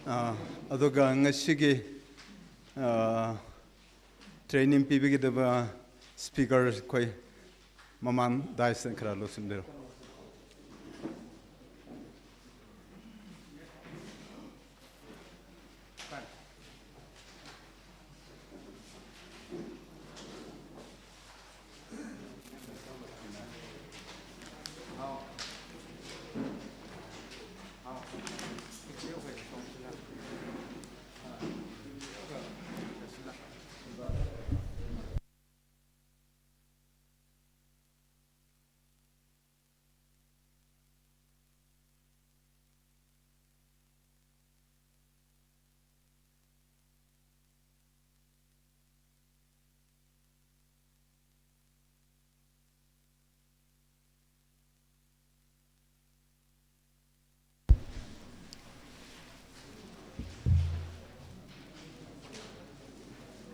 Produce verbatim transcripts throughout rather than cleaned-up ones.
Ah, aduga ngashiki, ah, training pibigidaba speaker khoi mamān dais na kharā losinbiro.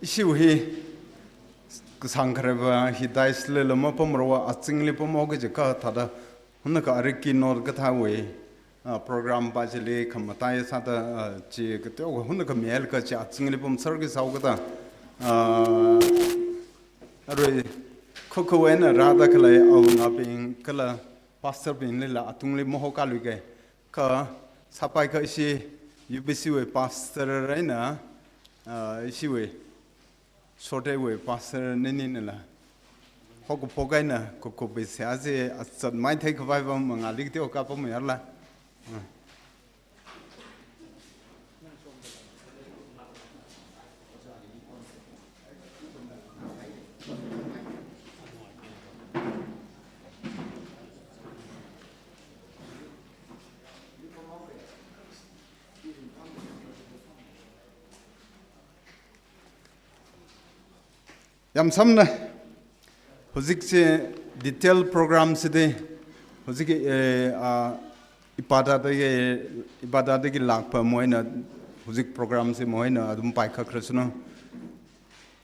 Ishiwui hi kasāng khareva hi dais lila mapamrava azingli pamhaoki kaji kathāda, hunakha arui keynote kathāwui, ah, program pa chili khamatai sāda, ah, chi kateokha hunakha mihailakha chi azingli pamserki sāhaokida, ah, arui khukhawui eina rāda khalei awungabing kala pastor binglila atungli mahaokāluiki. Kha sāpaikha ishi U B C wui pastor eina, ah, ishiwui Sorteiwui pastor nininala haokaphok eina kukupei seihā chi azat maithei khavai va mangāli teokha pamyarla. Yāmsamna, hojikse detail program side, hojik, eh, ah, ipāda dagi, ipāda dagi lākpa moina, hojik program se moina, adum paikha kharasuna.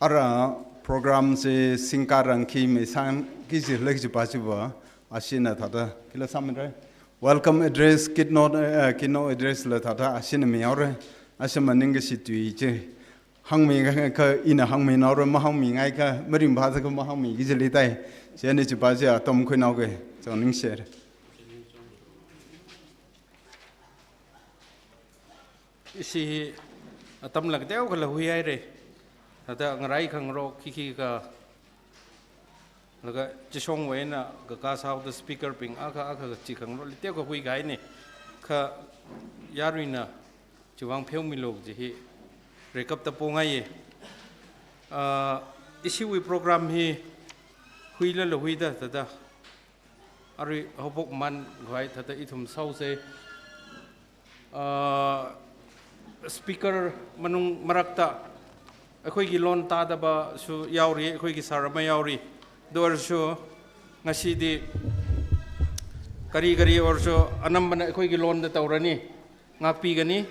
Ara program se singkharang khi meisang khi ji lek ji pa ji va, ashina thāda, khila sāminra. Welcome address, keynote, eh, keynote address la thāda, ashina mihaora, ashi maningkashi tui chi. Hāngmingaikha ina hāngminaora, mahāngmingaikha, maringphāsākha mahāngmiki jili tai. Chieina chi pa chi atam khuinaoke, chang ningshire. Ishi atam lak teokhala huihaire. Thāda ngarai khangarok khikha, laga chishongwui eina kakā sāhaoda speaker bing akha akha chi khangarokli teokha huikahaine. Kha yaruina chiwui vang pheomilu kaji hi rekapta pongaiye. Ah, ishiwui program hi huilala huida thāda. Arui haophokmān khavai thāda ithum sāhaose. Ah, speaker manung marakta, ꯑꯩꯈꯣꯏꯒꯤ ꯂꯣꯟ ꯇꯥꯗꯕꯁꯨ ꯌꯥꯎꯔꯤ, ꯑꯩꯈꯣꯏꯒꯤ sir ꯑꯃ ꯌꯥꯎꯔꯤ꯫ ꯑꯗꯨ ꯑꯣꯏꯔꯁꯨ ꯉꯁꯤꯗꯤ ꯀꯔꯤ ꯀꯔꯤ ꯑꯣꯏꯔꯁꯨ ꯑꯅꯝꯕꯅ ꯑꯩꯈꯣꯏꯒꯤ ꯂꯣꯟꯗ ꯇꯧꯔꯅꯤ꯫ ꯉꯥꯛꯄꯤꯒꯅꯤ꯫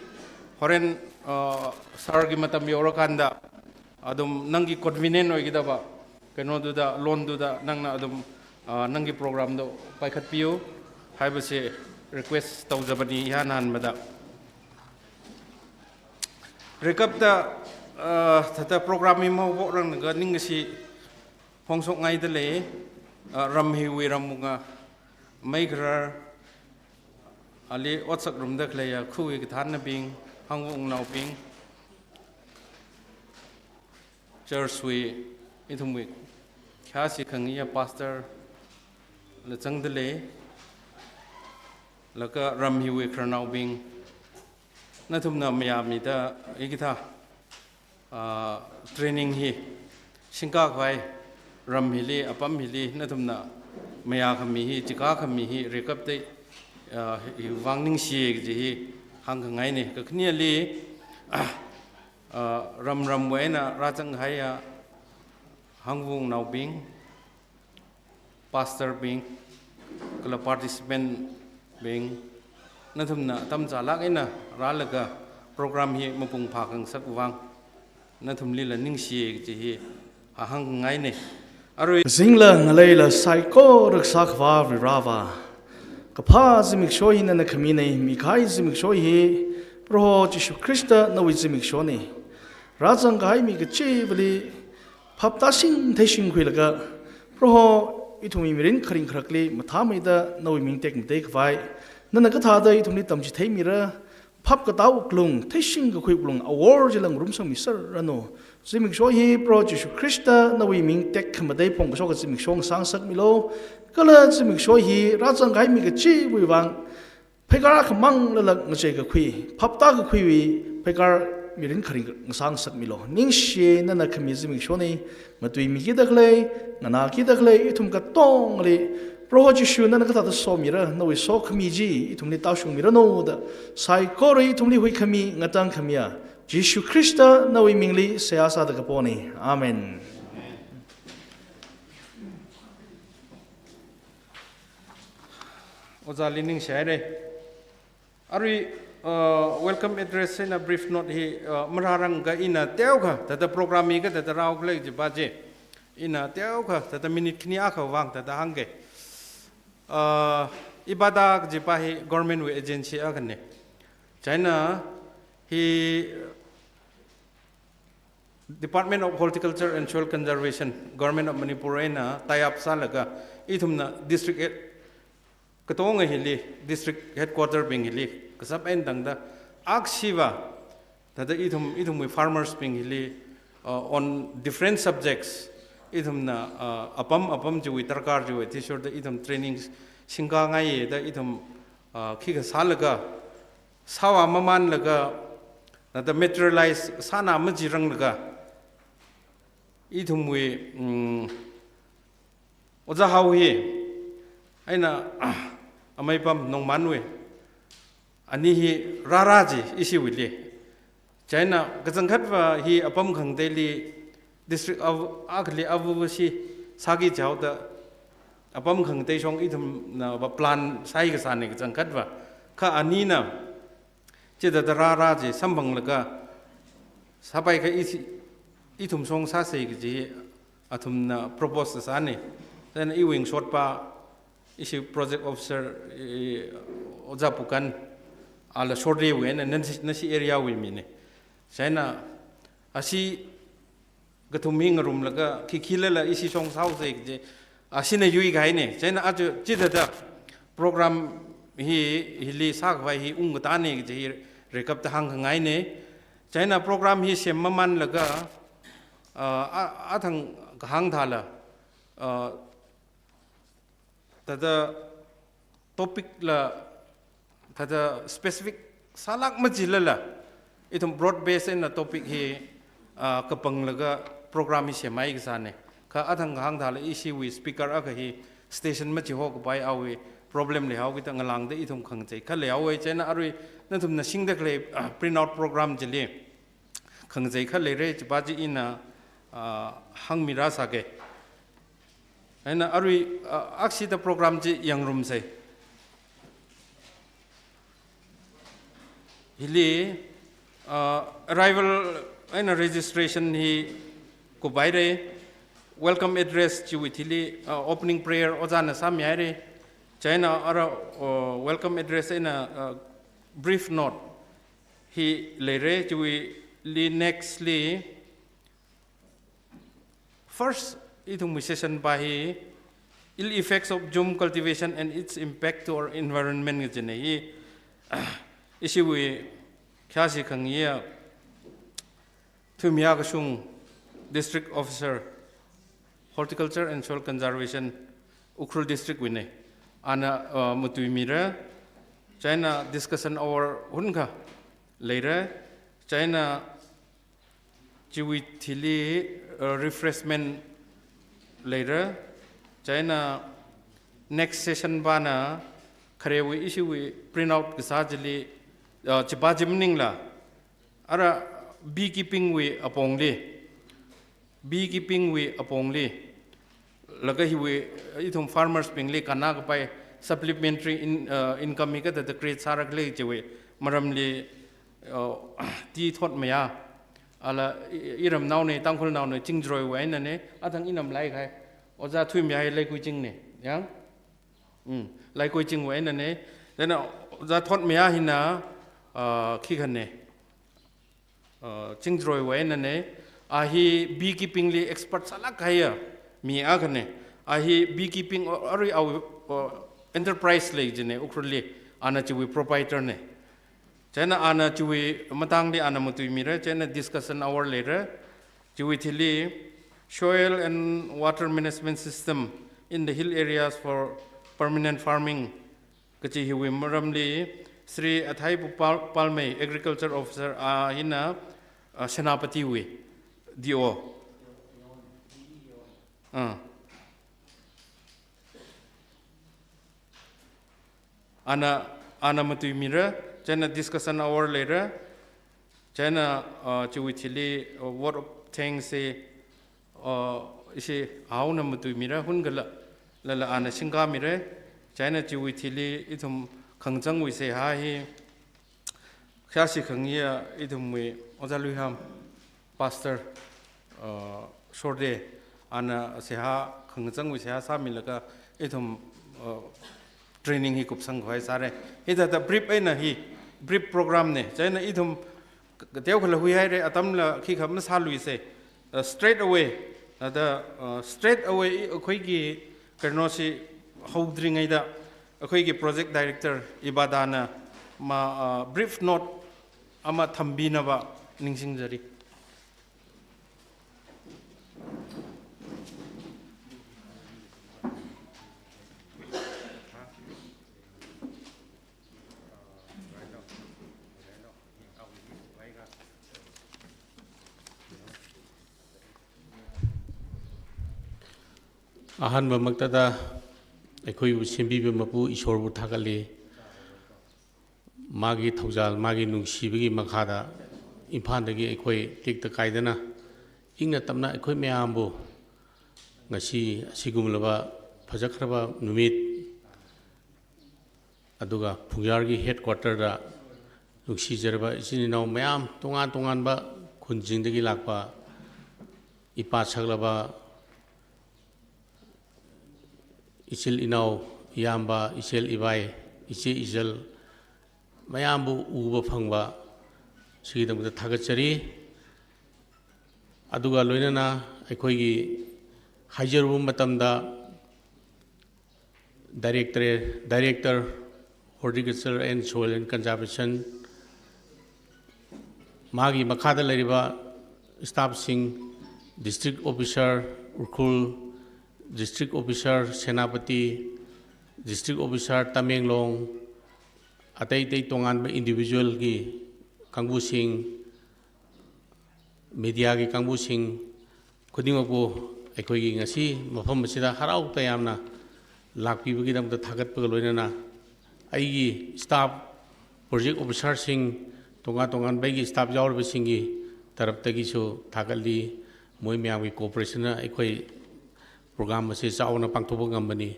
ꯍꯣꯔꯦꯟ, ꯑ, sir ꯒꯤ ꯃꯇꯝ ꯌꯧꯔꯀꯥꯟꯗ ꯑꯗꯨꯝ ꯅꯪꯒꯤ convenient ꯑꯣꯏꯒꯗꯕ ꯀꯩꯅꯣꯗꯨꯗ, ꯂꯣꯟꯗꯨꯗ ꯅꯪꯅ ꯑꯗꯨꯝ, ꯑ, ꯅꯪꯒꯤ program ꯗꯣ ꯄꯥꯏꯈꯠꯄꯤꯌꯨ ꯍꯥꯏꯕꯁꯦ request ꯇꯧꯖꯕꯅꯤ ꯏꯍꯥꯟ ꯍꯥꯟꯕꯗ꯫ ꯔꯤꯀꯞꯇ, ꯑ, ꯊꯥꯗ program ꯃꯤ ꯃꯍꯧꯕꯣꯛ ꯔꯪꯅꯒ ꯅꯤꯡꯉꯁꯤ ꯐꯣꯡꯁꯣꯛꯉꯥꯏꯗ ꯂꯩ꯫ ꯑ, ꯔꯝ ꯍꯤꯋꯤ ꯔꯝ ꯃꯨꯉꯥ ꯃꯩ ꯈꯔ ꯑꯂꯤ ꯑꯣꯠꯁꯛ ꯔꯨꯝꯗ ꯈꯂꯩꯌꯥ ꯈꯨꯋꯤ ꯀꯊꯥꯟꯅꯕꯤꯡ, ꯍꯪꯋꯨꯡꯅꯥꯎꯕꯤꯡ, church ꯋꯤ, ꯏꯊꯨꯝꯋꯤ ꯈ꯭ꯌꯥꯁꯤ ꯈꯪꯉꯤꯌꯥ pastor ꯂꯆꯪꯗ ꯂꯩ꯫ ꯂꯀ ꯔꯝ ꯍꯤꯋꯤ ꯈꯔꯅꯥꯎꯕꯤꯡ, ꯅꯊꯨꯝꯅ ꯃꯌꯥꯝꯃꯤꯗ ꯑꯩꯒꯤ ꯊꯥ ꯑꯥ, training ꯍꯤ ꯁꯤꯡꯀꯥ ꯈ꯭ꯋꯥꯏ ꯔꯝ ꯍꯤꯂꯤ, ꯑꯄꯝ ꯍꯤꯂꯤ, ꯅꯊꯨꯝꯅ ꯃꯌꯥ ꯈꯝꯃꯤ ꯍꯤ, ꯆꯤꯀꯥ ꯈꯝꯃꯤ ꯍꯤ, ꯔꯤꯀꯞꯇꯩ, ꯑꯥ, ꯍꯤ ꯋꯥꯡꯅꯤꯡ ꯁꯤꯌꯦ ꯀꯖꯤ ꯍꯤ ꯍꯥꯡꯈꯉꯥꯏꯅꯦ꯫ ꯀꯈꯅꯤꯌꯥꯂꯤ, ꯑꯥ, ꯔꯝ ꯔꯝ ꯋꯥꯏꯅ ꯔꯥꯆꯪ ꯍꯥꯏꯌꯥ ꯍꯪꯋꯨꯡ ꯅꯥꯎꯕꯤꯡ, pastor ꯕꯤꯡ, ꯀꯂ participant ꯕꯤꯡ, ꯅꯊꯨꯝꯅ ꯑꯇꯝ ꯆꯥꯂꯥꯛ ꯑꯩꯅ ꯔꯥꯜꯂꯒ program ꯍꯤ ꯃꯄꯨꯡ ꯐꯥ ꯈꯪꯁꯛ ꯋꯥꯡ, ꯅꯊꯨꯝꯂꯤꯂ ꯅꯤꯡꯁꯤꯌꯦ ꯀꯖꯤ ꯍꯤ ꯑꯍꯪ ꯉꯥꯏꯅꯦ꯫ ꯑꯔꯣꯏ ꯖꯤꯡꯂ ꯉꯂꯩꯂ ꯁꯥꯏꯀꯣ ꯔꯛꯁꯥ ꯈ꯭ꯋꯥ ꯔꯤꯔꯥꯋꯥ꯫ ꯀꯐꯥ ꯖꯤꯃꯤꯛꯁꯣꯏ ꯍꯤꯅ ꯅꯈꯃꯤꯅꯩ, ꯃꯤꯈꯥꯏ ꯖꯤꯃꯤꯛꯁꯣꯏ ꯍꯤ Proho Jishu Khrista nawui zimikshoni. Rāzang kahai mi kachivali phaptāshing theishingkhuilaga, Proho ithumwui mirin kharing kharakli mathāmeida nawui ming tekmatei khavai, nana kathāda ithumli tamchitheimira, phap katā wuklung, theishing kakhui wuklung awor chila ngarumsangmiserranu. Zimiksho hi Proho Jishu Khrista nawui ming tekhamatei phongkashok zimiksho ngasāngasakmilu. Kala zimiksho hi rāzang kahai mi kachiwui vang pheikar akhamang lala ngachei kakhui, phaptā kakhuiwui pheikar mirin kharing ngasāngasakmilu. Ningshi, nana khami zimikshoni, matuimikida khalei, nganākida khalei ithum katongali Proho Jishu nana kathāda somira, nawui sokhami chi ithumli tāshungmiranu da, saikora ithumli huikhami, ngatangkhamiya Jishu Khrista nawui mingli seihā sāda kaponi. Amen. Ojāli ningshihaira. Arui, uh, welcome address eina brief note hi, uh, marārangakha ina teokha, thāda program hi kathāda rāhaokhala jiva chi, ina teokha, thāda minute khani akha vang thāda hāngga. Uh, IBADA kajiva hi government wui agency akhana. Chieina hi Department of Horticulture and Soil Conservation, Government of Manipur eina tie up sālaga, ithumna district head, katonga hili, district headquarter bing hili, kashap eina tangda, akshiva, thāda ithum, ithumwui farmers bing hili, uh, on different subjects, ithumna, uh, apam, apam chiwui darkar chiwui athishurda ithum training singkangaiya da ithum, uh, khikha sālaga, sāvā mamānlaga, thāda materialize sāna majiranglaga, ithumwui, mm, Ojā Hao hi, eina, amei pam Nongmanwui, ani hi rārā chi ishiwuili. Chieina kachangkhatva hi apam khangateili district av-, akhali avashi sāki jihaoda apam khangatei shong ithumna va plan sāi kasāna kachangkhatva. Kha anina chithāda rārā chi samphanglaga sāpaikha ishi, ithum shong sāsa kaji athumna propose sāna. Chieina iwui shotpa ishi project officer, eh, Ojā Pukan, ala shortliwui eina nashi, nashi area wui mina. Chieina ashi kathum hi ngarumlaga, khi khilala ishi shong sāhaosa kaji, ashina yuikahaina. Chieina aja chithāda program hi, hili sākhavai hi ungkatāna kaji hi recap da hāngkhangaina. Chieina program hi sem mamānlaga, ah, a, athang kahāng thāla, ah, thāda topic la, thāda specific sālāk machilala, ithum broad base eina topic hi, ah, kapanglaga program hi semhai kasāna. Kha athang kahāng thāla ishiwui speaker akha hi station machiho kapai awui problem leihao kida ngalāngda ithum khangachei kha leihaowa. Chieina arui nathumna singda khalei, ah, print out program chili khangachei kha leira, chiva chi ina, ah, hāngmirāsāga. Eina arui, ah, akshida program chi yangrumsa. Hili, ah, arrival eina registration hi kuphaira, welcome address chiwui thili, ah, opening prayer ojāna sāmihaira. Chieina ara, ah, welcome address eina, ah, brief note hi leira, chiwuili next li, first, ithumwui session pa hi, ill effects of jhum cultivation and its impact to our environment kajina hi, ishiwui khayāshi khangayi, Thuimaya Kashung, District Officer, Horticulture and Soil Conservation, Ukhrul District wuina. Ana, uh, matuimira, chieina discussion hour hunkha leira, chieina chiwui thili, uh, refreshment leira, chieina next session pana kharewui ishiwui print out kasā chili, uh, chiva chi maningla, ara beekeeping wui apongli, beekeeping wui apongli, laga hiwui ithum farmers bingli kannā kapai supplementary in-, uh, income hi kathāda create sāra khala chiwui maramli, uh, T. Thotmaya, ala i-, iramnaona, Tangkhulnaona, Chingjaroiwui einana, athang ina malaikahai, Ojā Thuimaya hi Leikui Chingna, yang? Mm, Leikui Chingwui einana. Then, uh, Ojā Thotmaya hina, Ah, khikhane. Ah, Chingjaroiwui einane. A hi beekeeping li expert sālāk kahaiya mi akhane. A hi beekeeping o-, arui awui, o, enterprise lei jine Ukhrulli. Ana chiwui proprietor ne. Chieina ana chiwui matangli ana matuimira, chieina discussion hour leira. Chiwui thili soil and water management system in the hill areas for permanent farming kachi hiwui maramli Shri Athaipu Pal-, Palmei, Agriculture Officer, a hina, a, Senapatiwui D O. Ah. Ana, ana matuimira, chieina discussion hour leira, chieina, uh, chiwui thili, uh, vote of thanks hi, uh, ishi aona matuimira, hun kala, lala ana singkāmira, chieina chiwui thili ithum khangachangwui seihā hi, khashi khangayi ithumwui Oja Luiham, Pastor, uh, Shorde, ana seihā khangachangwui seihā sāmilaga ithum, uh, training hi kupsang khavai sāra. Hithāda brief eina hi, brief program ne. Chieina ithum k-, kateokhala huihaira, atamla khikha masāluisa. Uh, straight away, thāda, uh, straight away i-, akhuiki kanosi haodringaida, akhuiki project director Ibadana ma, uh, brief note ama thambinava ningshingjari. ꯑꯍꯥꯟꯕꯃꯛꯇꯗ ꯑꯩꯈꯣꯏꯕꯨ ꯁꯦꯝꯕꯤꯕ ꯃꯄꯨ ꯏꯁꯣꯔꯕꯨ ꯊꯥꯒꯠꯂꯤ꯫ ꯃꯥꯒꯤ ꯊꯧꯖꯥꯜ, ꯃꯥꯒꯤ ꯅꯨꯡꯁꯤꯕꯒꯤ ꯃꯈꯥꯗ ꯏꯝꯐꯥꯜꯗꯒꯤ ꯑꯩꯈꯣꯏ ꯇꯦꯛꯇ ꯀꯥꯏꯗꯅ ꯏꯪꯅ ꯇꯞꯅ ꯑꯩꯈꯣꯏ ꯃꯌꯥꯝꯕꯨ ꯉꯁꯤ ꯑꯁꯤꯒꯨꯝꯂꯕ ꯐꯖꯈ꯭ꯔꯕ ꯅꯨꯃꯤꯠ, ꯑꯗꯨꯒ ꯐꯨꯡꯖꯥꯔꯒꯤ headquarterꯗ ꯅꯨꯡꯁꯤꯖꯔꯕ ꯏꯆꯤꯟ ꯏꯅꯥꯎ ꯃꯌꯥꯝ, ꯇꯣꯉꯥꯟ ꯇꯣꯉꯥꯟꯕ ꯈꯨꯟꯁꯤꯡꯗꯒꯤ ꯂꯥꯛꯄ ꯏꯄꯥ ꯁꯛꯂꯕ ꯏꯆꯤꯜ ꯏꯅꯥꯎ, ꯏꯌꯥꯝꯕ, ꯏꯆꯦꯜ ꯏꯕꯥꯏ, ꯏꯆꯦ ꯏꯆꯜ ꯃꯌꯥꯝꯕꯨ ꯎꯕ ꯐꯪꯕ, ꯁꯤꯒꯤꯗꯃꯛꯇ ꯊꯥꯒꯠꯆꯔꯤ꯫ ꯑꯗꯨꯒ ꯂꯣꯏꯅꯅ ꯑꯩꯈꯣꯏꯒꯤ ꯍꯥꯏꯖꯔꯨꯕ ꯃꯇꯝꯗ, Director, Director, Horticulture and Soil and Conservation, ꯃꯥꯒꯤ ꯃꯈꯥꯗ ꯂꯩꯔꯤꯕ staffꯁꯤꯡ, District Officer Ukhrul, District Officer Senapati, District Officer Tamenglong, ꯑꯇꯩ ꯑꯇꯩ ꯇꯣꯉꯥꯟꯕ individualꯒꯤ ꯀꯥꯡꯕꯨꯁꯤꯡ, mediaꯒꯤ ꯀꯥꯡꯕꯨꯁꯤꯡ ꯈꯨꯗꯤꯡꯃꯛꯄꯨ ꯑꯩꯈꯣꯏꯒꯤ ꯉꯁꯤ ꯃꯐꯝ ꯑꯁꯤꯗ ꯍꯔꯥꯎ ꯇꯌꯥꯝꯅ ꯂꯥꯛꯄꯤꯕꯒꯤꯗꯃꯛꯇ ꯊꯥꯒꯠꯄꯒ ꯂꯣꯏꯅꯅ ꯑꯩꯒꯤ staff, project officerꯁꯤꯡ, ꯇꯣꯉꯥꯟ ꯇꯣꯉꯥꯟꯕ ꯑꯩꯒꯤ staff ꯌꯥꯎꯔꯤꯕꯁꯤꯡꯒꯤ ꯇꯔꯞꯇꯒꯤꯁꯨ ꯊꯥꯒꯠꯂꯤ꯫ ꯃꯣꯏ ꯃꯌꯥꯝꯒꯤ cooperationꯅ ꯑꯩꯈꯣꯏ program ꯑꯁꯤ ꯆꯥꯎꯅ ꯄꯥꯡꯊꯣꯛꯄ ꯉꯝꯕꯅꯤ꯫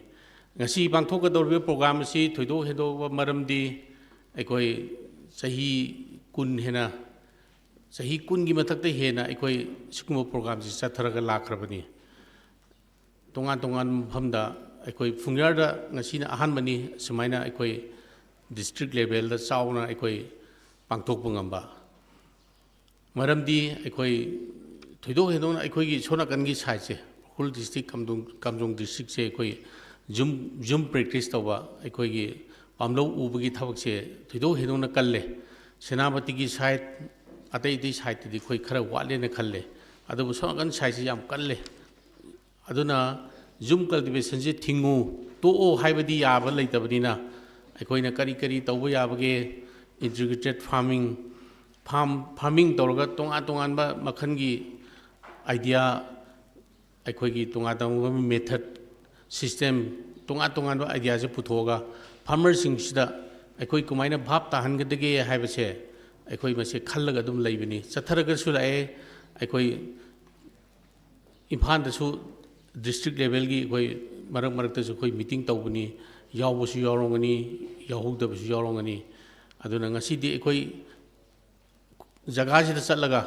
ꯉꯁꯤ ꯄꯥꯡꯊꯣꯛꯀꯗꯧꯔꯤꯕ program ꯑꯁꯤ ꯊꯣꯏꯗꯣꯛ ꯍꯦꯟꯗꯣꯛꯄ ꯃꯔꯝꯗꯤ ꯑꯩꯈꯣꯏ ꯆꯍꯤ ꯀꯨꯟ ꯍꯦꯟꯅ ꯆꯍꯤ ꯀꯨꯟꯒꯤ ꯃꯊꯛꯇ ꯍꯦꯟꯅ ꯑꯩꯈꯣꯏ ꯁꯤꯒꯨꯝꯕ programꯁꯤ ꯆꯠꯊꯔꯒ ꯂꯥꯛꯈ꯭ꯔꯕꯅꯤ꯫ ꯇꯣꯉꯥꯟ ꯇꯣꯉꯥꯟꯕ ꯃꯐꯝꯗ ꯑꯩꯈꯣꯏ ꯐꯨꯡꯖꯥꯔꯗ ꯉꯁꯤꯅ ꯑꯍꯥꯟꯕꯅꯤ ꯁꯨꯃꯥꯏꯅ ꯑꯩꯈꯣꯏ district levelꯗ ꯆꯥꯎꯅ ꯑꯩꯈꯣꯏ ꯄꯥꯡꯊꯣꯛꯄ ꯉꯝꯕ꯫ ꯃꯔꯝꯗꯤ ꯑꯩꯈꯣꯏ ꯊꯣꯏꯗꯣꯛ ꯍꯦꯟꯗꯣꯛꯅ ꯑꯩꯈꯣꯏꯒꯤ ꯁꯣꯝ ꯅꯥꯀꯟꯒꯤ sideꯁꯦ, ꯎꯈ꯭ꯔꯨꯜ district, ꯀꯥꯝꯖꯣꯡ, ꯀꯥꯝꯖꯣꯡ districtꯁꯦ ꯑꯩꯈꯣꯏ ꯖꯨꯝ, ꯖꯨꯝ practice ꯇꯧꯕ, ꯑꯩꯈꯣꯏꯒꯤ ꯄꯥꯝꯂꯧ ꯎꯕꯒꯤ ꯊꯕꯛꯁꯦ ꯊꯣꯏꯗꯣꯛ ꯍꯦꯟꯗꯣꯛꯅ ꯀꯜꯂꯦ꯫ ꯁꯦꯅꯥꯄꯇꯤꯒꯤ side, ꯑꯇꯩ ꯑꯇꯩ sideꯇꯗꯤ ꯑꯩꯈꯣꯏ ꯈꯔ ꯋꯥꯠꯂꯦꯅ ꯈꯜꯂꯦ꯫ ꯑꯗꯨꯕꯨ ꯁꯣꯝ ꯅꯥꯀꯟ sideꯁꯤ ꯌꯥꯝ ꯀꯜꯂꯦ꯫ ꯑꯗꯨꯅ ꯖꯨꯝ cultivationꯁꯤ ꯊꯤꯡꯉꯨ, ꯇꯣꯛꯑꯣ ꯍꯥꯏꯕꯗꯤ ꯌꯥꯕ ꯂꯩꯇꯕꯅꯤꯅ, ꯑꯩꯈꯣꯏꯅ ꯀꯔꯤ ꯀꯔꯤ ꯇꯧꯕ ꯌꯥꯕꯒꯦ, integrated farming, farm, farming ꯇꯧꯔꯒ ꯇꯣꯉꯥꯟ ꯇꯣꯉꯥꯟꯕ ꯃꯈꯜꯒꯤ idea, ꯑꯩꯈꯣꯏꯒꯤ ꯇꯣꯉꯥꯟ ꯇꯣꯉꯥꯟꯕ method, system, ꯇꯣꯉꯥꯟ ꯇꯣꯉꯥꯟꯕ ideaꯁꯦ ꯄꯨꯊꯣꯛꯑꯒ farmerꯁꯤꯡꯁꯤꯗ ꯑꯩꯈꯣꯏ ꯀꯃꯥꯏꯅ ꯚꯥꯞ ꯇꯥꯍꯟꯒꯗꯒꯦ ꯍꯥꯏꯕꯁꯦ ꯑꯩꯈꯣꯏ ꯃꯁꯦ ꯈꯜꯂꯒ ꯑꯗꯨꯝ ꯂꯩꯕꯅꯤ꯫ ꯆꯠꯊꯔꯒꯁꯨ ꯂꯥꯛꯑꯦ꯫ ꯑꯩꯈꯣꯏ ꯏꯝꯐꯥꯜꯗꯁꯨ district levelꯒꯤ ꯑꯩꯈꯣꯏ ꯃꯔꯛ ꯃꯔꯛꯇꯁꯨ ꯑꯩꯈꯣꯏ meeting ꯇꯧꯕꯅꯤ, ꯌꯥꯎꯕꯁꯨ ꯌꯥꯎꯔꯝꯒꯅꯤ, ꯌꯥꯎꯍꯧꯗꯕꯁꯨ ꯌꯥꯎꯔꯝꯒꯅꯤ꯫ ꯑꯗꯨꯅ ꯉꯁꯤꯗꯤ ꯑꯩꯈꯣꯏ ꯖꯒꯥꯁꯤꯗ ꯆꯠꯂꯒ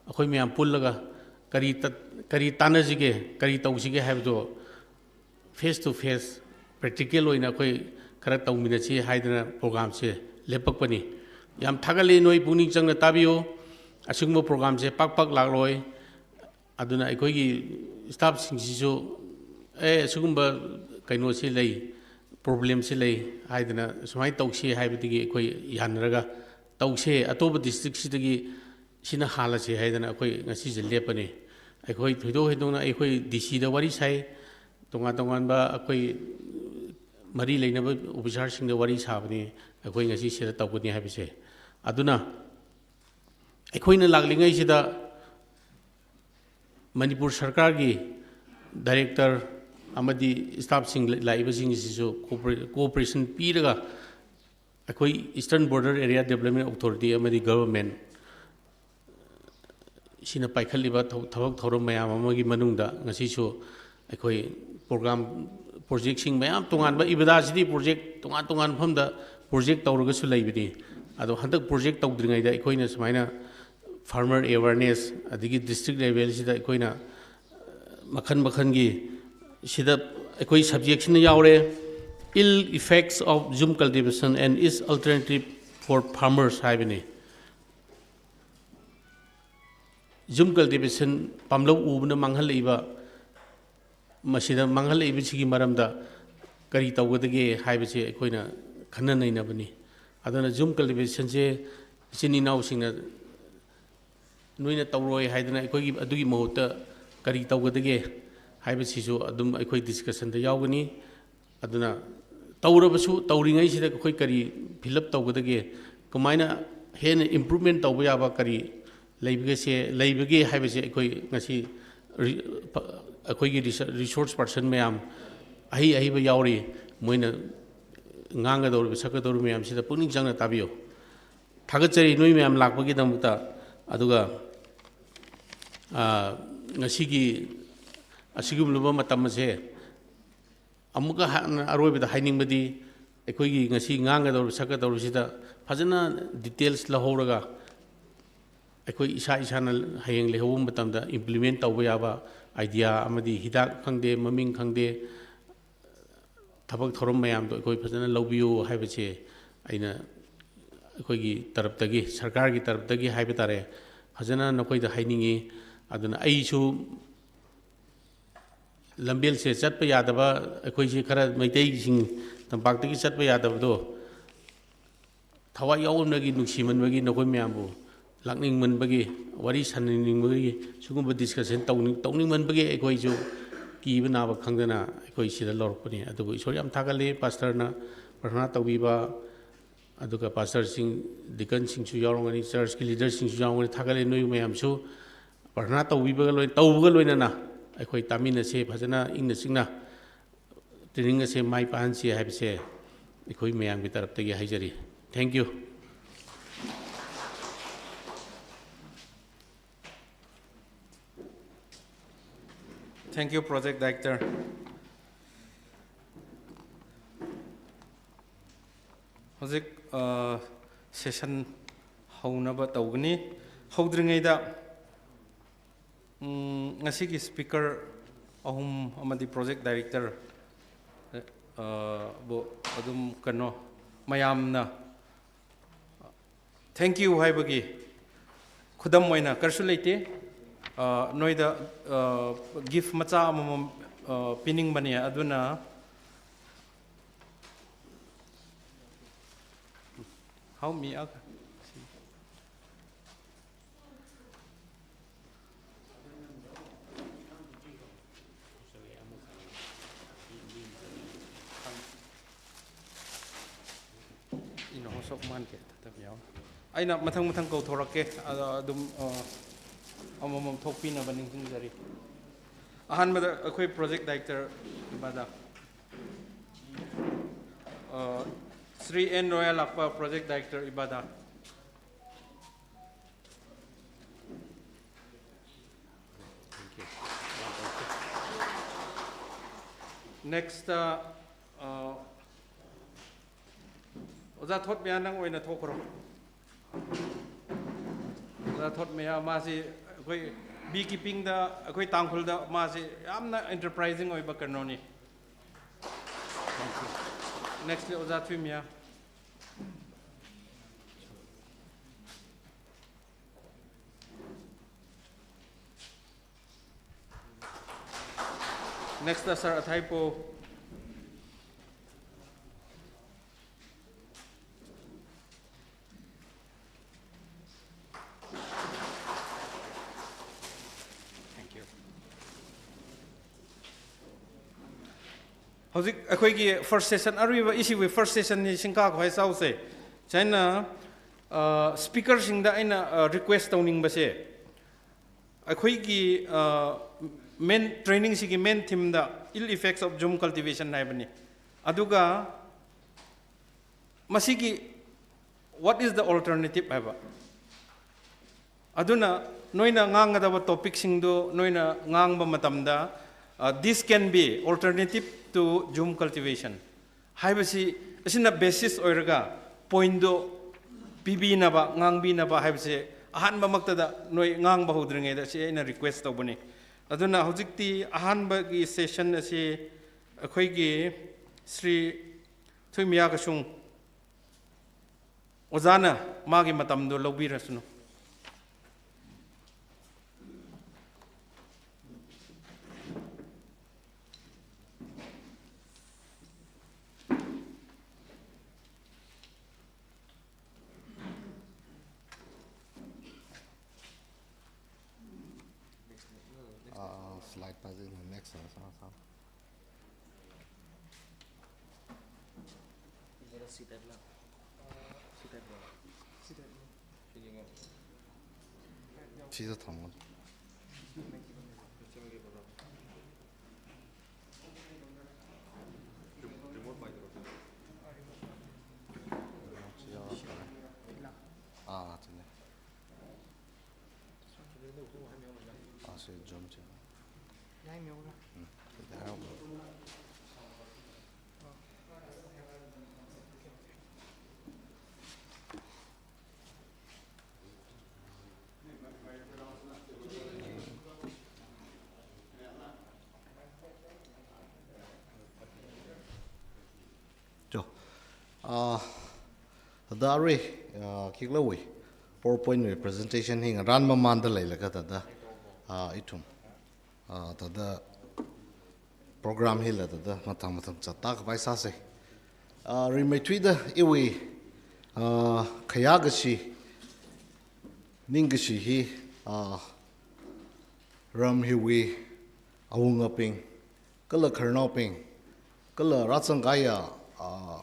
ꯑꯩꯈꯣꯏ ꯃꯌꯥꯝ ꯄꯨꯜꯂꯒ ꯀꯔꯤ ꯇꯠ-, ꯀꯔꯤ ꯇꯥꯟꯅꯁꯤꯒꯦ, ꯀꯔꯤ ꯇꯧꯁꯤꯒꯦ ꯍꯥꯏꯕꯗꯣ face to face, practical ꯑꯣꯏꯅ ꯑꯩꯈꯣꯏ ꯈꯔ ꯇꯧꯃꯤꯟꯅꯁꯤ ꯍꯥꯏꯗꯅ programꯁꯦ ꯂꯦꯞꯄꯛꯄꯅꯤ꯫ ꯌꯥꯝ ꯊꯥꯒꯠꯂꯤ, ꯅꯣꯏ ꯄꯨꯛꯅꯤꯡ ꯆꯪꯅ ꯇꯥꯕꯤꯌꯨ꯫ ꯑꯁꯤꯒꯨꯝꯕ program ꯁꯦ ꯄꯥꯛ ꯄꯥꯛ ꯂꯥꯛꯂꯣꯏ꯫ ꯑꯗꯨꯅ ꯑꯩꯈꯣꯏꯒꯤ staff ꯁꯤꯡꯁꯤꯁꯨ, "ꯑꯦ, ꯑꯁꯤꯒꯨꯝꯕ ꯀꯩꯅꯣꯁꯤ ꯂꯩ, problem ꯁꯤ ꯂꯩ" ꯍꯥꯏꯗꯅ, "ꯁꯨꯃꯥꯏꯅ ꯇꯧꯁꯤ" ꯍꯥꯏꯕꯗꯒꯤ ꯑꯩꯈꯣꯏ ꯌꯥꯅꯔꯒ, "ꯇꯧꯁꯦ, ꯑꯇꯣꯞꯄ district ꯁꯤꯗꯒꯤ ꯁꯤꯅ ꯍꯥꯜꯂꯁꯦ" ꯍꯥꯏꯗꯅ ꯑꯩꯈꯣꯏ ꯉꯁꯤꯁꯦ ꯂꯦꯞꯄꯅꯤ꯫ ꯑꯩꯈꯣꯏ ꯊꯣꯏꯗꯣꯛ ꯍꯦꯟꯗꯣꯛꯅ ꯑꯩꯈꯣꯏ D C ꯗ ꯋꯥꯔꯤ ꯁꯥꯏ, ꯇꯣꯉꯥꯟ ꯇꯣꯉꯥꯟꯕ ꯑꯩꯈꯣꯏ ꯃꯔꯤ ꯂꯩꯅꯕ officer ꯁꯤꯡꯗ ꯋꯥꯔꯤ ꯁꯥꯕꯅꯤ, ꯑꯩꯈꯣꯏ ꯉꯁꯤ ꯁꯤꯗ ꯇꯧꯒꯅꯤ ꯍꯥꯏꯕꯁꯦ꯫ ꯑꯗꯨꯅ ꯑꯩꯈꯣꯏꯅ ꯂꯥꯛꯂꯤꯉꯩꯁꯤꯗ ꯃꯅꯤꯄꯨꯔ ꯁꯔꯀꯥꯔꯒꯤ director ꯑꯃꯗꯤ staff ꯁꯤꯡ ꯂꯥꯛꯏꯕꯁꯤꯡꯁꯤꯁꯨ cooper-, cooperation ꯄꯤꯔꯒ, ꯑꯩꯈꯣꯏ Eastern Border Area Development Authority ꯑꯃꯗꯤ government ꯁꯤꯅ ꯄꯥꯏꯈꯠꯂꯤꯕ ꯊꯧ-, ꯊꯕꯛ ꯊꯧꯔꯝ ꯃꯌꯥꯝ ꯑꯃꯒꯤ ꯃꯅꯨꯡꯗ ꯉꯁꯤꯁꯨ ꯑꯩꯈꯣꯏ program, project ꯁꯤꯡ ꯃꯌꯥꯝ ꯇꯣꯉꯥꯟꯕ, ꯏꯕꯗꯥꯁꯤꯗꯤ project ꯇꯣꯉꯥꯟ ꯇꯣꯉꯥꯟꯕ ꯃꯐꯝꯗ project ꯇꯧꯔꯒꯁꯨ ꯂꯩꯕꯅꯤ꯫ ꯑꯗꯣ ꯍꯟꯗꯛ project ꯇꯧꯗ꯭ꯔꯤꯉꯩꯗ ꯑꯩꯈꯣꯏꯅ ꯁꯨꯃꯥꯏꯅ farmer awareness, ꯑꯗꯒꯤ district level ꯁꯤꯗ ꯑꯩꯈꯣꯏꯅ ꯃꯈꯜ ꯃꯈꯜꯒꯤ ꯁꯤꯗ ꯑꯩꯈꯣꯏ subject ꯁꯤꯅ ꯌꯥꯎꯔꯦ, "Ill effects of jhum cultivation and its alternative for farmers" ꯍꯥꯏꯕꯅꯤ꯫ Jhum cultivation, ꯄꯥꯝꯂꯧ ꯎꯕꯅ ꯃꯥꯡꯍꯜꯂꯛꯏꯕ, ꯃꯁꯤꯗ ꯃꯥꯡꯍꯜꯂꯛꯏꯕꯁꯤꯒꯤ ꯃꯔꯝꯗ ꯀꯔꯤ ꯇꯧꯒꯗꯒꯦ ꯍꯥꯏꯕꯁꯤ ꯑꯩꯈꯣꯏꯅ ꯈꯟꯅ ꯅꯩꯅꯕꯅꯤ꯫ ꯑꯗꯨꯅ jhum cultivation ꯁꯦ ꯏꯆꯤꯟ ꯏꯅꯥꯎꯁꯤꯡꯅ ꯅꯣꯏꯅ ꯇꯧꯔꯣꯏ ꯍꯥꯏꯗꯅ ꯑꯩꯈꯣꯏꯒꯤ ꯑꯗꯨꯒꯤ ꯃꯍꯨꯠꯇ ꯀꯔꯤ ꯇꯧꯒꯗꯒꯦ ꯍꯥꯏꯕꯁꯤꯁꯨ ꯑꯗꯨꯝ ꯑꯩꯈꯣꯏ discussion ꯗ ꯌꯥꯎꯒꯅꯤ꯫ ꯑꯗꯨꯅ ꯇꯧꯔꯕꯁꯨ, ꯇꯧꯔꯤꯉꯩꯁꯤꯗ ꯑꯩꯈꯣꯏ ꯀꯔꯤ fill up ꯇꯧꯒꯗꯒꯦ, ꯀꯃꯥꯏꯅ ꯍꯦꯟꯅ improvement ꯇꯧꯕ ꯌꯥꯕ ꯀꯔꯤ ꯂꯩꯕꯒꯦꯁꯦ, ꯂꯩꯕꯒꯦ ꯍꯥꯏꯕꯁꯦ ꯑꯩꯈꯣꯏ ꯉꯁꯤ ꯔꯤ-, ꯄ-, ꯑꯩꯈꯣꯏꯒꯤ ꯔꯤꯁ-, resource person ꯃꯌꯥꯝ ꯑꯍꯩ ꯑꯍꯩꯕ ꯌꯥꯎꯔꯤ, ꯃꯣꯏꯅ ꯉꯥꯡꯒꯗꯧꯔꯤꯕ, ꯁꯛꯀꯗꯧꯔꯤꯕ ꯃꯌꯥꯝꯁꯤꯗ ꯄꯨꯛꯅꯤꯡ ꯆꯪꯅ ꯇꯥꯕꯤꯌꯨ꯫ ꯊꯥꯒꯠꯆꯔꯤ ꯅꯣꯏ ꯃꯌꯥꯝ ꯂꯥꯛꯄꯒꯤꯗꯃꯛꯇ꯫ ꯑꯗꯨꯒ, ꯑ, ꯉꯁꯤꯒꯤ ꯑꯁꯤꯒꯨꯝꯂꯕ ꯃꯇꯝ ꯑꯁꯦ ꯑꯃꯨꯛꯀ ꯍꯟꯅ ꯑꯔꯣꯏꯕꯗ ꯍꯥꯏꯅꯤꯡꯕꯗꯤ, ꯑꯩꯈꯣꯏꯒꯤ ꯉꯁꯤ ꯉꯥꯡꯒꯗꯧꯔꯤꯕ, ꯁꯛꯀꯗꯧꯔꯤꯕꯁꯤꯗ ꯐꯖꯅ details ꯂꯧꯍꯧꯔꯒ, ꯑꯩꯈꯣꯏ ꯏꯁꯥ ꯏꯁꯥꯅ ꯍꯌꯦꯡ ꯂꯩꯍꯧꯕ ꯃꯇꯝꯗ implement ꯇꯧꯕ ꯌꯥꯕ idea ꯑꯃꯗꯤ ꯍꯤꯗꯥꯛ ꯈꯪꯗꯦ, ꯃꯃꯤꯡ ꯈꯪꯗꯦ, ꯊꯕꯛ ꯊꯧꯔꯝ ꯃꯌꯥꯝꯗꯣ ꯑꯩꯈꯣꯏ ꯐꯖꯅ ꯂꯧꯕꯤꯌꯨ ꯍꯥꯏꯕꯁꯦ ꯑꯩꯅ ꯑꯩꯈꯣꯏꯒꯤ ꯇꯔꯞꯇꯒꯤ, ꯁꯔꯀꯥꯔꯒꯤ ꯇꯔꯞꯇꯒꯤ ꯍꯥꯏꯕ ꯇꯥꯔꯦ, ꯐꯖꯅ ꯅꯈꯣꯏꯗ ꯍꯥꯏꯅꯤꯡꯉꯤ꯫ ꯑꯗꯨꯅ ꯑꯩꯁꯨ ꯂꯝꯕꯦꯜꯁꯦ ꯆꯠꯄ ꯌꯥꯗꯕ, ꯑꯩꯈꯣꯏꯁꯦ ꯈꯔ ꯃꯩꯇꯩꯁꯤꯡ ꯇꯝꯄꯥꯛꯇꯒꯤ ꯆꯠꯄ ꯌꯥꯗꯕꯗꯣ, ꯊꯋꯥꯏ ꯌꯥꯎꯃꯟꯕꯒꯤ, ꯅꯨꯡꯁꯤꯃꯟꯕꯒꯤ, ꯅꯈꯣꯏ ꯃꯌꯥꯝꯕꯨ ꯂꯥꯛꯅꯤꯡꯃꯟꯕꯒꯤ, ꯋꯥꯔꯤ ꯁꯥꯟꯅꯅꯤꯡꯕꯒꯤ, ꯁꯤꯒꯨꯝꯕ discussion ꯇꯧꯅꯤꯡ-, ꯇꯧꯅꯤꯡꯃꯟꯕꯒꯤ ꯑꯩꯈꯣꯏꯁꯨ ꯀꯤꯕ ꯅꯥꯕ ꯈꯪꯗꯅ ꯑꯩꯈꯣꯏ ꯁꯤꯗ ꯂꯧꯔꯛꯄꯅꯤ꯫ ꯑꯗꯨꯕꯨ ꯏꯁꯣꯔ ꯌꯥꯝ ꯊꯥꯒꯠꯂꯤ, pastor ꯅ ꯄ꯭ꯔꯊꯅꯥ ꯇꯧꯕꯤꯕ, ꯑꯗꯨꯒ pastor ꯁꯤꯡ, deacon ꯁꯤꯡꯁꯨ ꯌꯥꯎꯔꯝꯒꯅꯤ, church ꯀꯤ leader ꯁꯤꯡꯁꯨ ꯌꯥꯎꯔꯝꯒꯅꯤ, ꯊꯥꯒꯠꯂꯤ꯫ ꯅꯣꯏ ꯃꯌꯥꯝꯁꯨ ꯄ꯭ꯔꯊꯅꯥ ꯇꯧꯕꯤꯕꯒ ꯂꯣꯏ-, ꯇꯧꯕꯒ ꯂꯣꯏꯅꯅ ꯑꯩꯈꯣꯏ ꯇꯥꯃꯤꯟꯅꯁꯦ, ꯐꯖꯅ ꯏꯪꯅ ꯆꯤꯛꯅ training ꯑꯁꯦ ꯃꯥꯏ ꯄꯥꯛꯍꯟꯁꯤ ꯍꯥꯏꯕꯁꯦ ꯑꯩꯈꯣꯏ ꯃꯌꯥꯝꯒꯤ ꯇꯔꯞꯇꯒꯤ ꯍꯥꯏꯖꯔꯤ꯫ Thank you꯫ Thank you, Project Director꯫ ꯍꯧꯖꯤꯛ, ꯑ, session ꯍꯧꯅꯕ ꯇꯧꯒꯅꯤ꯫ ꯍꯧꯗ꯭ꯔꯤꯉꯩꯗ, ꯎꯝ, ꯉꯁꯤꯒꯤ speaker ꯑꯍꯨꯝ ꯑꯃꯗꯤ project director, ꯑ, ꯕꯨ ꯑꯗꯨꯝ ꯀꯩꯅꯣ ꯃꯌꯥꯝꯅ thank you ꯍꯥꯏꯕꯒꯤ ꯈꯨꯗꯝ ꯑꯣꯏꯅ ꯀꯔꯤꯁꯨ ꯂꯩꯇꯦ꯫ ꯑ, ꯅꯣꯏꯗ, ꯑ, gift ꯃꯆꯥ ꯑꯃꯃꯝ, ꯑ, ꯄꯤꯅꯤꯡꯕꯅꯦ꯫ ꯑꯗꯨꯅ, how me, okay꯫ ꯏꯅꯣ, ꯁꯣꯛꯃꯥꯟꯒꯦ, ꯇꯥꯇꯥ ꯃꯤꯌꯥꯎ꯫ ꯑꯩꯅ ꯃꯊꯪ ꯃꯊꯪ ꯀꯧꯊꯣꯔꯛꯀꯦ, ꯑꯗꯣ ꯑꯗꯨꯝ, ꯑ, ꯑꯃꯃꯝ ꯊꯣꯛꯄꯤꯅꯕ ꯅꯤꯡꯁꯤꯡꯖꯔꯤ꯫ ꯑꯍꯥꯟꯕꯗ ꯑꯩꯈꯣꯏ project director ꯏꯕꯥꯗ, ꯑ, ꯁ꯭ꯔꯤ ꯑꯦꯟ ꯔꯣꯌꯥ ꯂꯥꯛꯄ, project director ꯏꯕꯥꯗ꯫ Next, ꯑ, ꯑ, ꯑꯣꯖꯥ ꯊꯣꯠꯃꯌꯥ, ꯅꯪ ꯑꯣꯏꯅ ꯊꯣꯛꯈ꯭ꯔꯣ꯫ ꯑꯣꯖꯥ ꯊꯣꯠꯃꯌꯥ, ꯃꯥꯁꯤ ꯑꯩꯈꯣꯏ bee keeping ꯗ, ꯑꯩꯈꯣꯏ ꯇꯥꯡꯈꯨꯜꯗ ꯃꯥꯁꯤ ꯌꯥꯝꯅ enterprising ꯑꯣꯏꯕ ꯀꯩꯅꯣꯅꯤ꯫ Next ꯂꯤ ꯑꯣꯖꯥ ꯊꯨꯏꯃꯌꯥ꯫ Next, uh, Sir Athaipo. Thank you. ꯍꯧꯖꯤꯛ ꯑꯩꯈꯣꯏꯒꯤ first session, ꯑꯔꯣꯏꯕ ꯏꯁꯤꯒꯤ first session ꯅꯤ ꯁꯤꯡꯀꯥ ꯈꯣꯏ ꯆꯥꯎꯁꯦ꯫ ꯆꯥꯏꯅ, ꯑ, speaker ꯁꯤꯡꯗ ꯑꯩꯅ, ꯑ, request ꯇꯧꯅꯤꯡꯕꯁꯦ, ꯑꯩꯈꯣꯏꯒꯤ, ꯑ, main training ꯁꯤꯒꯤ main theme ꯗ ill effects of Jhum cultivation ꯍꯥꯏꯕꯅꯤ꯫ ꯑꯗꯨꯒ ꯃꯁꯤꯒꯤ what is the alternative ꯍꯥꯏꯕ꯫ ꯑꯗꯨꯅ ꯅꯣꯏꯅ ꯉꯥꯡꯒꯗꯕ topic ꯁꯤꯡꯗꯨ ꯅꯣꯏꯅ ꯉꯥꯡꯕ ꯃꯇꯝꯗ, ꯑ, "This can be alternative to Jhum cultivation" ꯍꯥꯏꯕꯁꯤ, ꯑꯁꯤꯅ basis ꯑꯣꯏꯔꯒ point ꯗꯨ ꯄꯤꯕꯤꯅꯕ, ꯉꯥꯡꯕꯤꯅꯕ ꯍꯥꯏꯕꯁꯦ ꯑꯍꯥꯟꯕꯃꯛꯇꯗ ꯅꯣꯏ ꯉꯥꯡꯕ ꯍꯧꯗ꯭ꯔꯤꯉꯩꯗ ꯁꯤ ꯑꯩꯅ request ꯇꯧꯕꯅꯤ꯫ ꯑꯗꯨꯅ ꯍꯧꯖꯤꯛꯇꯤ ꯑꯍꯥꯟꯕꯒꯤ session ꯑꯁꯤ ꯑꯩꯈꯣꯏꯒꯤ ꯁ꯭ꯔꯤ ꯊꯨꯏꯃꯌꯥ ꯀꯁꯨꯡ ꯑꯣꯖꯥꯅ ꯃꯥꯒꯤ ꯃꯇꯝꯗꯣ ꯂꯧꯕꯤꯔꯁꯅꯨ꯫ Ah, slide passing the next one, sir, sir. ꯁꯤꯗ ꯊꯝꯃꯣ꯫ ꯑꯥ, ꯆꯨꯝꯃꯦ꯫ ꯑꯥ, ꯁꯤ zoom ꯆꯦ꯫ ꯎꯝ꯫ ꯆꯣ꯫ ꯑꯥ, ꯊꯥꯗ ꯑꯔꯨꯏ, ꯑꯥ, ꯀꯤꯛꯂꯧꯋꯤ꯫ PowerPoint ꯋꯤ presentation ꯍꯤ ꯉꯔꯥꯟ ꯃꯃꯥꯡꯗ ꯂꯩꯂꯒ ꯊꯥꯗ, ꯑꯥ, ꯏꯊꯨꯝ, ꯑꯥ, ꯊꯥꯗ program ꯍꯤꯂ ꯊꯥꯗ ꯃꯊꯪ ꯃꯊꯪ ꯆꯠꯇꯥ ꯀꯃꯥꯏ ꯁꯥꯁꯦ꯫ ꯑꯥ, ꯔꯤꯃꯩꯊꯨꯏꯗ ꯏꯋꯤ, ꯑꯥ, ꯈꯌꯥ ꯀꯁꯤ, ꯅꯤꯡ ꯀꯁꯤ ꯍꯤ, ꯑꯥ, ꯔꯝ ꯍꯤꯋꯤ, ꯑꯋꯨꯡ ꯑꯄꯤꯡ, ꯀꯂ ꯈꯔꯅꯥꯎꯄꯤꯡ, ꯀꯂ ꯔꯥꯆꯪ ꯀꯥꯏꯌꯥ, ꯑꯥ,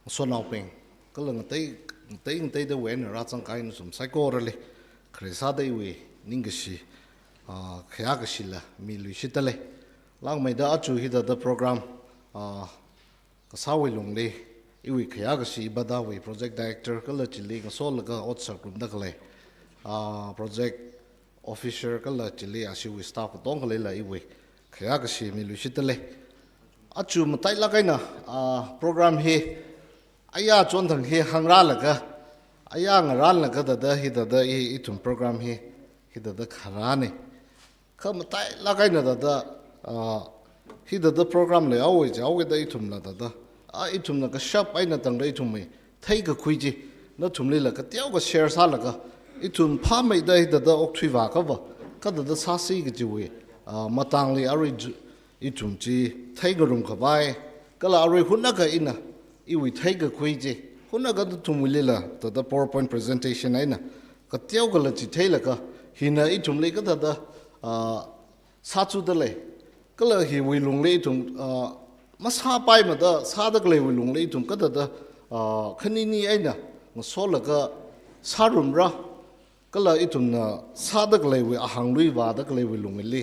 ꯁꯣꯅꯥꯎꯄꯤꯡ, ꯀꯂ ꯉꯇꯩ, ꯉꯇꯩ ꯉꯇꯩꯗ ꯋꯦꯟ ꯔꯥꯆꯪ ꯀꯥꯏꯅ ꯁꯨꯝ ꯁꯥꯏꯀꯣꯔ ꯂꯩ, ꯈ꯭ꯔꯦꯁꯥꯗ ꯏꯋꯤ, ꯅꯤꯡ ꯀꯁꯤ, ꯑꯥ, ꯈꯌꯥ ꯀꯁꯤꯂ, ꯃꯤ ꯂꯨꯏꯁꯤꯠꯇ ꯂꯩ꯫ ꯂꯥꯡꯃꯩꯗ ꯑꯆꯨ ꯍꯤꯗ ꯗ program, ꯑꯥ, ꯀꯁꯥꯋꯤ ꯂꯨꯡꯂꯤ, ꯏꯋꯤ ꯈꯌꯥ ꯀꯁꯤ ꯏꯕꯗꯥꯋꯤ project director ꯀꯂ ꯆꯤꯂꯤ ꯉꯁꯣꯜꯂꯒ ꯑꯣꯠ ꯁꯛꯔꯨꯝꯗ ꯀꯂꯩ꯫ ꯑꯥ, project officer ꯀꯂ ꯆꯤꯂꯤ ꯑꯁꯤꯋꯤ staff ꯀꯇꯣꯡ ꯀꯂꯩꯂ ꯏꯋꯤ ꯈꯌꯥ ꯀꯁꯤ ꯃꯤ ꯂꯨꯏꯁꯤꯠꯇ ꯂꯩ꯫ ꯑꯆꯨ ꯃꯇꯥꯏ ꯂꯥꯀꯥꯏꯅ, ꯑꯥ, program ꯍꯤ ꯑꯌꯥ ꯆꯣꯟꯊꯪ ꯍꯤ ꯍꯪꯔꯥꯂꯒ, ꯑꯌꯥ ꯉꯔꯥꯟꯂꯒ ꯊꯥꯗ ꯍꯤ ꯊꯥꯗ ꯏ, ꯏꯊꯨꯝ program ꯍꯤ, ꯍꯤ ꯊꯥꯗ ꯈꯔꯥꯅꯤ꯫ ꯈꯔ ꯃꯇꯥꯏ ꯂꯥꯀꯥꯏꯅ ꯊꯥꯗ, ꯑꯥ, ꯍꯤ ꯊꯥꯗ program ꯂꯩ ꯍꯥꯎꯋꯦ, ꯆꯥꯎꯋꯦꯗ ꯏꯊꯨꯝꯅ ꯊꯥꯗ꯫ ꯑꯥ, ꯏꯊꯨꯝꯅ ꯀꯁꯥꯞ ꯑꯩꯅ ꯇꯪꯗ ꯏꯊꯨꯝꯃꯤ ꯊꯩ ꯀꯈꯨꯏ ꯆꯤ, ꯅꯊꯨꯝꯂꯤꯂ ꯀꯇꯤꯌꯥꯎꯒ share ꯁꯥꯂꯒ, ꯏꯊꯨꯝ ꯐꯥꯃꯩꯗ ꯍꯤ ꯊꯥꯗ ꯑꯣꯛꯊꯨꯏ ꯚꯥ ꯀꯚꯥ, ꯀꯊꯥꯗ ꯁꯥꯁꯤ ꯀꯆꯤꯋꯤ, ꯑꯥ, ꯃꯇꯥꯡꯂꯤ ꯑꯔꯨꯏ ꯖꯨ-, ꯏꯊꯨꯝ ꯆꯤ ꯊꯩ ꯉꯔꯨꯝ ꯀꯚꯥꯏ, ꯀꯂ ꯑꯔꯨꯏ ꯍꯨꯠꯅꯒ ꯏꯅ, ꯏꯋꯤ ꯊꯩ ꯀꯈꯨꯏ ꯆꯤ, ꯍꯨꯠꯅꯒ ꯅꯊꯨꯝꯂꯤꯂ, ꯊꯥꯗ PowerPoint presentation ꯑꯩꯅ, ꯀꯇꯤꯌꯥꯎꯒ ꯂ ꯆꯤ ꯊꯩꯂꯒ, ꯍꯤꯅ ꯏꯊꯨꯝꯂꯤ ꯀꯊꯥꯗ, ꯑꯥ, ꯁꯥꯆꯨꯗ ꯂꯩ꯫ ꯀꯂ ꯍꯤꯋꯤ ꯂꯨꯡꯂꯤ ꯏꯊꯨꯝ, ꯑꯥ, ꯃꯁꯥ ꯄꯥꯏꯃꯗ ꯁꯥꯗ ꯀꯂꯩ ꯋꯤ ꯂꯨꯡꯂꯤ ꯏꯊꯨꯝ ꯀꯊꯥꯗ, ꯑꯥ, ꯈꯅꯤꯅꯤ ꯑꯩꯅ ꯉꯁꯣꯜꯂꯒ ꯁꯥꯔꯨꯝꯔꯥ, ꯀꯂ ꯏꯊꯨꯝꯅ ꯁꯥꯗ ꯀꯂꯩ ꯋꯤ ꯑꯍꯥꯡ ꯂꯨꯏ ꯚꯥꯗ ꯀꯂꯩ ꯋꯤ ꯂꯨꯡꯂꯤ,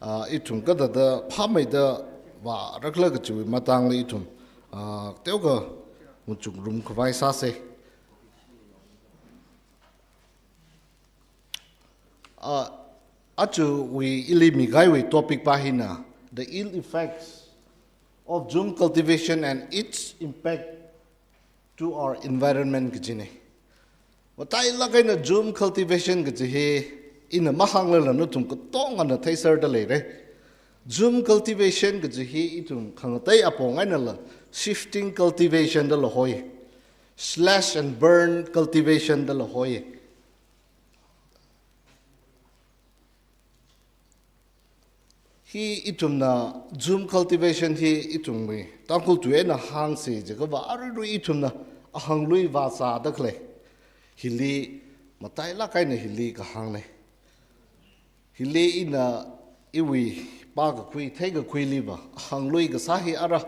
ꯑꯥ, ꯏꯊꯨꯝ ꯀꯊꯥꯗ ꯐꯥꯃꯩꯗ ꯚꯥ ꯔꯛꯂꯒ ꯆꯨ ꯃꯇꯥꯡꯂꯤ ꯏꯊꯨꯝ, ꯑꯥ, ꯇꯦꯎꯒ ꯃꯨꯆꯨꯛ ꯔꯨꯝ ꯀꯚꯥꯏ ꯁꯥꯁꯦ꯫ ꯑ, ꯑꯆꯨ ꯋꯤ ꯏꯂꯤ ꯃꯤꯒꯥꯏ ꯋꯤ topic ꯄꯥ ꯍꯤꯅ, the ill effects of Jhum cultivation and its impact to our environment ꯀꯆꯤꯅꯦ꯫ ꯃꯇꯥꯏ ꯂꯥꯀꯥꯏꯅ Jhum cultivation ꯀꯆꯤ ꯍꯤ, ꯏꯅ ꯃꯍꯥꯡꯂ ꯂ ꯅꯊꯨꯝ ꯀꯇꯣꯡ ꯑꯅ ꯊꯩꯁꯔꯗ ꯂꯩꯔꯦ꯫ Jhum cultivation ꯀꯆꯤ ꯍꯤ ꯏꯊꯨꯝ ꯈꯪꯇꯩ ꯑꯄꯣꯡ ꯑꯩꯅ ꯂ shifting cultivation ꯗ ꯂ ꯍꯣꯏ꯫ Slash and burn cultivation ꯗ ꯂ ꯍꯣꯏ꯫ Hi ithumna Zoom cultivation hi ithumwui Tangkhul tui eina hāngsi jiakhava aruirui ithumna ahanglui vāzāda khalei hili matailāk eina hili kahāngna. Hili ina iwui pākakhui theikakhuli va ahanglui kasā hi ara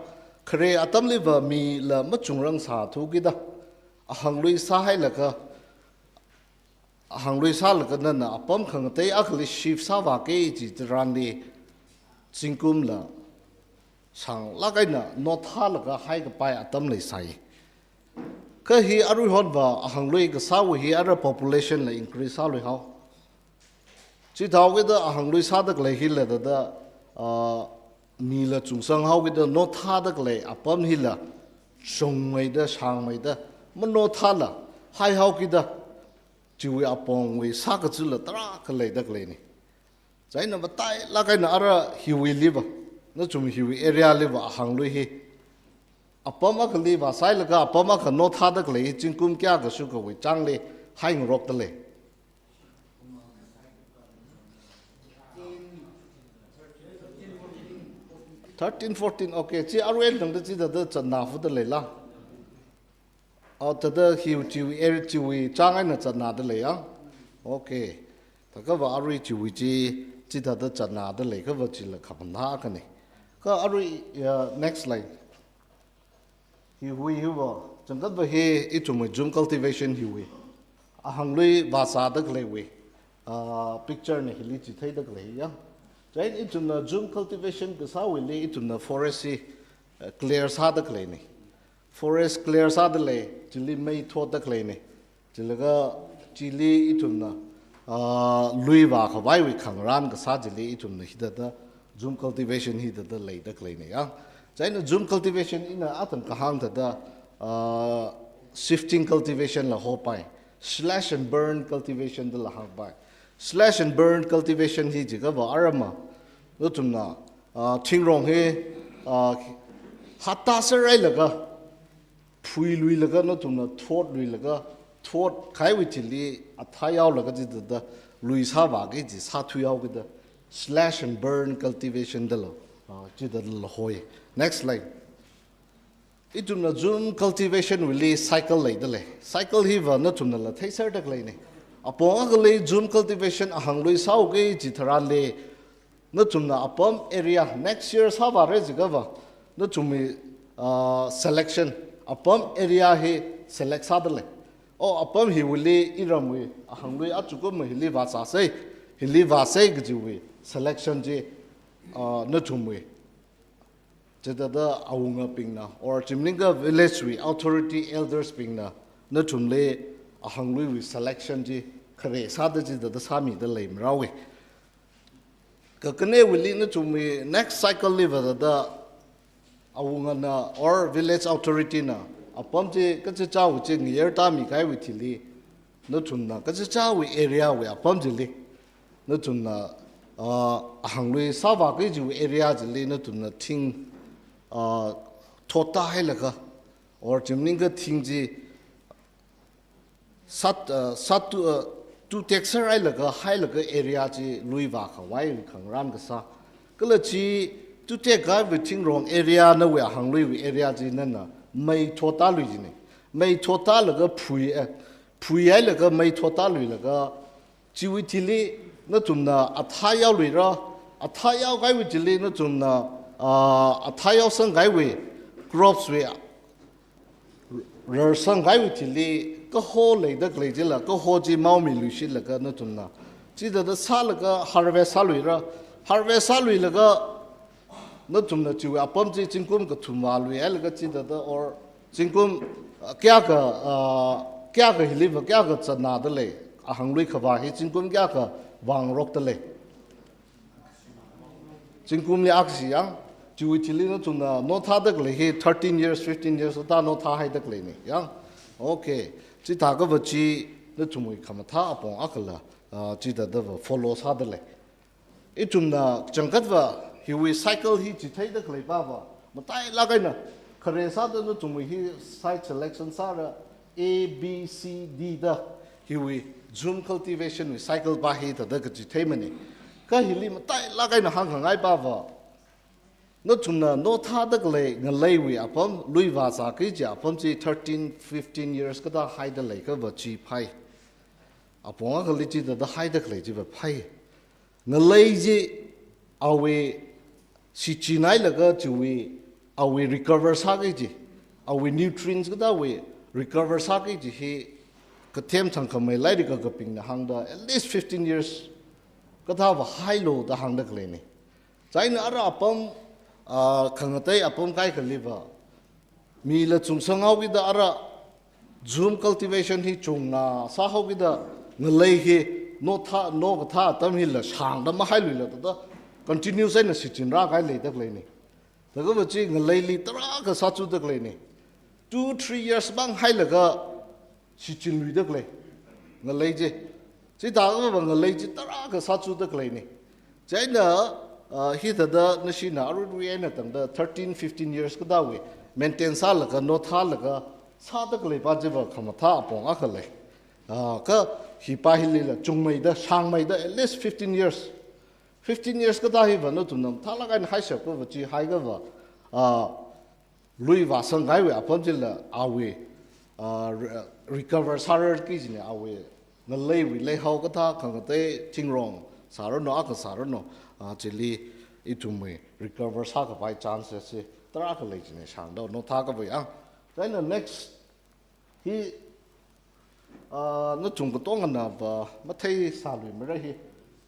khare atamli va mila machungrang sāthukida ahanglui sāhailaga ahanglui sālaga nana apam khangatei akhali shift sāvāki kaji tharanli zingkumla shanglāk eina nothālaga haikapai atam leisai. Kha hi aruihon va ahanglui kasāwui hi ara population la increase sāluihao. Chithāhaokida ahanglui sāda khalei hila thāda, ah, mila chungsanghaokida nothāda khalei apam hila shongmeida shangmeida manothāla haihaokida chiwui apongwui sākazula tarākha leida khaleina. Chieina matailāk eina ara hiwuili va, nathum hiwui area li va ahanglui hi apam akhali vāsailaga apam akha nothāda khalei hi zingkum kayākha shukawui changli haingarokta lei. Thirteen, fourteen, okay. Chi arui eina tangda chithāda zatna fuda leila. Oh, thāda hiwui chiwui area chiwui chang eina zatnada leiya. Okay. Thākhava arui chiwui chi, chithāda zatnada lei, khava chila khamathā akhana. Kha arui, ya, next slide. Hiwui hiva, changkhat va hi ithumwui Zoom cultivation hiwui ahanglui vāzāda khaleiwui, ah, picture na hili chitheida khalei ya. Chieina ithumna Zoom cultivation kasāwuili ithumna forest hi, eh, clear sāda khaleina. Forest clear sāda lei, chili mei thotda khaleina. Chilaga chili ithumna, ah, lui vākhavaiwui khangarān kasā chili ithumna hithāda Zoom cultivation hithāda leida khaleina ya. Chieina Zoom cultivation ina atam kahāng thāda, ah, shifting cultivation la hopai, slash and burn cultivation dala hāngpai. Slash and burn cultivation hi jiakhava arama, nathumna, ah, thingrong hi, ah, hatta sāhailaga, phuiluilaga nathumna thotluilaga, thotkahaiwui thili athā yaolaga chithāda lui sāvāki kaji sāthuihaokida slash and burn cultivation dala, ah, chithādala hoi. Next slide. Ithumna Zoom cultivation wuili cycle leida lei. Cycle hiva nathumnala theiserda khaleina. Apong akhali Zoom cultivation ahanglui sāuki kaji tharanli nathumna apam area next year sāvāra jiakhava, nathumwui, ah, selection, apam area hi select sāda lei. Oh, apam hiwuili iramwui ahanglui achukum hili vāzāsei, hili vāsei kajiwui selection chi, ah, nathumwui chithāda awungabingna, or chi maningakha village wui authority elders bingna, nathumli ahangluiwui selection chi khare sāda chithāda sāmida leimarao. Kakanewuili nathumwui next cycle li va thāda awungana or village authority na apam chi kachichāwui chi ngayar tāmikahaiwui thili, nathumna kachichāwui area wui apam chili, nathumna, ah, ahanglui sāvāki kajiwui area chili, nathumna thing, ah, thottāhailaga, or chi maningakha thing chi sat, ah, sat tu, ah, tutek sārailaga, hailaga area chi lui vākhavai khangarān kasā. Kala chi tutekkahaiwui thingrong area nawui ahangluiwui area chi nana mei thottālui jina. Mei thottālaga phui, eh, phuihailaga mei thottāluilaga, chiwui thili nathumna athā yaoluira, athā yaokahaiwui thili nathumna, ah, athā yaosangkahaiwui crops wui rarsangkahaiwui thili kaho leida khalei chila, kaho chi maomiluishilaga nathumna chithāda sālaga harvest sāluira, harvest sāluilaga nathumna chiwui apam chi zingkum kathum vāluihailaga chithāda or zingkum, ah, kayākha, ah, kayākha hili va kayākha zatnada lei, ahanglui khavā hi zingkum kayākha vāngarokta lei. Zingkumli akhashi ya, chiwui thili nathumna nothāda khalei hi thirteen years, fifteen years ota nothāhaida khaleina ya. Okay, chithākhava chi nathumwui khamathā apong akhala, ah, chithāda va follow sāda lei. Ithumna changkhat va hiwui cycle hi chitheida khalei pava, matailāk eina khare sāda nathumwui hi site selection sāra, A, B, C, D da hiwui Zoom cultivation wui cycle pa hithāda kachitheimana. Kha hili matailāk eina hāngkhangai pava, nathumna nothāda khalei ngaleiwui apam, lui vāzāki kaji apam chi thirteen, fifteen years kathā haida lei kava chi phai. Apong akhali chithāda haida khalei chiva phai. Ngalei chi awui shichinhailaga chiwui, awui recover sāki kaji, awui nutrients kathāwui recover sāki kaji hi kathem thangkhamei lairika kapingna hāngda at least fifteen years kathāva hailu da hāngda khaleina. Chieina ara apam, ah, khangatei apam kaikhaliva, mila chungsanghaokida ara jhum cultivation hi chungna sāhaokida ngalei hi nothā, nokathā atam hila shāngda mahailuila thāda continuous eina shichinrākahai leida khaleina. Thākha va chi ngaleili tarākha sāchuda khaleina. Two, three years vāng hailaga shichinluida khalei ngalei chi. Chithākha va ngalei chi tarākha sāchuda khaleina. Chieina, ah, hithāda nashina aruirui eina tangda thirteen, fifteen years kathāwui maintain sālaga, nothālaga sāda khalei pa chiva khamathā apong akha lei. Ah, kha hi pa hilila chungmeida, shāngmeida, at least fifteen years. Fifteen years kathā hiva nathumna mathālāk eina haishap kava chi haiakha va, ah, lui vāsangkahaiwui apam chila awui, ah, re-, recover sārarki kajina, awui ngaleiwui leihao kathā khangatei thingrong sāranu, akha sāranu, ah, chili ithumwui recover sākapai chances chi tarākha lei kajina shāngda nothā kava ya. Chieina next hi, ah, nathum katongana va matheisāluimara hi.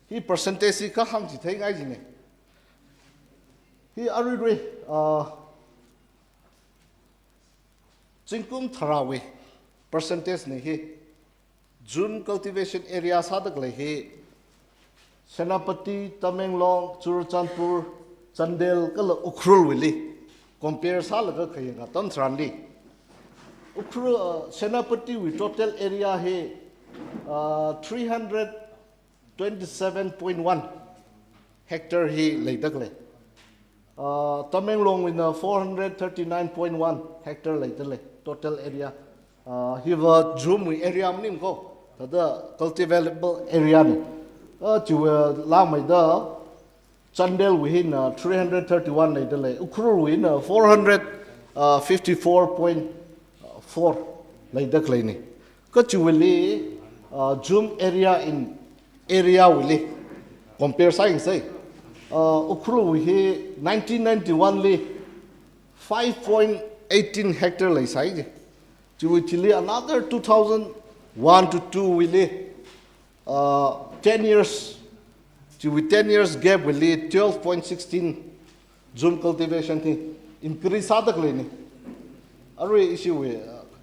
Hi percentage hi kha hāngchitheingai kajina. Hi aruirui, ah, zingkum tharāwui percentage na hi. Jhum cultivation area sāda khalei hi Senapati, Tamenglong, Churachandpur, Chandel kala Ukhrulwuili compare sālaga khayang atam tharanli, Ukhrul, uh, Senapatiwui total area hi, uh, three hundred twenty-seven point one hectare hi leida khalei. Uh, Tamenglongwuina four hundred thirty-nine point one hectare leida lei, total area. Uh, hiva jhumwui area maning ko, thāda cultivable area na. Uh, chiwui langmeida Chandelwui hina three hundred thirty-one leida lei, Ukhrulwui hina four hundred fifty-four point four leida khaleina. Kha chiwuili, uh, jhum area in area wuili compare sāyangsa. Uh, Ukhrulwui hi nineteen ninety-one li five point eighteen hectare leisai ji. Chiwui chili another two thousand one to two wuili, uh, ten years, chiwui ten years gap wuili twelve point sixteen jhum cultivation hi increase sāda khaleina. Arui ishiwui,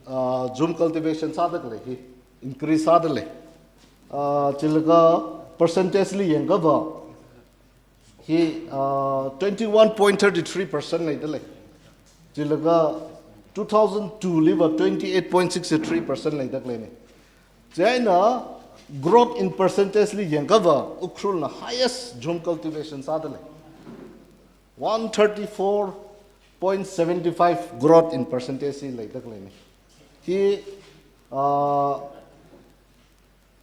uh, jhum cultivation sāda khalei hi increase sāda lei. Uh, chilaga percentage li yangakha va hi, uh, twenty-one point thirty-three percent leida lei. Chilaga two thousand two liva twenty-eight point six three percent leida khaleina. Chieina growth in percentage li yangakha va Ukhrulna highest jhum cultivation sāda lei. One thirty-four point seven five growth in percentage hi leida khaleina. Hi, uh,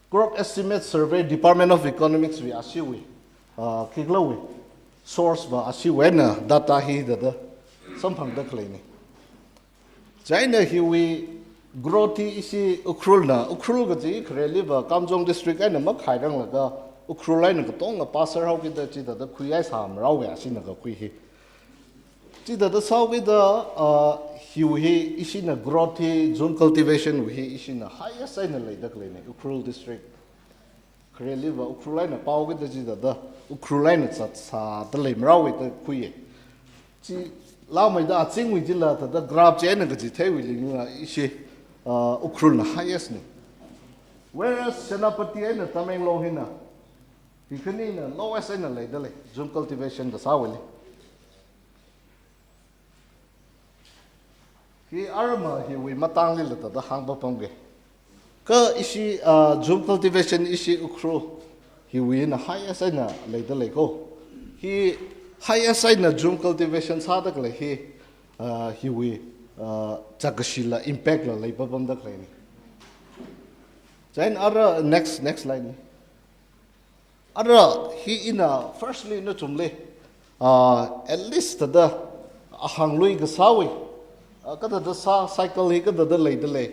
Crop Estimate Survey, Department of Economics wui ashiwui, uh, khikhalawui source va ashiwui eina data hi thāda samphangda khaleina. Chieina hiwui growth hi ishi Ukhrulna, Ukhrul kaji khareli va Kamjong district eina makhairanglaga Ukhrul eina katonga pass sāhaokida chithāda khuihai sāmarao ya shina kakhui hi. Chithāda sāhaokida, uh, hiwui hi ishina growth hi, jhum cultivation wui hi ishina highest eina leida khaleina, Ukhrul district. Khareli va Ukhrul eina paokida chithāda, Ukhrul eina zatsāda leimarao da khuiya. Chi langmeida azingwui chila thāda graph chi eina kachitheiwuili nga ishi, uh, Ukhrulna highest na. Whereas Senapati eina Tamenglong hina, hi khanina lowest eina leida lei, jhum cultivation kasāwuili. Hi arma hiwui matangli la thāda hāngpapamge. Kha ishi, ah, jhum cultivation ishi Ukhrul hiwui hina highest eina leida lei ko. Hi highest eina jhum cultivation sāda khalei hi, ah, hiwui, ah, zakkashi la impact la leipapamda khaleina. Chieina ara next, next slide na. Ara hi ina firstly nathumli, ah, at least thāda ahanglui kasāwui, ah, kathāda sā cycle hi kathāda leida lei,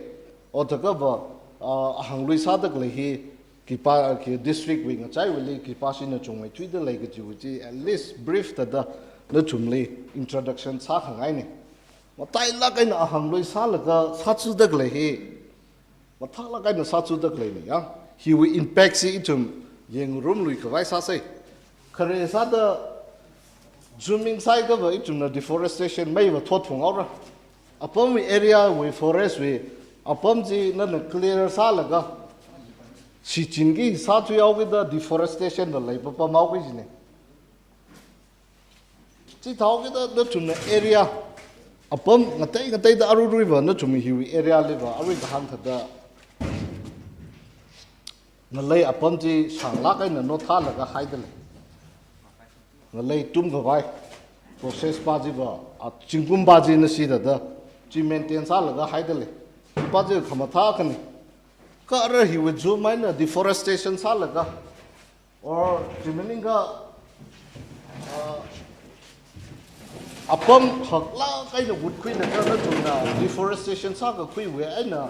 othakava, ah, ahanglui sāda khalei hi khipā, khi district wui ngachaiwuili khipāshi na chungmeithuida lei kajiwui chi at least brief thāda nathumli introduction sākhangaina. Matailāk eina ahanglui sālaga sāthuda khalei hi, mathālāk eina sāthuda khaleina ya. Hiwui impact chi ithum yangrumlui khavai sāsei. Khare sāda zooming sāhaiakhava ithumna deforestation meiva thot phunghaora. Apamwui area wui forest wui apam chi nana clear sālaga shichinki sāthuihaokida deforestation la leipapamhaoki jina. Chithāhaokida nathumna area apam ngatei ngateida aruiruiva nathum hiwui area liva arui kahāng thāda ngalei apam chi shānglāk eina nothālaga haida lei. Ngalei tumkhavai process pa chiva, a, zingkum pa chi nasi thāda chi maintain sālaga haida lei. Pa chi khamathā akhana. Kha ara hiwui zoom eina deforestation sālaga or chi maningakha, ah, apam haklāk eina vutkhuilaga nathumna deforestation sākakhuiwui eina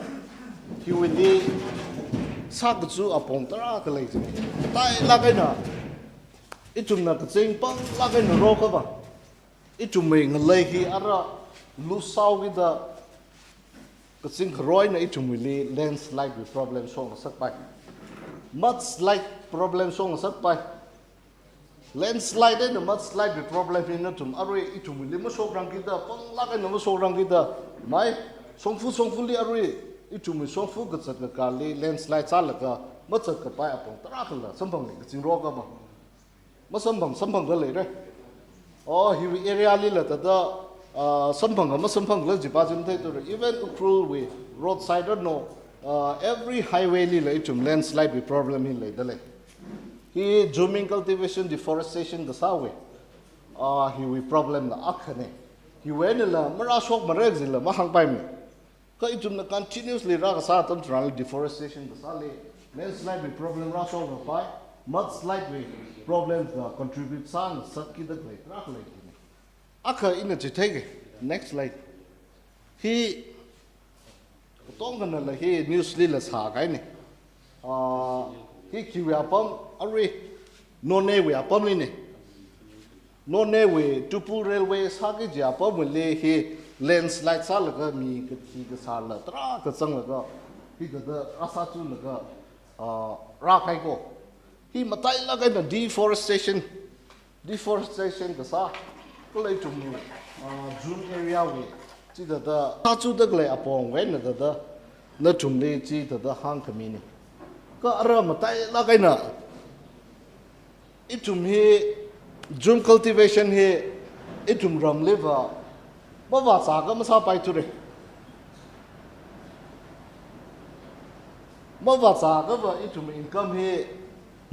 hiwuili sākachu apong tarākha lei jina. Matailāk eina ithumna kazing panglāk eina rokhava ithumwui ngalei hi ara lose sāhaokida kazing kharoi eina ithumwuili landslide wui problem shokngasakpai. Mudslide problem shokngasakpai. Landslide eina mudslide wui problem hi nathum arui ithumwuili mashokrangkida, panglāk eina mashokrangkida, mai, shongfa shongfali arui ithumwui shongfa kazat kakāli landslide sālaga mazatkapai apong tarākhala samphangli kazing rokhava. Masamphang, samphangda leira. Oh, hiwui area lila thāda, ah, samphanga masamphangla jipa chi matheithura. Even Ukhrulwui roadside no, ah, every highway lila ithum landslide wui problem hi leida lei. Hi zooming cultivation deforestation kasāwui, ah, hiwui problem la akhana. Hiwui einala marāshokmara jila mahāngpaimana. Kha ithumna continuously rākasā atam tharanli deforestation kasāli, landslide wui problem rāshokrapai, mudslide wui problem ka contribute sāngasakkida khalei tarākha lei jina. Akha ina chitheiki, next slide. Hi katongkhanala hi news lila sākahaina. Ah, hi khiwui apam, arui Nonewui apamlina. Nonewui Tupul Railway sāki kaji apamwuili hi landslide sālaga mi kathi kasāla tarākha zanglaga hithāda rāsāchulaga, ah, rākahai ko. Hi matailāk eina deforestation, deforestation kasā, kala ithumwui, ah, zoom area wui chithāda sāchuda khalei apongwui eina thāda nathumli chithāda hāngkhamina. Kha ara matailāk eina ithum hi zoom cultivation hi ithum ramliva mavāzāakha masāpaithura. Mavāzāakhava ithum income hi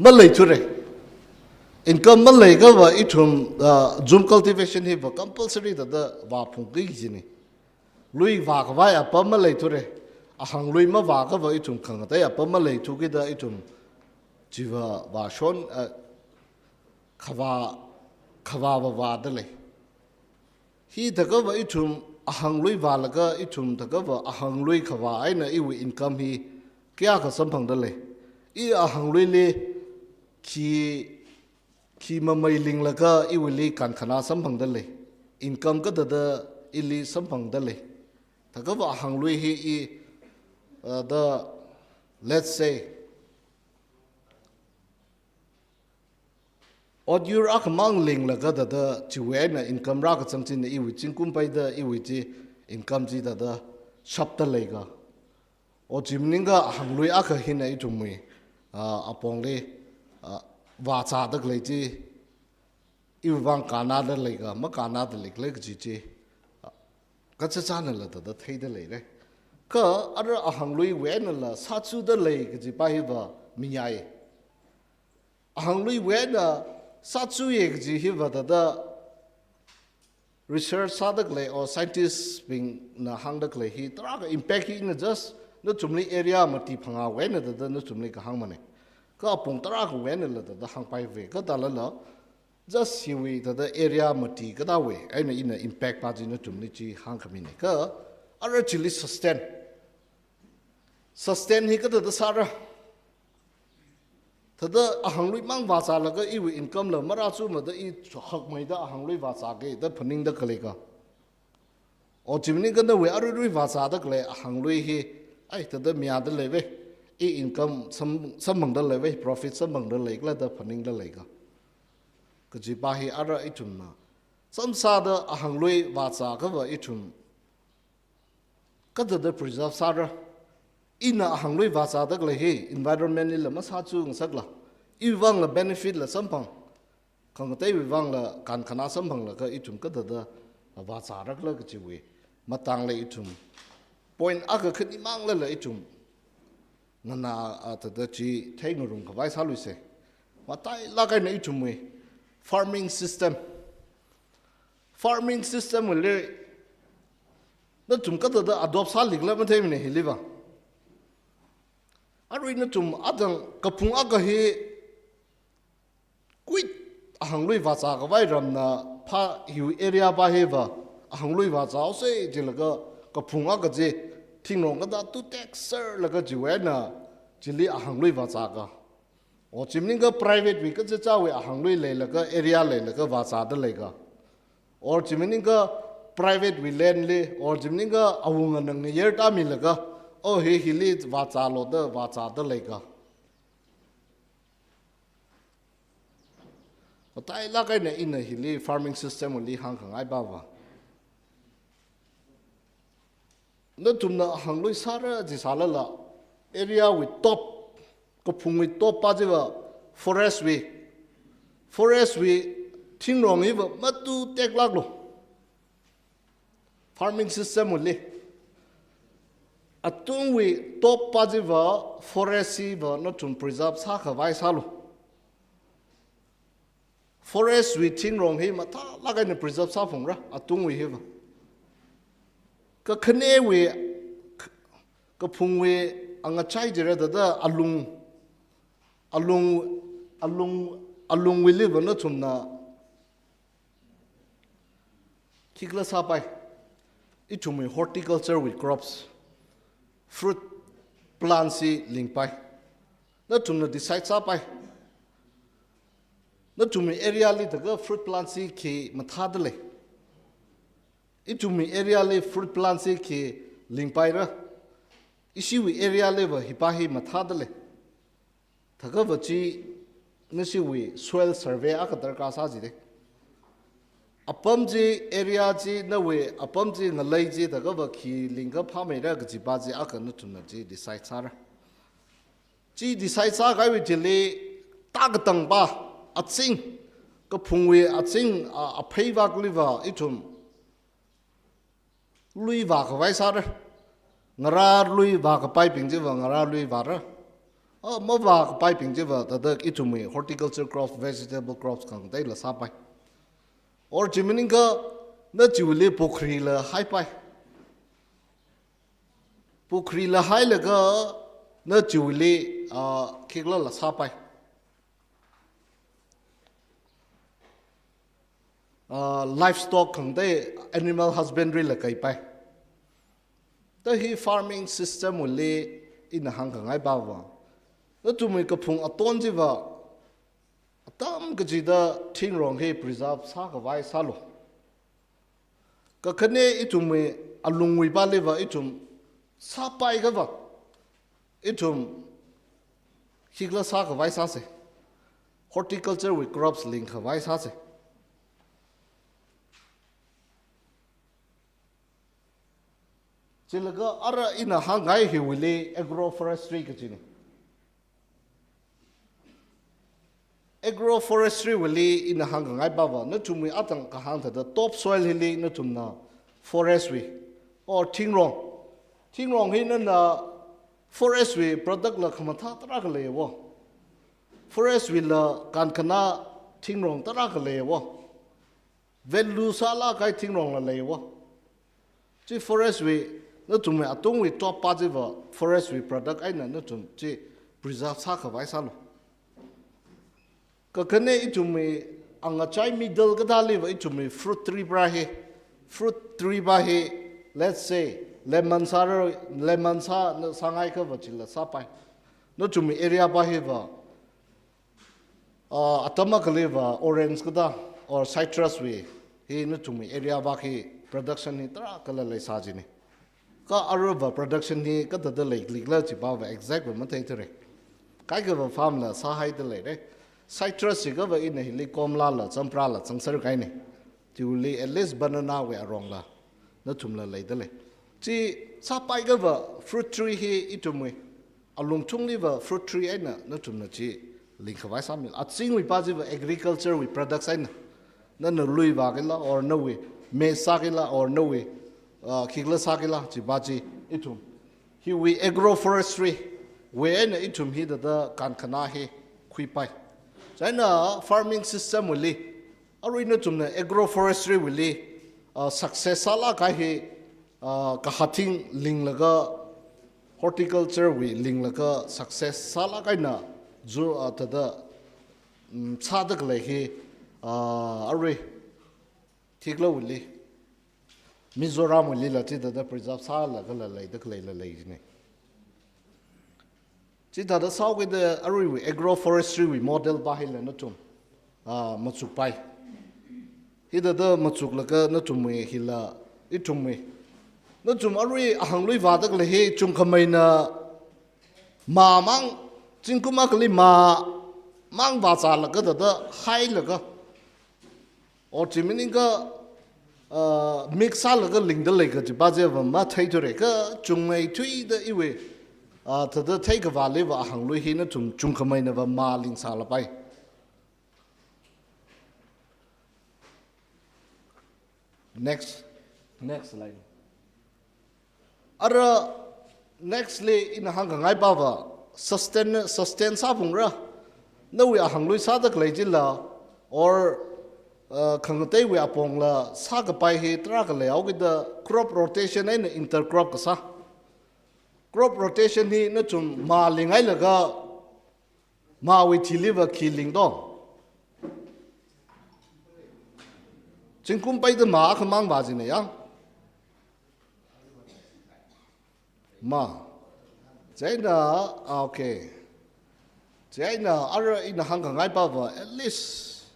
maleithura. Income maleiakhava ithum, ah, zoom cultivation hiva compulsory thāda vāphungki kajina. Lui vākhavai apam maleithura. Ahanglui mavāakhava ithum khangatei apam maleithukida ithum chiva vāshon, ah, khavā, khavāva vāda lei. Hithākhava ithum ahanglui vālaga ithum thākhava ahanglui khavā eina iwui income hi kayākha samphangda lei. I ahangluili khi, khi mamei linglaga iwuili kankhana samphangda lei. Income kathāda ili samphangda lei. Thākhava ahanglui hi i, uh, the, let's say, ot yur akhamang linglaga thāda chiwui eina income rākazang china iwui zingkum paida iwui chi income chi thāda shapda leika. O chi maningakha ahanglui akha hina ithumwui, ah, apongli, ah, vāzāda khalei chi iwui vang kannada leika, makannada leikhala kaji chi, ah, kachachānala thāda theida leira. Kha ara ahangluiwui einala sāchuda lei kajipa hiva mayāya. Ahangluiwui eina sāchuya kaji hiva thāda research sāda khalei or scientist bingna hāngda khalei hi tarākha impact hi ina just nathumli area mati phangāwui eina thāda nathumli kahāngmana. Ka apong tarākhawui einala thāda hāngpaiva. Kathālala, just hiwui thāda area mati kathāwui eina ina impact pa chi nathumli chi hāngkhamina. Kha ara chili sustain. Sustain hi kathāda sāra. Thāda ahāngluimang vāzālaga iwui income la marāchumada i hakmeida ahānglui vāzāki da phaningda khalei ka. O chi maningakha nawui aruirui vāzāda khalei ahānglui hi, ai, thāda mayāda leiva, i income sam-, samphangda leiva, profit samphangda leikhala da phaningda lei ka. Kaji pa hi ara ithumna samsāda ahānglui vāzāakhava ithum kathāda preserve sāra. Ina ahānglui vāzāda khalei hi environment lila masāchungasakla, iwui vangla benefit la samphang, khangateiwui vangla kankhana samphanglaga ithum kathāda vāzārakhala kajiwui matangla ithum point akha khani manglala ithum nganā, a, thāda chi theingarumkhavai sāluisa. Matailāk eina ithumwui farming system. Farming system wuili nathum kathāda adopt sālikhala matheimana hiliva. Arui nathum athang kaphung akha hi kuit ahānglui vāzākhavai ramna pa hiwui area pa hiva ahānglui vāzāhaosa jilaga kaphung akha chi thingrong kathā tu tek serlaga chiwui eina chili ahānglui vāzāka. O chi maningakha private wui kachichāwui ahānglui leilaga area leilaga vāzāda leika. Or chi maningakha private wui land li, or chi maningakha awunga nang ngayar tāmilaga, o hi hili vāzālu da vāzāda leika. Matailāk eina ina hili farming system li hāngkhangai pava. Nathumna ahānglui sāra jisālala, area wui top, kaphungwui top pa chiva forest wui, forest wui thingrong hiva matu teklāklu. Farming system wuili. Atungwui top pa chiva forest hiva nathum preserve sākhavai sālu. Forest wui thingrong hi mathālāk eina preserve sāphalungra, atungwui hiva. Kakhanewui, kaphungwui angachai jira thāda alung, alung, alung, alungwuiliva nathumna khikhala sāpai. Ithumwui horticulture wui crops, fruit plants hi lingpai. Nathumna decide sāpai. Nathumwui area li thākha fruit plants hi khi mathāda lei. Ithumwui area li fruit plants hi khi lingpaira. Ishiwui area liva hi pa hi mathāda lei. Thākhava chi nashiwui soil survey akha darkar sā jide. Apam chi, area chi, nawui apam chi ngalei chi thākhava khi lingkha phāmeira kaji pa chi akha nathumna chi decide sāra. Chi decide sākahaiwui thili tākatang pa, azing, kaphungwui azing, a, aphei vākliva ithum lui vākhavai sāra. Ngarā lui vākapaibing chiva ngarā lui vāra. A, mavākapaibing chiva thāda ithumwui horticulture crops, vegetable crops khangateila sāpai. Or chi maningakha na chiwuili pukhri la haipai. Pukhri la hailaga na chiwuili, a, khikhala la sāpai. A, livestock khangatei animal husbandry la kaipai. Thāda hi farming system wuili ina hāngkhangai pava. Nathumwui kaphung aton chiva atam kachida thingrong hi preserve sākhavai sālu. Kakhane ithumwui alungwui paliva ithum sāpaiakhava, ithum khikhala sākhavai sāsa. Horticulture wui crops lingkhavai sāsa. Chilaga ara ina hāngngai hiwuili agroforestry kajina. Agroforestry wuili ina hāngkhangai pava, nathumwui atang kahāng thāda topsoil hili nathumna forest wui, or thingrong. Thingrong hi nana forest wui product la khamathā tarākha leiya. Forest wuila kankhana thingrong tarākha leiya. Value sālākkahai thingrong la leiya. Chi forest wui, nathumwui atungwui top pa chiva forest wui product eina nathum chi preserve sākhavai sālu. Kakhane ithumwui angachai middle kathāliva ithumwui fruit tree pa hi, fruit tree pa hi, let's say, lemon sāra, lemon sā, sāngai kava chila sāpai. Nathumwui area pa hiva, ah, atam akhaliva orange kathā, or citrus wui, hi nathumwui area pa hi production hi tarākhala leisā jine. Kha aruiva production hi kathāda leikhala chipava exact va matheithura. Kaikhava farm la sāhaida leira. Citrus chikhava ina hili komala la, champra la, zangser kahaina. Chiwuili at least banana wui arongla, nathumla leida lei. Chi sāpai khava fruit tree hi ithumwui alungthungliva fruit tree eina nathumna chi lingkhavai sāmi. Azingwui pa chiva agriculture wui products eina. Nana lui vākhala, or nawui maize sākhala, or nawui, uh, khikhala sākhala, chi pa chi ithum. Hiwui agroforestry wui eina ithum hithāda kankhana hi khuipai. Chieina farming system wuili, arui nathumna agroforestry wuili, uh, success sālāk kahai hi, uh, kahating linglaga, horticulture wui linglaga success sālāk kahaina zu, uh, thāda, um, sāda khalei hi, uh, arui thikla wuili, Mizoram wuilila chithāda preserve sālagala leida khaleila lei jine. Chithāda sāhaokida aruiwui agroforestry wui model pa hila nathum, ah, machukpai. Hithāda machuklaga nathumwui hila ithumwui. Nathum arui ahānglui vāda khalei hi chungkhameina mā mang, zingkum akhali mā mang vāzālaga thāda hailaga. Or chi maningakha, uh, mix sālaga lingda lei kaji pa chiva matheithura, kha chungmeithuida iwui, uh, thāda theikhavāliva ahānglui hi nathum chungkhameinava mā lingsālapai. Next. Next slide. Ara next li ina hāngkhangai pava sustain, sustain sāphungra. Nawui ahānglui sāda khalei chila, or, uh, khangateiwui apongla sākapai hi tarākha leihaokida crop rotation eina intercrop kasā. Crop rotation hi nathum mā linghailaga, māwui thiliva khi lingdo. Zingkum peida mā akhamang vā jine ya. Mā. Chieina, ah, okay. Chieina ara ina hāngkhangai pava, at least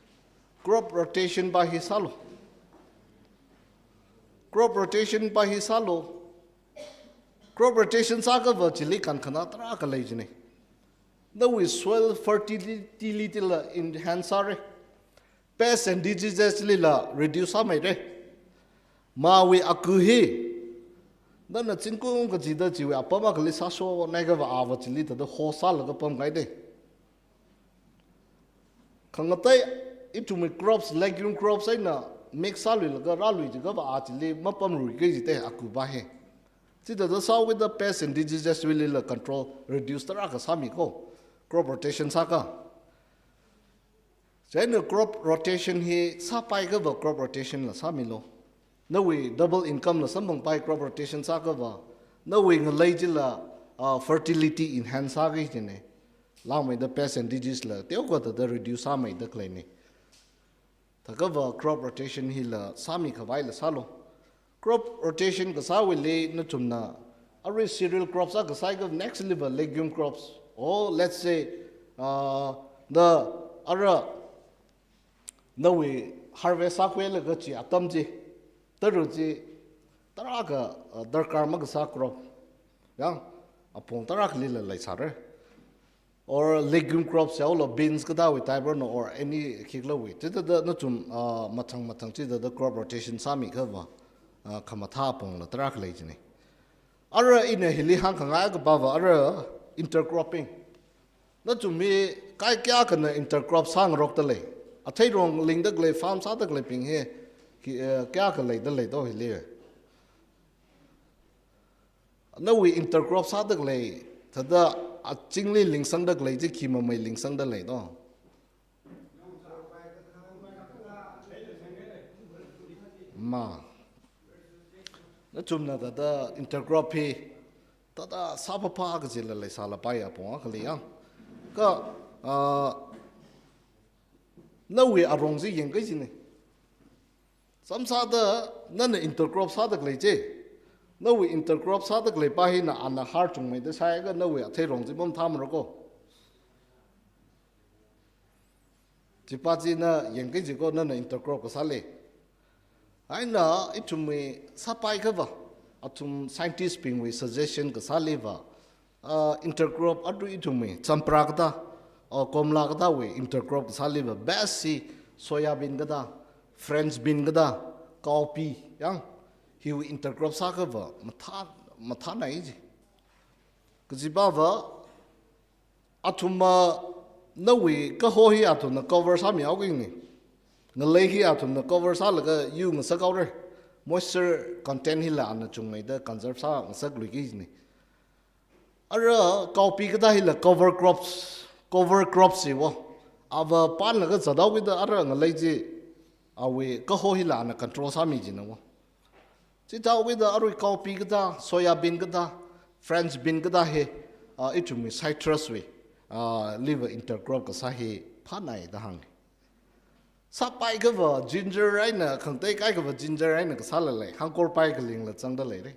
crop rotation pa hi sālu. Crop rotation pa hi sālu. Crop rotation sākhava chili kankhana tarākha lei jine. Nawui soil fertility la enhance sāra. Pest and diseases lila reduce sāmeira. Māwui aku hi, nana zingkum kachida chiwui apam akhali sāshonai khava ava chili thāda host sālaga pamkahaida. Khangatei ithumwui crops, legume crops eina mix sāluilaga rālui chikhava a chili mapamrui kaji te aku pa hi. Chithāda sāhaokida pest and diseases wuilila control, reduce tarākha sāmi ko. Crop rotation sākha. Chieina crop rotation hi sāpai khava crop rotation la sāmilu. Nawui double income la samphangpai crop rotation sākhava. Nawui ngalei chila, ah, fertility enhance sāki jine. Langmeida pest and disease la teokha thāda reduce sāmeida khaleine. Thākhava crop rotation hila sāmi khavaila sālu. Crop rotation kasāwuili nathumna arui cereal crops akha sāhaiakha next liva legume crops. Or let's say, uh, the ara nawui harvest sākhuilaga chi atam chi, tara chi, tarākha, uh, darkar makasā crop. Ya, apong tarākhalila leisāra. Or legume crops yaolo, beans kathāwui type rano, or any khikhalawui. Chithāda nathum, ah, mathang mathang chithāda crop rotation sāmikhava, ah, khamathā apongla tarākha lei jine. Ara ina hili hāngkhangai kapava, ara intercropping. Nathum mi kaikha kayākhana intercrop sāngarokda lei. Atheirong lingda khalei, farm sāda khaleibing hi, ki, eh, kayākha leida leido hili. Nawui intercrop sāda khalei, thāda azingli lingsangda khalei chi khi mamei lingsangda leido. Mā. Nathumna thāda intercrop hi, thāda sāphāphā kajila leisālapai apong akhali ya. Kha, ah, nawui arong chi yangkei jina. Samsāda nana intercrop sāda khalei chi, nawui intercrop sāda khalei pa hina ana har chungmeida sāhaiakha nawui athei rong chi mamathāmara ko. Chipa chi na yangkei jiko, nana intercrop kasāli. Eina ithumwui sāpaiakhava, athum scientist bingwui suggestion kasāliva, ah, intercrop arui ithumwui champra kathā, ah, komla kathāwui intercrop kasāliva best hi soya bean kathā, French bean kathā, cowpea, yang, hiwui intercrop sāakhava mathā, mathānai ji. Kajipava, athumva nawui kaho hi athumna cover sāmihaokei jina. Ngalei hi athumna cover sālaga yu ngasakhaora. Moisture content hila ana chungmeida conserve sāngasakluiki jina. Ara cowpea kathā hila cover crops, cover crops hiwo. Ava panlaga zathaokida ara ngalei chi awui kaho hila ana control sāmi jinawo. Chithāhaokida arui cowpea kathā, soya bean kathā, French bean kathā hi, ah, ithumwui citrus wui, ah, liva intercrop kasā hi phānai da hānga. Sāpaiakhava ginger eina, khangatei kaikhava ginger eina kasāla lei, hāngkorpai kalingla zangda leira.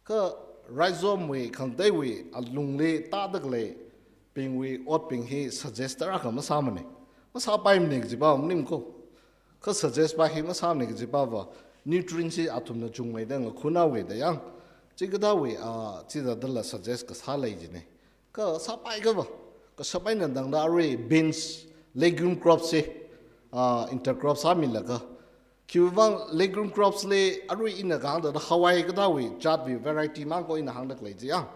Kha rhizome wui, khangateiwui alungli tāda khaleibingwui otbing hi suggest tarākha masāmana. Masāpaimana kajipa maningko. Kha suggest pa hi masāmana kajipava, nutrients hi athumna chungmeida ngakhunhaowa da yang. Chikathāwui, ah, chithādala suggest kasā lei jina. Kha sāpaiakhava, kashap eina tangda arui beans, legume crops hi, ah, intercrop sāmilaga. Khiwuivang legume crops li arui ina kahāngda hawai kathāwui jatwui variety mang ko ina hāngda khalei chi yang.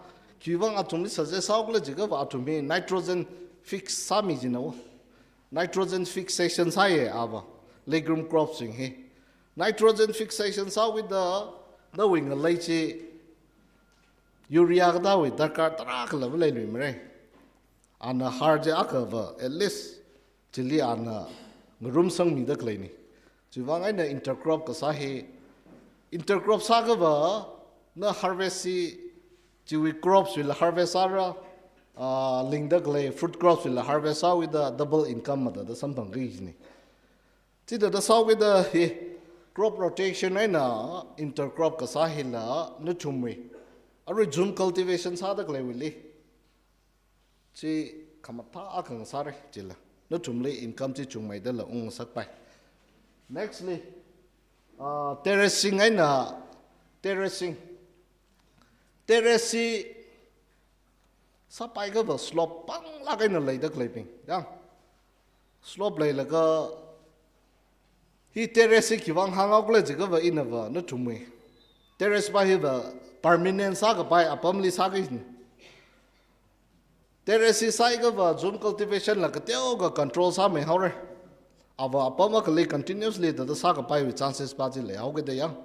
Khiwuivang athumli suggest sāhaokhala jiakhava athum hi nitrogen fix sāmi jinawo. Nitrogen fixation sāya ava, legume crops bing hi. Nitrogen fixation sāhaokida nawui ngalei chi urea kathāwui darkar tarākhala maleiluimara. Ana har chi akhava, at least, chili ana ngarumsangmida khaleina. Chiwuivang eina intercrop kasā hi, intercrop sāakhava, na harvest chi, chiwui crops wuila harvest sāra, ah, lingda khalei fruit crops wuila harvest sāhaokida double income mathāda samphangki jina. Chithāda sāhaokida hi crop rotation eina intercrop kasā hila nathumwui arui Zoom cultivation sāda khaleiwuili chi khamathā akha ngasāra chila. Nathumli income chi chungmeidala ungngasakpai. Next li, ah, terracing eina, terracing. Terrace hi sāpaiakhava slope panglāk eina leida khaleibing. Yang, slope leilaga hi terrace hi khiwuivang hānghaokhala jiakhava inava nathumwui terrace pa hiva permanent sākapai apamli sāki jina. Terrace hi sāhaiakhava Zoom cultivation la kateokha control sāmeihaora. Ava apam akhali continuously thāda sākapaiwui chances pa chi leihaokida yang.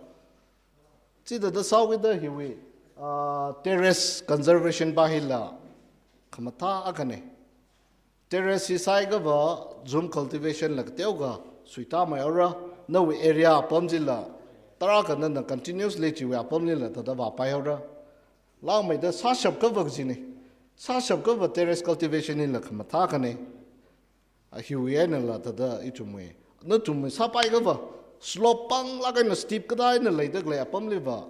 Chithāda sāhaokida hiwui, ah, terrace conservation pa hila khamathā akhana. Terrace hi sāhaiakhava Zoom cultivation la kateokha suitāmeihaora, nawui area apam chila tarākha nana continuously chiwui apamlila thāda vāpaihaora. Langmeida sāshapkhava kajina. Sāshapkhava terrace cultivation hila khamathā akhana. Ah, hiwui einala thāda ithumwui, nathumwui sāpaiakhava slope panglāk eina steep kathā eina leida khalei apamliva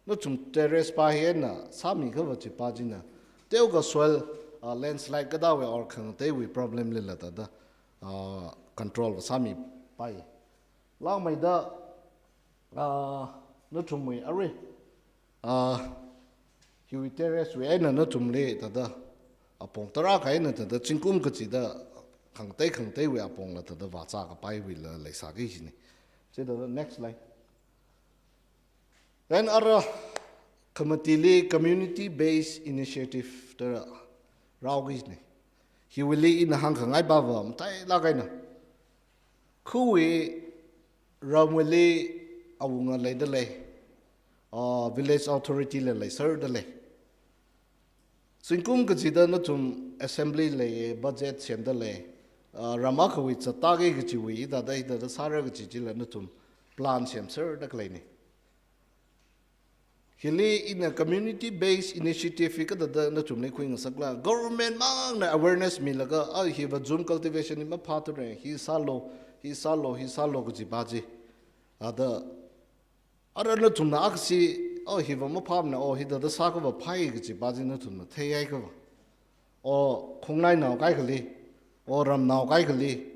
nathum terrace pa hi eina sāmiakhava chipa china teokha soil, ah, landslide kathāwui or khangateiwui problem lila thāda, ah, control sāmipai. Langmeida, ah, nathumwui arui, ah, hiwui terrace wui eina nathumli thāda apong tarākha eina thāda zingkum kachida khangatei khangateiwui apongla thāda vāzākapaiwuila leisāki jina. Chithāda next slide. Then ara khamatili community based initiative da rāhaoki jina. Hiwuili ina hāngkhangai pava matailāk eina khawui ramwuili awunga leida lei, ah, village authority la leiserda lei. Zingkum kachida nathum assembly leiya, budget semda lei, ah, ram akhawui zattāki kachiwui hithāda hithāda sāra kachi chila nathum plan semserda khaleina. Hili ina community based initiative hi kathāda nathumli khuingasakla, government mangna awareness milaga, ah, hiva Zoom cultivation hi maphāthura, hi sālu, hi sālu, hi sālu kajipa chi. Thāda, ara nathumna akhasi, oh, hiva maphāmana, oh, hithāda sākhava phāi kajipa chi nathumna theihai khava. Oh, khongnainao kaikhali, oh, ramnao kaikhali,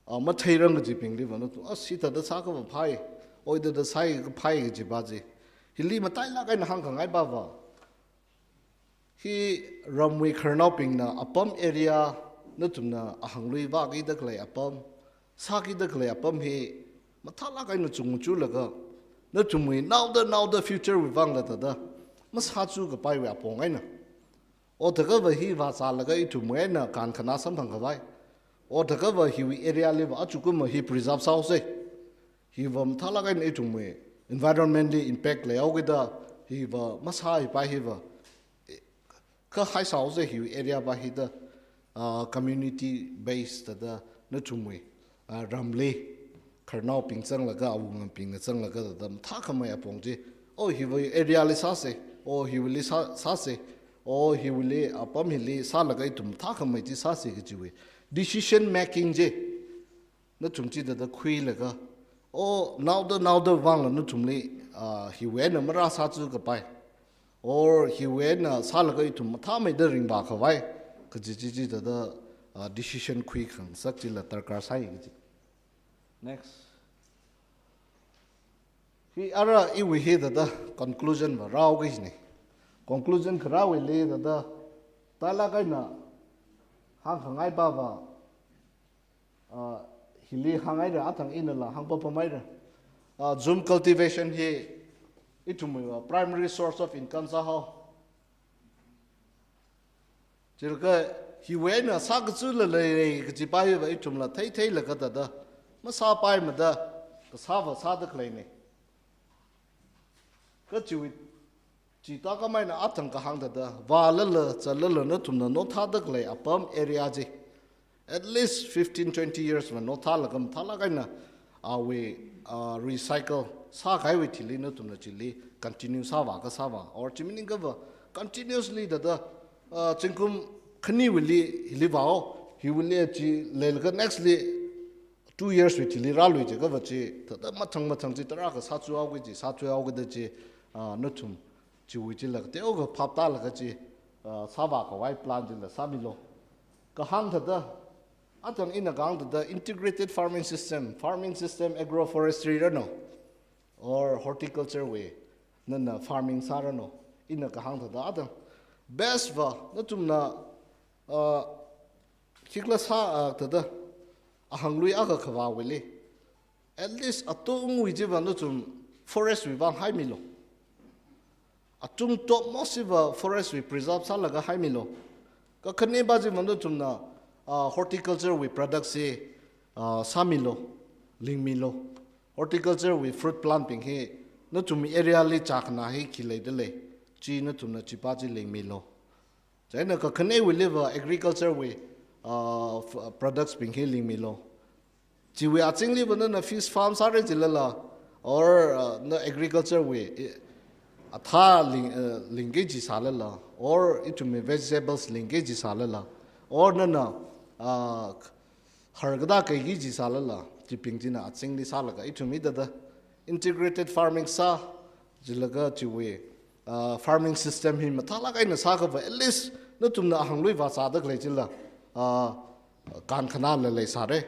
ah, matheirang kajibingliva nathum, ah, hithāda sākhava phāi, oh, hithāda sāi kaphāi kajipa chi. Hili matailāk eina hāngkhangaipava, hi ramwui khararnaobingna apam area, nathumna ahānglui vākida khalei apam, sākida khalei apam hi mathālāk eina chungchulaga, nathumwui naoda naoda future wui vangla thāda masāchu kapaiwui apong eina. Othakhava hi vāzālaga ithumwui eina kankhanā samphang khavai. Othakhava hiwui area liva achukum hi preserve sāhaosa. Hiva mathālāk eina ithumwui environment li impact leihaokida, hiva masāhipa hiva, eh, kha haisāhaosa hiwui area pa hithāda, ah, community based thāda nathumwui, ah, ramli, khararnaobing zanglaga, awungabingna zanglaga thāda mathākhamei apong chi. Oh, hiwui area li sāsa, oh, hiwuili sā, sāsa, oh, hiwuili apam hili sālaga ithum mathākhamei chi sāsa kajiwui decision making chi nathum chithāda khuilaga, oh, naoda naoda vangla nathumli, ah, hiwui eina marāsāchu kapai, or hiwui eina sālaga ithum mathāmeida ringvā khavai kaji chi chithāda, ah, decision khuikhangasak chila darkar sai kaji. Next. Hi ara iwui hithāda conclusion va rāhaoki kajina. Conclusion kharāwuili thāda, matailāk eina hāngkhangaipava, ah, hili hānghaira, athang inala hāngpapamhaira. Ah, Zoom cultivation hi ithumwui primary source of income sāhao. Chilaga hiwui eina sākachula leilei kajipa hiva ithumla theitheilaga thāda masāpaimada, kasāva sāda khaleina. Kachiwui, chithākhamei eina athang kahāng thāda, vālala, zatlala nathumna nothāda khalei apam area chi, at least fifteen, twenty years va nothālaga mathālāk eina awui, ah, recycle sākahaiwui thili nathumna chili continue sāvā kasāva, or chi maningakhava continuously thāda, ah, zingkum khaniwuili hili vāhao, hiwuili chi leilaga next li two years wui thili rālui jiakhava chi, thāda mathang mathang chi tarākha sāthuihaoki kaji, sāthuihaoki kaji chi, ah, nathum chiwui chila teokha phaptālaga chi, ah, sāvā khavai plan chila sāmilu. Kahāng thāda, athang ina kahāng thāda integrated farming system, farming system agroforestry ranu, or horticulture wui, nana farming sāranu, ina kahāng thāda athang best va, nathumna, ah, khikhala sā, ah, thāda, ahānglui akha khavāwuili, at least atungwui chiva nathum forest wui vang haimilu. Atung topmos chiva forest wui preserve sālaga haimilu. Kakhanepa chiva nathumna, ah, horticulture wui products hi, ah, sāmilu, lingmilu. Horticulture wui fruit plant bing hi, nathumwui area li chākhanā hi khi leida lei, chi nathumna chipa chi lingmilu. Chieina kakhanewuiliva agriculture wui, ah, f-, products bing hi lingmilu. Chiwui azingli va nana fish farm sāra jilala, or, ah, na agriculture wui, eh, athā ling, eh, lingki kaji sālala, or ithumwui vegetables lingki kaji sālala, or nana, ah, har kathā kaiki kaji sālala, chibing china azingli sālaga ithum hithāda integrated farming sā, jilaga chiwui, ah, farming system hi mathālāk eina sākhava, at least nathumna ahānglui vāzāda khalei chila, ah, kankhanāla leisāra.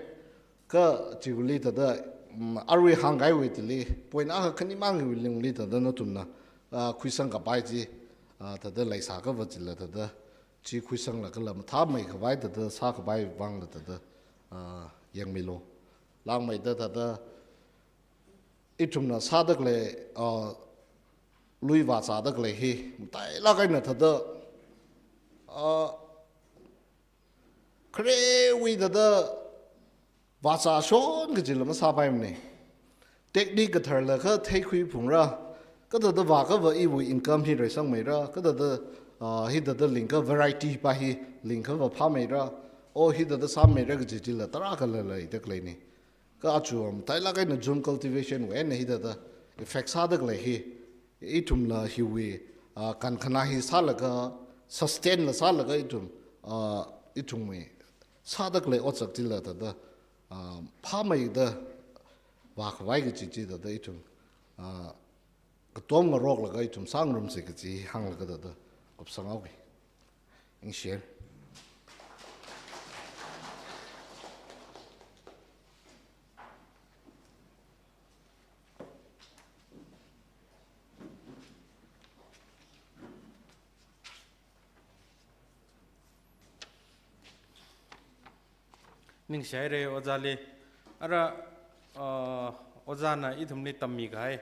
Kachiwuili thāda, mm, arui hāngkahaiwui thili, point akha khani mangwui lungli thāda nathumna, ah, khuisang kapai chi, ah, thāda leisākhava chila thāda, chi khuisanglaga la mathāmei khavai thāda, sākhavai vangla thāda, ah, yangmilu. Langmeida thāda, ithumna sāda khalei, ah, lui vāzāda khalei hi, matailāk eina thāda, ah, kharewui thāda vāzāshon kajila masāpaimana. Technique katharla kha theikhui phungra, kathāda vākhava iwui income hi reisangmeira, kathāda, ah, hithāda lingkha variety pa hi lingkhava phāmeira, o hithāda sāmeira kaji chila tarākhala leida khaleina. Kha aja matailāk eina Zoom cultivation wui eina hithāda effect sāda khalei hi, Ithumla hiwui, ah, kankhanā hi sālaga, sustain la sālaga ithum, ah, ithumwui sāda khalei otsak chila thāda, ah, phāmeida vākhavai kaji chi thāda ithum, ah, katom ngaroklaga ithum sāngarumsa kaji hānglaga thāda kupsanghaoki. Ningshiya. Ningshihaira ojāli. Ara, uh, ojāna ithumli tammikahai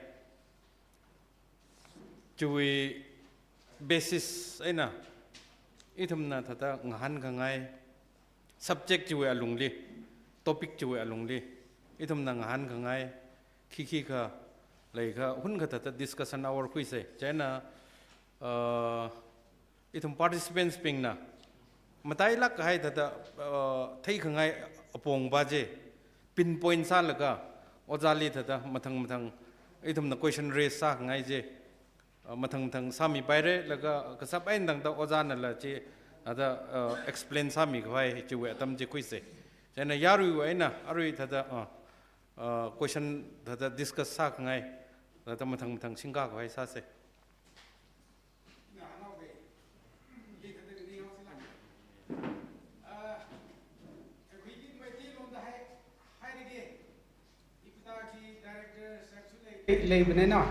chiwui basis eina ithumna thāda ngahānkhangai subject chiwui alungli, topic chiwui alungli, ithumna ngahānkhangai, khi khi khalei kha, hunakha thāda discussion hour khuisa. Chieina, uh, ithum participants bingna matailāk kahai thāda, uh, theikhangai apong va chi pinpoint sālaga ojāli thāda mathang mathang ithumna question raise sākhangai chi, uh, mathang mathang sāmipaira, laga kasāp eina tangda ojānala chi thāda, uh, explain sāmikhavai chiwui atam chi khuisa. Chieina yaruiwui eina arui thāda, uh, uh, question thāda discuss sākhangai thāda mathang mathang singkakhavai sāsa. Leibanina,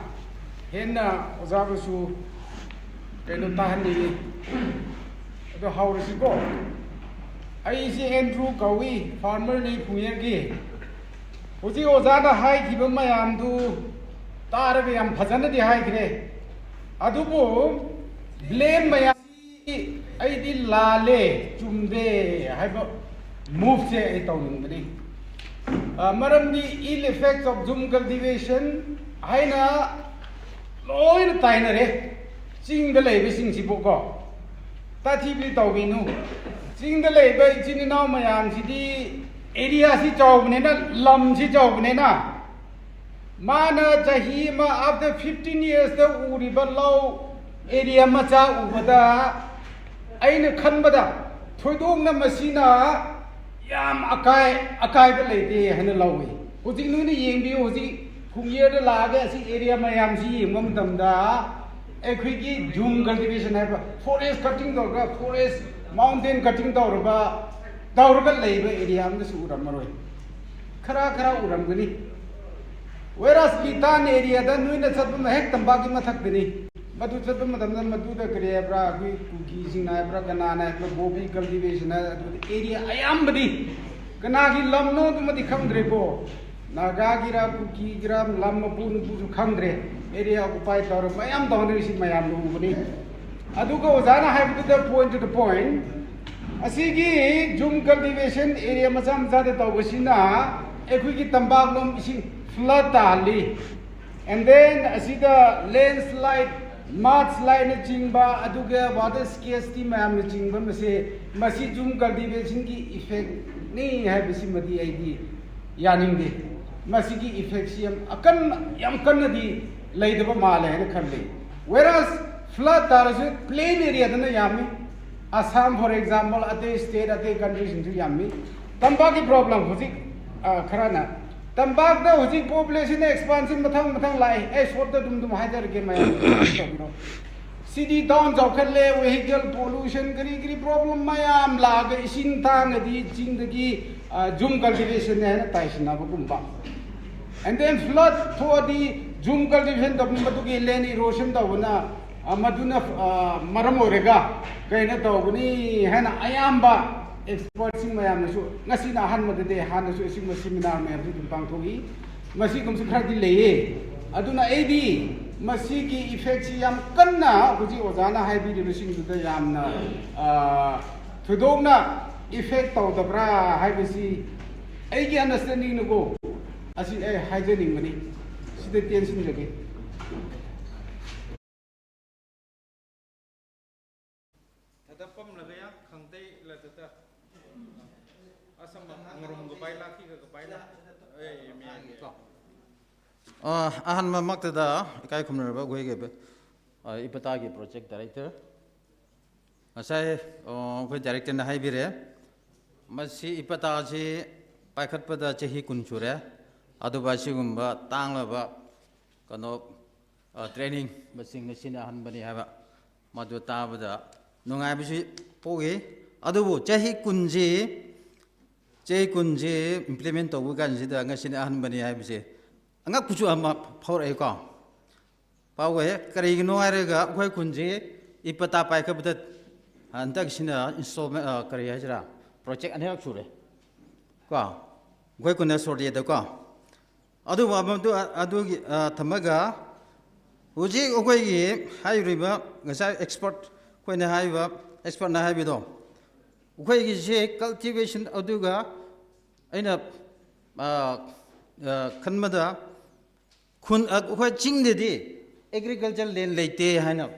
hina ojābingsu kailu tahanni. Ado haorasiko. Aisi Andrew kawi, farmer ni Phungyarki. Hojik ojāna haikhiba mayamdu, taraga yam phazanadi haikhi. Adubu, blame mayam aidi lale, chumde, haiba move se ai tauningbani. Ah, maramdi ill effects of jhum cultivation, haina loina tainare. Chingda leibasing siboko. Tathibli taubinu. Chingda leiba ichin inao mayam sidi area si chaobanina, lam si chaobanina. Mana chahi ma after fifteen years da uriba lau area macha ubada, aina khanbada, thoidokna masina yam akai, akaiba leide haina laowi. Hojik nuina yangbiu, hojik Phungyarda laga si area mayam si yangmam tamda, aikhuiki jhum cultivation haiba, forest cutting tauga, forest, mountain cutting tauraba, tauraga leiba area amda su uram maroi. Khara khara uramgani. Whereas Litan area da nuina chatba mahek tambaki mathakdani. Madu chatba matamda maduda kare bra, kui Kuki singna bra, kanana bra, poppy cultivation na, adu area ayambadi. Kanaki lamno dumadi khangdre ko. Naga gira, Kuki gira, lam mapu nupu su khangdre. Area occupy taura mayam taura si mayam lubani. Aduga ojāna haibaduda point to the point. Asiki jhum cultivation area macha machada taubasina, aikhuiki tampak lom ishi flood tali. And then asida landslide, mudslide na chingba, aduga water scarcity mayam na chingba mase, masi jhum cultivation ki effect ni haibasi madi aidi yaningde. Masiki effect si yam akan, yam kannadi leidaba male haina khalle. Whereas flood tarasu plain area dana yammi. Assam, for example, atei state, atei country singsu yammi. Tambaki problem hojik, ah, kharana. Tambakda hojik population expansion mathang mathang lai. Eh, short da dum dum haidar ke maya. City town chaokhatle, vehicle pollution, kari kari problem mayam laga isin tangadi chingdagi, ah, jhum cultivation na taishinaba kumba. And then flood thodi jhum cultivation da matuki land erosion da wana, ah, maduna, ah, maram orega, kaina da wani haina ayamba expert sing mayamnasu, ngasina hanmada de hanasu sing seminar mayam si dum pangthoki. Masi kumsi kharadi leiye. Aduna aidi, masiki effect si yam kanna, hojik ojāna haibi de singduda yamna, ah, thoidokna effect taudabra haibasi, aiki understanding na ko, asi ai haijaningbani, sida tension jake. Thāda pamlaga ya, khangateila thāda. Asam ngarumkapaila, khikha kapaila. Eh, mi, mi. Ah, ahanmamaktada, ikai khumrarba, akhoi ke, ah, IPATA ki project director. Ngasai, ah, akhoi director na haibire. Masi IPATA si paikhatpada chahi kun sure. Aduva sigumba, tanglaba, kano, ah, training, masing na sina ahanbani haiba. Madu tabada, nungai bisi pogi. Adubu, chahi kun si, chahi kun si implement taubu kan sida, ngasina ahanbani haibisi. Angak kuchu ama power ai ko. Power, kari no ai rega, akhoi kun si, IPATA paikhatpada, hantak sina installment, ah, kari ai sira, project ani hak sure. Ko, akhoi kun na sorry da ko. Aduva, madu, adugi, ah, thamaga, hujik akhoi ki, hairiba, ngasai expert, akhoi na haiba, expert na haibi do. Akhoi ki si cultivation aduga, aina, ah, ah, khanmada, khun, ah, akhoi chingdadi agriculture land leite haina.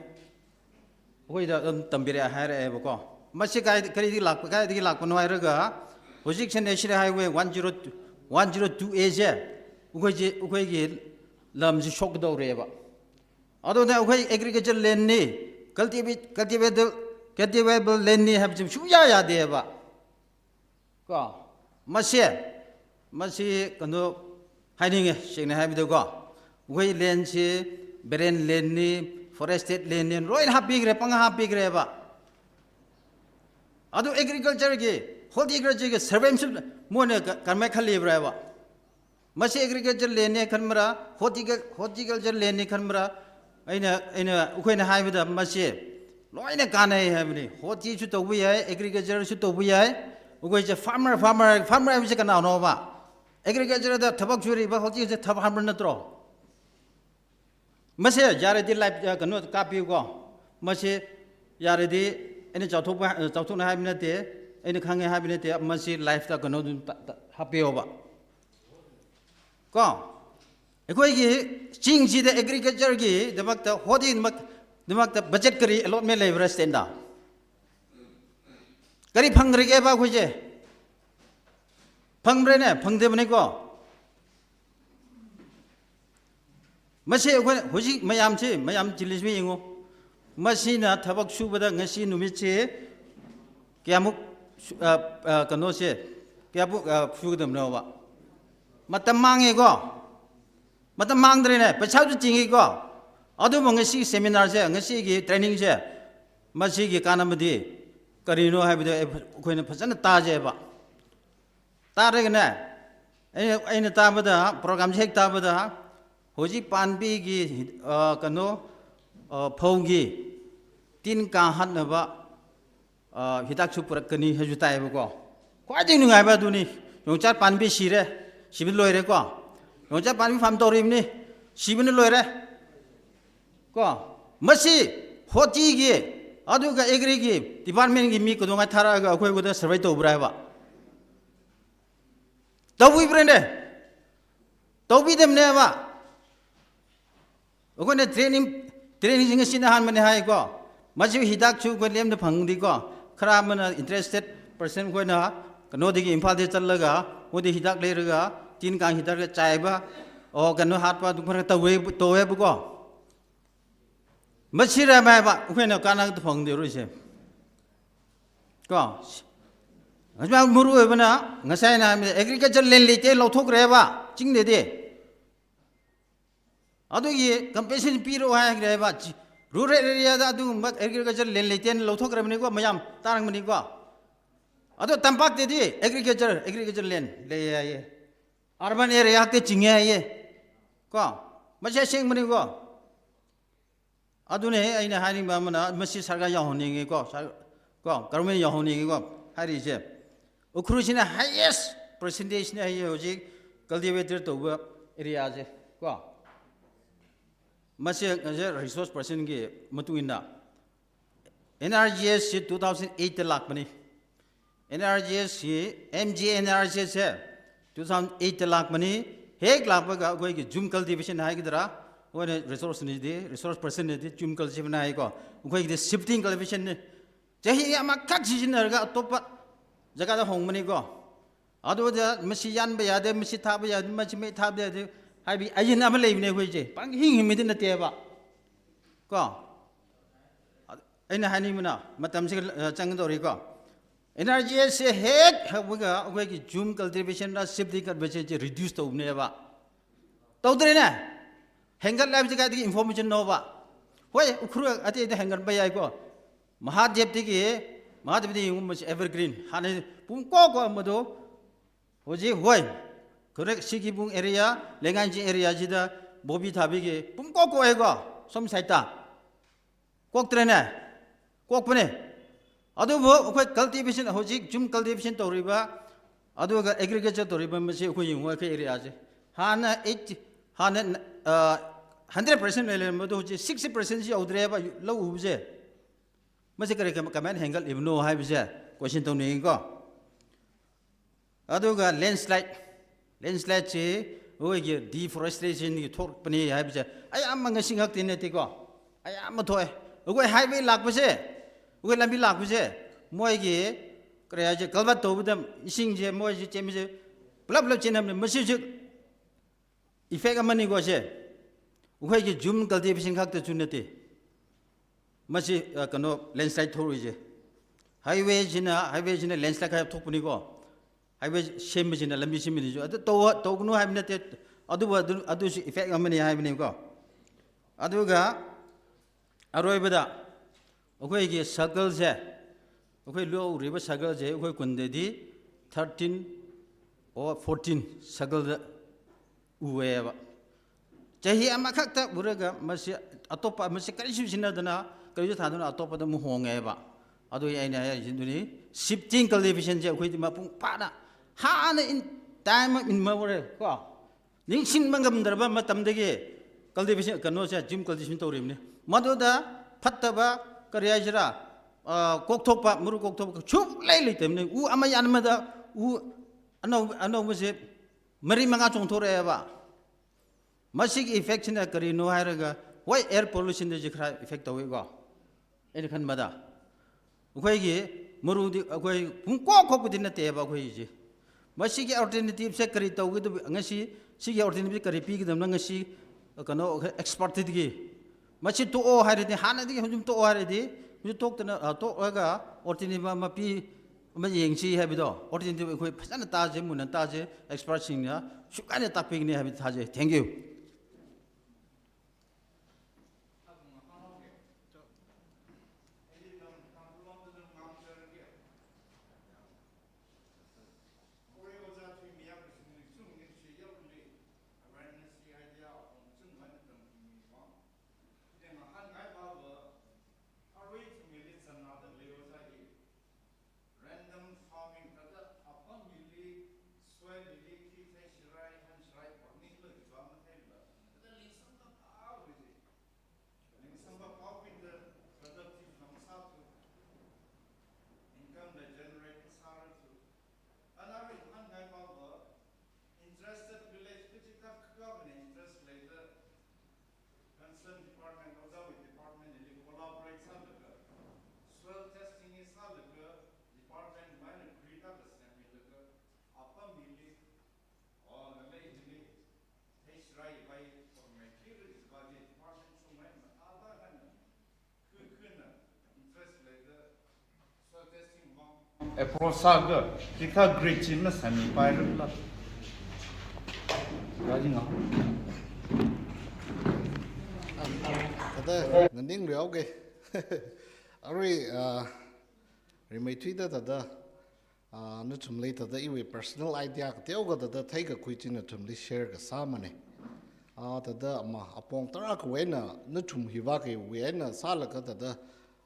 Akhoi da, um, tambire haire ba ko. Masi kai, kari di lak, kai di lak panwai rega, hujik se National Highway one zero two, one zero two A se, akhoi ji, akhoi ki lam si shok dau re ba. Ado na akhoi agriculture land ni, cultivate, cultivated, cultivable land ni hab jim shuya ya de ba. Ko, masi, masi kano haininge, singna haibi do ko. Akhoi land si, barren land ni, forested land ni, loi hapikre, pang hapikre ba. Ado agriculture ki, horticulture ki, survey su, mone ka, karmai khali bra ba. Masi agriculture land ni khanmara, horticul-, horticulture land ni khanmara, aina, aina, akhoi na haibada masi, loina kanai haibani, horti su taubi ai, agriculture su taubi ai, akhoi se farmer, farmer, farmer haibisi kanao no ba. Agriculture da thabak suri ba, horti se thab farmer na tro. Masi yaradi life, eh, kano kapi ko. Masi yaradi, aina chao thok ba, eh, chao thok na haibi nate, aina khange haibi nate, masi life da kano dun ta, ta, hapi o ba. Ko, akhoi ki ching sida agriculture ki, damakta, horti damak, damakta budget kari allotment lei bra state da. Kari phang kari ke ba akhoi se. Phang bre ne, phang de mane ko. Masi akhoi, hujik mayam si, mayam chili sui ingo. Masina thabak subada ngasi numit si, kayamuk, su-, ah, ah, kano se, kayamuk, ah, sudam no ba. Matam mange ko. Matam mangdre ne, paisa tu chingi ko. Adu ma ngasi seminar se, ngasi ki training se. Masi ki kanamadi, kari no haibi do, eh, akhoi na phasana ta je ba. Tare ne, eh, aina tabada, program se tabada, hujik panbi ki, ah, kano, ah, phao ki, tin kang hatna ba, ah, hidak su purak kani haju tai ba ko. Khwaiding nungai ba duni, yongchar panbi sire, sibi loire ko. Yongchar panbi farm tourim ni, sibi ni loire. Ko, masi, horti ki, aduga agri ki, department ki mi kudong ai thara ga akhoi kuda survey to bra ba. Tawi brende. Tawi dem ne ba. Akhoi na training, training sing sina han mane hai ko. Masi hidak su ko lem da phang di ko. Khara mana interested person ko na, kano di ki Imphal de chalaga, o di hidak le raga, tin kang hidak le chai ba, o kano hat ba, dukhan tawi, tawi ba ko. Masi ra mai ba, akhoi na kana da phang di ru se. Ko. Ngasai muru e ba na, ngasai na agriculture land leite lau thok re ba, ching de de. Adu ye compensation pi ro hai re ba, chi-, rural area da adu ma agriculture land leite lau thok re mani ko, mayam, tarang mani ko. Adu tampak de di, agriculture, agriculture land, le ya ye. Urban area ke ching ya ye. Ko, masi sing mani ko. Aduna he, aina haining ba mana, masi sarkar yahon ningi ko, sar-, ko, government yahon ningi ko, hari je. Ukhrul sina highest percentage ne hai hojik cultivator to ba area je, ko. Masi, masi resource person ki matung inda. N R G S si two thousand eight te lak mani. N R G S hi, M G N R G S hi, two thousand eight te lak mani, hek lak pa ga, akhoi ki jhum cultivation hai ki dara, akhoi na resource ni di, resource person ni di, jhum cultivation hai ko, akhoi ki di shifting cultivation ni. Chahi ama kak si jin ga, atopa, jaga da hong mani ko. Adu da, masi yan ba ya de, masi tha ba ya de, masi mei tha ba ya de, Haibi ayin ama leibine akhoi chi. Pang hing hing midin na teba. Ko. Eina haini mana, matam si, eh, chang dori ko. N R G S se hek, hek wega, akhoi ki jhum cultivation ra sipdi cultivation chi reduce tau ne ba. Tau dre ne. Hengat lab chi ka di information no ba. Hoi, Ukhrul ate de hengat ba yai ko. Mahadev di ki, Mahadev di yung mas evergreen. Hane pum ko ko mado. Hoji hoi. Correct, Sikibung area, Lenganji area jida, Bobi Thabi ki, pum ko ko e ko. Som saita. Kok trene. Kok pune. Adubu, akhoi cultivation, hojik jhum cultivation toriba, aduga agriculture toriba, masi akhoi yung akhoi area je. Hana eight, hana, uh, hundred percent lele, madu ji sixty percent ji audre ba, lau u je. Masi kare kam-, kamen hengal ibnu hai bije. Question tong ni ko. Aduga landslide. Landslide chi, uigi deforestation ki thok pani hai bije. Ai am ngasing hak tin ne ti ko. Ai am thoi. Ugi highway lak bije. Ugi lambi lak bije. Moi ki, kare aje kalbat to budam, ising je, moi je, chem je. Pulap pulap chenam ne, masi je. Effect amani ko je. Ukhoi ki jhum cultivation khak ta chun ne ti. Masi, uh, kano landslide thori je. Highway jina, highway jina landslide kaya thok pani ko. Highway sem jina lambi sem ni jo. Atu to, to kunu hai mina te, adu, adu, adu si effect amani hai mina ko. Aduga, aroi bada. Akhoi ki circle je. Akhoi lo riba circle je. Akhoi kunde di thirteen or fourteen circle de. Uwe ba. Chahi ama khak ta uraga masi atopa masi kari shu sina dana, kari shu thadana atopa da muhong e ba. Ado ya ina ya jinduni, shifting cultivation je akhoi di mapung pana. Hana in time in ma ure ko. Ningshin mangam darba matam dagi cultivation kano se jhum cultivation to rim ne. Mado da phatta ba kari ya jira, ah, kok thok ba, muru kok thok ba, chup lei lei tem ne. U ama yan ma da, u ano, ano masi, mari manga chong thore ba. Masi ki effect china kari no hairaga, why air pollution de jikra effect tawi go. Eni khan mada. Akhoi ki, maru di, akhoi, pung ko ko kudin na te ba akhoi ji. Masi ki alternative se kari tau ki tu, ngasi, si ki alternative kari pi ki dam na ngasi, kano, expert di ki. Masi to o haire di, hana di, hujum to o haire di, hujum tok tana, ah, to o ga, alternative ma, ma pi, ma yeng si hai bido. Alternative akhoi, phasana ta je, muna ta je, expert sing ya, shukai na tak pi ni hai bi ta je. Thank you. Random farming thāda apam mili, soil mili, khi thei shirai, han shirai, pangni lo jiwa mathei lo. Thāda lingsang ta pao wiji. Lingsang pa pao pinda productive lam sāthu. Income la generate sārathu. Ana ring han ngai pao lo. Interested village kuchi tak government interest leida. Concerned department, ojāwui department li collaborate sālaga, soil testing hi sālaga, department mai na green ta semmilaga, apam mili, o ngalei mili, thei shirai vai, formai kiri jiva ji department sumai mathāda hana, khu khuna interest leida, Approach sāga, hikathā grid chi masāmi pairala. Rajinga. Thāda, nganing riau ke. Arui, ah, rimeithuida thāda, ah, nathumli thāda iwui personal idea kateokha thāda theikakhui chi nathumli share kasā mane. Ah, thāda ama apong tarākhawui eina nathum hiva kawui eina sālaga thāda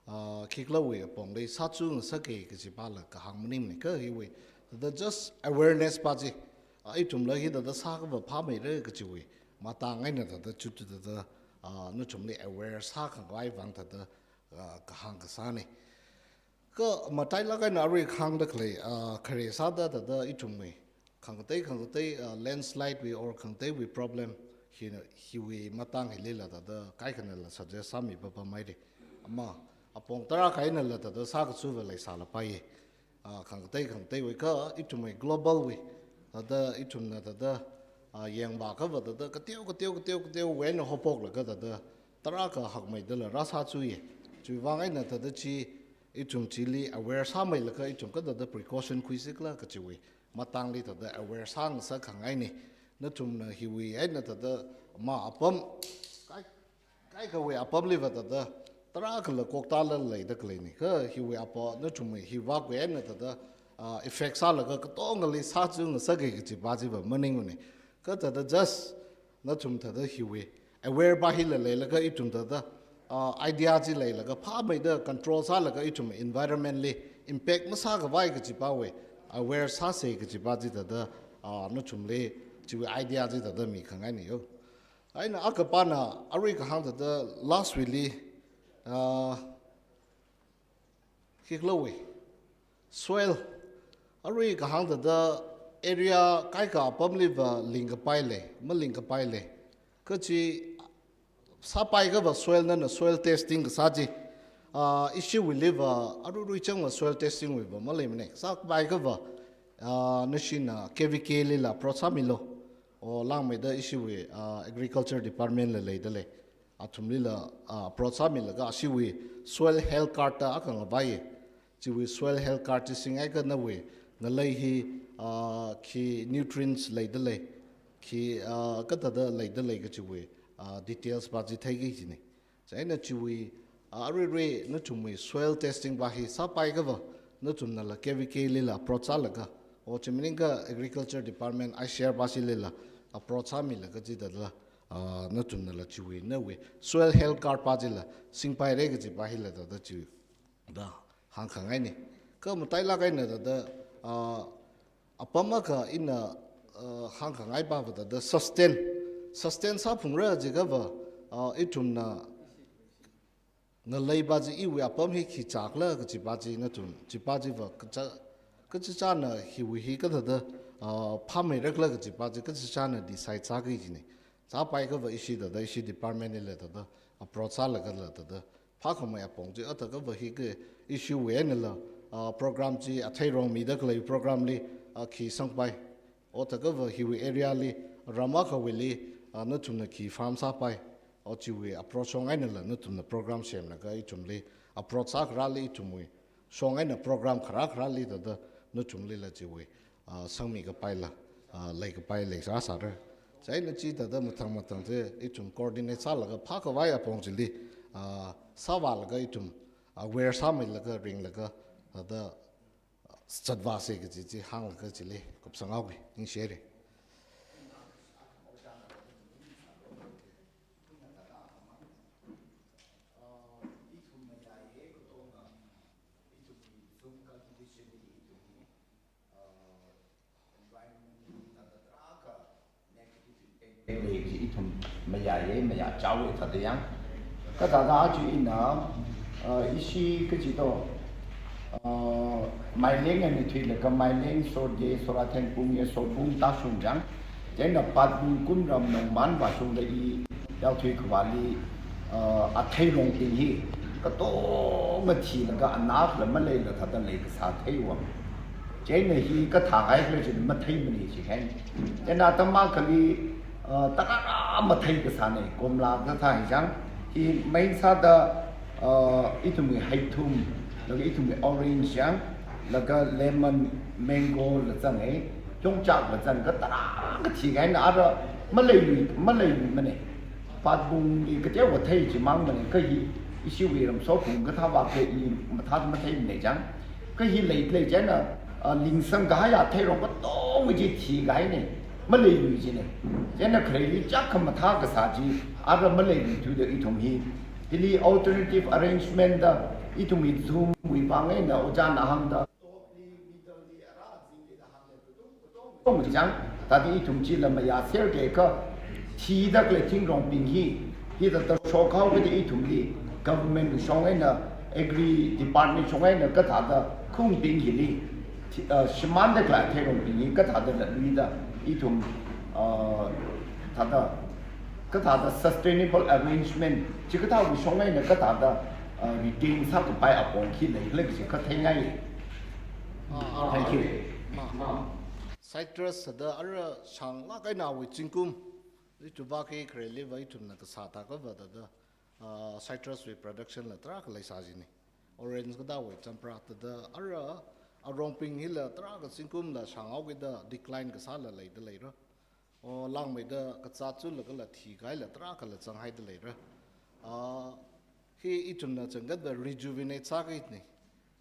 ah, khikhalawui apongli sāchung sāke kaji pala kahāng maningmane ka hiwui. Thāda just awareness pa chi. Ah, ithumla hi thāda sākava phāmeira kajiwui. Matang eina thāda chutu thāda, ah, nathumli aware sākhavai vang thāda, ah, kahāng kasāne. Ka matailāk eina arui kahāngda khalei, ah, khare sāda thāda ithumwui. Khangatei, khangatei, uh, landslide wui or khangateiwui problem hina, hiwui matang hilila thāda kaikhanala suggest sāmi papa mairi. Ama, apong tarākha einala thāda sākachuva leisāla paiye. Uh, khangatei, khangateiwui ka, ithumwui global wui. Thāda ithumna thāda, ah, yangvākha va thāda kateo, kateo, kateo, kateowui eina haophoklaga thāda tarākha hakmeidala rāsāchuiya. Chiwuivang eina thāda chi ithum chili aware sāmeilaga ithum kathāda precaution khuisikhala kachiwui matangli thāda aware sāngasakkhangaina. Nathumna hiwui eina thāda ma apam, kai, kaikhawui apamli va thāda tarākhala koktālala leida khaleina. Kha hiwui apa nathumwui hi vākwui eina thāda, ah, effect sālaga katongali sāchungasaka kajipa chiva maningmana. Kha thāda just nathum thāda hiwui aware pa hila leilaga ithum thāda, ah, idea chi leilaga phāmeida control sālaga ithum environment li impact masākhavai kajipawui aware sāsa kajipa chi thāda, ah, nathumli chiwui idea chi thāda mikhangaina yo. Eina akapana arui kahāng thāda last week li, ah, khikhala wui soil. Arui kahāng thāda area kaikha apamli va lingkapai lei, malingkapai lei. Kha chi sāpaikha va soil nana soil testing kasā chi, ah, ishiwuili va aruirui chang va soil testing wui va maleimana. Sāpaikha va, ah, nashina K V K lila approach sāmilu. O langmeida ishiwui, ah, agriculture department la leida lei. Athumlila, ah, approach sāmilaga ashiwui soil health card da akha ngavai. Chiwui soil health card chi singaikha nawui ngalei hi, ah, khi nutrients leida lei, khi, ah, kathāda leida lei kachiwui, ah, details pa chi theiki kajina. Chieina chiwui, ah, aruirui nathumwui soil testing pa hi sāpaikha va nathumnala K V K lila approach sālaga, o chi maningakha agriculture department I C R pa chilila approach sāmilaga chithāda, ah, nathumnala chiwui nawui soil health card pa chila singpaira kajipa hila thāda chi da hāngkhangaina. Kha matailāk eina thāda, ah, apam akha ina, ah, hāngkhangai pa va thāda sustain, sustain sāphungra jiakha va, ah, ithumna ngalei pa chi iwui apam hi khi chākhala kajipa chi nathum, chipa chi va kacha, kachichāna hiwui hi kathāda, ah, phāmeirakhala kajipa chi kachichāna decide sāki kajina. Sāpaikha va ishi thāda, ishi department lila thāda approach sālagala thāda phākhamei apong chi, athākha va hi kha ishiwui einala, ah, program chi atheirong mida khalei program li, ah, khi sangpai. Othākha va hiwui area li, ram akhawuili, ah, nathumna khi farm sāpai. O chiwui approach shong einala nathumna program semlaga ithumli approach sākharāli ithumwui shong eina program kharā kharāli thāda nathumlila chiwui, ah, sangmikapaila, ah, leikapai leisā sāra. Chieina chithāda mathang mathang chi ithum coordinate sālaga phākhavai apong chili, ah, sāvālaga ithum aware sāmeilaga ringlaga thāda zatvāsa kaji chi hānglaga chili kupsanghaoki, ningshihaira. Lei chi ithum mayāya, mayā chaowa thāda yang. Kathāda aja ina, ah, ishi kaji to, ah, Maileng eina thuilaga Maileng, Sorge, Sorathenpung, Sorpung tāshung chang. Chieina Patbung, Kumram, Nongman vāshungda i yaothui khavāli, ah, atheirong ting hi katonga thilaga anakla maleila thāda leikasā theiwang. Chieina hi kathāhaikhala chi matheimana chi kahaina. Chieina atam akhali, ah, tarākha mathei kasāna, komla kathā hi chang, hi main sāda, ah, ithumwui heithum, laga ithumwui orange chang, laga lemon, mango la zanga, yongchak la zanga, tarākha thikahaina, ara maleilui, maleiluimana. Patbungli kateokha thei chimangmana, kha hi ishiwui ram Sorpung kathā vākha i mathā matheimana chang. Kha hi lei lei chieina, ah, lingsang kahaiya theirong katonga chi thikahaina, maleilui china. Chieina khareli chak khamathā kasā chi, ara maleilui thuda ithum hi. Hili alternative arrangement da ithum hi Zoom wui vang eina ojāna hāngda. Ong chang, thāda ithum chila mayāser kha, thida khalei thingrong bing hi, hithāda shokhao kajida ithumli, government shong eina, agri department shong eina, kathāda khaung bing hili, thi-, ah, shimānda khalei theirong bing hi, kathāda latluida, ithum, ah, thāda, kathāda sustainable arrangement, chikathāwui shong eina, kathāda, ah, retain sākapai apong khi leikhala chi katheingai. Thank you. citrus thāda ara shānglāk eina awui zingkum, ithum vāki khareliva ithumna kasā thākava thāda, ah, citrus wui production la tarākha leisā jina. Orange kathāwui champra thāda ara arongbing hila tarākha zingkumla shānghaokida decline kasāla leida leira. O, langmeida kazāt chulakhala thikaila tarākhala zanghaida leira. Ah, hi ithumna changkhatva rejuvenate sāki ni.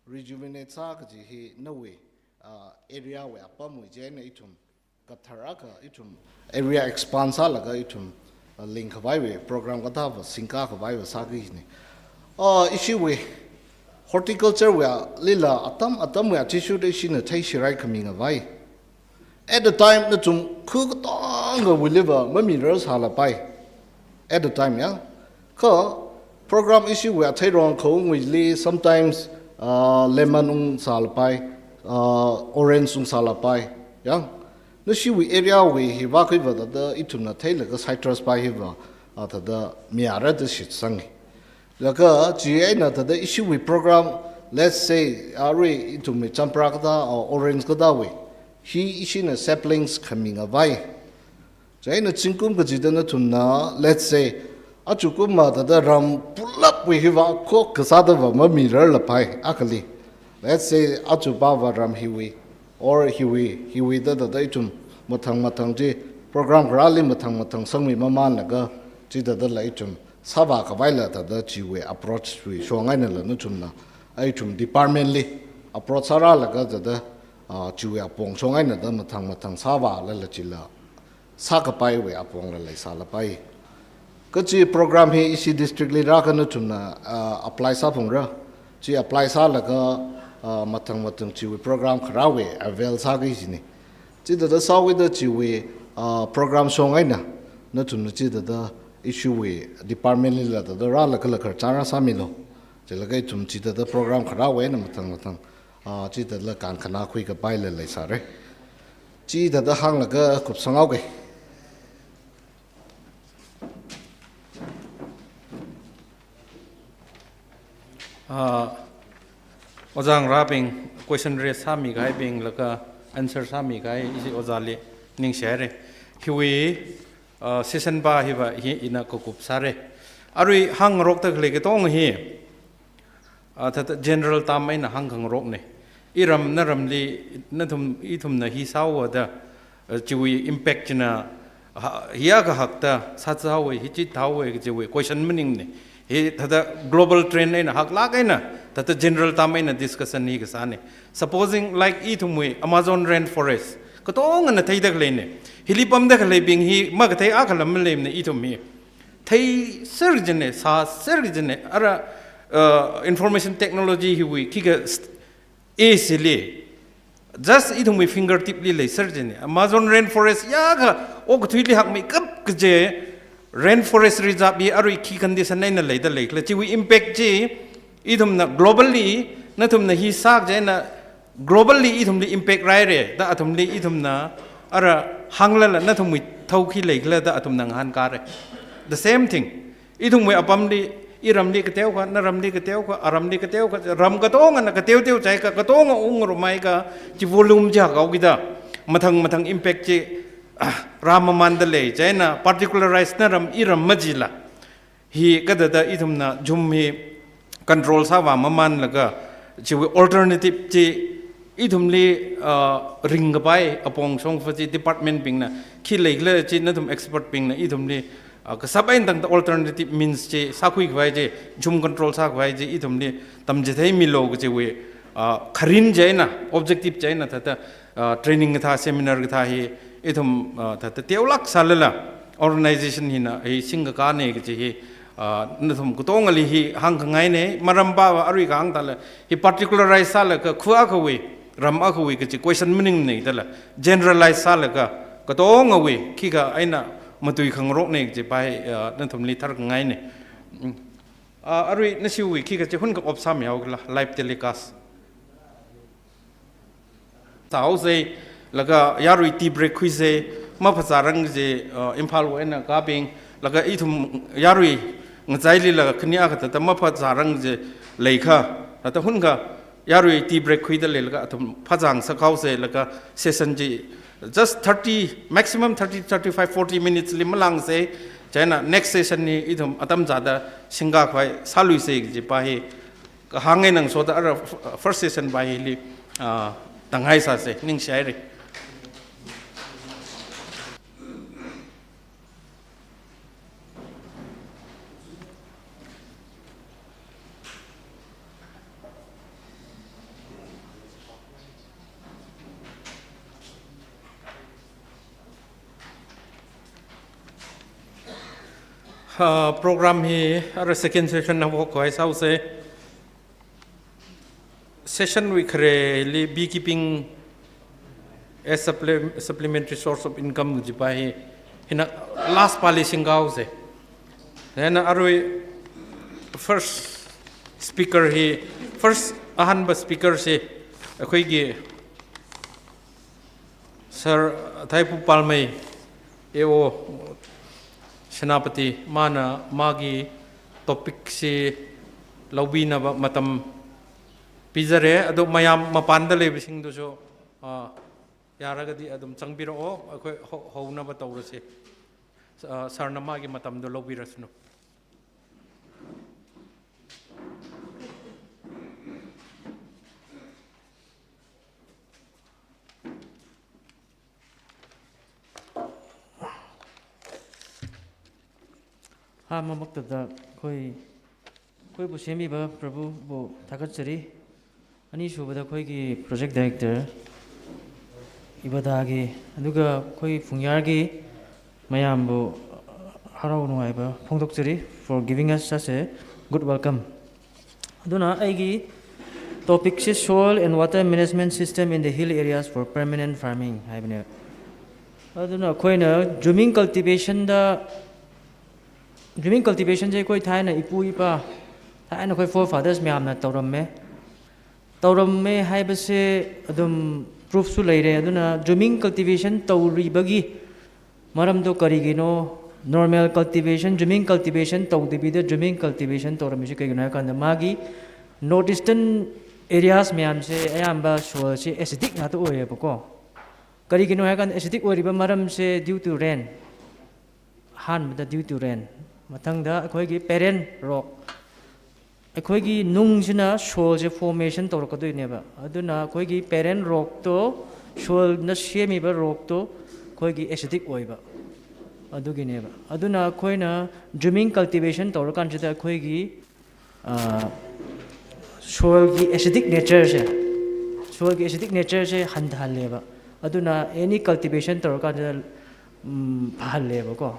Rejuvenate sā kaji hi nawui, ah, area wui apamwui chieina ithum kathar akha ithum area expand sālaga ithum, ah, lingkhavaiwui program kathāva singkakhavaiva sāki ni. Ah, ishiwui horticulture wuilila atam atamwui athishurda ishina theishirai khami ngavai. At the time nathum khu katongawuiliva mamirar sālapai. At the time, ya. Kha program ishiwui atheirong khaungwuili sometimes, uh, lemon ungsālapai, uh, orange ungsālapai, ya. Nashiwui area wui hi vākhuiva thāda ithumna theilaga citrus pai hiva, ah, thāda mayāra da shitsangi. Laga chieina thāda ishiwui program, let's say, arui ithumwui champra kathā, or orange kathāwui, hi ishina saplings khami ngavai. Chieina zingkum kachida nathumna, let's say, achukumva thāda ram pulapwui hiva khok kasāda va mamirar lapai, akhali. Let's say, achupava ram hiwui, or hiwui, hiwui da thāda ithum mathang mathang chi, program kharāli mathang mathang sangmi mamanlaga, chithādala ithum sāvākhavaila thāda chiwui approach wui shong einala nathumna, ithum department li approach sārālaga thāda, ah, chiwui apong shong eina da mathang mathang sāvālala chila sākapaiwui apongla leisālapai. Kachi program hi ishi district li rākha nathumna, ah, apply sāphungra. Chi apply sālaga, ah, mathang mathang chiwui program kharāwui avail sāki jina. Chithāda sāwuida chiwui, ah, program shong eina nathumna chithāda ishiwui department lila thāda rālakhala khararchān rāsāmilu. Chilaga ithum chithāda program kharāwui eina mathang mathang, ah, chithāda kankhanā khuikapaila leisāra. Chithāda hānglaga kupsanghaoki. Ah, ojā ngarābing, question raise sāmikahaibing laga answer sāmikahai ishi ojāli ningshihaira. Hiwui, ah, session pa hiva hi ina kakup sāra. Arui hāngngarokda khalei katonga hi, ah, thāda general term eina hāngkhangarokna. Iram naramli, nathum, ithumna hi sāhaoda, ah, chiwui impact china, ha, hi akha hakta sāthaowa, hi chithāowa kajiwui question maningmana. Hi thāda global trend eina haklāk eina, thāda general term eina discussion hi kasāna. Supposing like ithumwui Amazon rainforest, katongana theida khaleina. Hili pamda khaleibing hi makathei akhala maleimana ithum hi. Theiser jina, sāser jina, ara, uh, information technology hiwui khikha st-, easily, just ithumwui fingertip li leiser jina. Amazon rainforest yākha okathuili hakmeikap kaji rainforest reserve hi arui khi condition eina leida leikhala. Chiwui impact chi ithumna globally, nathumna hi sā kaji eina globally ithumli impact rāhaira da athumli ithumna ara hānglala nathumwui thao khi leikhala da athumna ngahānkara. The same thing. Ithumwui apamli, iramli kateokha, naramli kateokha, aramli kateokha, ram katongana kateoteo jiakha, katonga ungrumhaikha, chi volume chi hakhaokida, mathang mathang impact chi, ah, rāmamanda lei, chieina particularize naram iram majila. Hi kathāda ithumna jhum hi control sāvā mamanlaga, chiwui alternative chi ithumli, ah, ringkapai apong shongfa chi department bingna, khi leikhala chi nathum expert bingna ithumli, ah, kasāp eina tangda alternative means chi sākhuikhavai chi, jhum control sākhavai chi ithumli tamchitheimilu kajiwui, ah, kharing chieina, objective chieina thāda, ah, training kathā, seminar kathā hi ithum, ah, thāda teolāk sālala organization hina hi singkakāna kaji hi, ah, nathum katongali hi hāngkhangaina, maram pava arui kahāng thāla, hi particularize sālaga khu akhawui, ram akhawui kaji question maningmana thāla, generalize sālaga katongawui khikha eina matuikhangarokna kaji pa hi, ah, nathumli tharkhangaina. Mm. Ah, arui nashiwui khikha chi hunkha opt sāmihaokhala, live telecast. Sāhaosa, laga yarui tea break khuisa, maphāzārang kaji, uh, Imphalwui eina kābing, laga ithum yarui ngachailila khani akha thāda maphāzārang kaji leikha, thāda hunkha yarui tea break khuida leilaga athum phazang sākhuisa laga session chi just thirty, maximum thirty, thirty-five, forty minutes li malāngsa. Chieina next session hi ithum atam zada singkakhavai sāluisa kaji pa hi kahāng eina ngasoda ara f-, first session pa hili, ah, tanghai sāsa, ningshihaira. Ah, program hi ara second session na hokhavai sāsa. Session wui khareli beekeeping as supple-, supplementary source of income kaji pa hi, hina last pali singkhuisa. Then arui first speaker hi, first ahānba speaker chi, akhuiki Sir Thaipu Palmei, A O Senapati, mana magi topic chi loubinaba matam pizare, ado mayam mapanda leibasingdasu, ah, yaragadi adum zangbirao, akhui ho-, hounaba taurasa. Ah, sir na magi matamdo loubirasanu. Ahānba maktada khoi, khoibu semmiba Prabhubu thakatchari. Anisubada khoiki project director Ibadagi, aduga khoi Phungyargi mayambu harau nungaiba phongdokchari for giving us such a good welcome. Aduna aigi topic chi soil and water management system in the hill areas for permanent farming haibane. Aduna khoina juming cultivation da, juming cultivation chi khoi thaina ipu ipa, thaina khoi forefathers mayamna tauramme. Tauramme haibase adum proof su leire. Aduna juming cultivation tauribagi maramdo karigino, normal cultivation, juming cultivation taudabida juming cultivation tauramishi kaigino haikanda magi North Eastern areas mayamse ayamba soil se acidic ngata oiyabako. Karigino haikanda acidic oiriba maramse due to rain. Ahānbada due to rain. Mathangda akhuiki parent rock. Akhuiki nungsina soil se formation taurakaduineba. Aduna akhuiki parent rock to, soil na semmiba rock to, akhuiki acidic oiba. Adugineba. Aduna khoina juming cultivation taurakanchida akhuiki, ah, soil ki acidic nature se, soil ki acidic nature se hanthaleba. Aduna any cultivation taurakanchida, mm, phalebako.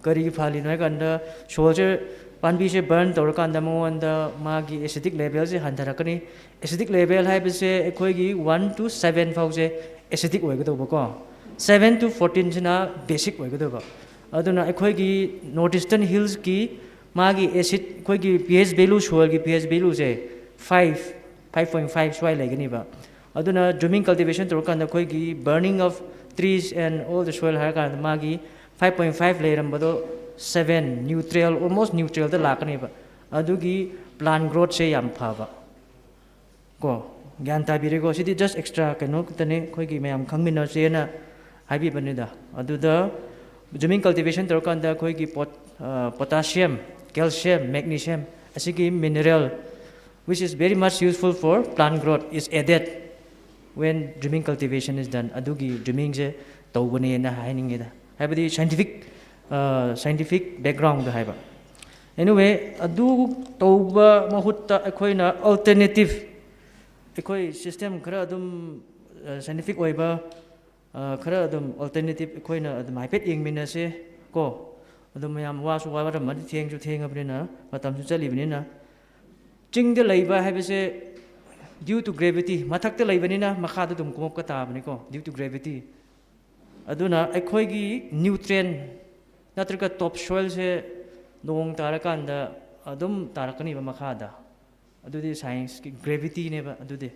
Kari phalino haikanda soil se, panbi se burn taurakanda mangwanda magi acidic level se hantharakani. Acidic level haibase akhuiki one to seven phao se acidic oikadobako. Seven to fourteen sina basic oikadoba. Aduna akhuiki North Eastern Hills ki magi acid, akhuiki pH value, soil ki pH value se five, five point five swai leikaniba. Aduna juming cultivation taurakanda akhuiki burning of trees and all the soil haikanda magi five point five leirambado seven, neutral, almost neutral da lakaniba. Adugi plant growth se yam phaba. Ko, gyan tabireko, sidi just extra kaino katane, akhuiki mayam khangminasena haibibanida. Aduda juming cultivation taurakanda akhuiki pot-, ah, potassium, calcium, magnesium, asiki mineral, which is very much useful for plant growth, is added when juming cultivation is done. Adugi juming se taubanena hainingeda. Haibadi scientific, ah, scientific background da haiba. Anyway, adu tauba mahutta akhuina alternative, akhoi system khara adum, ah, scientific oiba, ah, khara adum alternative akhuina adum haipet yangminase ko. Adum mayam vasu vavaram madi thengsu thengabnina, matamsu chalibanina. Chingda leiba haibase due to gravity, mathakta leibanina, makhada adum kumop katabaniko, due to gravity. Aduna akhuiki nutrient, natraga top soil se nong tarakanda adum tarakaniba makhada. Adudi science ki gravity neba adudi.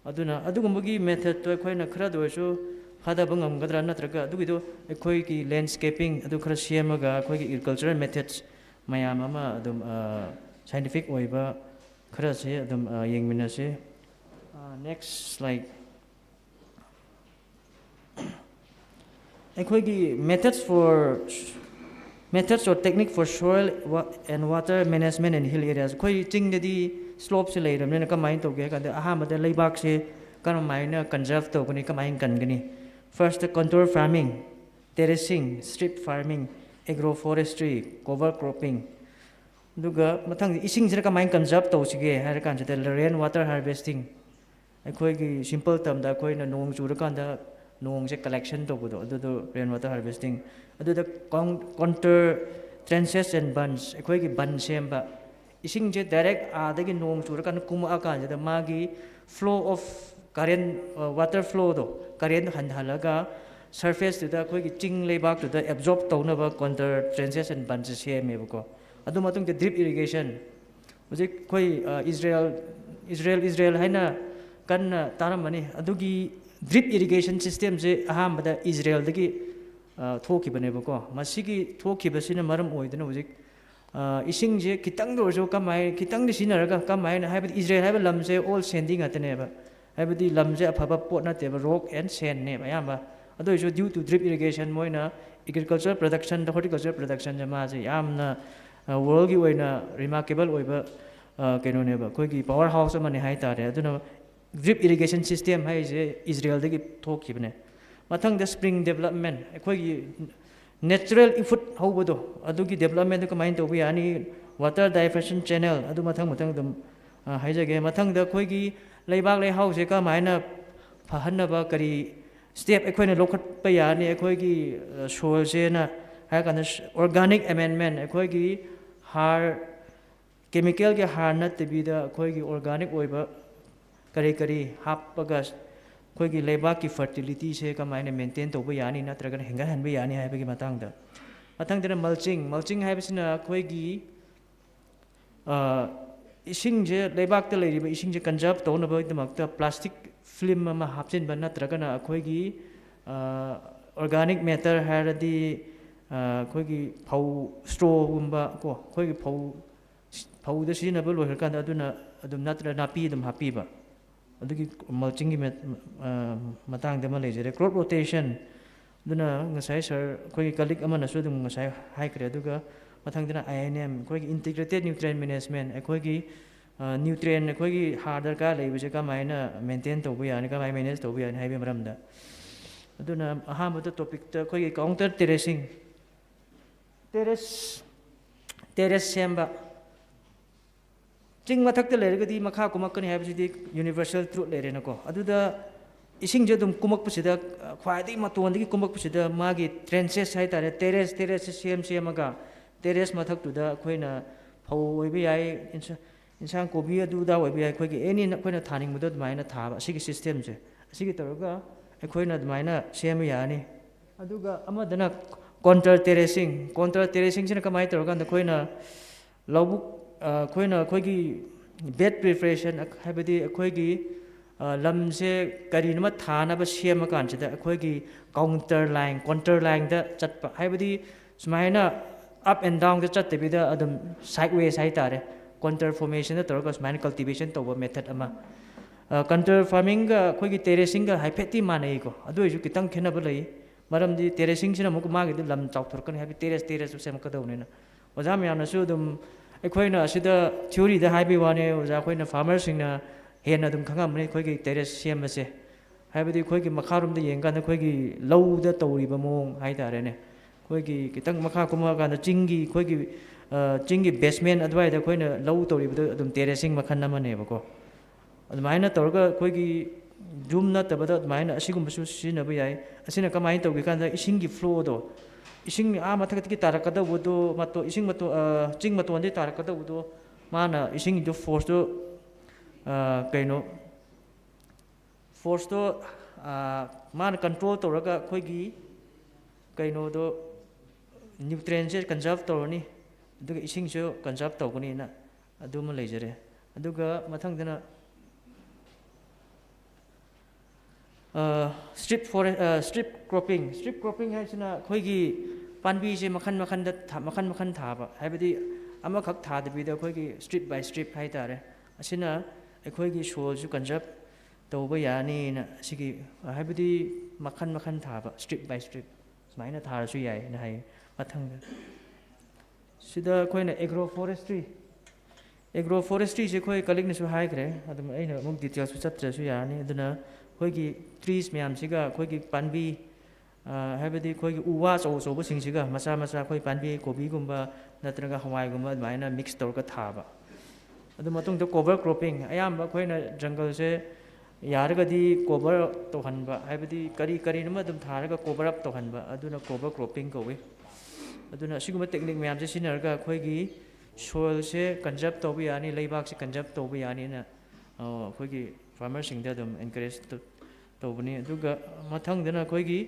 Aduna, adugumbagi method to akhuina khara doisu, phada bangam kadra natraga, adugido akhuiki landscaping, adu khara semaga, akhuiki agricultural methods, mayam ama adum, ah, scientific oiba, Kharase ꯑꯗꯨꯝ, ꯑ, ꯌꯦꯡꯃꯤꯟꯅꯁꯦ꯫ ꯑ, next slide. ꯑꯩꯈꯣꯏꯒꯤ methods for, methods or technique for soil wa-, and water management in hill areas. ꯑꯩꯈꯣꯏ ꯆꯤꯡꯗꯗꯤ slopeꯁꯦ ꯂꯩꯔꯕꯅꯤꯅ ꯀꯃꯥꯏꯅ ꯇꯧꯒꯦ ꯍꯥꯏ ꯀꯥꯟꯗ, ꯑꯍꯥꯟꯕꯗ ꯂꯩꯕꯥꯛꯁꯦ ꯀꯔꯝꯍꯥꯏꯅ conserve ꯇꯧꯒꯅꯤ, ꯀꯃꯥꯏꯅ ꯀꯟꯒꯅꯤ? First, contour farming, terracing, strip farming, agroforestry, cover cropping꯫ ꯑꯗꯨꯒ ꯃꯊꯪꯗ ꯏꯁꯤꯡꯁꯤꯅ ꯀꯃꯥꯏꯅ conserve ꯇꯧꯁꯤꯒꯦ ꯍꯥꯏꯔ ꯀꯥꯟꯁꯤꯗ, rain water harvesting꯫ ꯑꯩꯈꯣꯏꯒꯤ simple termꯗ ꯑꯩꯈꯣꯏꯅ ꯅꯣꯡ ꯆꯨꯔꯀꯥꯟꯗ ꯅꯣꯡꯁꯦ collection ꯇꯧꯕꯗꯣ, ꯑꯗꯨꯗꯣ rain water harvesting꯫ ꯑꯗꯨꯗ con-, contour trenches and bunds, ꯑꯩꯈꯣꯏꯒꯤ bund ꯁꯦꯝꯕ꯫ ꯏꯁꯤꯡꯁꯦ direct ꯑꯥꯗꯒꯤ ꯅꯣꯡ ꯆꯨꯔꯀꯥꯟꯗ ꯀꯨꯝꯃꯛꯑꯀꯥꯟꯁꯤꯗ ꯃꯥꯒꯤ flow of current, ꯑ, water flowꯗꯣ, current ꯍꯟꯊꯍꯜꯂꯒ surfaceꯇꯨꯗ, ꯑꯩꯈꯣꯏꯒꯤ ꯆꯤꯡ ꯂꯩꯕꯥꯛꯇꯨꯗ absorb ꯇꯧꯅꯕ contour trenches and bundsꯁꯦ ꯁꯦꯝꯃꯦꯕꯀꯣ꯫ ꯑꯗꯨ ꯃꯇꯨꯡꯗ drip irrigation꯫ ꯍꯧꯖꯤꯛ ꯑꯩꯈꯣꯏ, ꯑ, ꯏꯖꯔꯦꯜ, ꯏꯖꯔꯦꯜ, ꯏꯖꯔꯦꯜ ꯍꯥꯏꯅ ꯀꯟꯅ ꯇꯥꯔꯝꯃꯅꯤ꯫ ꯑꯗꯨꯒꯤ drip irrigation systemꯁꯦ ꯑꯍꯥꯟꯕꯗ ꯏꯖꯔꯦꯜꯗꯒꯤ, ꯑ, ꯊꯣꯛꯈꯤꯕꯅꯦꯕꯀꯣ꯫ ꯃꯁꯤꯒꯤ ꯊꯣꯛꯈꯤꯕꯁꯤꯅ ꯃꯔꯝ ꯑꯣꯏꯗꯨꯅ ꯍꯧꯖꯤꯛ, ꯑ, ꯏꯁꯤꯡꯁꯦ ꯈꯤꯇꯪꯗ ꯑꯣꯏꯔꯁꯨ ꯀꯃꯥꯏ-, ꯈꯤꯇꯪꯗꯤ ꯁꯤꯖꯤꯟꯅꯔꯒ ꯀꯃꯥꯏꯅ, ꯍꯥꯏꯕꯗꯤ ꯏꯖꯔꯦꯜ ꯍꯥꯏꯕ ꯂꯝꯁꯦ all sandy ꯉꯥꯛꯇꯅꯦꯕ꯫ ꯍꯥꯏꯕꯗꯤ ꯂꯝꯁꯦ ꯑꯐꯕ ꯄꯣꯠ ꯅꯠꯇꯦꯕ, rock and sandꯅꯦꯕ ꯑꯌꯥꯝꯕ꯫ ꯑꯗꯨ ꯑꯣꯏꯔꯁꯨ due to drip irrigation ꯃꯣꯏꯅ agriculture productionꯗ, horticulture productionꯁꯦ ꯃꯥꯁꯦ ꯌꯥꯝꯅ, ꯑ, worldꯒꯤ ꯑꯣꯏꯅ remarkable ꯑꯣꯏꯕ, ꯑ, ꯀꯩꯅꯣꯅꯦꯕ, ꯑꯩꯈꯣꯏꯒꯤ power house ꯑꯃꯅꯦ ꯍꯥꯏꯇꯥꯔꯦ꯫ ꯑꯗꯨꯅ drip irrigation system ꯍꯥꯏꯁꯦ ꯏꯖꯔꯦꯜꯗꯒꯤ ꯊꯣꯛꯈꯤꯕꯅꯦ꯫ ꯃꯊꯪꯗ spring development, ꯑꯩꯈꯣꯏꯒꯤ natural effort ꯍꯧꯕꯗꯣ, ꯑꯗꯨꯒꯤ developmentꯗꯨ ꯀꯃꯥꯏꯅ ꯇꯧꯕ ꯌꯥꯅꯤ, water diversion channel, ꯑꯗꯨ ꯃꯊꯪ ꯃꯊꯪ ꯑꯗꯨꯝ, ꯑ, ꯍꯥꯏꯖꯒꯦ꯫ ꯃꯊꯪꯗ ꯑꯩꯈꯣꯏꯒꯤ ꯂꯩꯕꯥꯛ ꯂꯩꯍꯥꯎꯁꯦ ꯀꯃꯥꯏꯅ ꯐꯍꯟꯅꯕ ꯀꯔꯤ step ꯑꯩꯈꯣꯏꯅ ꯂꯧꯈꯠꯄ ꯌꯥꯅꯤ, ꯑꯩꯈꯣꯏꯒꯤ, ꯑ, soilꯁꯦꯅ ꯍꯥꯏꯔꯀꯥꯟꯗ organic amendment, ꯑꯩꯈꯣꯏꯒꯤ ꯍꯥꯔ, chemicalꯒꯤ ꯍꯥꯔ ꯅꯠꯇꯕꯤꯗ ꯑꯩꯈꯣꯏꯒꯤ organic ꯑꯣꯏꯕ ꯀꯔꯤ ꯀꯔꯤ ꯍꯥꯞꯄꯒ ꯑꯩꯈꯣꯏꯒꯤ ꯂꯩꯕꯥꯛꯀꯤ fertilityꯁꯦ ꯀꯃꯥꯏꯅ maintain ꯇꯧꯕ ꯌꯥꯅꯤ ꯅꯠꯇ꯭ꯔꯒꯅ ꯍꯦꯟꯒꯠꯍꯟꯕ ꯌꯥꯅꯤ ꯍꯥꯏꯕꯒꯤ ꯃꯇꯥꯡꯗ꯫ ꯃꯊꯪꯗꯅ mulching꯫ Mulching ꯍꯥꯏꯕꯁꯤꯅ ꯑꯩꯈꯣꯏꯒꯤ, ꯑ, ꯏꯁꯤꯡꯁꯦ, ꯂꯩꯕꯥꯛꯇ ꯂꯩꯔꯤꯕ ꯏꯁꯤꯡꯁꯦ conserve ꯇꯧꯅꯕꯒꯤꯗꯃꯛꯇ plastic film ꯑꯃ ꯍꯥꯞꯆꯤꯟꯕ ꯅꯠꯇ꯭ꯔꯒꯅ ꯑꯩꯈꯣꯏꯒꯤ, ꯑ, organic matter ꯍꯥꯏꯔꯗꯤ, ꯑ, ꯑꯩꯈꯣꯏꯒꯤ ꯐꯧ strawꯒꯨꯝꯕ ꯀꯣ, ꯑꯩꯈꯣꯏꯒꯤ ꯐꯧ ꯐꯧꯗ ꯁꯤꯖꯤꯟꯅꯕ ꯂꯣꯏꯈ꯭ꯔꯀꯥꯟꯗ ꯑꯗꯨꯅ ꯑꯗꯨꯝ ꯅꯠꯇ꯭ꯔ ꯅꯥꯄꯤ ꯑꯗꯨꯝ ꯍꯥꯞꯄꯤꯕ꯫ ꯑꯗꯨꯒꯤ mulchingꯒꯤ ꯃꯦꯠ-, ꯑ, ꯃꯇꯥꯡꯗ ꯑꯃ ꯂꯩꯖꯔꯦ꯫ Crop rotation, ꯑꯗꯨꯅ ꯉꯁꯥꯏ sir, ꯑꯩꯈꯣꯏꯒꯤ colleague ꯑꯃꯅꯁꯨ ꯑꯗꯨꯝ ꯉꯁꯥꯏ ꯍꯥꯏꯈ꯭ꯔꯦ꯫ ꯑꯗꯨꯒ ꯃꯊꯪꯗꯅ I N M, ꯑꯩꯈꯣꯏꯒꯤ integrated nutrient management, ꯑꯩꯈꯣꯏꯒꯤ, ꯑ, nutrient, ꯑꯩꯈꯣꯏꯒꯤ ꯍꯥꯔ ꯗꯔꯀꯥꯔ ꯂꯩꯕꯁꯦ ꯀꯃꯥꯏꯅ maintain ꯇꯧꯕ ꯌꯥꯅꯤ, ꯀꯃꯥꯏꯅ manage ꯇꯧꯕ ꯌꯥꯅꯤ ꯍꯥꯏꯕꯒꯤ ꯃꯔꯝꯗ꯫ ꯑꯗꯨꯅ ꯑꯍꯥꯟꯕꯗ topicꯇ ꯑꯩꯈꯣꯏꯒꯤ counter terracing, terrace, terrace ꯁꯦꯝꯕ꯫ ꯆꯤꯡ ꯃꯊꯛꯇ ꯂꯩꯔꯒꯗꯤ ꯃꯈꯥ ꯀꯨꯝꯃꯛꯀꯅꯤ ꯍꯥꯏꯕꯁꯤꯗꯤ universal truth ꯂꯩꯔꯦꯅꯀꯣ꯫ ꯑꯗꯨꯗ ꯏꯁꯤꯡꯁꯦ ꯑꯗꯨꯝ ꯀꯨꯝꯃꯛꯄꯁꯤꯗ, ꯑ, ꯈ꯭ꯋꯥꯏꯗꯒꯤ ꯃꯇꯣꯟꯗꯒꯤ ꯀꯨꯝꯃꯛꯄꯁꯤꯗ ꯃꯥꯒꯤ trenches ꯍꯥꯏꯇꯥꯔꯦ, terrace, terrace ꯁꯦꯝ ꯁꯦꯝꯃꯒ terrace ꯃꯊꯛꯇꯨꯗ ꯑꯩꯈꯣꯏꯅ ꯐꯧ ꯑꯣꯏꯕ ꯌꯥꯏ, ꯏꯟꯁ-, ꯏꯟꯁꯥꯡ ꯀꯣꯕꯤ ꯑꯗꯨ ꯑꯗꯥ ꯑꯣꯏꯕ ꯌꯥꯏ, ꯑꯩꯈꯣꯏꯒꯤ any ꯑꯩꯈꯣꯏꯅ ꯊꯥꯅꯤꯡꯕꯗꯣ ꯑꯗꯨꯃꯥꯏꯅ ꯊꯥꯕ, ꯑꯁꯤꯒꯤ systemꯁꯦ꯫ ꯑꯁꯤꯒꯤ ꯇꯧꯔꯒ ꯑꯩꯈꯣꯏꯅ ꯑꯗꯨꯃꯥꯏꯅ ꯁꯦꯝꯕ ꯌꯥꯅꯤ꯫ ꯑꯗꯨꯒ ꯑꯃꯗꯅ contour terracing꯫ Contour terracingꯁꯤꯅ ꯀꯃꯥꯏꯅ ꯇꯧꯔꯀꯥꯟꯗ ꯑꯩꯈꯣꯏꯅ ꯂꯧꯕꯨꯛ, ꯑ, ꯑꯩꯈꯣꯏꯅ ꯑꯩꯈꯣꯏꯒꯤ bed preparation, ꯍꯥꯏꯕꯗꯤ ꯑꯩꯈꯣꯏꯒꯤ, ꯑ, ꯂꯝꯁꯦ ꯀꯔꯤꯅꯣꯃ ꯊꯥꯅꯕ ꯁꯦꯝꯃꯀꯥꯟꯁꯤꯗ ꯑꯩꯈꯣꯏꯒꯤ counter line, contour lineꯗ ꯆꯠꯄ, ꯍꯥꯏꯕꯗꯤ ꯁꯨꯃꯥꯏꯅ up and downꯗ ꯆꯠꯇꯕꯤꯗ ꯑꯗꯨꯝ sideways ꯍꯥꯏꯇꯥꯔꯦ, contour formationꯗ ꯇꯧꯔꯒ ꯁꯨꯃꯥꯏꯅ cultivation ꯇꯧꯕ method ꯑꯃ꯫ ꯑ, contour farmingꯒ ꯑꯩꯈꯣꯏꯒꯤ terracingꯒ ꯍꯥꯏꯐꯦꯠꯇꯤ ꯃꯥꯟꯅꯩꯀꯣ, ꯑꯗꯨ ꯑꯣꯏꯔꯁꯨ ꯈꯤꯇꯪ ꯈꯦꯠꯅꯕ ꯂꯩ꯫ ꯃꯔꯝꯗꯤ terracingꯁꯤꯅ ꯑꯃꯨꯛꯀ ꯃꯥꯒꯤꯗꯤ ꯂꯝ ꯆꯥꯎꯊꯣꯔꯛꯀꯅꯤ, ꯍꯥꯏꯕꯗꯤ terrace, terrace ꯁꯦꯝꯃꯛꯀꯗꯧꯅꯤꯅ꯫ ꯑꯣꯖꯥ ꯃꯌꯥꯝꯅꯁꯨ ꯑꯗꯨꯝ, ꯑꯩꯈꯣꯏꯅ ꯑꯁꯤꯗ theoryꯗ ꯍꯥꯏꯕꯒꯤ ꯋꯥꯅꯦ, ꯑꯣꯖꯥ ꯑꯩꯈꯣꯏꯅ farmerꯁꯤꯡꯅ ꯍꯦꯟꯅ ꯑꯗꯨꯝ ꯈꯪꯉꯝꯃꯅꯤ ꯑꯩꯈꯣꯏꯒꯤ terrace ꯁꯦꯝꯕꯁꯦ꯫ ꯍꯥꯏꯕꯗꯤ ꯑꯩꯈꯣꯏꯒꯤ ꯃꯈꯥꯔꯣꯝꯗ ꯌꯦꯡꯀꯥꯟꯗ ꯑꯩꯈꯣꯏꯒꯤ ꯂꯧꯗ ꯇꯧꯔꯤꯕ ꯃꯑꯣꯡ ꯍꯥꯏꯇꯥꯔꯦꯅꯦ꯫ ꯑꯩꯈꯣꯏꯒꯤ ꯈꯤꯇꯪ ꯃꯈꯥ ꯀꯨꯝꯃꯛꯑꯀꯥꯟꯗ ꯆꯤꯡꯒꯤ, ꯑꯩꯈꯣꯏꯒꯤ, ꯑ, ꯆꯤꯡꯒꯤ basement ꯑꯗꯨꯋꯥꯏꯗ ꯑꯩꯈꯣꯏꯅ ꯂꯧ ꯇꯧꯔꯤꯕꯗꯣ ꯑꯗꯨꯝ terracing ꯃꯈꯜ ꯑꯃꯅꯦꯕꯀꯣ꯫ ꯑꯗꯨꯃꯥꯏꯅ ꯇꯧꯔꯒ ꯑꯩꯈꯣꯏꯒꯤ ꯌꯨꯝ ꯅꯠꯇꯕꯗ ꯑꯗꯨꯃꯥꯏꯅ ꯑꯁꯤꯒꯨꯝꯕꯁꯨ ꯁꯤꯖꯤꯟꯅꯕ ꯌꯥꯏ꯫ ꯑꯁꯤꯅ ꯀꯃꯥꯏꯅ ꯇꯧꯒꯦ ꯀꯥꯟꯗ ꯏꯁꯤꯡꯒꯤ flowꯗꯣ, ꯏꯁꯤꯡ ꯑꯥ ꯃꯊꯛꯇꯒꯤ ꯇꯥꯔꯛꯀꯗꯧꯕꯗꯣ, ꯃꯇꯣ-, ꯏꯁꯤꯡ ꯃꯇꯣ-, ꯑ, ꯆꯤꯡ ꯃꯇꯣꯟꯗꯒꯤ ꯇꯥꯔꯛꯀꯗꯧꯕꯗꯣ, ꯃꯥꯅ ꯏꯁꯤꯡꯗꯣ forceꯇꯣ, ꯑ, ꯀꯩꯅꯣ, forceꯇꯣ, ꯑ, ꯃꯥꯅ control ꯇꯧꯔꯒ ꯑꯩꯈꯣꯏꯒꯤ ꯀꯩꯅꯣꯗꯣ, nutrientꯁꯦ conserve ꯇꯧꯔꯅꯤ, ꯑꯗꯨꯒ ꯏꯁꯤꯡꯁꯨ conserve ꯇꯧꯒꯅꯤꯅ ꯑꯗꯨꯃ ꯂꯩꯖꯔꯦ꯫ ꯑꯗꯨꯒ ꯃꯊꯪꯗꯅ, ꯑ, strip forest, ꯑ, strip cropping꯫ Strip cropping ꯍꯥꯏꯁꯤꯅ ꯑꯩꯈꯣꯏꯒꯤ ꯄꯥꯝꯕꯤꯁꯦ ꯃꯈꯜ ꯃꯈꯜꯗ ꯊꯥ-, ꯃꯈꯜ ꯃꯈꯜ ꯊꯥꯕ, ꯍꯥꯏꯕꯗꯤ ꯑꯃꯈꯛ ꯊꯥꯗꯕꯤꯗ ꯑꯩꯈꯣꯏꯒꯤ strip by strip ꯍꯥꯏꯇꯥꯔꯦ꯫ ꯑꯁꯤꯅ ꯑꯩꯈꯣꯏꯒꯤ soilꯁꯨ conserve ꯇꯧꯕ ꯌꯥꯅꯤꯅ, ꯑꯁꯤꯒꯤ, ꯍꯥꯏꯕꯗꯤ ꯃꯈꯜ ꯃꯈꯜ ꯊꯥꯕ, strip by strip, ꯁꯨꯃꯥꯏꯅ ꯊꯥꯔꯁꯨ ꯌꯥꯏꯅ ꯍꯥꯏ꯫ ꯃꯊꯪꯗ ꯁꯤꯗ ꯑꯩꯈꯣꯏꯅ agroforestry, agroforestryꯁꯦ ꯑꯩꯈꯣꯏ colleagueꯅꯁꯨ ꯍꯥꯏꯈ꯭ꯔꯦ, ꯑꯗꯨꯝ ꯑꯩꯅ ꯑꯃꯨꯛ detailꯁꯨ ꯆꯠꯇ꯭ꯔꯁꯨ ꯌꯥꯅꯤ꯫ ꯑꯗꯨꯅ ꯑꯩꯈꯣꯏꯒꯤ trees ꯃꯌꯥꯝꯁꯤꯒ ꯑꯩꯈꯣꯏꯒꯤ ꯄꯥꯝꯕꯤ, ꯑ, ꯍꯥꯏꯕꯗꯤ ꯑꯩꯈꯣꯏꯒꯤ ꯎ ꯋꯥ ꯑꯆꯧ ꯑꯆꯧꯕꯁꯤꯡꯁꯤꯒ ꯃꯆꯥ ꯃꯆꯥ ꯑꯩꯈꯣꯏ ꯄꯥꯝꯕꯤ, ꯀꯣꯕꯤꯒꯨꯝꯕ ꯅꯠꯇ꯭ꯔꯒ ꯍꯋꯥꯏꯒꯨꯝꯕ ꯑꯗꯨꯃꯥꯏꯅ mix ꯇꯧꯔꯒ ꯊꯥꯕ꯫ ꯑꯗꯨ ꯃꯇꯨꯡꯗ cover cropping, ꯑꯌꯥꯝꯕ ꯑꯩꯈꯣꯏꯅ jungleꯁꯦ ꯌꯥꯔꯒꯗꯤ cover ꯇꯧꯍꯟꯕ, ꯍꯥꯏꯕꯗꯤ ꯀꯔꯤ ꯀꯔꯤꯅꯣꯃ ꯑꯗꯨꯝ ꯊꯥꯔꯒ cover up ꯇꯧꯍꯟꯕ, ꯑꯗꯨꯅ cover cropping ꯀꯧꯏ꯫ ꯑꯗꯨꯅ ꯑꯁꯤꯒꯨꯝꯕ technique ꯃꯌꯥꯝꯁꯦ ꯁꯤꯖꯤꯟꯅꯔꯒ ꯑꯩꯈꯣꯏꯒꯤ soilꯁꯦ conserve ꯇꯧꯕ ꯌꯥꯅꯤ, ꯂꯩꯕꯥꯛꯁꯦ conserve ꯇꯧꯕ ꯌꯥꯅꯤꯅ, ꯑ, ꯑꯩꯈꯣꯏꯒꯤ farmerꯁꯤꯡꯗ ꯑꯗꯨꯝ encourage ꯇꯧ-, ꯇꯧꯕꯅꯤ꯫ ꯑꯗꯨꯒ ꯃꯊꯪꯗꯅ ꯑꯩꯈꯣꯏꯒꯤ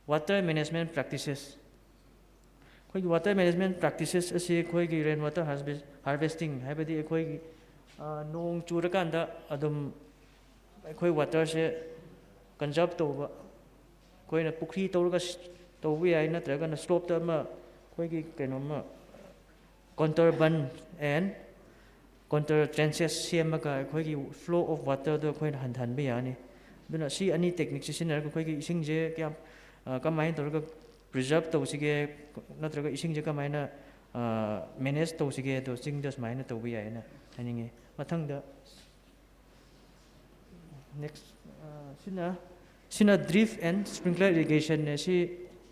water management practices꯫ ꯑꯩꯈꯣꯏꯒꯤ water management practices ꯑꯁꯤ ꯑꯩꯈꯣꯏꯒꯤ rain water harvest-, harvesting, ꯍꯥꯏꯕꯗꯤ ꯑꯩꯈꯣꯏꯒꯤ, ꯑ, ꯅꯣꯡ ꯆꯨꯔꯀꯥꯟꯗ ꯑꯗꯨꯝ ꯑꯩꯈꯣꯏ waterꯁꯦ conserve ꯇꯧꯕ꯫ ꯑꯩꯈꯣꯏꯅ ꯄꯨꯈ꯭ꯔꯤ ꯇꯧꯔꯒ ꯁ-, ꯇꯧꯕ ꯌꯥꯏ, ꯅꯠꯇ꯭ꯔꯒꯅ slopeꯇ ꯑꯃ ꯑꯩꯈꯣꯏꯒꯤ ꯀꯩꯅꯣꯝꯃ contour bund and contour trenches ꯁꯦꯝꯃꯒ ꯑꯩꯈꯣꯏꯒꯤ flow of waterꯗꯣ ꯑꯩꯈꯣꯏꯅ ꯍꯟꯊꯍꯟꯕ ꯌꯥꯅꯤ꯫ ꯑꯗꯨꯅ ꯁꯤ ꯑꯅꯤ techniqueꯁꯦ ꯁꯤꯖꯤꯟꯅꯔꯒ ꯑꯩꯈꯣꯏꯒꯤ ꯏꯁꯤꯡꯁꯦ ꯀꯌꯥꯝ, ꯑ, ꯀꯃꯥꯏꯅ ꯇꯧꯔꯒ preserve ꯇꯧꯁꯤꯒꯦ, ꯅꯠꯇ꯭ꯔꯒ ꯏꯁꯤꯡꯁꯦ ꯀꯃꯥꯏꯅ, ꯑ, manage ꯇꯧꯁꯤꯒꯦ, ꯑꯗꯣ ꯆꯤꯡꯗ ꯁꯨꯃꯥꯏꯅ ꯇꯧꯕ ꯌꯥꯏꯅ ꯍꯥꯏꯅꯤꯡꯉꯤ꯫ ꯃꯊꯪꯗ next, ꯑ, ꯁꯤꯅ, ꯁꯤꯅ drip and sprinkler irrigationꯅꯦ꯫ ꯁꯤ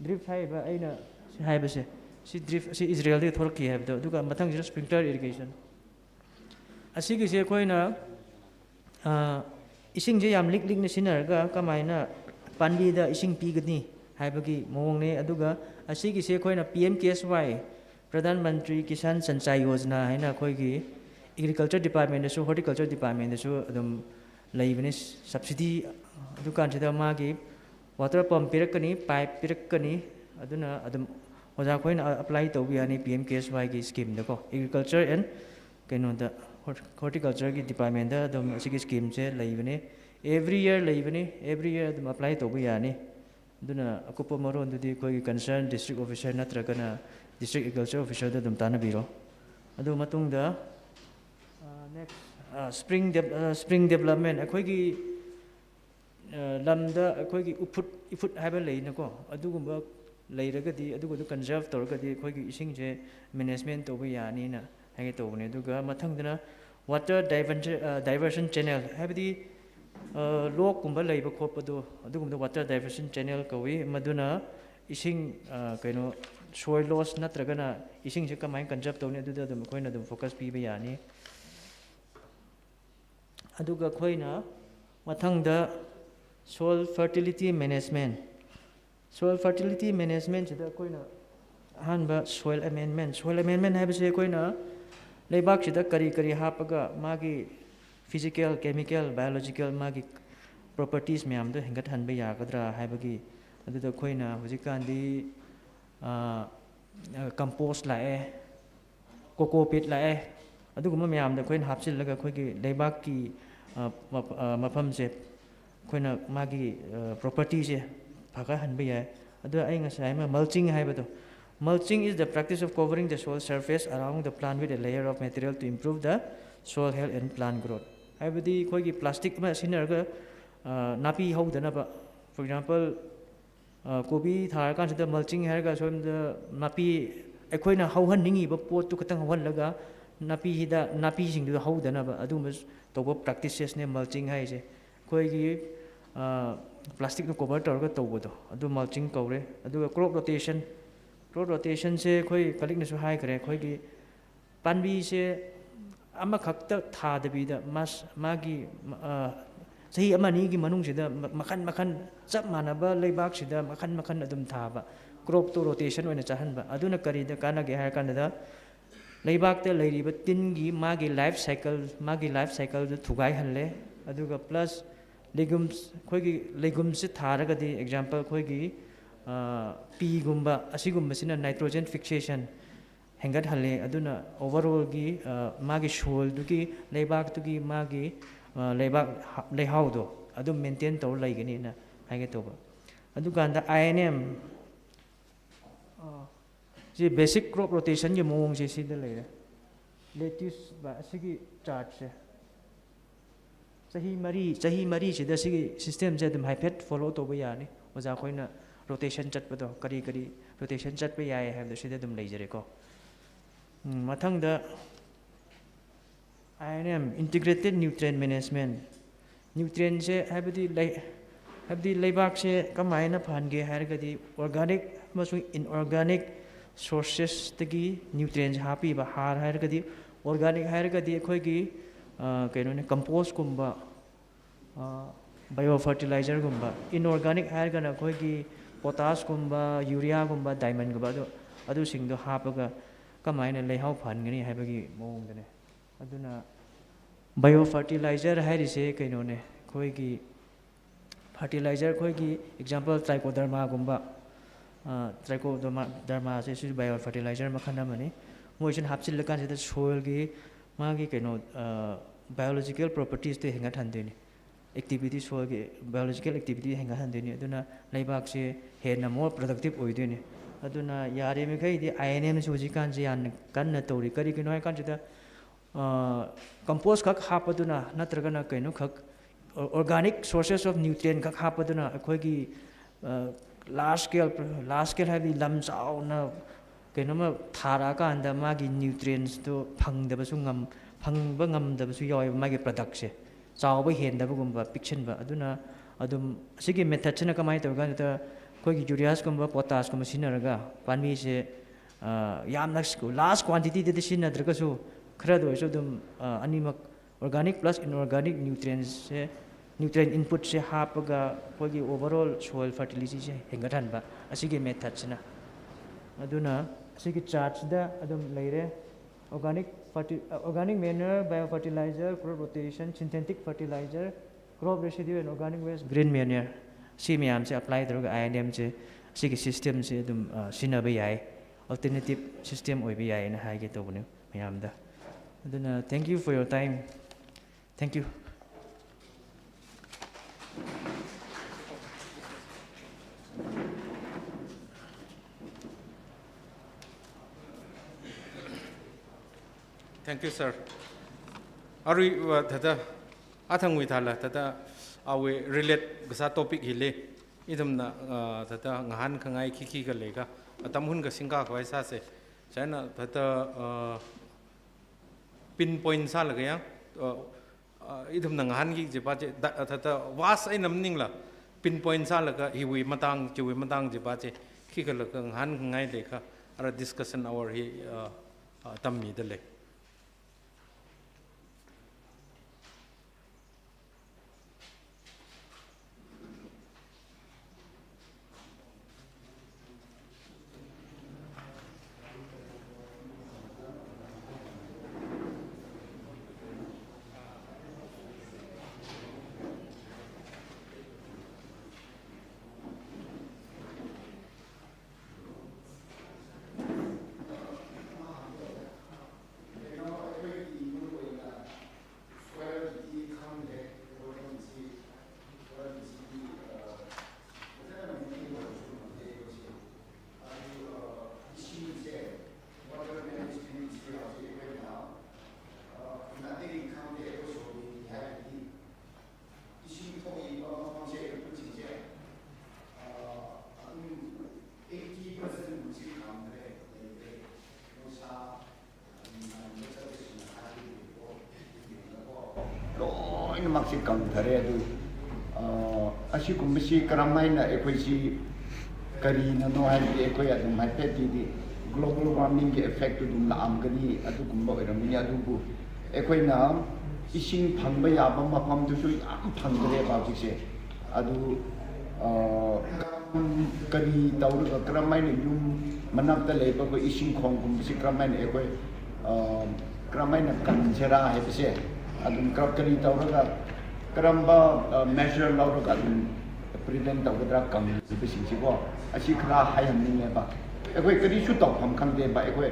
drip ꯍꯥꯏꯔꯤꯕ ꯑꯩꯅ ꯁꯤ ꯍꯥꯏꯕꯁꯦ, ꯁꯤ drip, ꯁꯤ ꯏꯖꯔꯦꯜꯗꯒꯤ ꯊꯣꯛꯂꯛꯈꯤ ꯍꯥꯏꯕꯗꯣ, ꯑꯗꯨꯒ ꯃꯊꯪꯁꯤꯅ sprinkler irrigation꯫ ꯑꯁꯤꯒꯤꯁꯦ ꯑꯩꯈꯣꯏꯅ, ꯑ, ꯏꯁꯤꯡꯁꯦ ꯌꯥꯝ ꯂꯤꯛ ꯂꯤꯛꯅ ꯁꯤꯖꯤꯟꯅꯔꯒ ꯀꯃꯥꯏꯅ ꯄꯥꯝꯕꯤꯗ ꯏꯁꯤꯡ ꯄꯤꯒꯅꯤ ꯍꯥꯏꯕꯒꯤ ꯃꯑꯣꯡꯅꯦ꯫ ꯑꯗꯨꯒ ꯑꯁꯤꯒꯤꯁꯦ ꯑꯩꯈꯣꯏꯅ P M K S Y, Pradhan Mantri Kisan Sanchai Yojana ꯍꯥꯏꯅ ꯑꯩꯈꯣꯏꯒꯤ agriculture departmentꯗꯁꯨ, horticulture departmentꯗꯁꯨ ꯑꯗꯨꯝ ꯂꯩꯕꯅꯤ, subsidy꯫ ꯑꯗꯨꯀꯥꯟꯁꯤꯗ ꯃꯥꯒꯤ water pump ꯄꯤꯔꯛꯀꯅꯤ, pipe ꯄꯤꯔꯛꯀꯅꯤ, ꯑꯗꯨꯅ ꯑꯗꯨꯝ ꯑꯣꯖꯥꯈꯣꯏꯅ apply ꯇꯧꯕ ꯌꯥꯅꯤ P M K S Yꯒꯤ schemeꯗꯀꯣ, agriculture and ꯀꯩꯅꯣꯗ, hort-, horticultureꯒꯤ departmentꯗ ꯑꯗꯨꯝ ꯑꯁꯤꯒꯤ schemeꯁꯦ ꯂꯩꯕꯅꯤ, every year ꯂꯩꯕꯅꯤ, every year ꯑꯗꯨꯝ apply ꯇꯧꯕ ꯌꯥꯅꯤ꯫ ꯑꯗꯨꯅ ꯑꯀꯨꯞꯄ ꯃꯔꯣꯟꯗꯨꯗꯤ ꯑꯩꯈꯣꯏꯒꯤ concern district officer ꯅꯠꯇ꯭ꯔꯒꯅ district agriculture officerꯗ ꯑꯗꯨꯝ ꯇꯥꯟꯅꯕꯤꯔꯣ꯫ ꯑꯗꯨ ꯃꯇꯨꯡꯗ, ꯑ, next, ꯑ, spring dev-, ꯑ, spring development, ꯑꯩꯈꯣꯏꯒꯤ, ꯑ, ꯂꯝꯗ ꯑꯩꯈꯣꯏꯒꯤ ꯎꯐꯨꯠ, ꯏꯐꯨꯠ ꯍꯥꯏꯕ ꯂꯩꯅꯀꯣ, ꯑꯗꯨꯒꯨꯝꯕ ꯂꯩꯔꯒꯗꯤ, ꯑꯗꯨꯒꯗꯨ conserve ꯇꯧꯔꯒꯗꯤ ꯑꯩꯈꯣꯏꯒꯤ ꯏꯁꯤꯡꯁꯦ management ꯇꯧꯕ ꯌꯥꯅꯤꯅ ꯍꯥꯏꯒꯦ ꯇꯧꯕꯅꯦ꯫ ꯑꯗꯨꯒ ꯃꯊꯪꯗꯅ water diversion, ꯑ, diversion channel, ꯍꯥꯏꯕꯗꯤ, ꯑ, ꯂꯣꯛꯀꯨꯝꯕ ꯂꯩꯕ ꯈꯣꯠꯄꯗꯣ, ꯑꯗꯨꯒꯨꯝꯕꯗꯣ water diversion channel ꯀꯧꯏ꯫ ꯃꯗꯨꯅ ꯏꯁꯤꯡ, ꯑ, ꯀꯩꯅꯣ, soil loss ꯅꯠꯇ꯭ꯔꯒꯅ ꯏꯁꯤꯡꯁꯦ ꯀꯃꯥꯏꯅ conserve ꯇꯧꯅꯤ, ꯑꯗꯨꯗ ꯑꯗꯨꯝ ꯑꯩꯈꯣꯏꯅ ꯑꯗꯨꯝ focus ꯄꯤꯕ ꯌꯥꯅꯤ꯫ ꯑꯗꯨꯒ ꯑꯩꯈꯣꯏꯅ ꯃꯊꯪꯗ soil fertility management, soil fertility managementꯁꯤꯗ ꯑꯩꯈꯣꯏꯅ ꯑꯍꯥꯟꯕ soil amendment, soil amendment ꯍꯥꯏꯕꯁꯦ ꯑꯩꯈꯣꯏꯅ ꯂꯩꯕꯥꯛꯁꯤꯗ ꯀꯔꯤ ꯀꯔꯤ ꯍꯥꯞꯄꯒ ꯃꯥꯒꯤ physical, chemical, biological ꯃꯥꯒꯤ properties ꯃꯌꯥꯝꯗꯣ ꯍꯦꯟꯒꯠꯍꯟꯕ ꯌꯥꯒꯗ꯭ꯔꯥ ꯍꯥꯏꯕꯒꯤ, ꯑꯗꯨꯗ ꯑꯩꯈꯣꯏꯅ ꯍꯧꯖꯤꯛꯀꯥꯟꯗꯤ, ꯑ, ꯑ, compost ꯂꯥꯛꯑꯦ, coco peat ꯂꯥꯛꯑꯦ, ꯑꯗꯨꯒꯨꯝꯕ ꯃꯌꯥꯝꯗꯣ ꯑꯩꯈꯣꯏꯅ ꯍꯥꯞꯆꯤꯜꯂꯒ ꯑꯩꯈꯣꯏꯒꯤ ꯂꯩꯕꯥꯛꯀꯤ, ꯑ, ꯃꯐ-, ꯑ, ꯃꯐꯝꯁꯦ ꯑꯩꯈꯣꯏꯅ ꯃꯥꯒꯤ, ꯑ, propertyꯁꯦ ꯐꯒꯠꯍꯟꯕ ꯌꯥꯏ꯫ ꯑꯗꯨ ꯑꯩ ꯉꯁꯥꯏ ꯑꯃ mulching ꯍꯥꯏꯕꯗꯣ, mulching is the practice of covering the soil surface around the plant with a layer of material to improve the soil health and plant growth꯫ ꯍꯥꯏꯕꯗꯤ ꯑꯩꯈꯣꯏꯒꯤ plastic ꯑꯃ ꯁꯤꯖꯤꯟꯅꯔꯒ, ꯑ, ꯅꯥꯄꯤ ꯍꯧꯗꯅꯕ, for example, ꯑ, ꯀꯣꯕꯤ ꯊꯥꯔꯀꯥꯟꯁꯤꯗ mulching ꯍꯥꯏꯔꯒ ꯁꯣꯝꯗ ꯅꯥꯄꯤ, ꯑꯩꯈꯣꯏꯅ ꯍꯧꯍꯟꯅꯤꯡꯉꯤꯕ ꯄꯣꯠꯇꯨ ꯈꯛꯇꯪ ꯍꯧꯍꯜꯂꯒ ꯅꯥꯄꯤ ꯍꯤꯗꯥꯛ, ꯅꯥꯄꯤꯁꯤꯡꯗꯨ ꯍꯧꯗꯅꯕ ꯑꯗꯨꯒꯨꯝꯕ ꯇꯧꯕ practicesꯅꯦ mulching ꯍꯥꯏꯁꯦ꯫ ꯑꯩꯈꯣꯏꯒꯤ, ꯑ, plasticꯅ cover ꯇꯧꯔꯒ ꯇꯧꯕꯗꯣ, ꯑꯗꯨ mulching ꯀꯧꯔꯦ꯫ ꯑꯗꯨꯒ crop rotation, crop rotationꯁꯦ ꯑꯩꯈꯣꯏ colleagueꯅꯁꯨ ꯍꯥꯏꯈ꯭ꯔꯦ, ꯑꯩꯈꯣꯏꯒꯤ ꯄꯥꯝꯕꯤꯁꯦ ꯑꯃꯈꯛꯇ ꯊꯥꯗꯕꯤꯗ ꯃꯥꯁ-, ꯃꯥꯒꯤ, ꯑ, ꯆꯍꯤ ꯑꯃ ꯑꯅꯤꯒꯤ ꯃꯅꯨꯡꯁꯤꯗ ꯃ-, ꯃꯈꯟ ꯃꯈꯟ ꯆꯞ ꯃꯥꯟꯅꯕ ꯂꯩꯕꯥꯛꯁꯤꯗ ꯃꯈꯟ ꯃꯈꯟ ꯑꯗꯨꯝ ꯊꯥꯕ, cropꯇꯣ rotation ꯑꯣꯏꯅ ꯆꯠꯍꯟꯕ꯫ ꯑꯗꯨꯅ ꯀꯔꯤꯗ ꯀꯥꯟꯅꯒꯦ ꯍꯥꯏꯔ ꯀꯥꯟꯗ ꯂꯩꯕꯥꯛꯇ ꯂꯩꯔꯤꯕ ꯇꯤꯟꯒꯤ ꯃꯥꯒꯤ life cycle, ꯃꯥꯒꯤ life cycleꯗꯨ ꯊꯨꯒꯥꯏꯍꯜꯂꯦ꯫ ꯑꯗꯨꯒ plus legumes, ꯑꯩꯈꯣꯏꯒꯤ legumeꯁꯦ ꯊꯥꯔꯒꯗꯤ, example, ꯑꯩꯈꯣꯏꯒꯤ, ꯑ, peaꯒꯨꯝꯕ ꯑꯁꯤꯒꯨꯝꯕꯁꯤꯅ nitrogen fixation ꯍꯦꯟꯒꯠꯍꯜꯂꯦ꯫ ꯑꯗꯨꯅ overallꯒꯤ, ꯑ, ꯃꯥꯒꯤ soilꯗꯨꯒꯤ, ꯂꯩꯕꯥꯛꯇꯨꯒꯤ ꯃꯥꯒꯤ, ꯑ, ꯂꯩꯕꯥꯛ ꯍ-, ꯂꯩꯍꯥꯎꯗꯣ ꯑꯗꯨꯝ maintain ꯇꯧꯔ ꯂꯩꯒꯅꯤꯅ ꯍꯥꯏꯒꯦ ꯇꯧꯕ꯫ ꯑꯗꯨꯀꯥꯟꯗ I N M, uh, see basic crop rotationꯒꯤ ꯃꯑꯣꯡꯁꯦ ꯁꯤꯗ ꯂꯩꯔꯦ꯫ lettuce va asiki charge se. Chahi mari, chahi mari chida asiki system se athum haifet follow tauba yani. Oja khoina rotation chatpado, kari kari rotation chatpa yai haibado sida athum leijare ko. Hmm, mathangda I N M, Integrated Nutrient Management. Nutrient se haibadi lei-, haibadi leibak se kamai eina phānge hairagadi organic amasung inorganic sources dagi nutrient se hāpiba, har hairagadi organic hairagadi akhoigi, ah, keinone, compost kumba, ah, biofertilizer kumba, inorganic hairagana akhoigi potash kumba, urea kumba, diamine kumba, adu, adusingdo hāpaga kamai eina leihao phāngani haibagi maungdane. Aduna biofertilizer hairise keinone, akhoigi fertilizer, akhoigi example trichoderma kumba, ah, trichoderma, derma se su biofertilizer makhan amani. Moisin hapchil lakan sida soil gi, magi keino, ah, biological properties te hengathandoini. Activity, soil gi biological activity hengathandoini. Aduna leibak se hena more productive oidoini. Aduna yare mikhaidi I N M se hujikhan se yan kanna tauri kari kino hai kan sida, ah, compost khak hapaduna, natragana keino khak, o-, organic sources of nutrient khak hapaduna, akhoigi, ah, large scale, large scale haibadi lam chaona, keinoma thāra kanda magi nutrients to phangdabasu ngam, phangba ngamdabasu yaoi magi product se. Chaoba hendaba kumba, pichinba. Aduna, adum, asiki method sina kamai tau kanda, akhoigi ureas kumba, potash kumba sinaraga, panmi se, ah, yamna siku, large quantity de sinadragasu, kharado su adum, ah, animak organic plus inorganic nutrients se, nutrient input se hapaga, akhoigi overall soil fertility se hengathanba, asiki method sina. Aduna, asiki charge da adum leire, organic ferti-, uh, organic manure, biofertilizer, crop rotation, synthetic fertilizer, crop residue and organic waste, green manure. Si mayam se apply taraga I N M se, asiki system se adum, uh, sinaba yai, alternative system oiba yaina haike taubani mayamda. Aduna, thank you for your time. Thank you. Thank you, sir. Arui, uh, thāda, athangwui thāla, thāda, awui relate kasā topic hili, ithumna, uh, thāda, ngahānkhangai khikhi khalei kha, atam hun kasingkakhavai sāse. China, thāda, uh, pinpoint sālaga ya, uh, uh, ithumna ngahānki kajipa chi, da, thāda, vast eina maningla, pinpoint sālaga, hiwui matang, chiwui matang kajipa chi, khikhala kha ngahānkhangai leikha, ara discussion hour hi, uh, uh, tammida lei. Loinamaksi kangthare adu. Ah, asikumbasi karam haina eikhoisi karinano haibadi eikhoiya athum haiphetdi global warming ki effect tu athum laamkani, athum kumba oiramani, athumbu. Eikhoina ising phangba yaba mafamthusu yam phangthare ba kise. Adu, ah, kari tauraga karam haina yum manakta leiba khoi ising khong kumbasi karam haina eikhoi, ah, karam haina kansera haibase. Athum kara kari tauraga karamba, ah, measure lauraga athum prevent taugadra kang sibasingsi ko. Asi khara haiham ninge ba. Eikhoi karisu tau pham khangde ba eikhoi.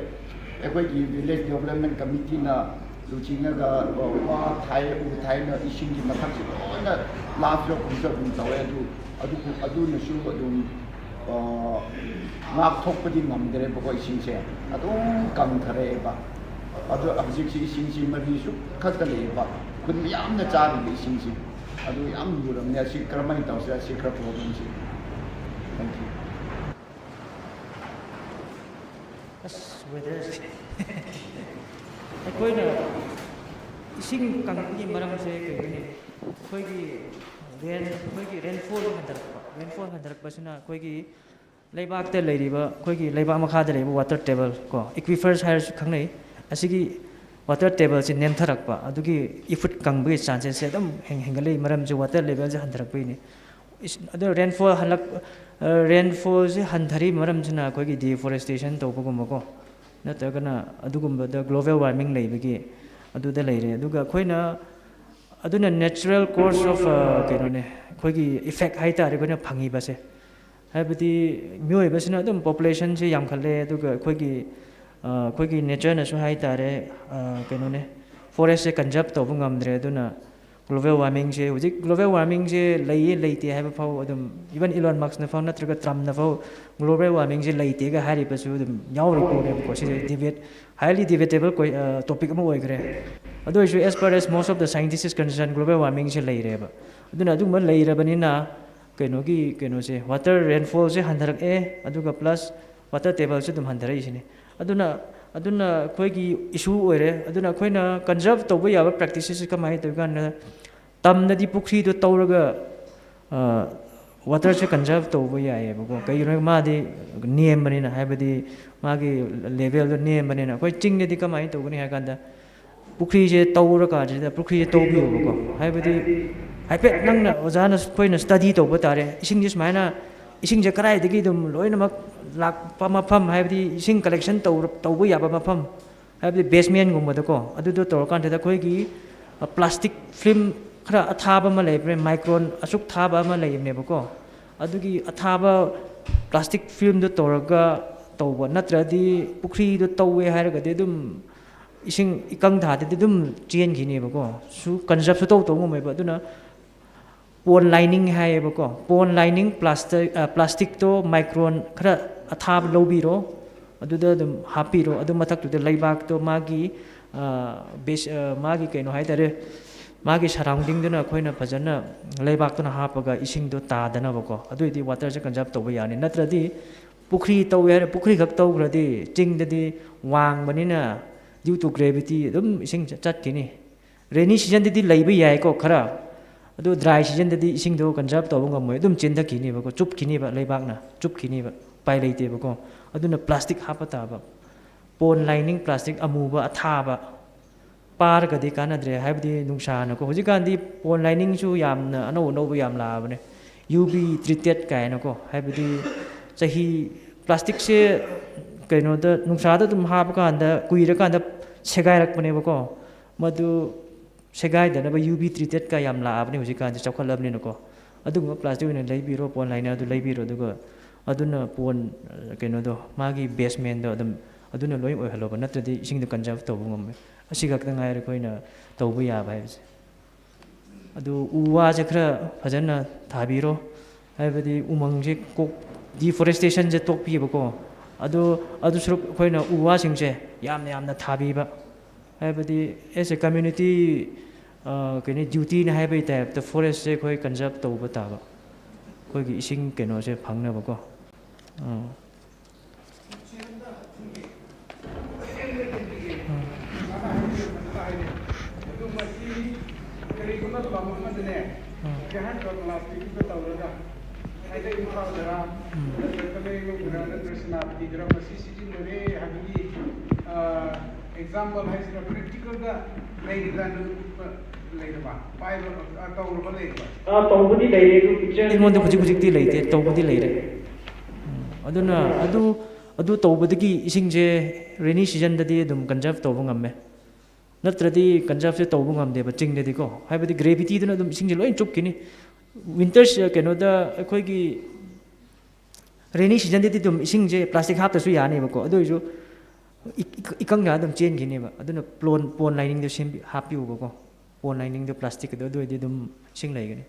Eikhoi ki Village Development Committee na luchinglaga, uh, wa thai, u thaina isingki mathak si loina last yo kumsa kum tau adu, adu, adunasu athum, uh, ngakthokpadi ngamdare ba ko isingse. Athum kangthare ba. ꯑꯗꯨ ꯍꯧꯖꯤꯛꯁꯤ ꯏꯁꯤꯡꯁꯤ ꯃꯔꯤ ꯁꯨꯛꯈꯛꯇ ꯂꯩꯌꯦꯕ꯫ ꯈꯨꯟ ꯃꯌꯥꯝꯅ ꯆꯥꯔꯤꯕ ꯏꯁꯤꯡꯁꯤ꯫ ꯑꯗꯨ ꯌꯥꯝ ꯂꯨꯔꯝꯅꯦ꯫ ꯑꯁꯤ ꯀꯔꯝꯍꯥꯏꯅ ꯇꯧꯁꯤꯔꯥ? ꯑꯁꯤ ꯈꯔ problemꯁꯤ꯫ Thank you꯫ ꯑꯁ, weatherꯁꯦ꯫ ꯑꯩꯈꯣꯏꯅ ꯏꯁꯤꯡ ꯀꯪꯕꯒꯤ ꯃꯔꯝꯁꯦ ꯀꯩꯅꯣꯅꯦ? ꯑꯩꯈꯣꯏꯒꯤ rain, ꯑꯩꯈꯣꯏꯒꯤ rainfall ꯍꯟꯊꯔꯛꯄ꯫ Rainfall ꯍꯟꯊꯔꯛꯄꯁꯤꯅ ꯑꯩꯈꯣꯏꯒꯤ ꯂꯩꯕꯥꯛꯇ ꯂꯩꯔꯤꯕ, ꯑꯩꯈꯣꯏꯒꯤ ꯂꯩꯕꯥꯛ ꯃꯈꯥꯗ ꯂꯩꯔꯤꯕ water table ꯀꯣ, aquifers ꯍꯥꯏꯔꯁꯨ ꯈꯪꯅꯩ꯫ ꯑꯁꯤꯒꯤ water tableꯁꯤ ꯅꯦꯝꯊꯔꯛꯄ, ꯑꯗꯨꯒꯤ ꯏꯐꯨꯠ ꯀꯪꯕꯒꯤ chances ꯁꯦ ꯑꯗꯨꯝ ꯍꯦꯟ-, ꯍꯦꯟꯒꯠꯂꯛꯏ꯫ ꯃꯔꯝꯁꯦ water levelꯁꯦ ꯍꯟꯊꯔꯛꯄꯒꯤꯅꯤ꯫ ꯏꯁ-, ꯑꯗꯣ rainfall ꯍꯜꯂꯛ-, ꯑ, rainfallꯁꯦ ꯍꯟꯊꯔꯤ ꯃꯔꯝꯁꯤꯅ ꯑꯩꯈꯣꯏꯒꯤ deforestation ꯇꯧꯕꯒꯨꯝꯕꯀꯣ, ꯅꯠꯇ꯭ꯔꯒꯅ ꯑꯗꯨꯒꯨꯝꯕꯗ global warming ꯂꯩꯕꯒꯤ ꯑꯗꯨꯗ ꯂꯩꯔꯦ꯫ ꯑꯗꯨꯒ ꯑꯩꯈꯣꯏꯅ, ꯑꯗꯨꯅ natural course of, ꯑ, ꯀꯩꯅꯣꯅꯦ, ꯑꯩꯈꯣꯏꯒꯤ effect ꯍꯥꯏꯇꯥꯔꯦ, ꯑꯩꯈꯣꯏꯅ ꯐꯪꯉꯤꯕꯁꯦ꯫ ꯍꯥꯏꯕꯗꯤ ꯃꯤꯑꯣꯏꯕꯁꯤꯅ ꯑꯗꯨꯝ populationꯁꯦ ꯌꯥꯝꯈꯠꯂꯦ, ꯑꯗꯨꯒ ꯑꯩꯈꯣꯏꯒꯤ, ꯑ, ꯑꯩꯈꯣꯏꯒꯤ natureꯅꯁꯨ ꯍꯥꯏꯇꯥꯔꯦ, ꯑ, ꯀꯩꯅꯣꯅꯦ, forestꯁꯦ conserve ꯇꯧꯕ ꯉꯝꯗ꯭ꯔꯦ꯫ ꯑꯗꯨꯅ global warmingꯁꯦ, ꯍꯧꯖꯤꯛ global warmingꯁꯦ ꯂꯩꯌꯦ ꯂꯩꯇꯦ ꯍꯥꯏꯕ ꯐꯥꯎ ꯑꯗꯨꯝ, even Elon Muskꯅ ꯐꯥꯎ ꯅꯠꯇ꯭ꯔꯒ Trumpꯅ ꯐꯥꯎ global warmingꯁꯦ ꯂꯩꯇꯦꯒ ꯍꯥꯏꯔꯤꯕꯁꯨ ꯑꯗꯨꯝ ꯌꯥꯎꯔꯤ ꯄꯣꯠꯅꯦꯕꯀꯣ꯫ ꯁꯤꯁꯦ debate, highly debatable ꯀꯣꯏ-, ꯑ, topic ꯑꯃ ꯑꯣꯏꯈ꯭ꯔꯦ꯫ ꯑꯗꯨ ꯑꯣꯏꯔꯁꯨ, as far as most of the scientists is concerned, global warmingꯁꯦ ꯂꯩꯔꯦꯕ꯫ ꯑꯗꯨꯅ ꯑꯗꯨꯒꯨꯝꯕ ꯂꯩꯔꯕꯅꯤꯅ, ꯀꯩꯅꯣꯒꯤ, ꯀꯩꯅꯣꯁꯦ, water rainfallꯁꯦ ꯍꯟꯊꯔꯛꯑꯦ, ꯑꯗꯨꯒ plus water tableꯁꯦ ꯑꯗꯨꯝ ꯍꯟꯊꯔꯛꯏꯁꯤꯅꯤ꯫ ꯑꯗꯨꯅ, ꯑꯗꯨꯅ ꯑꯩꯈꯣꯏꯒꯤ issue ꯑꯣꯏꯔꯦ꯫ ꯑꯗꯨꯅ ꯑꯩꯈꯣꯏꯅ conserve ꯇꯧꯕ ꯌꯥꯕ practicesꯁꯦ ꯀꯃꯥꯏꯅ ꯇꯧꯏ ꯀꯥꯟꯗ, ꯇꯝꯗꯗꯤ ꯄꯨꯈ꯭ꯔꯤꯗꯣ ꯇꯧꯔꯒ, ꯑ, waterꯁꯦ conserve ꯇꯧꯕ ꯌꯥꯏꯌꯦꯕꯀꯣ꯫ ꯀꯩꯒꯤꯅꯣ ꯍꯥꯏꯔꯒ ꯃꯥꯗꯤ ꯅꯦꯝꯕꯅꯤꯅ, ꯍꯥꯏꯕꯗꯤ ꯃꯥꯒꯤ levelꯗꯣ ꯅꯦꯝꯕꯅꯤꯅ꯫ ꯑꯩꯈꯣꯏ ꯆꯤꯡꯗꯗꯤ ꯀꯃꯥꯏꯅ ꯇꯧꯒꯅꯤ ꯍꯥꯏ ꯀꯥꯟꯗ, ꯄꯨꯈ꯭ꯔꯤꯁꯦ ꯇꯧꯔꯀꯥꯟꯁꯤꯗ ꯄꯨꯈ꯭ꯔꯤꯁꯦ ꯇꯧꯕꯤꯌꯣꯕꯀꯣ꯫ ꯍꯥꯏꯕꯗꯤ ꯍꯥꯏꯐꯦꯠ ꯅꯪꯅ, ꯑꯣꯖꯥꯅ, ꯑꯩꯈꯣꯏꯅ study ꯇꯧꯕ ꯇꯥꯔꯦ꯫ ꯏꯁꯤꯡꯁꯦ ꯁꯨꯃꯥꯏꯅ, ꯏꯁꯤꯡꯁꯦ ꯀꯗꯥꯏꯗꯒꯤ ꯑꯗꯨꯝ ꯂꯣꯏꯅꯃꯛ ꯂꯥꯛꯄ ꯃꯐꯝ, ꯍꯥꯏꯕꯗꯤ ꯏꯁꯤꯡ collection ꯇꯧꯔ-, ꯇꯧꯕ ꯌꯥꯕ ꯃꯐꯝ, ꯍꯥꯏꯕꯗꯤ basementꯒꯨꯝꯕꯗꯀꯣ, ꯑꯗꯨꯗꯣ ꯇꯧꯔꯀꯥꯟꯁꯤꯗ ꯑꯩꯈꯣꯏꯒꯤ, ꯑ, plastic film ꯈꯔ ꯑꯊꯥꯕ ꯑꯃ ꯂꯩꯕꯅꯦ, micron ꯑꯁꯨꯛ ꯊꯥꯕ ꯑꯃ ꯂꯩꯕꯅꯦꯕꯀꯣ꯫ ꯑꯗꯨꯒꯤ ꯑꯊꯥꯕ plastic filmꯗꯣ ꯇꯧꯔꯒ ꯇꯧꯕ, ꯅꯠꯇ꯭ꯔꯗꯤ ꯄꯨꯈ꯭ꯔꯤꯗꯣ ꯇꯧꯋꯦ ꯍꯥꯏꯔꯒꯗꯤ ꯑꯗꯨꯝ ꯏꯁꯤꯡ ꯏꯀꯪ ꯊꯥꯗꯗꯤ ꯑꯗꯨꯝ ꯆꯦꯟꯈꯤꯅꯦꯕꯀꯣ꯫ ꯁꯨ conserve ꯁꯨꯇꯧ ꯇꯧ ꯉꯝꯃꯣꯏꯕ꯫ ꯑꯗꯨꯅ pond lining ꯍꯥꯏꯌꯦꯕꯀꯣ꯫ Pond lining plastic, ꯑ, plasticꯇꯣ micron ꯈꯔ ꯑꯊꯥꯕ ꯂꯧꯕꯤꯔꯣ, ꯑꯗꯨꯗ ꯑꯗꯨꯝ ꯍꯥꯞꯄꯤꯔꯣ꯫ ꯑꯗꯨ ꯃꯊꯛꯇꯨꯗ ꯂꯩꯕꯥꯛꯇꯣ ꯃꯥꯒꯤ, ꯑ, base, ꯑ, ꯃꯥꯒꯤ ꯀꯩꯅꯣ ꯍꯥꯏꯇꯥꯔꯦ, ꯃꯥꯒꯤ surroundingꯗꯨꯅ ꯑꯩꯈꯣꯏꯅ ꯐꯖꯅ ꯂꯩꯕꯥꯛꯇꯨꯅ ꯍꯥꯞꯄꯒ ꯏꯁꯤꯡꯗꯣ ꯇꯥꯗꯅꯕꯀꯣ꯫ ꯑꯗꯨꯑꯣꯏꯗꯤ waterꯁꯦ conserve ꯇꯧꯕ ꯌꯥꯅꯤ꯫ ꯅꯠꯇ꯭ꯔꯗꯤ ꯄꯨꯈ꯭ꯔꯤ ꯇꯧꯋꯦ ꯍꯥꯏꯔ ꯄꯨꯈ꯭ꯔꯤ ꯈꯛ ꯇꯧꯈ꯭ꯔꯗꯤ ꯆꯤꯡꯗꯗꯤ ꯋꯥꯡꯕꯅꯤꯅ due to gravity ꯑꯗꯨꯝ ꯏꯁꯤꯡ ꯆꯠꯈꯤꯅꯤ꯫ Rainy seasonꯗꯗꯤ ꯂꯩꯕ ꯌꯥꯏꯀꯣ ꯈꯔ, ꯑꯗꯨ dry seasonꯗꯗꯤ ꯏꯁꯤꯡꯗꯣ conserve ꯇꯧꯕ ꯉꯝꯃꯣꯏ, ꯑꯗꯨꯝ ꯆꯦꯟꯊꯈꯤꯅꯦꯕꯀꯣ, ꯆꯨꯞꯈꯤꯅꯦꯕ, ꯂꯩꯕꯥꯛꯅ ꯆꯨꯞꯈꯤꯅꯦꯕ, ꯎꯄꯥꯏ ꯂꯩꯇꯦꯕꯀꯣ꯫ ꯑꯗꯨꯅ plastic ꯍꯥꯞꯄ ꯇꯥꯕ, pond lining plastic ꯑꯃꯨꯕ ꯑꯊꯥꯕ ꯄꯥꯔꯒꯗꯤ ꯀꯥꯟꯅꯗ꯭ꯔꯦ, ꯍꯥꯏꯕꯗꯤ ꯅꯨꯡꯁꯥꯅꯀꯣ꯫ ꯍꯧꯖꯤꯛꯀꯥꯟꯗꯤ pond liningꯁꯨ ꯌꯥꯝꯅ ꯑꯅꯧ ꯑꯅꯧꯕ ꯌꯥꯝ ꯂꯥꯛꯑꯕꯅꯦ, UV treated ꯀꯥꯏꯅꯀꯣ, ꯍꯥꯏꯕꯗꯤ ꯆꯍꯤ, plasticꯁꯦ ꯀꯩꯅꯣꯗ, ꯅꯨꯡꯁꯥꯗ ꯑꯗꯨꯝ ꯍꯥꯞꯄꯀꯥꯟꯗ ꯀꯨꯏꯔꯀꯥꯟꯗ ꯁꯦꯒꯥꯏꯔꯛꯄꯅꯦꯕꯀꯣ꯫ ꯃꯗꯨ ꯁꯦꯒꯥꯏꯗꯅꯕ UV treatedꯀ ꯌꯥꯝ ꯂꯥꯛꯑꯕꯅꯤ ꯍꯧꯖꯤꯛꯀꯥꯟꯁꯦ, ꯆꯥꯎꯈꯠꯂꯕꯅꯤꯅꯀꯣ꯫ ꯑꯗꯨꯒꯨꯝꯕ plastic ꯑꯣꯏꯅ ꯂꯩꯕꯤꯔꯣ, pond linerꯗꯨ ꯂꯩꯕꯤꯔꯣ, ꯑꯗꯨꯒ ꯑꯗꯨꯅ pond, ꯑ, ꯀꯩꯅꯣꯗꯣ, ꯃꯥꯒꯤ basementꯗꯣ ꯑꯗꯨꯝ ꯑꯗꯨꯅ ꯂꯣꯏ ꯑꯣꯏꯍꯜꯂꯣꯕ, ꯅꯠꯇ꯭ꯔꯗꯤ ꯏꯁꯤꯡꯗꯣ conserve ꯇꯧꯕ ꯉꯝꯃꯣꯏ꯫ ꯑꯁꯤ ꯈꯛꯇ ꯉꯥꯏꯔꯦ ꯑꯩꯈꯣꯏꯅ ꯇꯧꯕ ꯌꯥꯕ ꯍꯥꯏꯕꯁꯦ꯫ ꯑꯗꯨ ꯎ ꯋꯥꯁꯦ ꯈꯔ ꯐꯖꯅ ꯊꯥꯕꯤꯔꯣ, ꯍꯥꯏꯕꯗꯤ ꯎꯃꯪꯁꯦ ꯀꯣꯛ-, deforestationꯁꯦ ꯇꯣꯛꯄꯤꯕꯀꯣ꯫ ꯑꯗꯨ, ꯑꯗꯨ ꯁꯔꯨꯛ ꯑꯩꯈꯣꯏꯅ ꯎ ꯋꯥꯁꯤꯡꯁꯦ ꯌꯥꯝꯅ ꯌꯥꯝꯅ ꯊꯥꯕꯤꯕ, ꯍꯥꯏꯕꯗꯤ as a community, ꯑ, ꯀꯩꯅꯣ, dutyꯅ ꯍꯥꯏꯕꯒꯤ typeꯇ forestꯁꯦ ꯑꯩꯈꯣꯏ conserve ꯇꯧꯕ ꯇꯥꯕ, ꯑꯩꯈꯣꯏꯒꯤ ꯏꯁꯤꯡ ꯀꯩꯅꯣꯁꯦ ꯐꯪꯅꯕꯀꯣ꯫ ꯑ꯫ ꯎꯝ꯫ ꯎꯝ꯫ ꯀꯔꯤꯒꯨꯝꯕ ꯂꯝ ꯑꯃꯗꯅꯦ, ꯎꯝ꯫ ꯖꯍꯥꯟ ꯀꯣꯠ ꯃꯅꯥꯛꯇꯒꯤꯗ ꯇꯧꯔꯒ, either ꯏꯝꯐꯥꯜꯗꯔ, ꯎꯝ꯫ ꯅꯠꯇ꯭ꯔꯒ ꯇꯃꯦꯡꯂꯣꯡꯗꯔ, ꯅꯠꯇ꯭ꯔꯒ ꯁꯦꯅꯥꯄꯇꯤꯗꯔ, ꯃꯁꯤ ꯁꯤꯖꯤꯟꯅꯔꯦ ꯍꯥꯏꯕꯒꯤ, ꯑ, example ꯍꯥꯏꯁꯤꯔ, practicalꯗ ꯂꯩꯔꯤꯕ꯭ꯔꯥ, ꯅꯪ ꯎꯠꯄ ꯂꯩꯔꯕ? ꯄꯥꯏꯕ, ꯑ, ꯇꯧꯔꯕ ꯂꯩꯔꯕ? ꯑ, ꯇꯧꯕꯗꯤ ꯂꯩꯔꯦ, ꯑꯗꯨ picture ꯑꯩꯉꯣꯟꯗ ꯍꯧꯖꯤꯛ ꯍꯧꯖꯤꯛꯇꯤ ꯂꯩꯇꯦ, ꯇꯧꯕꯗꯤ ꯂꯩꯔꯦ꯫ ꯎꯝ, ꯑꯗꯨꯅ ꯑꯗꯨ, ꯑꯗꯨ ꯇꯧꯕꯗꯒꯤ ꯏꯁꯤꯡꯁꯦ rainy seasonꯗꯗꯤ ꯑꯗꯨꯝ conserve ꯇꯧꯕ ꯉꯝꯃꯦ꯫ ꯅꯠꯇ꯭ꯔꯗꯤ conserveꯁꯦ ꯇꯧꯕ ꯉꯝꯗꯦꯕ ꯆꯤꯡꯗꯗꯤꯀꯣ꯫ ꯍꯥꯏꯕꯗꯤ gravityꯗꯨꯅ ꯑꯗꯨꯝ ꯏꯁꯤꯡꯁꯦ ꯂꯣꯏ ꯆꯨꯞꯈꯤꯅꯤ꯫ Winters, ꯀꯩꯅꯣꯗ ꯑꯩꯈꯣꯏꯒꯤ rainy seasonꯗꯗꯤ ꯑꯗꯨꯝ ꯏꯁꯤꯡꯁꯦ plastic ꯍꯥꯞꯇ꯭ꯔꯁꯨ ꯌꯥꯅꯦꯕꯀꯣ꯫ ꯑꯗꯨ ꯑꯣꯏꯔꯁꯨ ꯏ-, ꯏ-, ꯏꯀꯪ ꯊꯥꯗ ꯑꯗꯨꯝ ꯆꯦꯟꯈꯤꯅꯦꯕ꯫ ꯑꯗꯨꯅ pond, pond liningꯗꯣ ꯁꯦꯝꯕꯤ-, ꯍꯥꯞꯄꯤꯌꯨꯕꯀꯣ꯫ Pond liningꯗꯣ plasticꯀꯤꯗꯣ, ꯑꯗꯨ ꯑꯣꯏꯔꯗꯤ ꯑꯗꯨꯝ ꯏꯁꯤꯡ ꯂꯩꯒꯅꯤ꯫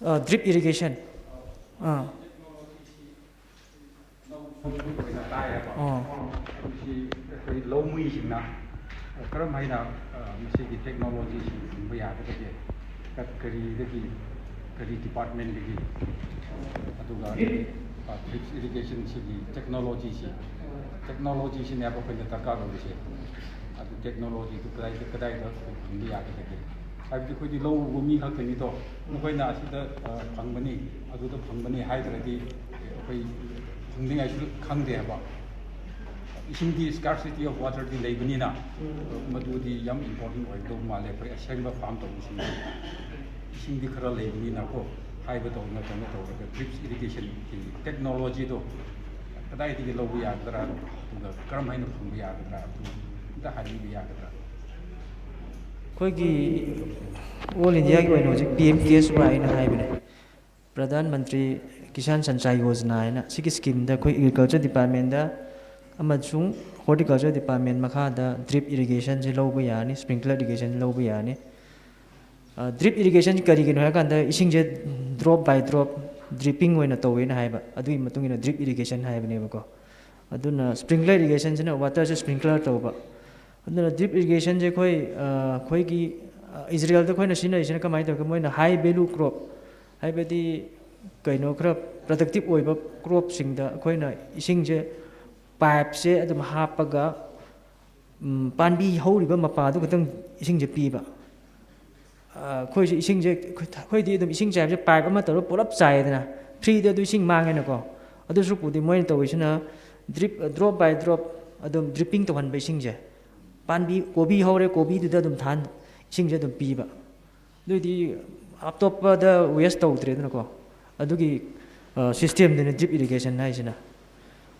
ꯑ, drip irrigation꯫ ꯑ꯫ ꯑꯣꯏꯅ ꯇꯥꯏꯌꯦꯕ꯫ ꯑꯣ꯫ ꯃꯁꯤ ꯑꯩꯈꯣꯏ ꯂꯧꯃꯤꯁꯤꯡꯅ ꯀꯔꯝ ꯍꯥꯏꯅ, ꯑ, ꯃꯁꯤꯒꯤ technology ꯁꯤꯡ ꯐꯪꯕ ꯌꯥꯒꯗꯒꯦ? ꯀ-, ꯀꯔꯤꯗꯒꯤ, ꯀꯔꯤ department ꯗꯒꯤ? ꯑꯗꯨꯒ, ꯑ, drip irrigation ꯁꯤꯒꯤ technology ꯁꯤ, technology ꯁꯤꯅꯦꯕ ꯑꯩꯈꯣꯏꯅ ꯗꯔꯀꯥꯔ ꯑꯣꯏꯔꯤꯁꯦ꯫ ꯑꯗꯨ technology ꯗꯨ ꯀꯗꯥꯏꯗ, ꯀꯗꯥꯏꯗ ꯐꯪꯕ ꯌꯥꯒꯗꯒꯦ? ꯍꯥꯏꯕꯗꯤ ꯑꯩꯈꯣꯏꯗꯤ ꯂꯧ ꯎꯕ ꯃꯤ ꯈꯛꯇꯅꯤꯗꯣ, ꯅꯈꯣꯏꯅ ꯑꯁꯤꯗ, ꯑ, ꯐꯪꯕꯅꯤ, ꯑꯗꯨꯗ ꯐꯪꯕꯅꯤ ꯍꯥꯏꯗ꯭ꯔꯗꯤ ꯑꯩꯈꯣꯏ ꯐꯪꯅꯤꯡꯉꯥꯏꯁꯨ ꯈꯪꯗꯦ ꯍꯥꯏꯕ꯫ ꯏꯁꯤꯡꯗꯤ, scarcity of water ꯗꯤ ꯂꯩꯕꯅꯤꯅ, ꯃꯗꯨꯗꯤ ꯌꯥꯝ important ꯑꯣꯏꯒꯗꯧꯕ ꯃꯥꯜꯂꯦ ꯑꯩꯈꯣꯏ ꯑꯁꯦꯡꯕ farm ꯇꯧꯕꯁꯤꯡꯗꯤ꯫ ꯏꯁꯤꯡꯗꯤ ꯈꯔ ꯂꯩꯕꯅꯤꯅꯀꯣ, ꯍꯥꯏꯕ ꯇꯧꯅ ꯀꯩꯅꯣ ꯇꯧꯔꯒ drip irrigation ꯒꯤ technology ꯗꯣ ꯀꯗꯥꯏꯗꯒꯤ ꯂꯧꯕ ꯌꯥꯒꯗ꯭ꯔꯥ, ꯑꯗꯨꯒ ꯀꯔꯝ ꯍꯥꯏꯅ ꯐꯪꯕ ꯌꯥꯒꯗ꯭ꯔꯥ, ꯑꯗꯨ ꯑꯝꯇ ꯍꯥꯏꯕꯤꯕ ꯌꯥꯒꯗ꯭ꯔꯥ? ꯑꯩꯈꯣꯏꯒꯤ all India ꯒꯤ ꯑꯣꯏꯅ ꯍꯧꯖꯤꯛ P M K S Y ꯍꯥꯏꯅ ꯍꯥꯏꯕꯅꯦ, Pradhan Mantri Kisan Sanchay Yojana ꯍꯥꯏꯅ꯫ ꯁꯤꯒꯤ scheme ꯗ ꯑꯩꯈꯣꯏ agriculture department ꯗ ꯑꯃꯁꯨꯡ horticulture department ꯃꯈꯥꯗ drip irrigation ꯁꯦ ꯂꯧꯕ ꯌꯥꯅꯤ, sprinkler irrigation ꯂꯧꯕ ꯌꯥꯅꯤ꯫ ꯑ, drip irrigation ꯀꯔꯤꯒꯤꯅꯣ ꯍꯥꯏꯔꯀꯥꯟꯗ ꯏꯁꯤꯡꯁꯦ drop by drop dripping ꯑꯣꯏꯅ ꯇꯧꯋꯦꯅ ꯍꯥꯏꯕ, ꯑꯗꯨꯒꯤ ꯃꯇꯨꯡ ꯏꯟꯅ drip irrigation ꯍꯥꯏꯕꯅꯦꯕꯀꯣ꯫ ꯑꯗꯨꯅ sprinkler irrigation ꯁꯤꯅ water ꯁꯦ sprinkler ꯇꯧꯕ꯫ ꯑꯗꯨꯅ drip irrigation ꯁꯦ ꯑꯩꯈꯣꯏ, ꯑ, ꯑꯩꯈꯣꯏꯒꯤ, ꯑ, ꯏꯖꯔꯦꯜꯗ ꯑꯩꯈꯣꯏꯅ ꯁꯤꯖꯤꯟꯅꯔꯤꯁꯤꯅ ꯀꯃꯥꯏꯅ ꯇꯧꯒꯦ? ꯃꯣꯏꯅ high value crop, ꯍꯥꯏꯕꯗꯤ ꯀꯩꯅꯣ ꯈꯔ productive ꯑꯣꯏꯕ crop ꯁꯤꯡꯗ ꯑꯩꯈꯣꯏꯅ ꯏꯁꯤꯡꯁꯦ pipe ꯁꯦ ꯑꯗꯨꯝ ꯍꯥꯞꯄꯒ, ꯎꯝ, ꯄꯥꯝꯕꯤ ꯍꯧꯔꯤꯕ ꯃꯄꯥꯗꯨ ꯈꯛꯇꯪ ꯏꯁꯤꯡꯁꯦ ꯄꯤꯕ꯫ ꯑ, ꯑꯩꯈꯣꯏꯁꯦ ꯏꯁꯤꯡꯁꯦ, ꯑꯩꯈꯣꯏ, ꯑꯩꯈꯣꯏꯗꯤ ꯑꯗꯨꯝ ꯏꯁꯤꯡ ꯆꯥꯏꯕꯁꯦ pipe ꯑꯃ ꯇꯧꯔꯒ ꯄꯨꯂꯞ ꯆꯥꯏꯗꯅ, free ꯗ ꯑꯗꯨ ꯏꯁꯤꯡ ꯃꯥꯡꯉꯦꯅꯀꯣ꯫ ꯑꯗꯨ ꯁꯔꯨꯛꯄꯨꯗꯤ ꯃꯣꯏꯅ ꯇꯧꯔꯤꯁꯤꯅ drip, drop by drop ꯑꯗꯨꯝ dripping ꯇꯧꯍꯟꯕ ꯏꯁꯤꯡꯁꯦ꯫ ꯄꯥꯝꯕꯤ, ꯀꯣꯕꯤ ꯍꯧꯔꯦ, ꯀꯣꯕꯤꯗꯨꯗ ꯑꯗꯨꯝ ꯊꯥꯍꯟ-, ꯏꯁꯤꯡꯁꯦ ꯑꯗꯨꯝ ꯄꯤꯕ꯫ ꯑꯗꯨꯏꯗꯤ ꯑꯇꯣꯞꯄꯗ waste ꯇꯧꯗ꯭ꯔꯦꯗꯅꯀꯣ꯫ ꯑꯗꯨꯒꯤ, ꯑ, system ꯗꯨꯅꯤ drip irrigation ꯍꯥꯏꯁꯤꯅ꯫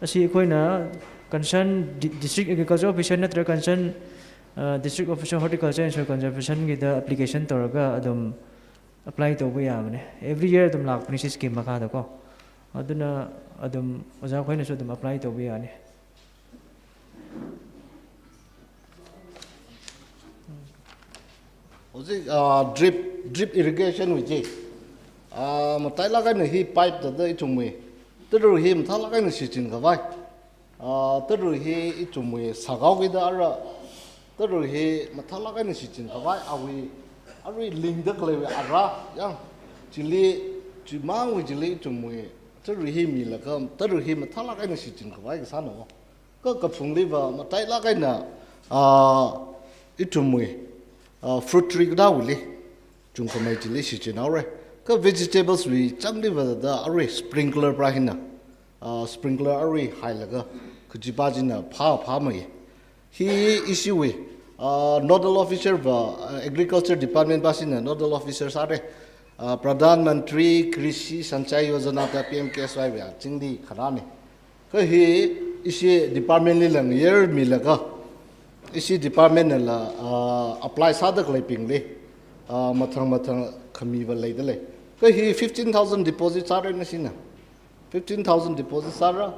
ꯑꯁꯤ ꯑꯩꯈꯣꯏꯅ concern di-, district agriculture officer ꯅꯠꯇ꯭ꯔꯒ concern, ꯑ, district officer horticulture and soil conservation ꯒꯤꯗ application ꯇꯧꯔꯒ ꯑꯗꯨꯝ apply ꯇꯧꯕ ꯌꯥꯕꯅꯦ꯫ Every year ꯑꯗꯨꯝ ꯂꯥꯛꯄꯅꯤ ꯁꯤ scheme ꯃꯈꯥꯗꯀꯣ꯫ ꯑꯗꯨꯅ ꯑꯗꯨꯝ ꯑꯣꯖꯥ ꯈꯣꯏꯅꯁꯨ ꯑꯗꯨꯝ apply ꯇꯧꯕ ꯌꯥꯅꯤ꯫ ꯍꯧꯖꯤꯛ, ꯑ, drip, drip irrigation ꯋꯤꯁꯦ, ꯑ, ꯃꯇꯥꯏ ꯂꯥꯛ ꯑꯩꯅ ꯍꯤ pipe ꯇꯥꯗ ꯏꯆꯨꯝꯃꯤ꯫ ꯇꯔꯨ ꯍꯤ ꯃꯊꯥ ꯂꯥꯛ ꯑꯩꯅ ꯁꯤꯖꯤꯟ ꯀꯚꯥꯏ꯫ ꯑ, ꯇꯔꯨ ꯍꯤ ꯏꯆꯨꯝꯃꯤ ꯁꯒꯥꯎꯒꯤꯗ ꯑꯔ, ꯇꯔꯨ ꯍꯤ ꯃꯊꯥ ꯂꯥꯛ ꯑꯩꯅ ꯁꯤꯖꯤꯟ ꯀꯚꯥꯏ, ꯑꯋꯤ, ꯑꯔꯨꯏ ꯂꯤꯡꯗ ꯀꯂꯩꯋꯤ ꯑꯔ, ꯌꯥꯡ, ꯆꯤꯂꯤ, ꯆꯤꯃꯥꯡꯋꯤ ꯆꯤꯂꯤ ꯏꯆꯨꯝꯃꯤ, ꯇꯔꯨ ꯍꯤ ꯃꯤꯂꯒ, ꯇꯔꯨ ꯍꯤ ꯃꯊꯥ ꯂꯥꯛ ꯑꯩꯅ ꯁꯤꯖꯤꯟ ꯀꯚꯥꯏ ꯀꯁꯥꯅꯣ꯫ ꯀ ꯀꯐꯨꯡꯂꯤꯕ ꯃꯇꯥꯏ ꯂꯥꯛ ꯑꯩꯅ, ꯑ, ꯏꯆꯨꯝꯃꯤ, ꯑ, fruit tree ꯀꯗꯥ ꯋꯤꯂꯤ, ꯆꯨꯝ ꯀꯃꯩ ꯆꯤꯂꯤ ꯁꯤꯖꯤꯟ ꯍꯧꯔꯦ꯫ ꯀ vegetables ꯋꯤ ꯆꯪꯂꯤꯕꯗ ꯑꯔꯨꯏ sprinkler ꯄ꯭ꯔꯥ ꯍꯤꯅ, ꯑ, sprinkler ꯑꯔꯨꯏ ꯍꯥꯏꯂꯒ ꯈꯨꯖꯤꯄꯥꯖꯤꯅ ꯐꯥ ꯐꯥ ꯃꯩ꯫ ꯍꯤ ꯏꯁꯤꯋꯤ, ꯑ, nodal officer ꯕ, ꯑ, agriculture department ꯕꯥꯁꯤꯅ nodal officer ꯁꯥꯔꯦ꯫ ꯑ, Pradhan Mantri Krishi Sanchay Yojana ꯗ P M K S Y ꯕ ꯆꯤꯡꯗꯤ ꯈꯔꯥꯅꯤ꯫ ꯀ ꯍꯤ ꯏꯁꯤ department ꯂꯤ ꯂꯪ ꯌꯔ ꯃꯤꯂꯒ, ꯏꯁꯤ department ꯅ ꯂ, ꯑ, apply ꯁꯥꯗ ꯂꯩ ꯄꯤꯡꯂꯤ, ꯑ, ꯃꯊꯪ ꯃꯊꯪ ꯈꯃꯤꯕ ꯂꯩꯗ ꯂꯩ꯫ ꯀ ꯍꯤ fifteen thousand deposit ꯁꯥꯔꯦ ꯅ ꯁꯤꯅ꯫ Fifteen thousand deposit ꯁꯥꯔ,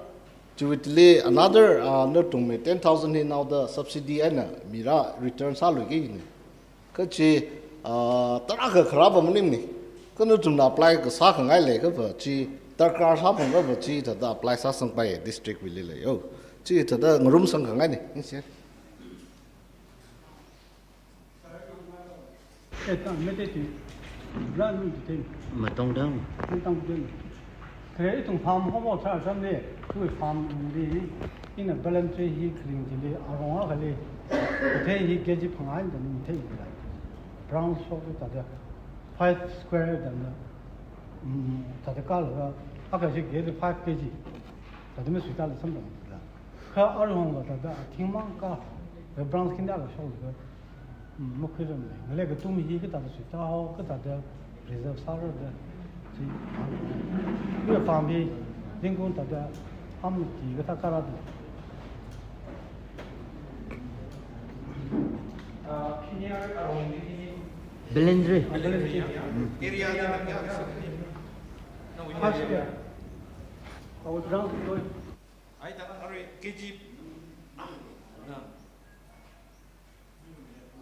ꯆꯨꯋꯤꯠꯂꯤ another, ꯑ, ꯅꯔ ꯇꯨꯡꯃꯤ ten thousand ꯍꯤ ꯅꯥꯎꯗ subsidy ꯑꯩꯅ ꯃꯤꯔꯥ return ꯁꯥꯂꯨꯏꯒꯦ ꯍꯤꯅꯤ꯫ ꯀꯆꯤ, ꯑ, ꯇꯔꯥ ꯈ ꯈꯔꯥꯕ ꯃꯅꯤꯡꯅꯤ꯫ ꯀꯅ ꯇꯨꯝꯅ apply ꯀ ꯁꯥ ꯈꯪꯉꯥꯏ ꯂꯩ ꯀꯕ ꯆꯤ, ꯗꯔꯀꯥꯔ ꯁꯥ ꯐꯪ ꯀꯕ ꯆꯤ ꯊꯥꯗ apply ꯁꯥ ꯁꯪ ꯄꯥꯏ district ꯋꯤꯂꯤ ꯂꯩ꯫ ꯑꯣ, ꯆꯤ ꯊꯥꯗ ꯉꯔꯨꯝ ꯁꯪ ꯈꯪꯉꯥꯏꯅꯤ꯫ ꯏꯁꯦ꯫ ꯑꯦ, ꯇꯥꯡ ꯃꯩꯇꯩ ꯇꯤ ꯕ꯭ꯔꯥꯟ ꯅꯨꯡ ꯇꯤ ꯇꯦꯟ꯫ ꯃꯇꯣꯡ ꯗꯪ꯫ ꯃꯇꯣꯡ ꯗꯪ꯫ ꯈꯔ ꯏꯇꯨꯡ farm ꯍꯣꯃꯣ ꯁꯥ ꯁꯝꯅꯦ, ꯇꯨ farm ꯗꯤ ꯏꯅ balance ꯍꯤ ꯈ꯭ꯔꯤꯡ ꯇꯤꯂꯤ ꯑꯔꯣꯡ ꯑꯈꯂꯤ꯫ ꯀꯊꯦ ꯍꯤ K G ꯐꯪꯉꯥꯏ ꯗꯝ ꯃꯤꯊꯦ ꯏꯕ꯫ Brown stock ꯇꯥꯗ five square ꯗꯝꯅ, ꯎꯝ, ꯇꯥꯗ ꯀꯥꯜꯂꯒ ꯑꯈꯁꯤ K G five K G ꯇꯥꯗ ꯃꯁꯨ ꯇꯥꯜꯂ ꯁꯝꯗꯝ ꯇꯤꯂ꯫ ꯈꯔ ꯑꯔꯨꯍꯣꯡꯕ ꯇꯥꯗ ꯑꯊꯤꯡꯃꯥꯡ ꯀꯥ, branch ꯈꯤꯟꯗꯥꯒ ꯁꯣꯛꯂꯒ, ꯎꯝ, ꯃꯈꯣꯏꯔꯝ ꯂꯩ꯫ ꯉꯂꯦꯒ ꯇꯨꯝ ꯍꯤ ꯀ ꯇꯥꯗ ꯁꯨꯏ ꯇꯥꯍꯧ, ꯀ ꯇꯥꯗ reserve ꯁꯥꯔꯗ, ꯁꯤ, ꯀ farm ꯍꯤ, ꯖꯤꯡꯒꯨꯟ ꯇꯥꯗ, ꯑꯝ ꯇꯤ ꯀ ꯇꯥ card. Belendri. Belendri, yeah. Area ꯗ ꯌꯥꯝ ꯌꯥꯝ ꯁꯛꯅꯤ꯫ ꯅꯪ ꯍꯣꯏ, ꯍꯣꯏ꯫ Our ground floor. ꯑꯩ ꯇꯥ ꯑꯔꯦ, K G, ꯑ,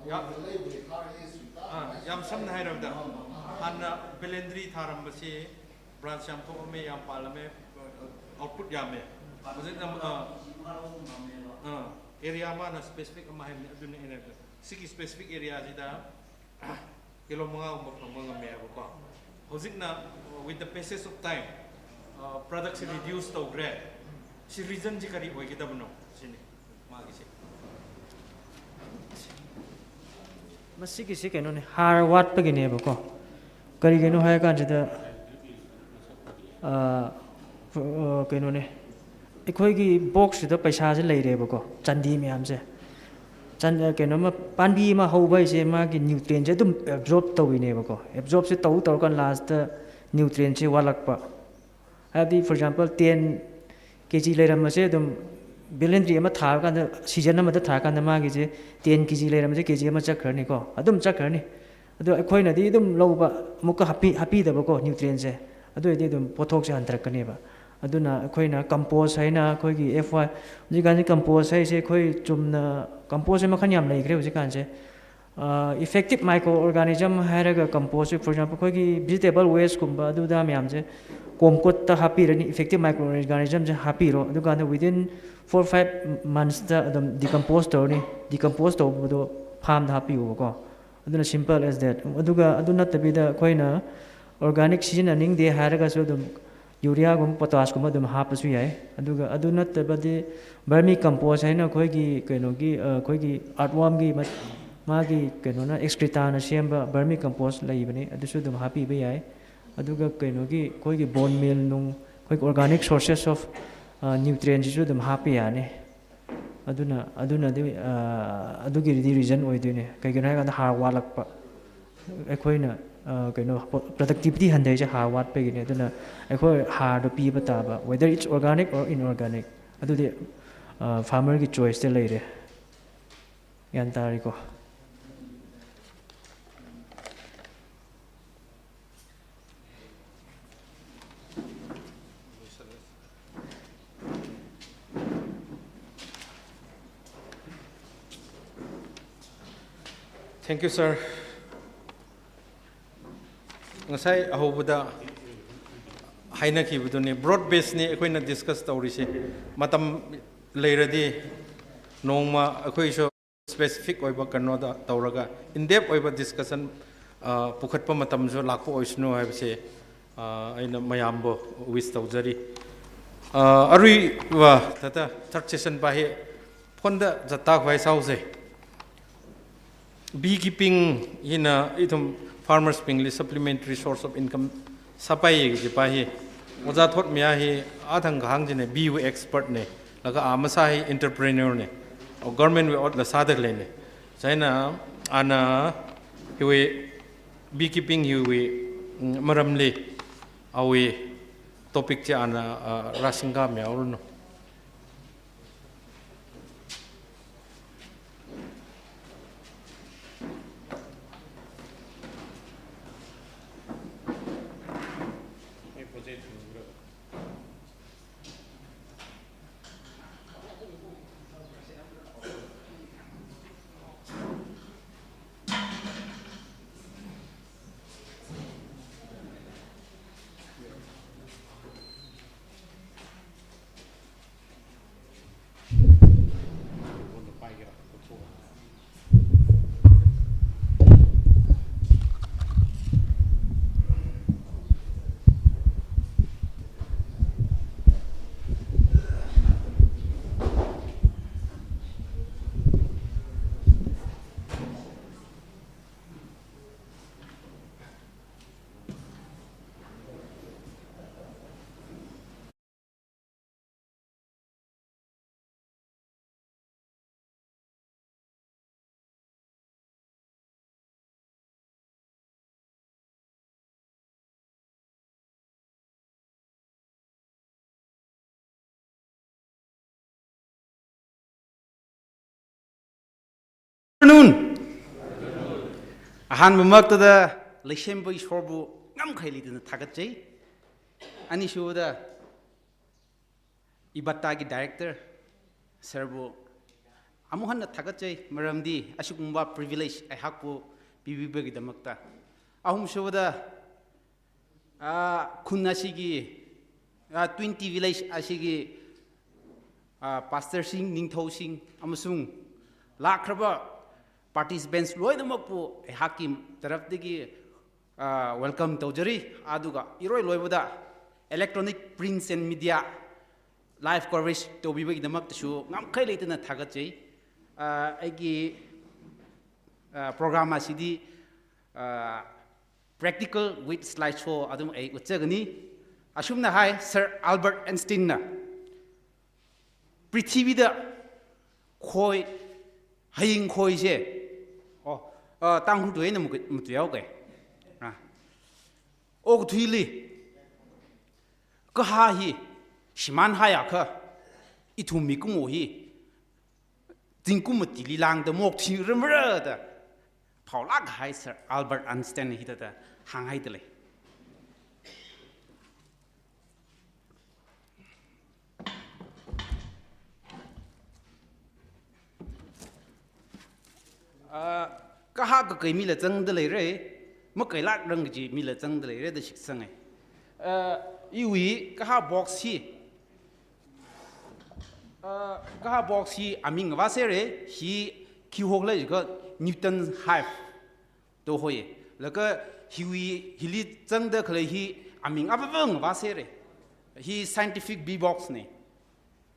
ꯌꯥꯝ, ꯑ, ꯌꯥꯝ ꯁꯝꯅ ꯍꯥꯏꯔꯕꯗ, ꯍꯥꯟꯅ belendri ꯊꯥꯔꯝꯕꯁꯤ branch ꯌꯥꯝ ꯊꯣꯛꯑꯝꯃꯦ, ꯌꯥꯝ ꯄꯥꯜꯂꯝꯃꯦ, output ꯌꯥꯝꯃꯦ꯫ Hozikna, ah, ah, area amana specific ama haimana, aduna area. Siki specific area chida kilo mangā gumba phangma ngamme haibako. Hozikna, uh, with the passage of time, uh, product chi reduce taukhare. Chi reason chi kari oikidabano? Chini. Magi chi. Masiki chi keinone, har watpaginebako. Karigino haikhanjida, ah, uh, keinone, ꯑꯩꯈꯣꯏꯒꯤ ꯕꯣꯛꯁꯁꯤꯗ ꯄꯩꯁꯥꯁꯦ ꯂꯩꯔꯦꯕꯀꯣ, ꯆꯥꯟꯗꯤ ꯃꯌꯥꯝꯁꯦ꯫ ꯆꯥꯟ-, ꯑ, ꯀꯩꯅꯣꯝꯃ, ꯄꯥꯝꯕꯤ ꯑꯃ ꯍꯧꯕ ꯍꯥꯏꯁꯦ ꯃꯥꯒꯤ nutrientꯁꯦ ꯑꯗꯨꯝ absorb ꯇꯧꯋꯤꯅꯦꯕꯀꯣ꯫ Absorbꯁꯦ ꯇꯧ ꯇꯧꯔꯀꯥꯟ lastꯇ nutrientꯁꯦ ꯋꯥꯠꯂꯛꯄ꯫ ꯍꯥꯏꯕꯗꯤ, for example, ten KG ꯂꯩꯔꯝꯕꯁꯦ ꯑꯗꯨꯝ ꯕꯦꯂꯦꯟꯗ꯭ꯔꯤ ꯑꯃ ꯊꯥꯔꯀꯥꯟꯗ, season ꯑꯃꯗ ꯊꯥꯔꯀꯥꯟꯗ ꯃꯥꯒꯤꯁꯦ ten KG ꯂꯩꯔꯝꯕꯁꯦ KG ꯑꯃ ꯆꯠꯈ꯭ꯔꯅꯤꯀꯣ, ꯑꯗꯨꯝ ꯆꯠꯈ꯭ꯔꯅꯤ꯫ ꯑꯗꯣ ꯑꯩꯈꯣꯏꯅꯗꯤ ꯑꯗꯨꯝ ꯂꯧꯕ, ꯑꯃꯨꯛꯀ ꯍꯥꯞꯄꯤ-, ꯍꯥꯞꯄꯤꯗꯕꯀꯣ nutrientꯁꯦ, ꯑꯗꯨ ꯑꯣꯏꯔꯗꯤ ꯑꯗꯨꯝ ꯄꯣꯠꯊꯣꯛꯁꯦ ꯍꯟꯊꯔꯛꯀꯅꯦꯕ꯫ ꯑꯗꯨꯅ ꯑꯩꯈꯣꯏꯅ compost ꯍꯥꯏꯅ ꯑꯩꯈꯣꯏꯒꯤ F Y, ꯍꯧꯖꯤꯛꯀꯥꯟꯁꯤ compost ꯍꯥꯏꯁꯦ ꯑꯩꯈꯣꯏ ꯆꯨꯝꯅ compost ꯁꯦ ꯃꯈꯜ ꯌꯥꯝ ꯂꯩꯈ꯭ꯔꯦ ꯍꯧꯖꯤꯛꯀꯥꯟꯁꯦ꯫ ꯑ, effective microorganism ꯍꯥꯏꯔꯒ compost ꯁꯦ, for example, ꯑꯩꯈꯣꯏꯒꯤ vegetable wasteꯀꯨꯝꯕ ꯑꯗꯨꯗ ꯃꯌꯥꯝꯁꯦ ꯀꯣꯝꯄꯣꯁꯇ ꯍꯥꯞꯄꯤꯔꯅꯤ, effective microorganismꯁꯦ ꯍꯥꯞꯄꯤꯔꯣ, ꯑꯗꯨꯀꯥꯟꯗ within four five monthsꯇ ꯑꯗꯨꯝ decompose ꯇꯧꯔꯅꯤ, decompose ꯇꯧꯕꯗꯣ farmꯗ ꯍꯥꯞꯄꯤꯌꯣꯕꯀꯣ꯫ ꯑꯗꯨꯅ simple as that꯫ ꯑꯗꯨꯒ ꯑꯗꯨ ꯅꯠꯇꯕꯤꯗ ꯑꯩꯈꯣꯏꯅ organic ꯁꯤꯖꯤꯟꯅꯅꯤꯡꯗꯦ ꯍꯥꯏꯔꯒꯁꯨ ꯑꯗꯨꯝ ureaꯒꯨꯝꯕ, potashꯀꯨꯝꯕ ꯑꯗꯨꯝ ꯍꯥꯞꯄꯁꯨ ꯌꯥꯏ꯫ ꯑꯗꯨꯒ ꯑꯗꯨ ꯅꯠꯇꯕꯗꯤ vermicompost ꯍꯥꯏꯅ ꯑꯩꯈꯣꯏꯒꯤ ꯀꯩꯅꯣꯒꯤ, ꯑ, ꯑꯩꯈꯣꯏꯒꯤ earthwormꯒꯤ ꯃ-, ꯃꯥꯒꯤ ꯀꯩꯅꯣꯅ, excretaꯅ ꯁꯦꯝꯕ vermicompost ꯂꯩꯕꯅꯦ, ꯑꯗꯨꯁꯨ ꯑꯗꯨꯝ ꯍꯥꯞꯄꯤꯕ ꯌꯥꯏ꯫ ꯑꯗꯨꯒ ꯀꯩꯅꯣꯒꯤ, ꯑꯩꯈꯣꯏꯒꯤ bone meal ꯅꯨꯡ, ꯑꯩꯈꯣꯏꯒꯤ organic sources of, ꯑ, nutrientꯁꯤꯁꯨ ꯑꯗꯨꯝ ꯍꯥꯞꯄ ꯌꯥꯅꯤ꯫ ꯑꯗꯨꯅ, ꯑꯗꯨꯅꯗꯤ, ꯑ, ꯑꯗꯨꯒꯤꯗꯤ reason ꯑꯣꯏꯗꯣꯏꯅꯦ꯫ ꯀꯩꯒꯤꯅꯣ ꯍꯥꯏꯀꯥꯟꯗ ꯍꯥꯔ ꯋꯥꯠꯂꯛꯄ꯫ ꯑꯩꯈꯣꯏꯅ, ꯑ, ꯀꯩꯅꯣ, productivity ꯍꯟꯊꯔꯤꯁꯦ ꯍꯥꯔ ꯋꯥꯠꯄꯒꯤꯅꯦ꯫ ꯑꯗꯨꯅ ꯑꯩꯈꯣꯏ ꯍꯥꯔꯗꯣ ꯄꯤꯕ ꯇꯥꯕ, whether it's organic or inorganic꯫ ꯑꯗꯨꯗꯤ, ꯑ, farmerꯒꯤ choiceꯇ ꯂꯩꯔꯦ꯫ ꯒ꯭ꯌꯥꯟ ꯇꯥꯔꯤꯀꯣ? Thank you, sir. ꯉꯁꯥꯏ ꯑꯍꯧꯕꯗ ꯍꯥꯏꯅꯈꯤꯕꯗꯨꯅꯤ, broad baseꯅꯤ ꯑꯩꯈꯣꯏꯅ discuss ꯇꯧꯔꯤꯁꯦ꯫ ꯃꯇꯝ ꯂꯩꯔꯗꯤ ꯅꯣꯡꯃ ꯑꯩꯈꯣꯏꯁꯨ specific ꯑꯣꯏꯕ ꯀꯩꯅꯣꯗ ꯇꯧꯔꯒ in depth ꯑꯣꯏꯕ discussion, ꯑ, ꯄꯨꯈꯠꯄ ꯃꯇꯝꯁꯨ ꯂꯥꯛꯄ ꯑꯣꯏꯁꯅꯨ ꯍꯥꯏꯕꯁꯦ, ꯑ, ꯑꯩꯅ ꯃꯌꯥꯝꯕꯨ wish ꯇꯧꯖꯔꯤ꯫ ꯑ, ꯑꯔꯨꯏꯕ ꯊꯥꯗ third session ꯄꯥꯍꯤ ꯐꯣꯟꯗ ꯖꯠꯇꯥ ꯈ꯭ꯋꯥꯏ ꯁꯥꯎꯁꯦ꯫ Beekeeping ꯍꯤꯅ ꯏꯊꯨꯝ farmersꯕꯤꯡꯂꯤ supplementary source of income ꯁꯥꯄꯥꯏꯌꯦ ꯀꯖꯤ ꯄꯥꯍꯤ꯫ ꯑꯣꯖꯥ ꯊꯣꯠꯃꯤꯌꯥ ꯍꯤ ꯑꯥꯊꯪ ꯀꯍꯥꯡ ꯖꯤꯅꯦ, beeꯋꯨ expertꯅꯦ꯫ ꯂꯥꯛꯀ ꯑꯥ ꯃꯁꯥ ꯍꯤ entrepreneurꯅꯦ꯫ ꯑꯣ, governmentꯋꯨ ꯑꯣꯠ ꯂ ꯁꯥꯗ ꯂꯩꯅꯦ꯫ ꯆꯥꯏꯅ ꯑꯅ ꯍꯤꯋꯤ beekeeping ꯍꯤꯋꯤ, ꯎꯝ, ꯃꯔꯝꯂꯤ ꯑꯋꯤ topic ꯆꯦ ꯑꯅ, ꯑ, ꯔꯥꯁꯤꯡꯒꯥ ꯃꯌꯥꯎꯔꯨꯅꯨ꯫ Afternoon. ꯑꯍꯥꯟꯕꯃꯛꯇꯗ ꯂꯩꯁꯦꯝꯕ ꯏꯁꯣꯔꯕꯨ ꯉꯝꯈꯩ ꯂꯩꯇꯅ ꯊꯥꯒꯠꯆꯩ꯫ ꯑꯅꯤꯁꯨꯕꯗ ꯏꯕꯥꯇꯥꯒꯤ director sirꯕꯨ ꯑꯃꯨꯛ ꯍꯟꯅ ꯊꯥꯒꯠꯆꯩ, ꯃꯔꯝꯗꯤ ꯑꯁꯤꯒꯨꯝꯕ privilege ꯑꯩꯍꯥꯛꯄꯨ ꯄꯤꯕꯤꯕꯒꯤꯗꯃꯛꯇ꯫ ꯑꯍꯨꯝꯁꯨꯕꯗ, ꯑꯥ, ꯈꯨꯟ ꯑꯁꯤꯒꯤ, ꯑꯥ, twenty village ꯑꯁꯤꯒꯤ Ah, Pastor Singh, Ningthou Singh, amasung lākharaba participants loinamakpu aihakki tarapdagi, ah, welcome taujarei, aduga iroi loiwada electronic prints and media live coverage tobibagi damaktashu ngamkhai leitana thagatjai. Ah, aigi, ah, program asidi, ah, practical with slideshow adum ai utsagani. Ashumna hai Sir Albert Einstein na prithivida khoi, haying khoi je. Oh, ah, Tangkhul tuina muk-, matuiyao kai. Ah. Okathuili, kaha hi shimānhaiakha, ithum mikumo hi zingkum matili lāngda maokthuirāmara da phaolāk kahai Sir Albert Einstein hithāda hānghaida lei. Ah, kaha kakai mila zangda leira, makailākrang kaji mila zangda leira da shitsanga. Ah, iwui kaha box hi, ah, kaha box hi aming ngavāsera, hi khi hokhala jiakha Newton Hive da hoi. Laga hiwui, hili zangda khalei hi aming avāva ngavāsera. Hi scientific bee box na.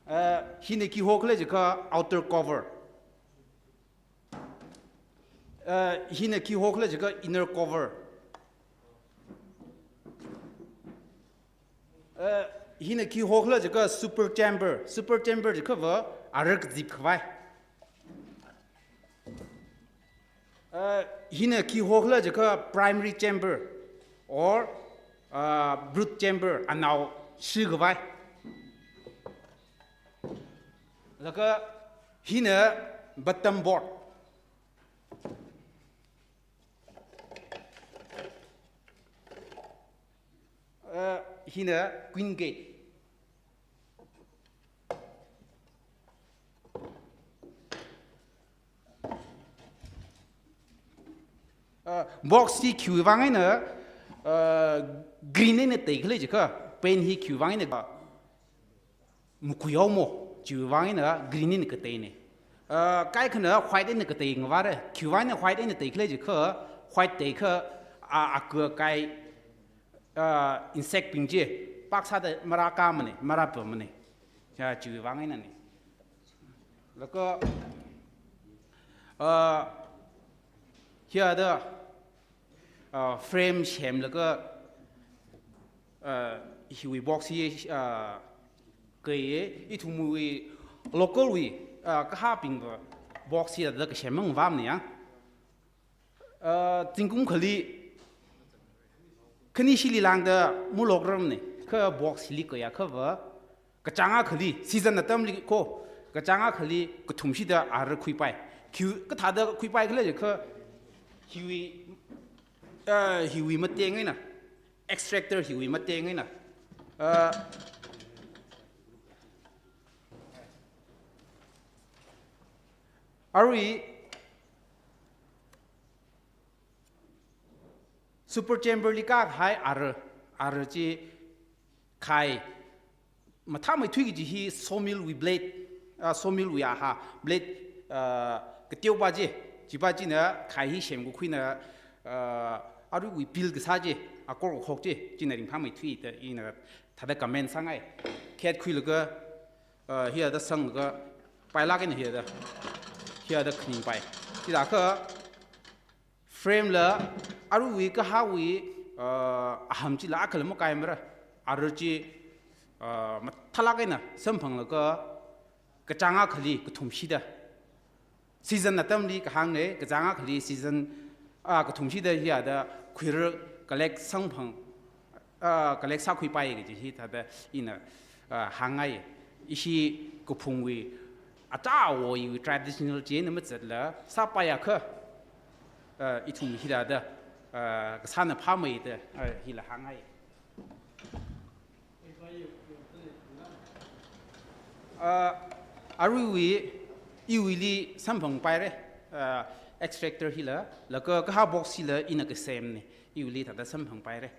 Ah, hina khi hokhala jiakha outer cover. Ah, hina khi hokhala jiakha inner cover. Ah, hina khi hokhala jiakha super chamber. Super chamber jiakhava ara kazip khavai. Ah, hina khi hokhala jiakha primary chamber or, ah, brood chamber, anao shikhavai. Laga hina bottom board. Ah, hina queen gate. Ah, box hi khiwui vang eina, ah, green eina teikhala jiakha, paint hi khiwui vang eina makhuihaomo, chiwui vang eina green eina kateina. Ah, kaikhana white eina katei ngavāra, khiwui vang eina white eina teikhala jiakha, white teikha, ah, aku kai, ah, insect bing chi pāksāda marākāmana, marāpamana. Ya, chiwui vang einana. Laga, ah, hithāda, ah, frame semlaga, ah, hiwui box hi, ah, kaiya, ithumwui local wui, ah, kahabingva box hithāda kasem mangvamna ya. Ah, zingkum khali khanishili lāngda malokrarmana, kha box hili kayākhava, kachāng akhali, season atamli ko, kachāng akhali kathumshida ara khuipai. Khi kathāda khuipai khala jiakha, hiwui, ah, hiwui mateng eina, extractor hiwui mateng eina. Ah, arui, super chamber li kahai ara, ara chi khai mathāmeithui kaji hi sawmill wui blade, ah, sawmill wui aha blade, ah, kateopa chi, chipa china khai hi semkakhuina, ah, aruiwui bill kasā chi, akor kakhok chi, china ringphāmeithui da ina thāda comment sāngai. Khet khuilaga, ah, hithāda sanglaga, pailāk eina hithāda, hithāda khaningpai. Chithākha, frame la, aruiwui kahawui, ah, aham chila akhala makaimara, ara chi, ah, mathālāk eina samphanglaga, kachāng akhali kathumshida. Season atamli kahāngna, kachāng akhali season, ah, kathumshida hithāda khuirar collect samphang, ah, collect sākhuipai kaji hithāda ina, ah, hāngngai. Ishi kaphungwui, ata awo iwui traditional china mazatla, sāpaiakha, ah, ithum hithāda, ah, kasāna phāmeida, ah, hila hāngngai. Ah, aruiwui, iwuili samphangpaira, ah, extractor hila, laga kaha box hila ina kasemna, iwuili thāda samphangpaira.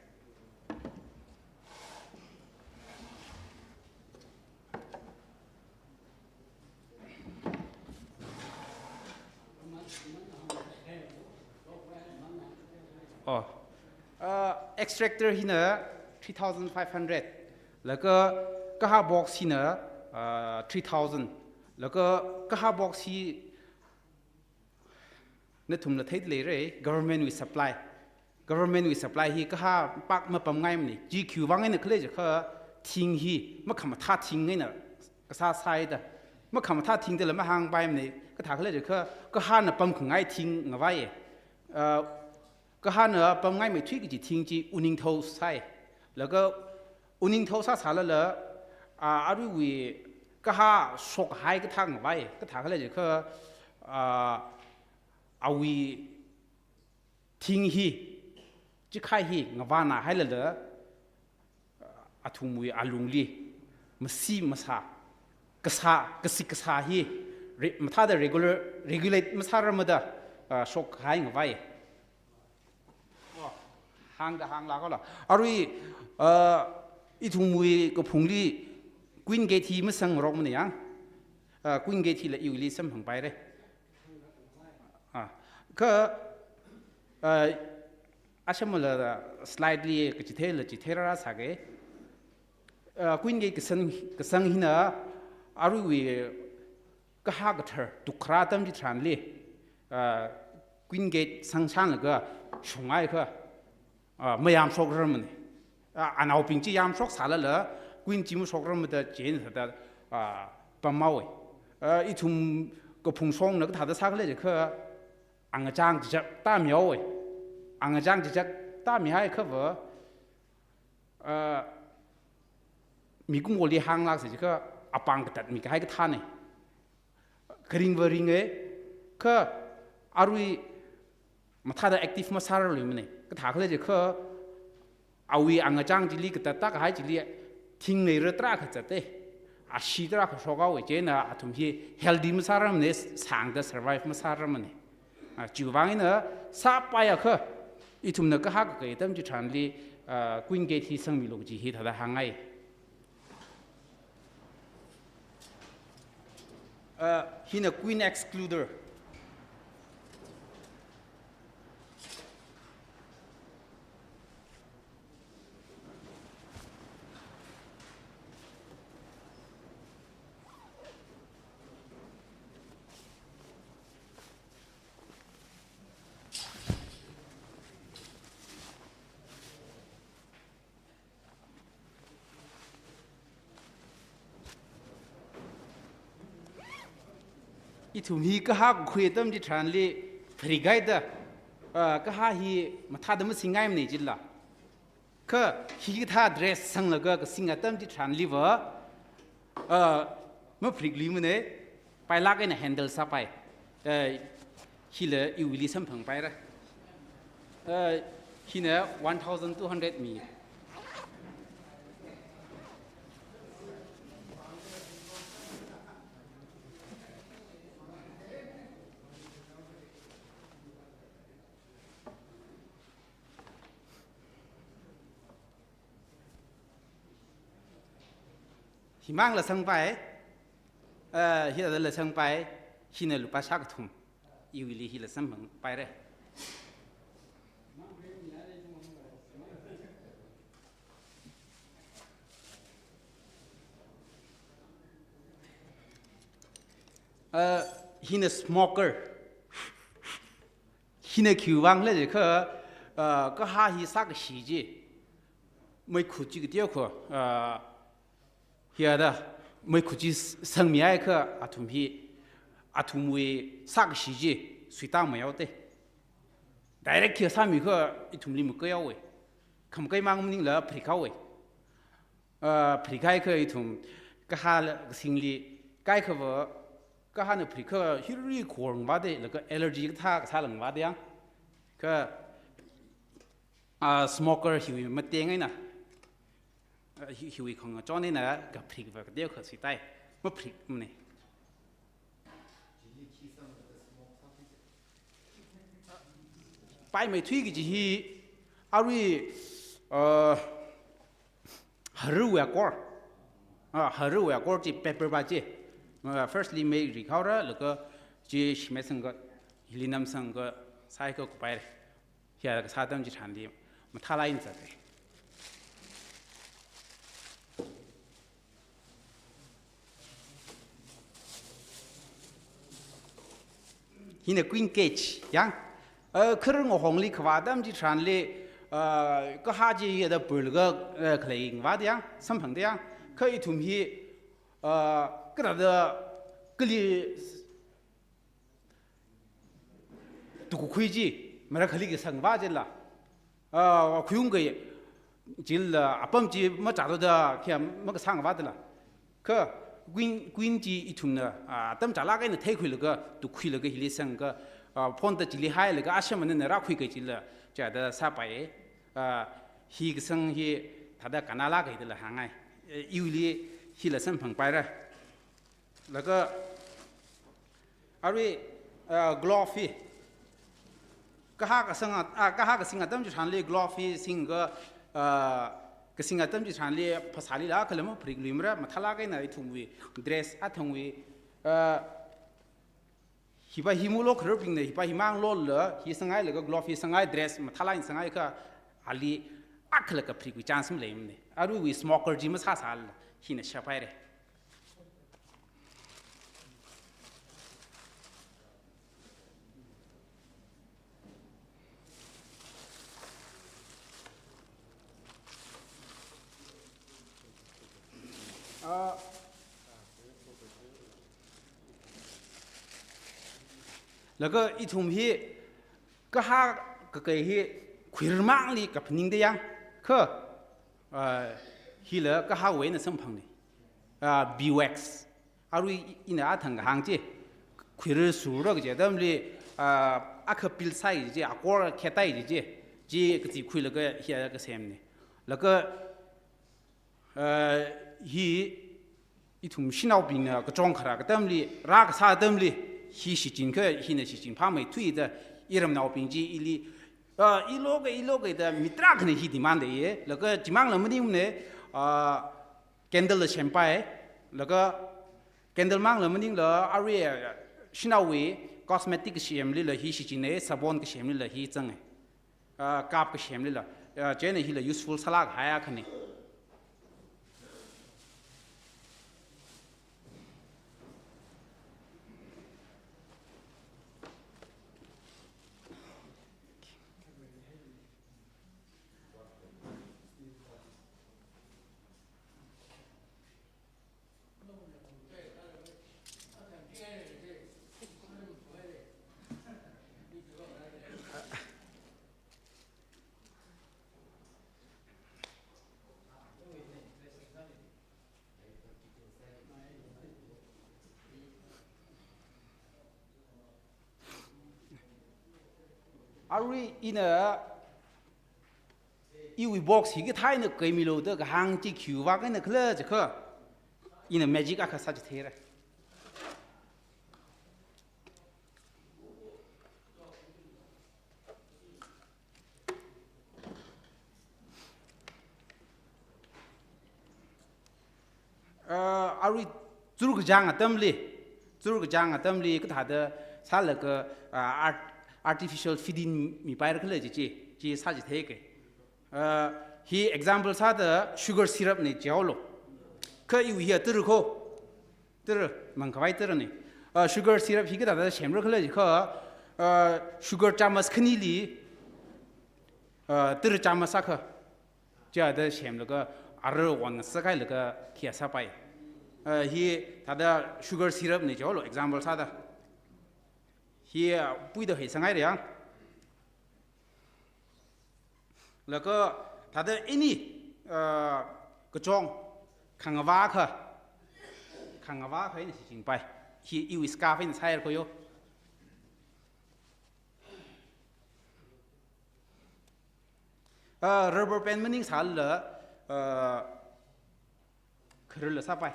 Oh. Uh, extractor hina three thousand five hundred. Laga kahā box hina, uh, three thousand. Laga kahā box hi nathumla theida leira, government wui supply. Government wui supply hi kahā pak mapamngaimana. Chi khiwui vang eina khala jiakha thing hi makhamathā thing eina kasā sāi da. Makhamathā thing dala mahāngpaimana. Kathā khala jiakha kahāna pamkhangai thing ngavai. Uh, kahāna pamngaimeithui kaji thing chi uningthao sāi. Laga uningthao sāsālala, ah, aruiwui kahā shokhai kathā ngavai. Kathā khala jiakha, ah, awui thing hi, chikhai hi ngavāna hailala, athumwui alungli masi masā, kasā, kasik kasā hi re-, mathāda regular, regulate masārarmada, ah, shokhai ngavai. Oh, hāngda hānglāka lo. Arui, ah, ithumwui kaphungli Queen Gate hi masangrokmana yang. Ah, Queen Gate hila iwuili samphangpaira. Ah, kha, ah, ashamala slightly kachitheila chitheirāra sāga. Ah, Queen Gate kasang, kasang hina aruiwui kahā kathar tukkharā atam chitharanli, ah, Queen Gate sangshānlaga shunghaikha, ah, mayamshokrarmana. Ah, anaobing chi yamshoksālala, Queen chi mashokrarmada chieina thāda, ah, pamhaowa. Ah, ithum kaphung shongna kathāda sākhala jiakha, angachang chizak tāmihaowa. Angachang chizak tāmihaiakhava, ah, mikumoli hānglāksa jiakha apāng katatmi kahai kathāna. Kharing va ringa, kha arui mathāda active masārarluimana. Kathā khala jiakha awui angachang chili katatta kahai chili thing leira tarākha zatta. Ashee tarākha shokhaowa, chieina athum hi healthy masārarmana, sāngda survive masārarmana. Ah, chiwui vang eina sāpaiakha, ithumna kahā kakai atam chitharanli, ah, Queen Gate hi sangmilu kaji hi thāda hāngngai. Uh, hina Queen Excluder. Ithum hi kahā kakhui atam chitharanli pharikhaida, ah, kahā hi mathāda masingngaimana jila. Kha hikathā dress sanglaga kasing atam chitharanliva, ah, mapharikluimana, pailāk eina handle sāpai. Eh, hila iwuili samphangpaira. Eh, hina one thousand two hundred mi. Himangla sangpai, eh, hithāda la sangpai, hina lupā shākathum, iwuili hila samphangpaira. Eh, hina smoker. Hina khiwui vang khala jiakha, ah, kahā hi sākashi chi, meikhut chi kateokha, ah, hithāda meikhut chi s-, sangmihaiakha athum hi, athumwui sākashi chi suitāmeihaoda. Direct khi sāmiakha ithumli makaihaowa. Khamakei mang maningla pharikhaowa. Ah, pharikhaiakha ithum kahāla kasingli kaikhava, kahāna pharikha hiri khor ngavāda, laga allergy kathā kasāla ngavāda yang. Kha, ah, smoker hiwui mateng eina, ah, hi-, hiwui khangachon eina kapharikva kateokha suitāi. Mapharikmana. Paimeithui kaji hi arui, uh, Haru Akor. Ah, Haru Akor chi paper ba chi. Uh, firstly mei rikhaora, laga chi shimei sangga, hili namsangga, sāhaiakha kupaira. Hiyākha kasā atam chitharanli mathālāk eina zatta. Hina queen cage, yang. Uh, kharing ngahongli kavā atam chitharanli, uh, kahā chi hiyāda purlaga, uh, khalei ngavāda, yang, samphangda, yang. Kha ithum hi, uh, kathāda kali tukakhui chi, mara khali kasang vā chila. Ah, khuiung kai chila, apam chi machātoda khayā makasang vā chila. Kha queen, queen chi ithumna, ah, atam chālāk eina theikhuilaga, tukkhuilaga hili sangakha, ah, phonda chili hailaga, ashamanana rākhui kai chila, chāda sāpai. Ah, hi kasang hi thāda kannalāk kai dala hāngngai. Eh, iwuili hila samphangpaira. Laga, arui, ah, glove hi. Kahā kasang at-, ah, kahā kasing atam chitharanli glove hi singakha, ah, kasing atam chitharanli phasālila khalam pharikluimara, mathālāk eina ithumwui dress athangwui, ah, hiva hi mulo khararbingna, hiva himang lola, hi sanghailaga glove hi sanghai, dress mathālāk eina sanghaiakha, ali akhala kapharikvai chance maleimana. Aruiwui smoker chi masāsālala, hina shaphaira. Ah, laga ithum hi kahā kakai hi khuirarmangli kaphaningda, yang. Kha, ah, hila kahāwui eina samphangna. Ah, beeswax. Arui ina athang kahāng chi, khuirar sura kaji atamli, ah, akha peel sāi chi, akor khetai chi, chi kazip khuilaga hiyākha semna. Laga, ah, hi ithum shanaobingna kachong kharā atamli, rākasā atamli, hi shichinakha hina shichin phāmeithuida, iramnaobing chi ili, ah, iloka, iloka da mi tarākhana hi demand leiya, laga chimangla maningmana, ah, candle la sempai, laga candle mangla maningla arui, ah, shanaowui cosmetic kasemlila hi shichinna, sabon kasemlila hi zanga. Ah, cup kasemlila, ah, chieina hila useful sālāk kahai akhana. Arui ina iwui box hi kathā eina kaimilu da kahāng chi khiwui vang eina khala jiakha, ina magic akha sāchitheira. Ah, arui churkachāng atamli, churkachāng atamli kathāda sālaga, ah, art-, artificial feeding mipaira khala chi chi, chi sāchitheika. Ah, hi example sāda sugar syrup na jihaolu. Kha iwui hi tara kho. Tara, mangkhavai tarana. Ah, sugar syrup hi kathāda semra khala jiakha, ah, sugar chamas khanili, ah, tara chamas akha. Chāda semlaga, ara wan sākailaga khayā sāpai. Ah, hi thāda sugar syrup na jihaolu, example sāda. Hi, ah, puida hei sanghai riyang. Laga thāda any, ah, kachong, khangavā akha, khangavā akha eina shichinpai. Hi iwui scarf eina sāhaira kho yo. Ah, rubber band maningsālala, ah, khararla sāpai.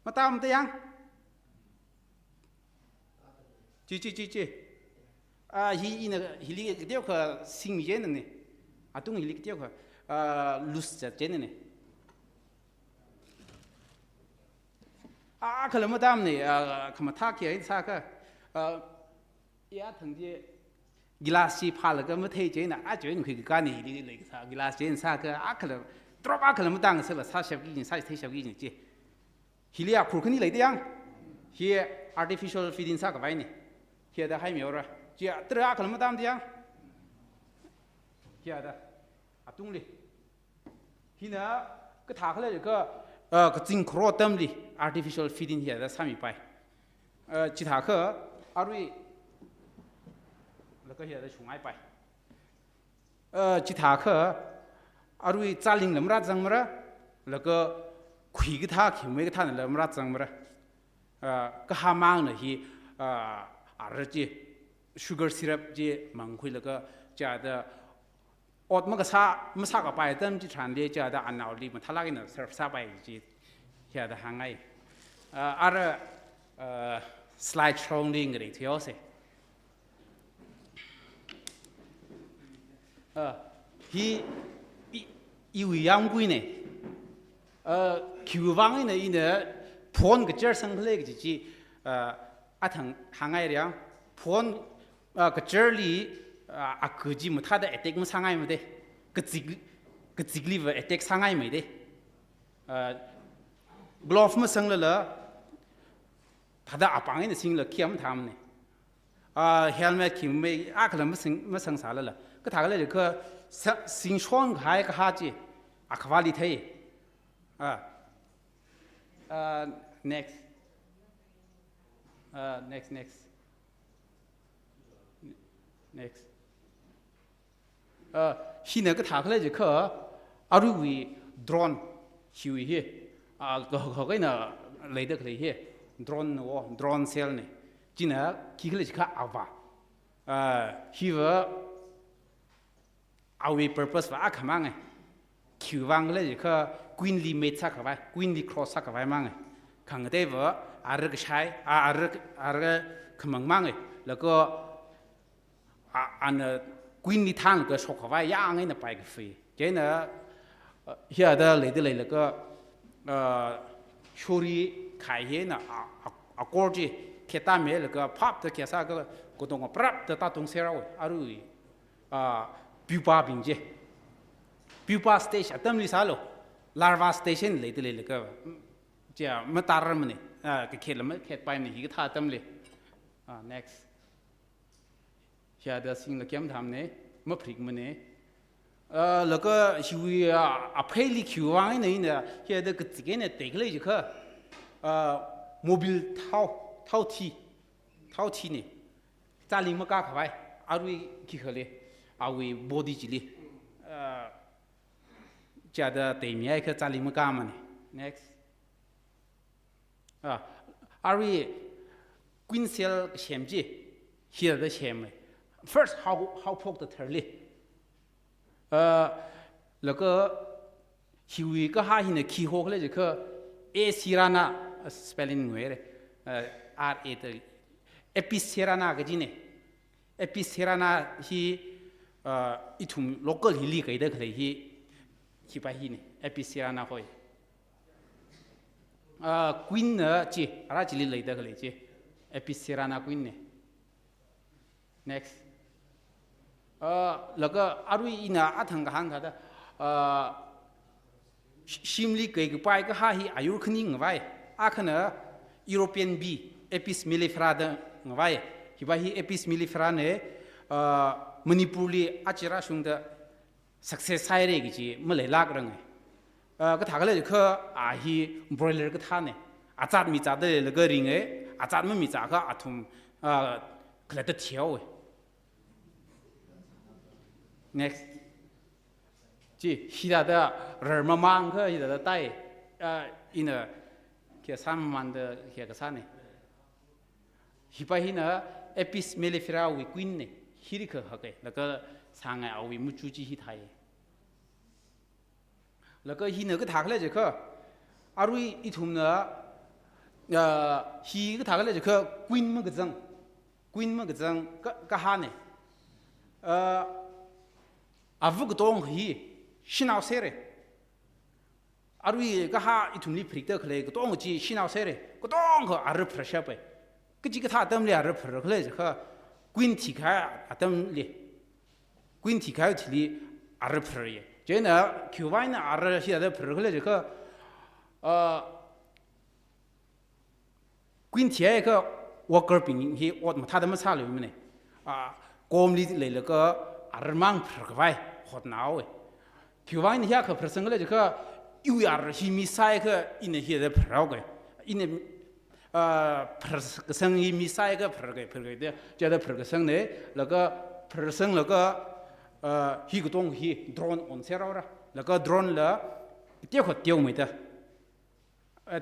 Matam ta yang. Chi, chi, chi, chi. Ah, hi ina, hili kateokha singmi jenani. Atung hili kateokha. uh, loose zatchennei. Akhala matamnei, uh, khamathā khikha sākha, uh, ya thang chi glass chi phālaga matheichina, a chon khuikakānei hili leikasā glass chi sākha, akhala drop akhala matāngasakla sāshapki, sātheishapki chi. Hili akhur khani leida yang. Hi artificial feeding sākhavai nei. Hithāda haimihaora. Chi tara akhala matamda yang. Hithāda. Atungli. Hina kathā khala jiakha, uh, kazing kharo atamli artificial feeding hithāda sāmipai. Uh, chithākha arui laga hithāda shungngaipai. Uh, chithākha arui chālingla marāzangmara, laga khuikathā, khimei kathānala marāzangmara. Uh, kahāmangna hi, uh, ara chi, sugar syrup chi mangkhuilaga chithāda ot makasā, masākapai atam chitharanli chithāda anaoli mathālāk eina serve sāpai chi hithāda hāngngai. Uh, ara, uh, slide shongli ngareithuihaosei. Uh, hi i, iwui yāmguinei. Uh, khiwuivang eina ina phon kachar sangkhala kaji chi, uh, athang hāngngaira yang. Phon, uh, kacharli, uh, aku chi mathāda attack masāngaimadei. Kazing, kazingli va attack sāngaimadei. Uh, glove masanglala, thāda apāng eina singla khi mathāmanei. Uh, helmet khimei akhala masang, masangsālala. Kathā khala jiakha sa, singshon kahai kahā chi akhavāli thei. Uh, uh, next. Uh, next, next. Next. Uh, hina kathā khala jiakha, aruiwui drone, hiwui hi, uh, ka, ka, kaina leida khalei hi, drone wo, drone cell nei. China khi khala jiakha avā. Uh, hiva, awui purpose va akhamangei. Khiwuivang khala jiakha queenli mate sākhavai, queenli cross sākhavai mangei. Khangateiva, ara kashai, a, ara, ara khamang mangei. Laga, a, ana queenli thānlaga shokkhavai, yāng eina paikafui. Chieina, uh, hithāda leida leilaga, uh, shori khai hina, a, a, akor chi, khetamilaga, phapta khesākha, katonga prapta tātungserhaowa, arui, uh, pupa bing chi. Pupa stage atamli sālu, larva stage eina leida leilaga, chia matarmanei, uh, kakhetla makhetpaimanei, hikathā atamli. Uh, next. Hithāda singla khi mathāmanei, mapharikmanei. Uh, laga hiwui, uh, apheili khiwuivang eina, eina, hithāda kazing eina attack khala jiakha, uh, mobil thao, thao thi, thao thinei. Chāling makākhavai, arui khi khalei, awui body chili. Uh, chithāda attack mihaiakha chāling makāmanei. Next. Ah, arui queen cell kasem chi, hithāda semei. First, haophokta tharli. Ah, laga hiwui kahā hina khi hokhala jiakha, A. serrana, ah, spelling nguire. Ah, R A da, Apis cerana kajinei. Apis cerana hi, ah, ithum local hili kaida khalei hi, hipa hinei, Apis cerana hoi. Ah, queen na chi, ara chili leida khalei chi, Apis cerana queen nei. Next. Ah, laga arui ina athang kahāng thāda, ah, sh-, shimli kaikapai kahā hi ayur khani ngavai. Akhana European bee, Apis mellifera da ngavai. Hipa hi Apis mellifera nei, ah, Manipurli achira shungda success sāhaire kaji maleilākranga. Ah, kathā khala jiakha a hi broiler kathānei. Azat mizatda leilaga ringa, azat mamizatlaga athum, ah, khalatta thihaowa. Next. Chi, hithāda rarmamāng kha hithāda tai, ah, ina khikha sāmamānda khikha sānei. Hipa hina Apis mellifera wui queen nei, hi rikha hakai, laga sāngai awui machu chi hithāi. Laga hina kathā khala jiakha, arui ithumna, ah, hi kathā khala jiakha queen makazang, queen makazang ka, kahānei. Ah, ava katong hi, Shanao sere. Arui kahā ithumli pharikda khalei katonga chi shanao sere. Katongkha ara pharshapa. Kachikathā atamli ara phar khalei jiakha queen thikahai atamli. Queen thikahai thili ara phara. Chieina khiwuivang eina ara hithāda phar khalei jiakha, ah, queen thihaiakha worker bing hi ot mathāda masāluimana. Ah, komli leilaga ara mang phar khavai hotnāhaowa. Khiwuivang eina hiyākha pharsang khala jiakha, iwui ara hi mi sāhaiakha ina hithāda pharhaoga. Ina, ah, pharkasang hi mi sāhaiakha pharka, pharka da, chieina pharkasangna, laga pharsanglaga, ah, hi katonga hi drone onserhaora. Laga drone la teokha teomeida, ah,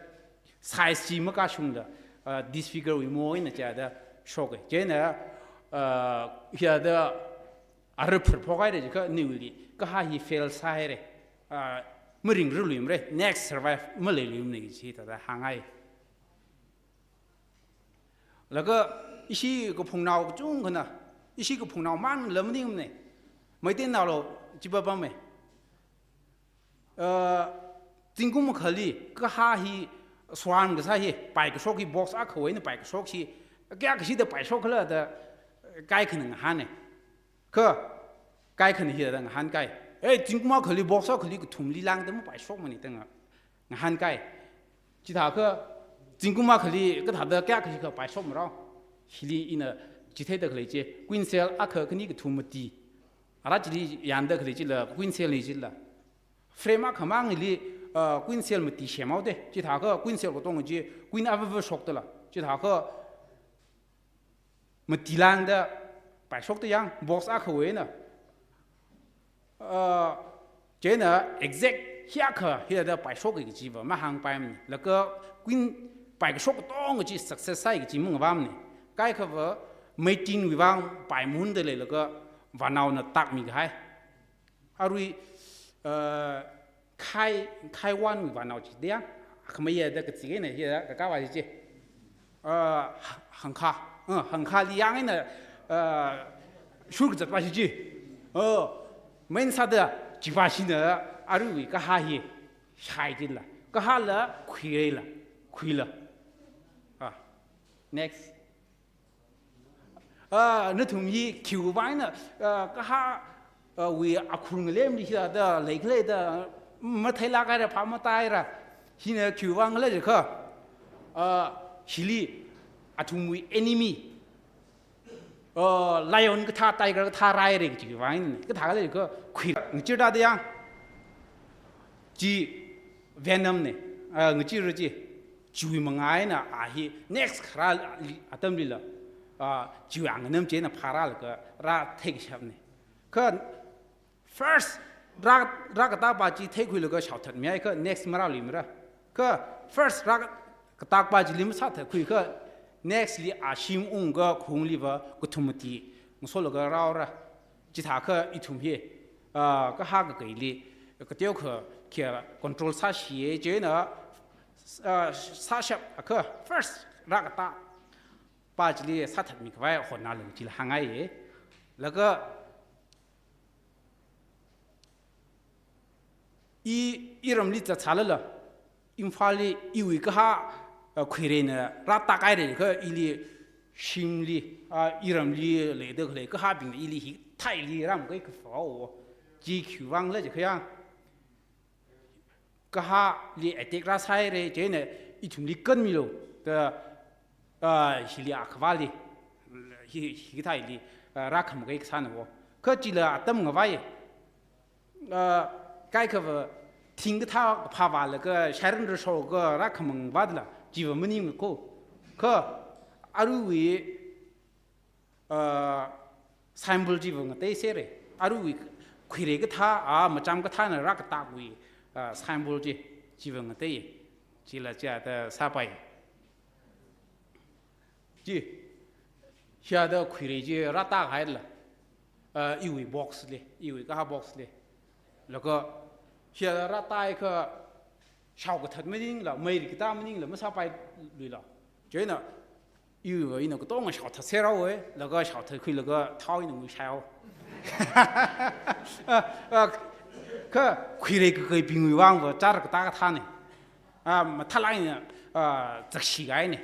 size chi makashungda, ah, disfigure wui mo eina chieina shoka. Chieina, ah, hithāda ara pharphok haira jiakha nawuili kahā hi fail sāhaira. Ah, maringrarluimara, next survive maleiluimana kaji thāda hānghai. Laga ishi kaphungnao kachungkhana, ishi kaphungnao maningla maningmana. Meiteinaolu chi pāpamma. Ah, zingkum akhali kahā hi swan kasā hi, paikashok hi box akhawui eina paikashok hi, kayākha shida paishok khala da kaikhana ngahāna. Kha kaikhana hithāda ngahānkai. Ei, zingkum akhali box akhali kathumli lāngda mapaishokmana da nga-, ngahānkai. Chithākha zingkum akhali kathāda kayākha shikha paishokmarao. Hili ina chitheida khalei chi, queen cell akha khani kathum mati. Ara chili yangda khalei chila queen cell na chila. Frame akhamangli, ah, queen cell mati semhaoda. Chithākha queen cell katonga chi queen avava shokdala. Chithākha mati lāngda paishokda yang, box akhawui eina. Ah, chieina exact hiyākha hithāda paishoka kajiva mahāngpaimana. Laga queen paikashok katonga chi success sāi kaji mangavamana. Kaikhava mating wuivang paimahunda leilaga vānaona takmi kahai. Arui, ah, khai, khai wanwui vānao chi da yang, khamayada kazing eina hithāda kakāva chi chi. Ah, hangkha, ah, hangkhali yang eina, ah, shurkazatva chi chi. Oh, main sāda chiva china aruiwui kahā hi shaidinla. Kahāla khuireila, khuila. Ah, next. Ah, nathum hi khiwuivang eina, ah, kahā, ah, wui akhur ngalemli hithāda leikhala da matheilāk haira, phap matāhaira. Hina khiwuivang khala jiakha, ah, hili athumwui enemy, ah, lion kathā, tiger kathā rāhaira khiwuivang eina. Kathā khala jiakha khui ngachirda da yang. Chi venom na, ah, ngachira chi. Chiwui mangā eina a hi next kharā atamlila, ah, chiwui anganam chieina phārālaga rātheikashapna. Kha first rā, rākatāpa chi theikhuilaga shaothatmihai, kha next marāluimara. Kha first rākatāpa chili masāthatkhui, kha next li a shim ungkha khungliva kathum mati ngasolaga rāhaora. Chithākha ithum hi, ah, kahā kakeili kateokha khikha control sāshiya, chieina, ah, sāshapakha first rākatāpa chili sāthatmi khavai hotnālu chila hāngngaiya. Laga i, iramli zatsālala, Imphalli iwui kahā, ah, khuireina rātakhaira kha ili shimli, ah, iramli leida khalei kahābingna ili hithāli rāmakaikhavao. Chi khiwuivang khala jiakha yang, kahāli attack rāsāhaira, chieina ithumli kanmilu da, ah, hili akhavali, hi, hikathāli, ah, rākhamakai kasānavo. Kha chila atam ngavai. Ah, kaikhava thing kathā kaphā vālaga shairan rashokha rākhamang vādala, chiva maningmako. Kha aruiwui, ah, symbol chiva ngateisera. Aruiwui khuirei kathā, ah, macham kathāna rākatakwui, ah, symbol chi, chiva ngatei. Chila chithāda sāpai. Chi, hithāda khuirei chi rātakhaila, ah, iwui box li, iwui kahā box li. Laga hithāda rātaikha shaokathat maningla, mei rikatā maningla masāpailuila. Chieina iwuiva ina katonga shaothatserhaowa, laga shaothatkhuilaga thao ina nguishaihao. Ah, ah, Kha khuirei kakaibingwui vangva char katā kathāne. A, mathālāk eina, a, zakshi kahaine.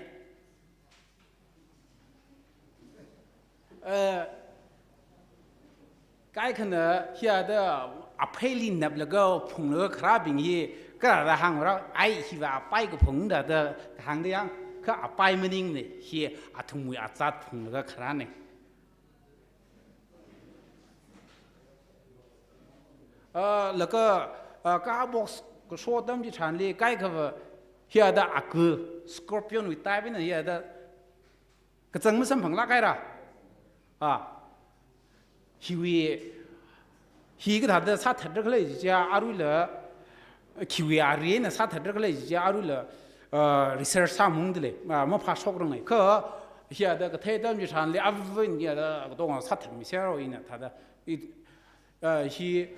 A, kaikhana hiyada apheili naplaga phunglaga kharābing hi, kharāda hāngra, ai hiva apai kaphung da da hāngda yang, kha apai maningne, hi athumwui azat phunglaga kharāne. A, laga, a, kaha box kasho atam chitharanli, kaikhava hiyada aku scorpion wui type eina hiyada kachang masamphanglāk haira. A, hiwui, hi kathāda sāthatda khalei chiakha aruila, khiwui ari eina sāthatda khalei chiakha aruila, a, research sāmungdalei, a, maphāshokrange. Kha hiyada kathei atam chitharanli, avuvin hiyada katonga sāthatmi sero ina thāda. I, a, hi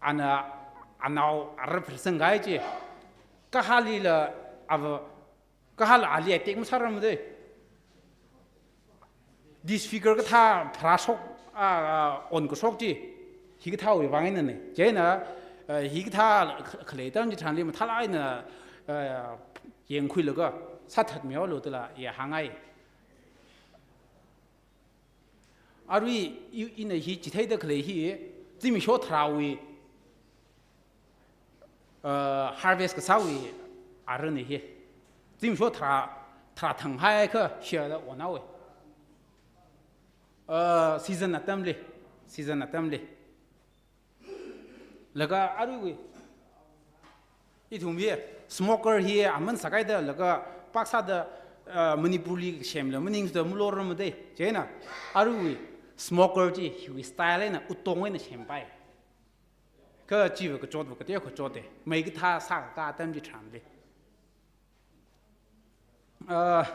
ana, anao ara phersang kahai chi. Kahalila ava, kahala ali attack masāramde. Disfigure kathā pharāshok, a, a, onkashok chi. Hikathāwui vang einane. Chieina, a, hikathā kh-, khalei atam chitharanli mathālāk eina, a, yangkhuilaga sāthatmihaolu dala ya hāngngai. Arui i, ina hi chitheida khalei hi, zimiksho tharāwui, uh, harvest kasāwui arane hi. Zimiksho tharā, tharā thang haiakha hiyada onhaowe. Uh, season atamli, season atamli. Laga aruiwui, ithum hi, smoker hi aman sākaida, laga paksāda, ah, Manipurli semla maningsuda malormade. Chieina, aruiwui, smoker chi, hiwui style eina, utong eina sempai. Kachiva kachotva kateo kachote. Mei kathā sākaka atam chitharanli. Ah,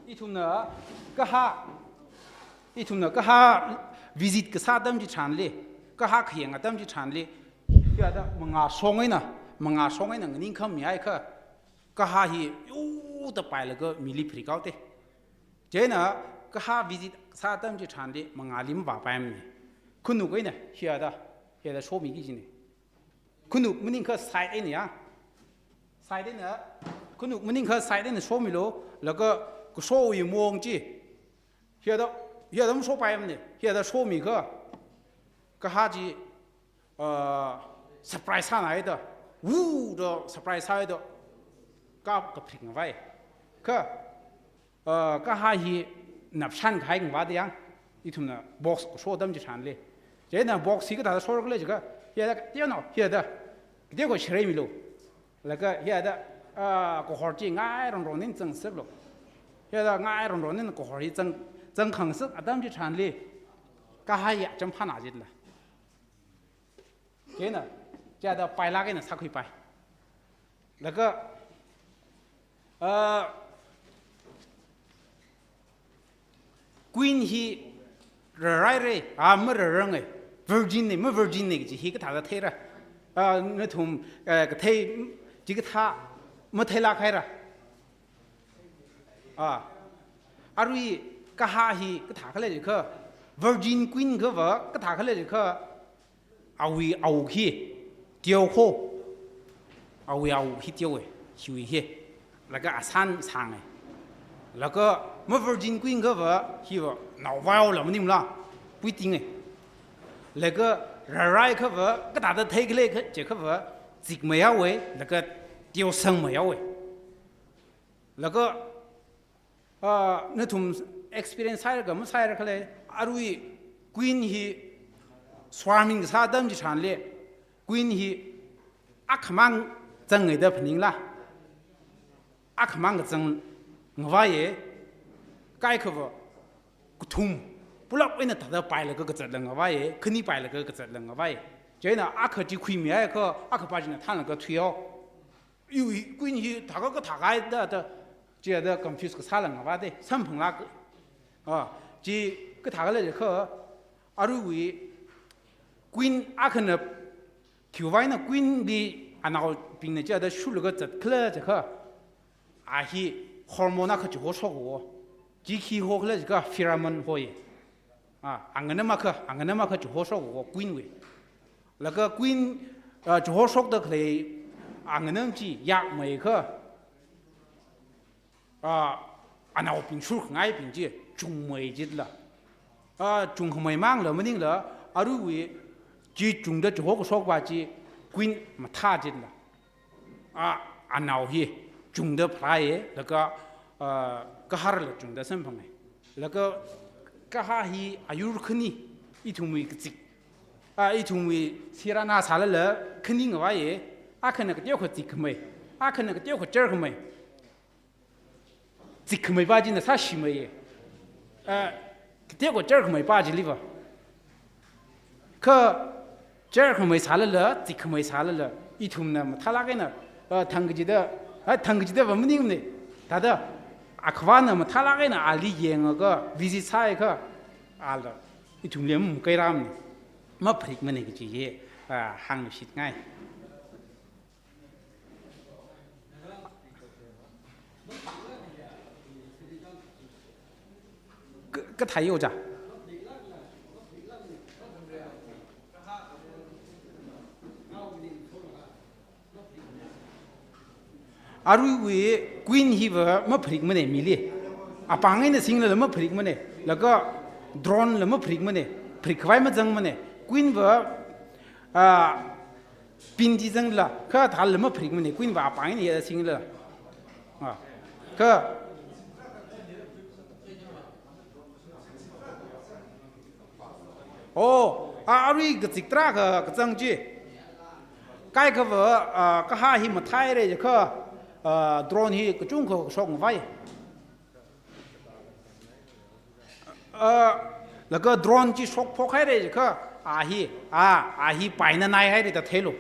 ithumna kaha, ithumna kaha visit kasā atam chitharanli, kaha khayang atam chitharanli, hiyada mangā shong eina, mangā shong eina nganingkhami haiakha, kaha hi yuda pailaga mili pharikhaote. Chieina kaha visit kasā atam chitharanli mangāli mavāpaimane. Khanuk eina hiyada, hiyada shomiki kajine. Khanuk maningakha side eina ya. Side eina, khanuk maningakha side eina shomilu, laga kashowui maong chi. Hiyada, hiyada mashopaimane, hiyada shomiakha. Kaha chi, ah, surprise sānaida. Wu da surprise sāida. Ka, kapharing vai. Kha, ah, kaha hi napshan kahai ngavāda yang, ithumna box kasho atam chitharanli. Chieina box hi kathāda shora khala jiakha, hiyada, teo no, hiyada. Kateokha shareimilu. Laga hiyada, ah, kahor chi ngai ronron eina zangsaklu. Hiyada ngai ronron eina kahor hi zang, zangkhangasak atam chitharanli. Kaha hi acham phana jitla. Chieina, chada pailāk eina sākhuipai. Laga, ah, queen hi raraire, ah, mararrange, virgin ne, ma virgin ne kaji hi kathāda theira. Ah, nathum, eh, kathei, chikathā matheilāk haira. Ah, arui kaha hi kathā khala jiakha, virgin queen kava kathā khala jiakha, awui awuk hi teokho. Awui awuk hi teowe, hiwui hi. Laga asan sange. Laga ma virgin queen kava hiva naovāhaola maningla, puitinge. Laga rarai kava kathāda theikhala jiakhava, zikmeihaowe, laga teosangmeihaowe. Laga, ah, nathum experience sāhaira kha masāhaira khala, arui queen hi swarming kasā atam chitharanli, queen hi akhamang zangngaida phaningla. Akhamang kazang ngavāye, kaikhava kathum, pulap eina thāda pailaga kazatla ngavāye, khani pailaga kazatla ngavāye. Chieina akha chi khuimi haiakha, akhapa china thanlaga thuihao. Iwui queen hi thākha kathākahai da, da, chida confuse kasāla ngavāde, samphanglāk. Ah, chi kathā khala jiakha, aruiwui queen akhana, khiwuivang eina queen li anaobingna chida shurlaga zat khala jiakha, a hi hormone akha chi hoshokhaowa. Chi khi ho khala jiakha pheromone hoi. Ah, anganam akha, anganam akha chihoshok ko queen wui. Laga queen, ah, chihoshokda khalei anganam chi yakmei kha, ah, anaobing shurngaibing chi chungmei jitla. Ah, chungkhamei mangla maningla, aruiwui chi chungda chihokashokva chi queen mathā jitla. Ah, anao hi chungda phalāye, laga, ah, kaharla chungda samphangye. Laga kahar hi ayur khani, ithumwui kazip. Ah, ithumwui sirana sālala khani ngavaiye, akhana kateokha zikkhamei, akhana kateokha charkhamei. Zikkhameipa china sāshimeiye. Ah, kateokha charkhameipa chiliva. Kha charkhamei sālala, zikkhamei sālala, ithumna mathālāk eina, ah, thang kachida, ah, thang kachidava maningmane. Thāda, akhavana mathālāk eina ali yangakha, visit sāakha, ala, ithumli makairāmane. Mapharikmane kaji hi, ah, hāngluishitngai. Ka, kathā yo ja. Aruiwui queen hiva mapharikmane mili. Apāng eina singlala mapharikmane. Laga drone la mapharikmane. Pharikkhavai mazangmane. Queen va, ah, pin chi zangla, kha thālala mapharikmane, queen va apāng eina ya singla. Ah, kha. Oh, a, arui kazip tarākha kazang chi. Kaikhava, ah, kahar hi mathāhaire jiakha, ah, drone hi kachungkha shok ngavai. Ah, laga drone chi shokphok haire jiakha, a hi, a, a hi paina naihaire da theilu.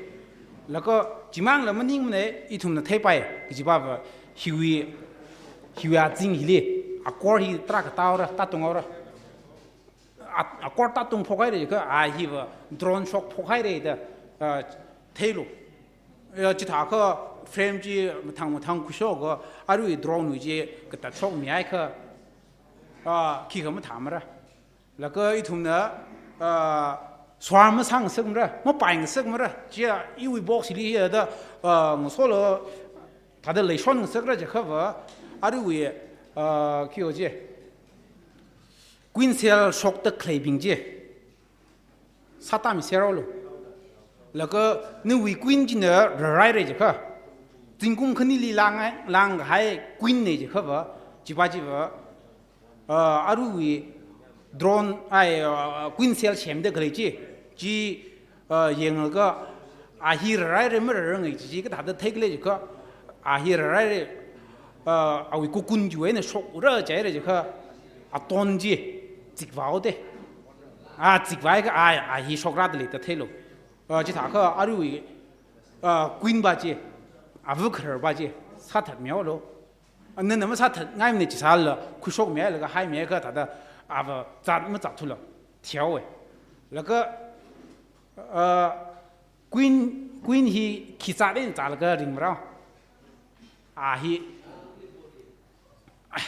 Laga chimangla maningmane, ithumna theipai, kajiva va, hiwui, hiwui azing hili, akor hi tarākha tāhaora, tātunghaora. A, akor tātungphok haire jiakha, a hiva drone shokphok haire da, ah, theilu. Ya, chithākha frame chi mathang mathang khuishoka, arui drone wui chi katat shokmihaiakha, ah, khikha mathāmara. Laga ithumna, ah, swarm masāngasakmara, mapaingasakmara. Chiya iwui box hili hiya da, ah, ngasolo, thāda leishon ngasakra jiakha va, aruiwui, ah, khi yo chi. Queen cell shokda khaleibing chi. Sātāmi serhaolu. Laga nawui queen china rarhaire jiakha, zingkum khanili langhai, langhai queen ne jiakha va, chiva chiva, ah, aruiwui drone, ai, ah, queen cell semda khalei chi, chi, ah, yanglaga, a hi rarhaire mararngai chi, chi kathāda theikhala jiakha, a hi rarhaire, ah, awui kukun chiwui eina shokra jihaire jiakha, aton chi, zikvāhaoda. A, zikvāakha, a, a hi shokrada lei da theilu. Ah, chithākha aruiwui, ah, queen va chi, ava khararva chi, sāthatmihaolu. Nana masāthatngaimane chisālala, khuishokmihailaga haimihaiakha thāda, ava zat mazatthula, thihaowe. Laga, ah, queen, queen hi khi zat eina zālaga ringmarao. A hi, ah,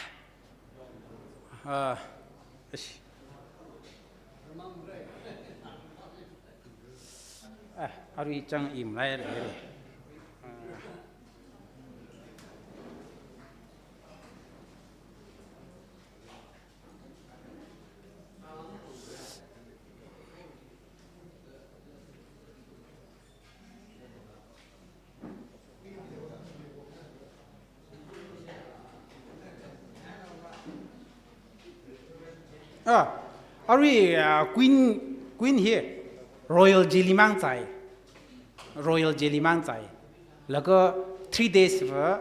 ah, ish. Ah, arui chang imlai lei. Ah, arui, ah, queen, queen hi royal jelly mang zai. Royal jelly mang zai. Laga three days va,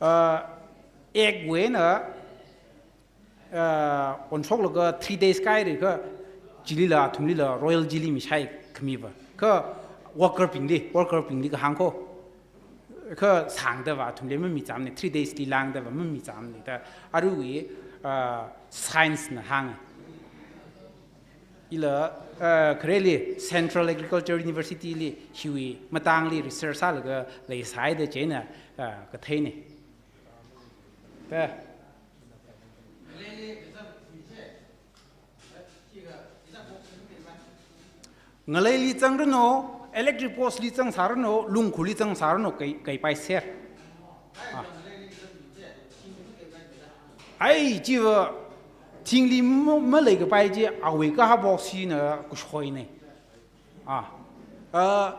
ah, egg wui eina, ah, onshoklaga three days kāhaire jiakha, chilila, athumlila royal jelly mishai khamiva. Kha worker bingli, worker bingli kahāng ko. Kha sāngdava athumli mamichamane, three days li langdava mamichamane da aruiwui, ah, science na hānga. Ila, ah, khareli Central Agriculture University li hiwui matangli research sālaga leisai da chieina, ah, katheine. Da. Ngaleili zangranu, electric post li zangsāranu, lungkhurli zangsāranu, kai, kaipai ser. Ah. Ai, chiva, thingli ma, maleikapai chi, awui kahā box hina kushoina. Ah. Ah,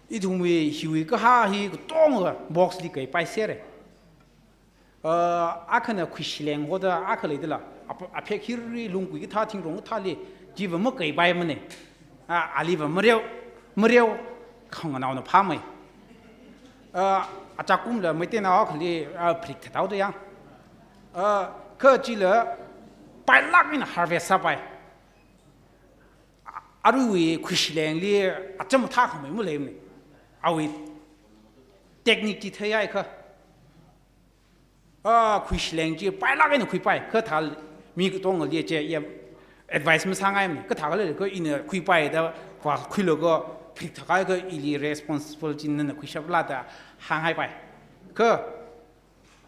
ithumwui hiwui kahā hi katonga box li kaipai sera. Ah, akhana khuishileng hoda akha leidala, ap-, aphek hiri lungkui kathā thingrong kathāli, chiva makaipaimana. Ah, aliva mareo, mareo, khanganaona phāmei. Ah, achakumla Meiteinao akhali, ah, prik thatao da yang. Ah, kachila, pailāk eina harvest sāpai. Aruiwui khuishilengli acham thākhamei maleimana. Awui technique chi theiya kha. Ah, khuishileng chi pailāk eina khuipai, kha thāli mi katongali chi ya advice masāngaimana. Kathā khala kha ina khuipai da, va khuilaga prik thakai kha ili responsible chi nana khuishapla da hānghaipai. Kha,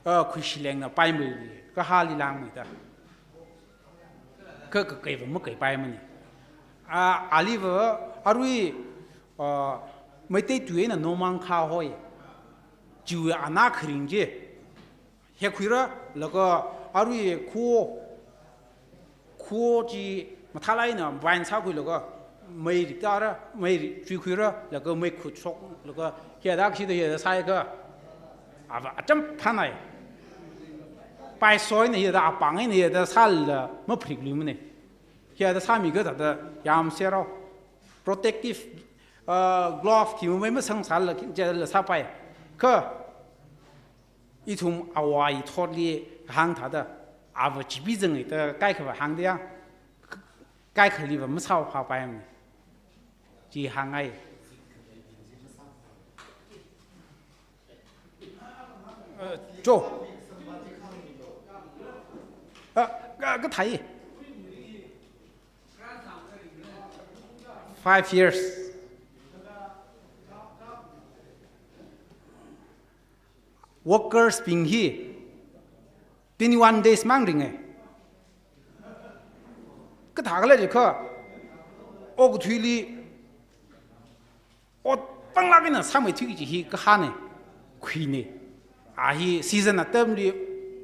ah, khuishilengna paimei, kahāli langmei da. Kha, kakaiva makaipaimana. Ah, aliva, arui, ah, Meitei tui eina nomang kha hoi. Chiwui ana kharing chi. Hekhuira, laga arui khuo, khuo chi mathālāk eina vine sākhuilaga, mei rik tāra, mei rik chuikhuira, laga mei khut shok, laga hithāda kashida hithāda sāi kha. Ava acham phānai. Paiso eina hithāda, apāng eina hithāda sālala maprik luimana. Hithāda sāmi kha thāda yam serao. Protective, uh, glove khi mei masangsālala, jala sāpai. Kha, ithum awui thotli hāng thāda, ava chibi zangai da kaikhava hāngda ya, kaikhaliva masāo phāpaimana. Chi hāngngai. Uh, cho. Uh, ka, kathai. Five years. Workers bing hi twenty-one days mang ringa. Kathā khala kha, okathuili ot panglāk eina sāmeithui kaji hi kahāna, khuina. A hi season atamli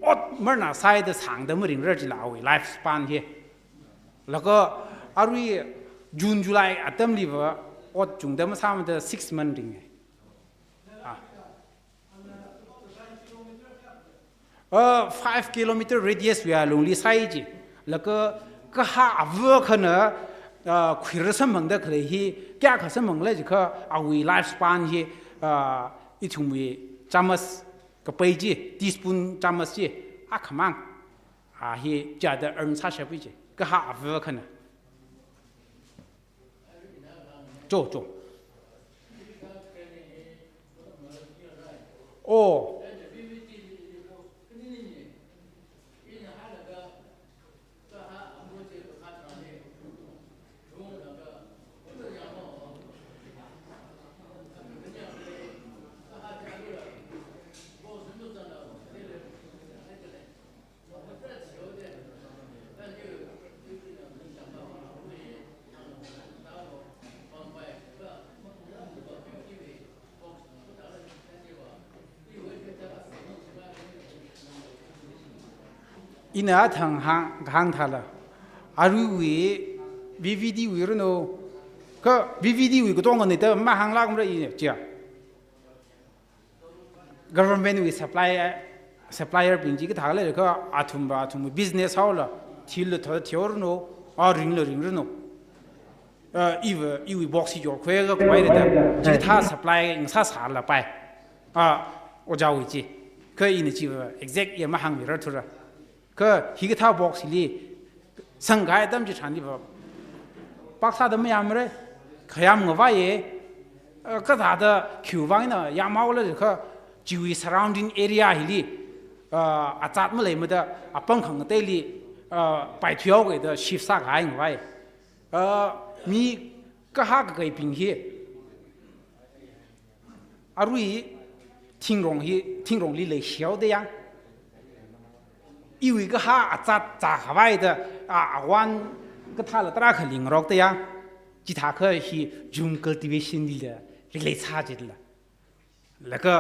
ot marna sāida sāngda maringrar jila awui life span hi. Laga arui June, July atamliva ot chungda masāmada six month ringa. Ah. Uh, five kilometer radius wui alungli sāi ji. Laga kahā ava akhana, uh, khuira samphangda khalei hi, kayākha samphangla jiakha awui life span hi, uh, ithumwui chamas kapai ji, teaspoon chamas ji, akhamang. A hi chāda earn sāshap ji. Kahā ava akhana. Cho, cho. Oh. Ina thang hāng, hāng thāla. Aruiwui V V D wui ranu, kha V V D wui katonga ni ta mahānglākmara ina, chia. Government wui supply, supplier bing chi kathā khala kha athumva, athum business haola, thila tha theoranu, a ringla ringranu. Uh, iva, iwui box hi yorkhuiakha khuirai da, chithā supply ngasāsālapai. Ah, ojāwui chi. Kha ina chiva exact ya mahāngmirarthura. Kha hikathā box hili sangkahai atam chitharanliva pāksāda mayāmara, khayām ngavaiya, ah, kathāda khiwui vang eina yāmhaokhala kha chiwui surrounding area hili, ah, azat maleimada apam khangateili, ah, paithuihaoki da shift sākahai ngavai. Ah, mi kahā kakaibing hi arui thingrong hi, thingrongli leishihaoda yang. Iwui kahā azat zākhavai da, a, awan kathāla tarākha lingrokda yang. Chithākha hi jhum cultivation lila relate sā jitla. Laga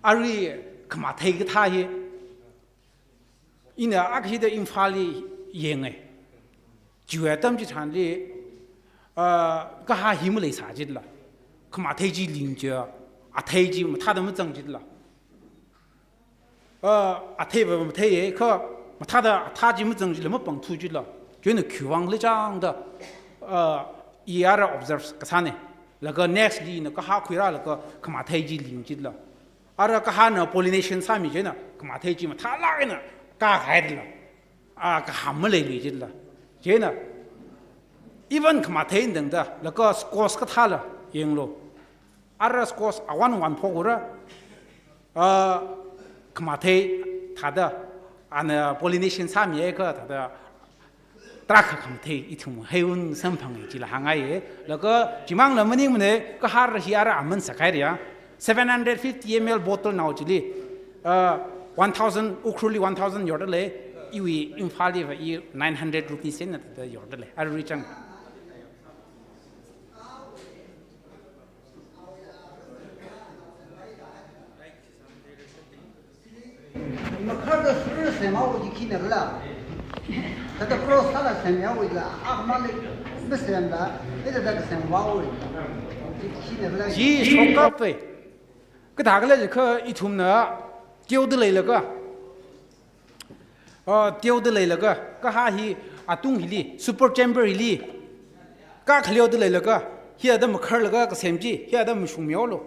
arui khamathei kathā hi ina akhida Imphalli yanga. Chiwui atam chitharanli, ah, kahā hi maleisā jitla. Khamathei chi ling chi, athei chi mathāda mazang jitla. Ah, atheiva matheiya, kha mathāda athā chi mazang jitla, mapangthu jitla. Chieina khiwuivang khala chāngda, ah, i ara observe kasāna. Laga next li ina kahā khuirālaga khamathei chi ling jitla. Ara kahāna pollination sāmi chieina khamathei chi mathālāk eina kākahai jitla. Ah, kaham maleilui jitla. Chieina even khamathei eina tangda, laga squash kathāla yanglu. Ara squash awan wanphok ura, ah, khamathei thāda, ana pollination sāmiakha thāda, tarākha khamathei ithum heiwun samphanga chila hāngngaiya. Laga chimangla maningmana, kahār hi ara aman sākhaira ya. Seven hundred fifty M L bottle nao chili, ah, one thousand, Ukhrulli one thousand yorda lei, iwui Imphalliva i nine hundred rupees eina thāda yorda lei. Arui chang. Makharda sura semhaowa ji khina khala. Thāda cross sāla semhaowa jila, akhamali masemla, ithāda kasemhaowa ji khina khala. Ji shokappa. Kathā khala jiakha ithumna teoda leilaga, ah, teoda leilaga, kahā hi atung hili, super chamber hili, kakhaleoda leilaga, hithāda makharlaga kasem chi, hithāda mashungmihaolu.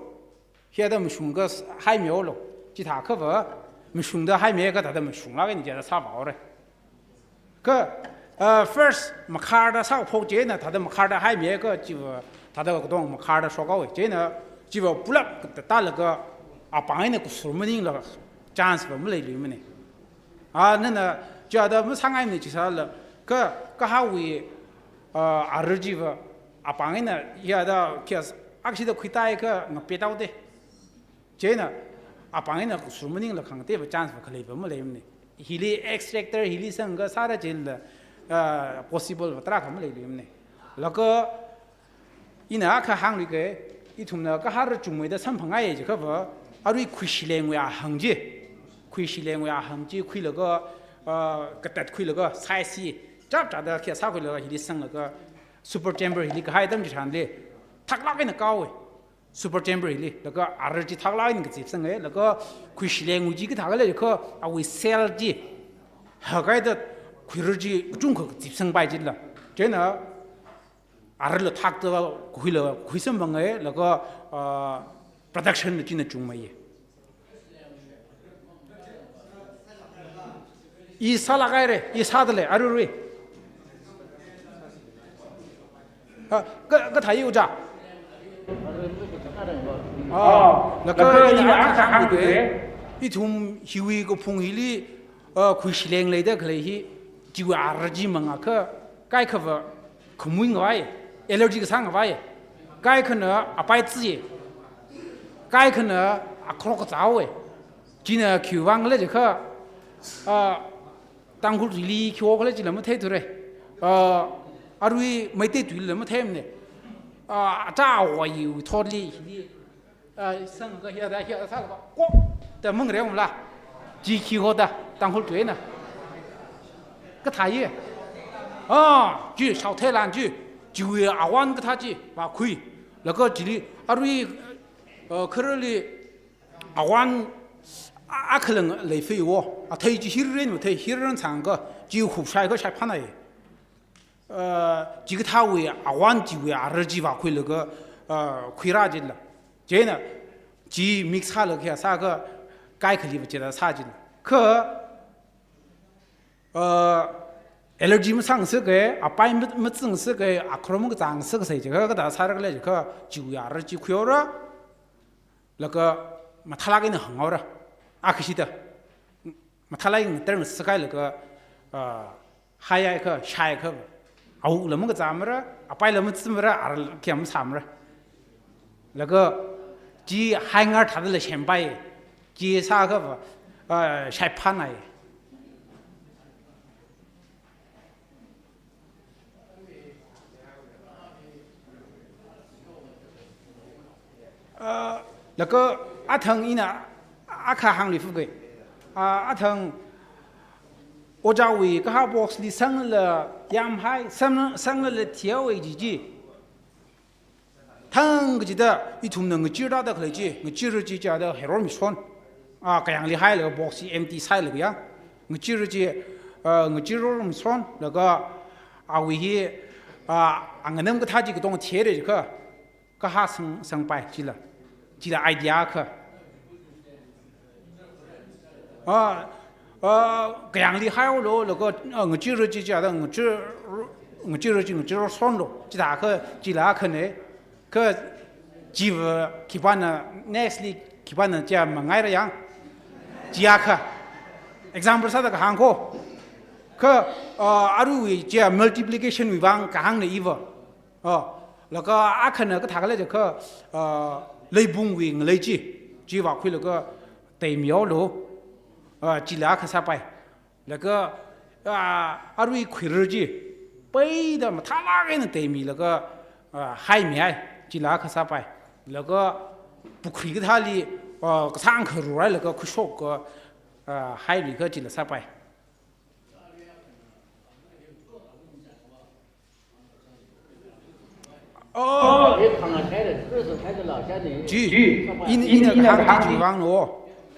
Hithāda mashunglaga s-, haimihaolu. Chithākhava mashungda haimiakha thāda mashunglāk eina chithāda sāvāhaora. Kha, ah, first makharda sāphok chieina thāda makharda haimiakha chiva thāda katong makharda shokhaowa. Chieina chiva pulap katālaga apāng eina kasur maningla chance va maleiluimana. Ah, nana chithāda masāngaimana chisāla, kha, kahāwui, ah, ara chiva apāng eina hithāda khayas akshida khuitāakha ngapet haoda. Chieina apāng eina kasur maningla khangateiva chance va khaleiva maleimana. Hili X factor hili sangkha sāra chila, ah, possible va tarākha maleiluimana. Laga ina akha hāngluikei, ithumna kahār chungmeida samphangngaiya jiakhava, arui khuishilengwui ahang chi, khuishilengwui ahang chi khuilaga, ah, katat khuilaga, size chi chapchāda khayas sākhuilaga hili sanglaga, super chamber hili kahai atam chitharanli thaklāk eina kāhaowa. Super chamber hili, laga ara chi thaklāk eina kazipsanga, laga khuishilengwui chi kathā khala jiakha, awui cell chi hakaida khuira chi kachungkha kazipsangpai jitla. Chieina arala thakta khuila khuisamphanga, laga, ah, production china chungmeiya. I sālāk haira, i sāda lei, aruirui. Ah, ka, kathā i ojā? Ah, laga ina akha hāngkhuiya, ithum hiwui kaphung hili, ah, khuishileng leida khalei hi, chiwui ara chi mangakha, kaikhava khamui ngavai, allergy kasā ngavai, kaikhana apai tsi, kaikhana akhrok kazāhaowa. China khiwuivang khala jiakha, ah, Tangkhul tuili khi haokhala chila matheithura. Ah, arui Meitei tuila matheimana. Ah, ata awui thotli, hili, ah, sangkha hithāda, hithāda sālaga, kok da mangareomala. Chi khi haoda, Tangkhul tuina. Kathā i. Ah, chi shaotheilan chi. Chiwui awan kathā chi vākhui. Laga chili, arui, ah, khararli, awan a, akhalang leifeiwo. Athei chi hiren mathei, hiren sangkha, chi hupshaiakha shaiphānai. Ah, chikathāwui awan chiwui ara chi vākhuilaga, ah, khuira jitla. Chieina chi mix sālaga khayas sākha kaikhaliva chithāda sā jitla. Kha, ah, allergy masāngasaka, apai ma, mazangasaka, akhrok makazāngasaka sai jiakha, kathāda sāra khala jiakha, chiwui ara chi khuihaora, laga mathālāk eina hanghaora. Akhashida mathālāk eina ngatar ngasak hailaga, ah, haiakha, shaiakha, awukla makazāmara, apaila mazamara, arala khayam masāmara. Laga chi haingar thādala shempai, chi sāakhava, ah, shaiphānai. Ah, laga athang ina akha hāngli fuke. Ah, athang ojāwui kahā box li sanglala yamhai, sang, sanglala thihaowe jiji. Thang kachida ithumna ngachirda da khalei chi, ngachir chi chāda heiror mishon. Ah, kayāngli hailaga box chi empty sālaga ya. Ngachir chi, ah, ngachiror mishon, laga awui hi, ah, anganam kathā chi katonga thihaire jiakha. Kahā sang, sangpai chila. Chila idea akha. Ah, ah, kayāngli haihaolu, laga, ah, ngachir chi chāda, ngachir, ngachir chi, ngachiror shonlu. Chithākha, chila akhane. Kha chiva khipāna, next li khipāna chā mangaira yang. Chi akha. Example sāda kahāng ko. Kha, ah, aruiwui chā multiplication wui vang kahāngna iva. Oh, laga akhana kathā khala jiakha, ah, leibungwui ngalei chi, chi vākhuilaga teimihaolu, ah, chila akha sāpai. Laga, ah, arui khuirar chi, peida mathālāk eina teimilaga, ah, haimihai, chila akha sāpai. Laga pukhri kathāli, ah, kasāng kharur hailaga khuishokka, ah, hailuikha chila sāpai. Oh. Chi, in, ina kahāng chi chiwui vangna.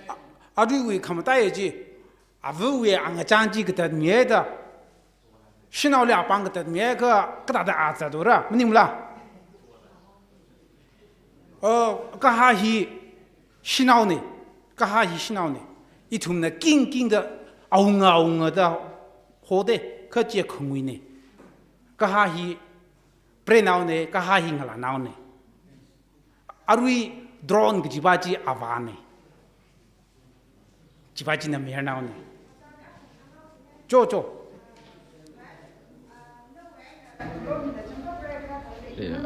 A-, aruiwui khamataiya chi, avawui angachāng chi katatmihaida, shanaoli apāng katatmihai kha, kathāda a zatura, maningmala? Oh, kahā hi shanaone, kahā hi shanaone. Ithumna king kingda awunga awungada hode, kha chi khanguine. Kahā hi preinaone, kahā hi ngalānaone. Arui drone kajipa chi avāne. Chipa china mayarnaone. Cho, cho. Yeah.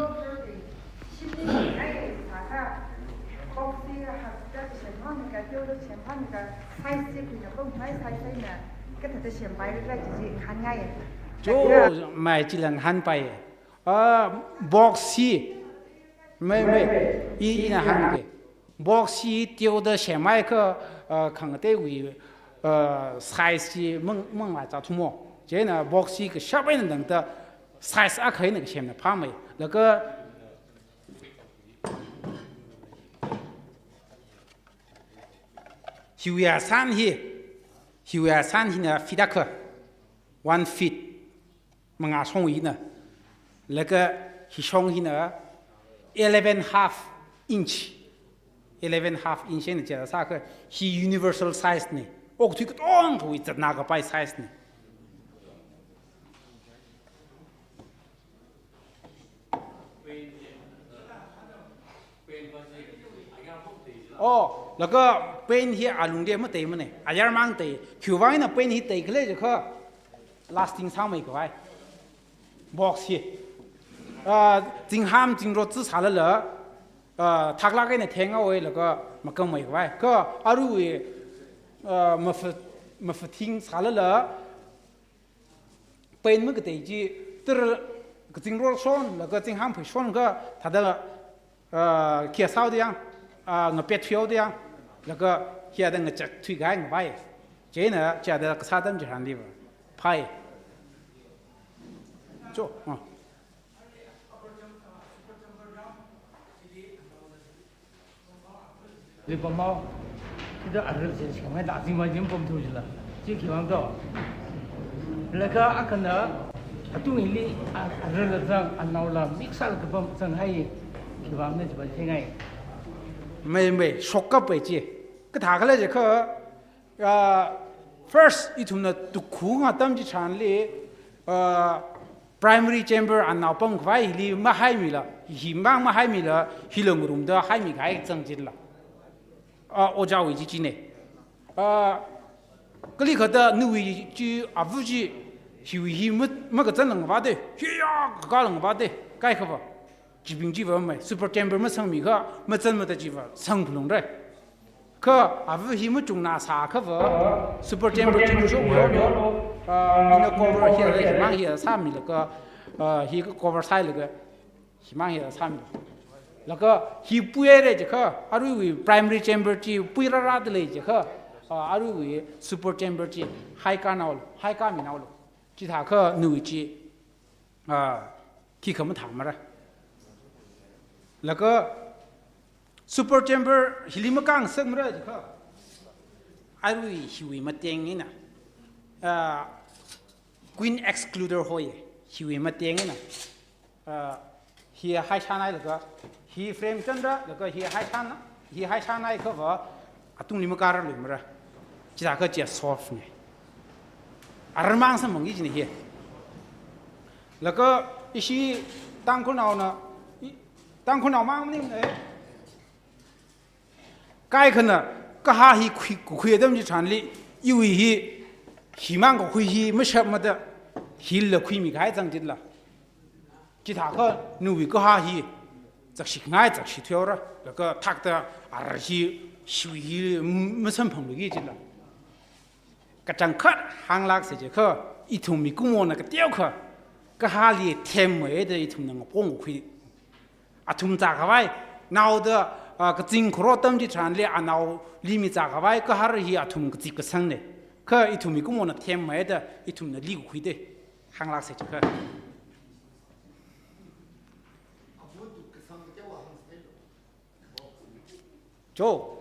Cho, mai chila ngahānpai. Ah, box hi. Mai, mai. I, ina hāngke. Box hi teoda semhaiakha, ah, khangateiwui, ah, size chi mang, mangla zathumo. Chieina box hi kashap eina tangda size akha eina kasemna phāmei. Laga hiwui asān hi, hiwui asān hina feet akha, one feet. Mangā shong hina. Laga hi shong hina eleven half inch. Eleven half inch eina chā sākha hi universal size ne. Okathui katongawui zatna kapai size ne. Oh, laga paint hi alungli mateimane. Ayarmang tei. Khiwuivang eina paint hi teikhala jiakha lasting sāmeikhavai. Box hi. Ah, zingham zingrot chi sālala, ah, thaklāk eina thenghaowe laga makammeikhavai. Kha aruiwui, ah, mafa-, mafathing sālala, paint makatei chi, tara kazingrot shon, laga zingham phui shon kha, thāda, ah, khi sāhaoda yang, ah, ngapet thuihaoda yang, laga hithāda ngachak thuikahai ngavai. Chieina, chithāda kasā atam chitharanliva phāi. Cho, ah. Lipamao, chida aral chen sengmai da zingmai jim pamthu jila. Chi khiwuivang do. Laga akhana, atung hili, a-, aral zang, anaola, mix sālaga pamzanghai, khiwuivang ne jiba thengai. Mai, mai, shokkapai chi. Kathākhala jiakha, ah, first, ithumna tukhung atam chitharanli, ah, primary chamber anao pamkhavai hili mahaimila, himang mahaimila, hila ngarumda haimikahai zang jila. Ah, ojāwui chi chine. Ah, kali khada nawui chi avu chi hiwui hi ma, makazanla ngavāde, hiya kakāla ngavāde, kaikhava. Chibing chiva mai, super chamber masangmikha, mazanmada chiva, sangphalungra. Kha, avu hi machungna sākhava, super chamber chi machung yo lo, ah, ina cover hi, himang hi sāmilaga, ah, hi cover sālaga, himang hi sāmi. Laga hi puihaira jiakha, aruiwui primary chamber chi puirārada lei jiakha, ah, aruiwui super chamber chi haikānaolu, haikāminaolu. Chithākha nawui chi, ah, khikha mathāmara. Laga super chamber hili makāngasakmara jiakha, arui hiwui mateng eina, ah, Queen excluder hoi, hiwui mateng eina, ah, hi haishānhailaga, hi frame chanra, laga hi haishān, hi haishānhaiakhava, atungli makārarluimara. Chithākha chi solve ne. Armang samphangki jina hi. Laga ishi Tangkhulnaona, i-, Tangkhulnao mang maningmana. Kaikhana, kahā hi khui, kakhui atam chitharanli, iwui hi, himang kakhui hi mashapmada, hila khuimi kahai zang jitla. Chithākha nawui kahā hi zakshikhangai zakshithuihaora, laga thakta ar hi, shui hi, m-, masamphangluiki jitla. Kachangkhat hānglāksa jiakha, ithum mikumona kateokha, kahāli themmeida ithumna ngapong kakhui. Athum zākhavai, naoda, ah, kazing kharo atam chitharanli anaoli mizākhavai, kahar hi athum kazip kasangna. Kha ithum mikumona themmeida, ithumna likakhuida, hānglāksa jiakha. Jo.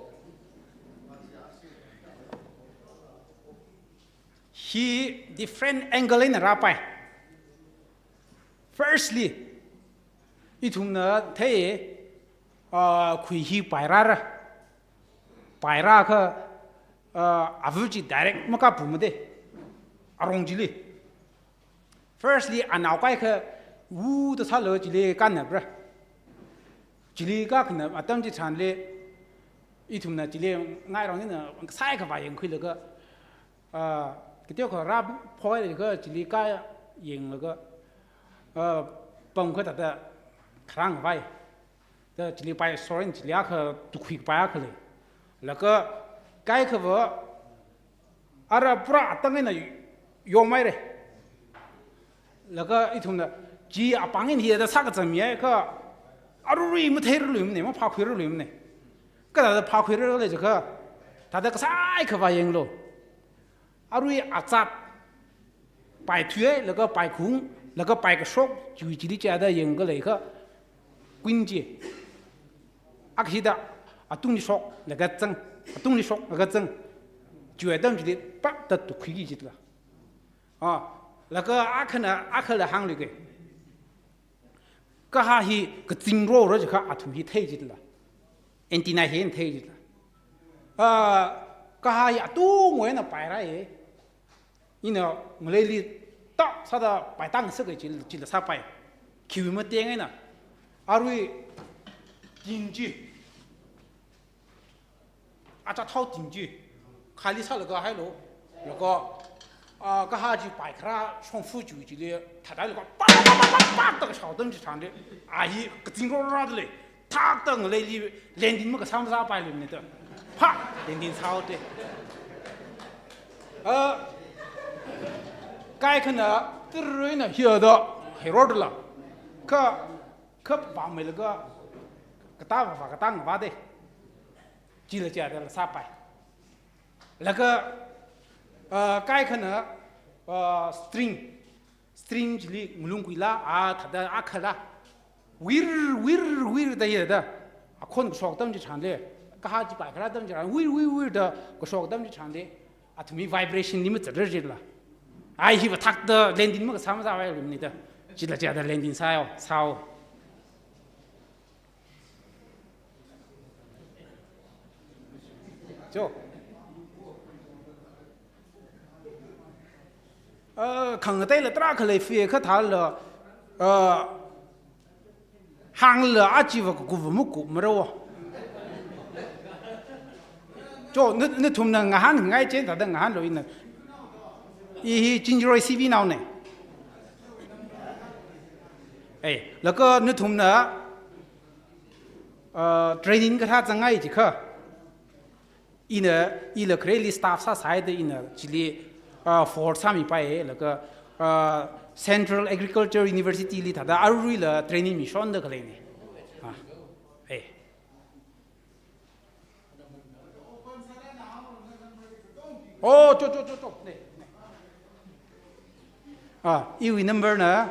Hi different angle eina rāpai. Firstly, ithumna thei, ah, khui hi pairāra. Pairākha, ah, avu chi direct makāpamada. Arong chili. Firstly, anao kaikha wuda sālaga chili kānnapra. Chili kākhanap atam chitharanli, ithumna chili ngairong eina saikhava yangkhuilaga, ah, kateokha rāphoilaga chili kāyanglaga, ah, pamkha thāda kharāngvai. Da chili pai sorin chili akha tukhuipai akha lei. Laga kaikhava ara pura atang eina yongmeira. Laga ithumna chi apāng eina hithāda sākazang mihaiakha arui matheirarluimana, maphākhuirarluimana. Kathāda phākhuirarlei jiakha, thāda kasai khavā yanglu. Arui azat, pai thuihai, laga pai khung, laga pai kashok, chiwui chili chithāda yangkhaleiakha, Queen chi. Akha hithāda, atungli shok, laga zang, atungli shok, laga zang. Chiwui atam chili, pakta tukhuiki jitla. Ah, laga akhana, akhala hāngluike. Kahā hi kazing rora jiakha athum hi thei jitla. Antenna hi thei jitla. Ah, kahā hi atungwui eina pairāi. Ina ngaleili tak sāda paitang sāki chil-, chila sāpai. Khiwui mateng eina. Arui ting chi. Acha thao ting chi. Khali sālaga hailu. Laga, ah, kahā chi pai kharā shongfa chi chili thāda laga pak, pak, pak, pak, pak, tak shao atam chitharanli. A hi kazing rorada lei. Thakta ngaleili landing makasā masāpailuimana da. Pha, landing sāhaoda. Ah, kaikhana tirrui eina hithāda, herorda la. Kha, kha vāmeilaga, katā vā, katā ngavāda. Chila chithāda la sāpai. Laga, ah, kaikhana, ah, string. String chili ngalung khuila, a, thāda akhala. Wir, wir, wir da hithāda. Akhon kashok atam chitharanli. Kahā chi pai kharā atam chitharan. Wir, wir, wir da kashok atam chitharanli. Athumwui vibration li mazatrar jitla. A hi va thakta landing makasā masāpailuimana da. Chila chithāda landing sāhao, sāhao. Jo. Ah, khangateila tarākha lei fie kha thāla, ah, hāngla achiva kakuva makupmara wo. Jo, na, nathumna ngahānngai chieina thāda ngahānlu ina. I hi Chinjaroi C V naona. Eh, laga nathumna, ah, training kathā zangngai jiakha. Ina, ila khareli staff sāsāhaida ina chili, ah, forward sāmipaiya, laga, ah, Central Agriculture University li thāda aruila training mishonda khaleina. Ah. Oh, cho, cho, cho, cho. Ne, ne. Ah, iwui number na.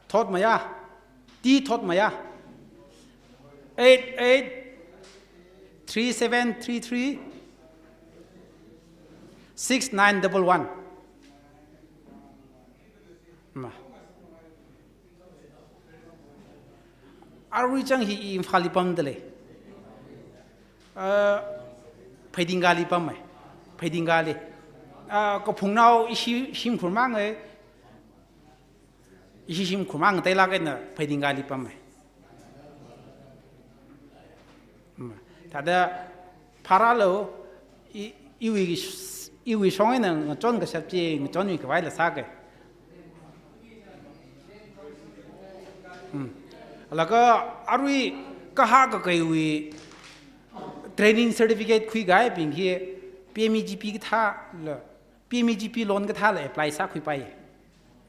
Thot maya. T thot maya. Eight eight three seven three three six nine double one. Ma. Arui chang hi Imphal li pamdalei. Uh, Pheidingka li pammei. Pheidingka li. Uh, kaphungnao ishi shimkhur mang e. Ishi shimkhur mang teilak eina Pheidingka li pammei. Hmm. Thāda pharālu, i, iwui, iwui shong eina ngachon kashap chi, ngachonmi khavai la sāke. Hmm. Laga arui kahak kakaiwui training certificate khuikahaibing hi P M E G P kathāla, P M E G P loan kathāla apply sākhuipai.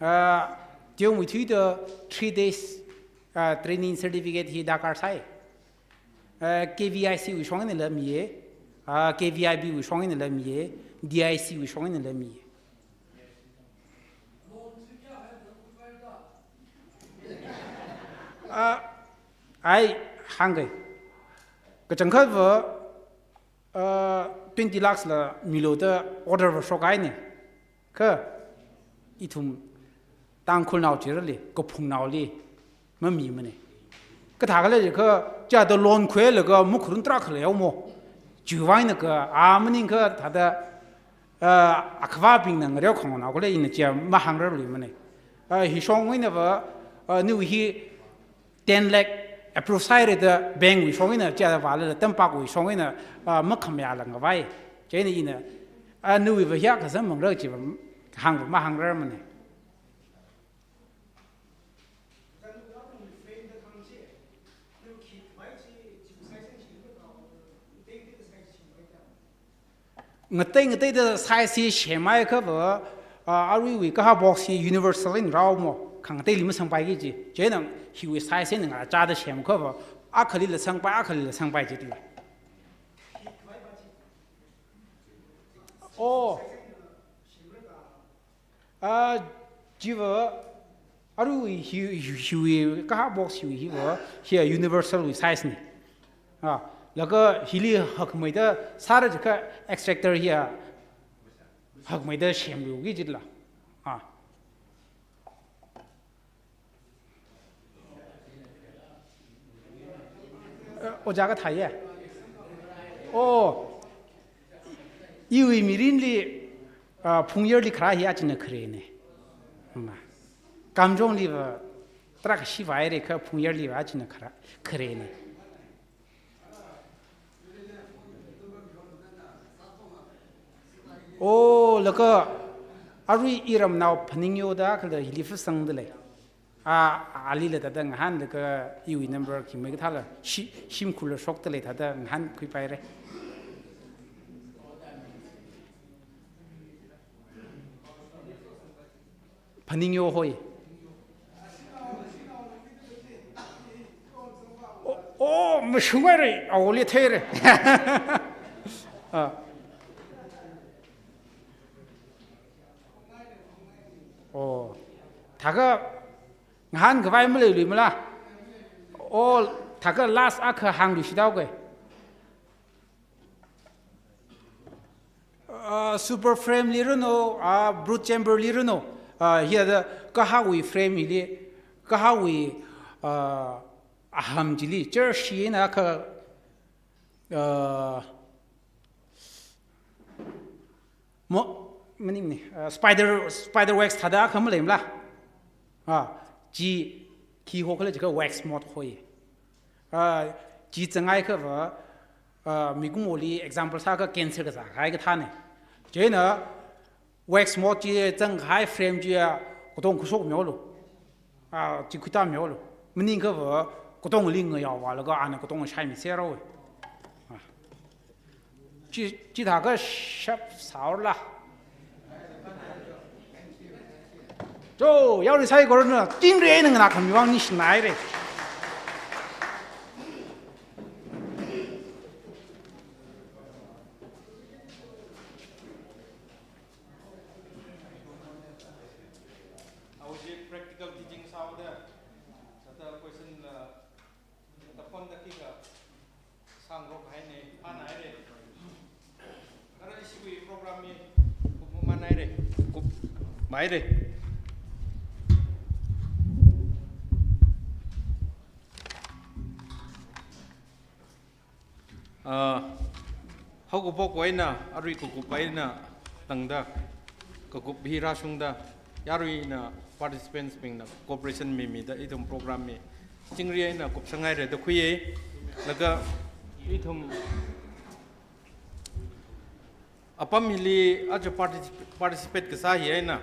Ah, tiong wui thuida three days, ah, training certificate hi darkar sai. Ah, K V I C wui shong einala miye, ah, K V I B wui shong einala miye, D I C wui shong einala miye. Ah, ai, hāngke. Kachangkhatva, ah, twenty lakhs la milu da order va shokhaine. Kha ithum Tangkhulnao chirali, kaphungnaoli mamimane. Kathākhala jiakha, chithāda loan khuilaga makharun tarākha leiyao mo. Chiwui vang eina kha, a maningakha thāda, ah, akhavābingna ngareo khangonao khala ina chi mahāngrarluimane. Ah, hi shong einava, ah, nawui hi ten lakh approve sāhaire da bank wui shong eina, chithāda vālala tampakwui shong eina, ah, makhamayā langkhavai. Chieina ina, ah, nawuiva hiyākha samphangra chiva hāngva mahāngrarmane. Ngatei ngateida size hi semhaiakhava, ah, aruiwui kahak box hi universal eina rāo mo, khangateili masangpaiki ji. Chieina hiwui size eina ngachāda semkhava, akhalila sangpai, akhalila sangpai jitla. Oh. Ah, chiva, arui hi, hi, hiwui, kahak box hiwui hiva, hiya universal wui size ne. Ah, laga hili hakmeida sāra jiakha extractor hiya hakmeida semluiki jitla. Ah. Eh, ojā kathāya? Oh, iwui mirinli, ah, Phungyarli kharā hi achina kharene. Ma. Kamjongliva tarākha shivaire kha Phungyarliva achina kharā, kharene. Oh, laga arui iramnao Phaningyo da khala hili phasangdalei. A, alila thāda ngahānlaga iwui number khimei kathāla, shi-, shimkhurla shokdalei thāda ngahānkhuipaire. Phaningyo hoi. Oh, oh, mashunghaire, awoli theire. Ah. Oh. Thākha ngahānkhavai maleiluimala? Oh, thākha last akha hāngluishithaoke. Ah, super frame li ranu, ah, brood chamber li ranu, ah, hithāda kahakwui frame hili, kahakwui, ah, aham chili, jersey na kha, ah, mo-, maningmane, ah, spider, spider wax thāda kha maleimala? Ah, chi khi hokhala jiakha wax moth hoi. Ah, chi zanghaiakhava, ah, mikumoli example sākha cancer kazā kahai kathāne. Chieina wax moth chi zangkahai frame chiya katong khuishokmihaolu. Ah, chi khuitāmihaolu. Maningkhava katongli ngayao vālaga ana katong shaimiserhaowe. Ah. Chi, chithākha shap sāhaora. So, yarui saikorana, chingri eina nganākhami vang ningshinaire. Hauji practical teaching sāhaoda, thāda question, uh, thāda phone da khikha sāngarok haine, phānāhaire. Ara ishiwui program hi kupmamānhaire, kupmāhaire. Ah, haokaphok eina, arui kakup eina tangda, kakup hi rāshungda, yaruina participants bingna cooperation mimida ithum program hi chingri eina kupsanghaire da khuiye. Laga ithum apam hili aja particip-, participate kasā hi eina,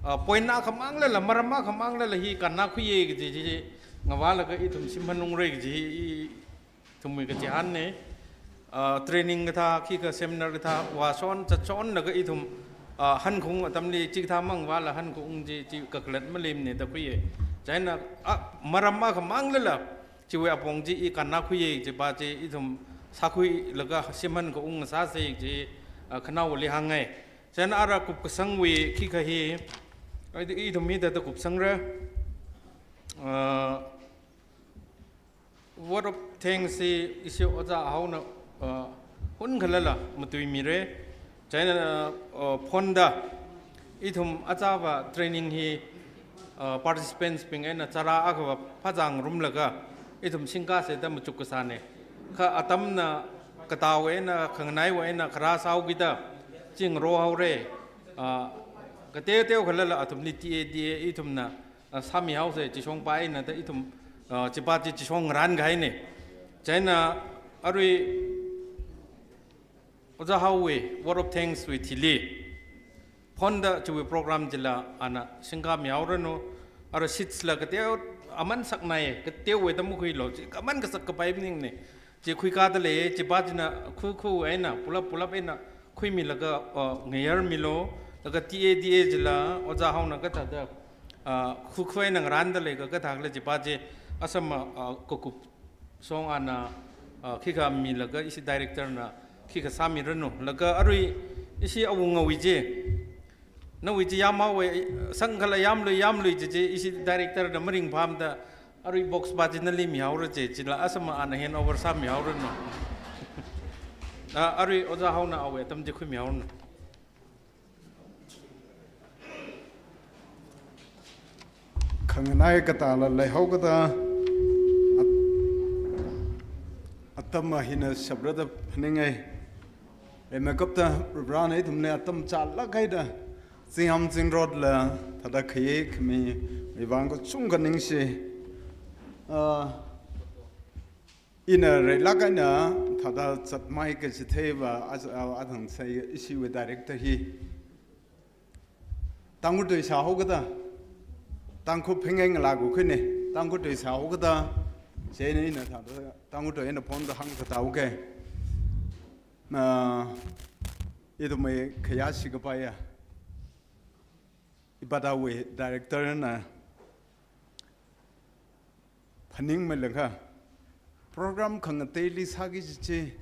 ah, point akhamang lala, maram akhamang lala hi kannā khuiye kaji chi ngavālaga ithum shimhanungra kaji hi ithumwui kachihānne. Ah, training kathā, khikha seminar kathā vāshon, zatshonlaga ithum, ah, hankaung atamli chikathā mangvāla hankaung chi, chi kakhalat maleimane da khuiye. Chieina, ah, maram akhamang lala, chiwui apong chi i kannā khuiye, chipa chi ithum sākhuilaga shimhankaung sāsa chi, ah, khanaowali hāngngai. Chieina ara kupkasangwui khikha hi, ai, ithum hithāda kupsangra. Ah, word of thanks hi ishi ojā ahaona, ah, hun khalala matuimire. Chieina, ah, phone da ithum achāva training hi, ah, participants bing eina chara akhava phāzāngarumlaga ithum shingkāsa da machuk kasāne. Kha atamna katao eina, khanganaiva eina kharā sāhaokida chi ngarohaore. Ah, kateoteo khalala athumli tea, tea ithumna, ah, sāmihaosa, chishong pa eina da ithum, ah, chipa chi chishong ngarānkahaine. Chieina arui ojā ahaowui word of thanks wui thili phone da chiwui program chila ana shingkāmihaoranu. Ara seats la kateo aman saknai, kateowui da makhuilu, chi aman kasak kapai maningne. Chi khuikāda lei, chipa china khu khu eina, pulap pulap eina khuimilaga, uh, ngayarmilu, laga tea, tea chila ojā ahaona kathāda, uh, khu khu eina ngarānda leiakha kathākhala chipa chi asama, uh, kakup song ana, uh, khikha milaga ishi director na khikha sāmiranu. Laga arui ishi awungawui chi, nawui chi yamhaowe, sangkhala yamlui, yamlui chi chi ishi director na maringphāmada arui box pa chi nali mihaora chi, chila asama ana hand over sāmihaoranu. Ah, arui ojā ahaona awui atam chi khuimihaoranu. Khanganai katāla leihaokida at-, atam hina shaprada phaningai. Rimeikapta Varena ithumli atam chālāk haida, zingham zingrotla thāda khayei khamiwui vang kachungkha ningshi. Ah, ina reilāk eina thāda zatmei kachitheiva, a, a, athang sai ishiwui director hi Tangkhul tui sāhaokida, Tangkhul phingai ngalā kukhuine, Tangkhul tui sāhaokida, chieina ina thāda Tangkhul tui eina phone da hāngkatā haoke. Na, ithumwui khayāshi kapaiya, ipa thāwui director na phaningmeilakha, program khangateili sāki kaji chi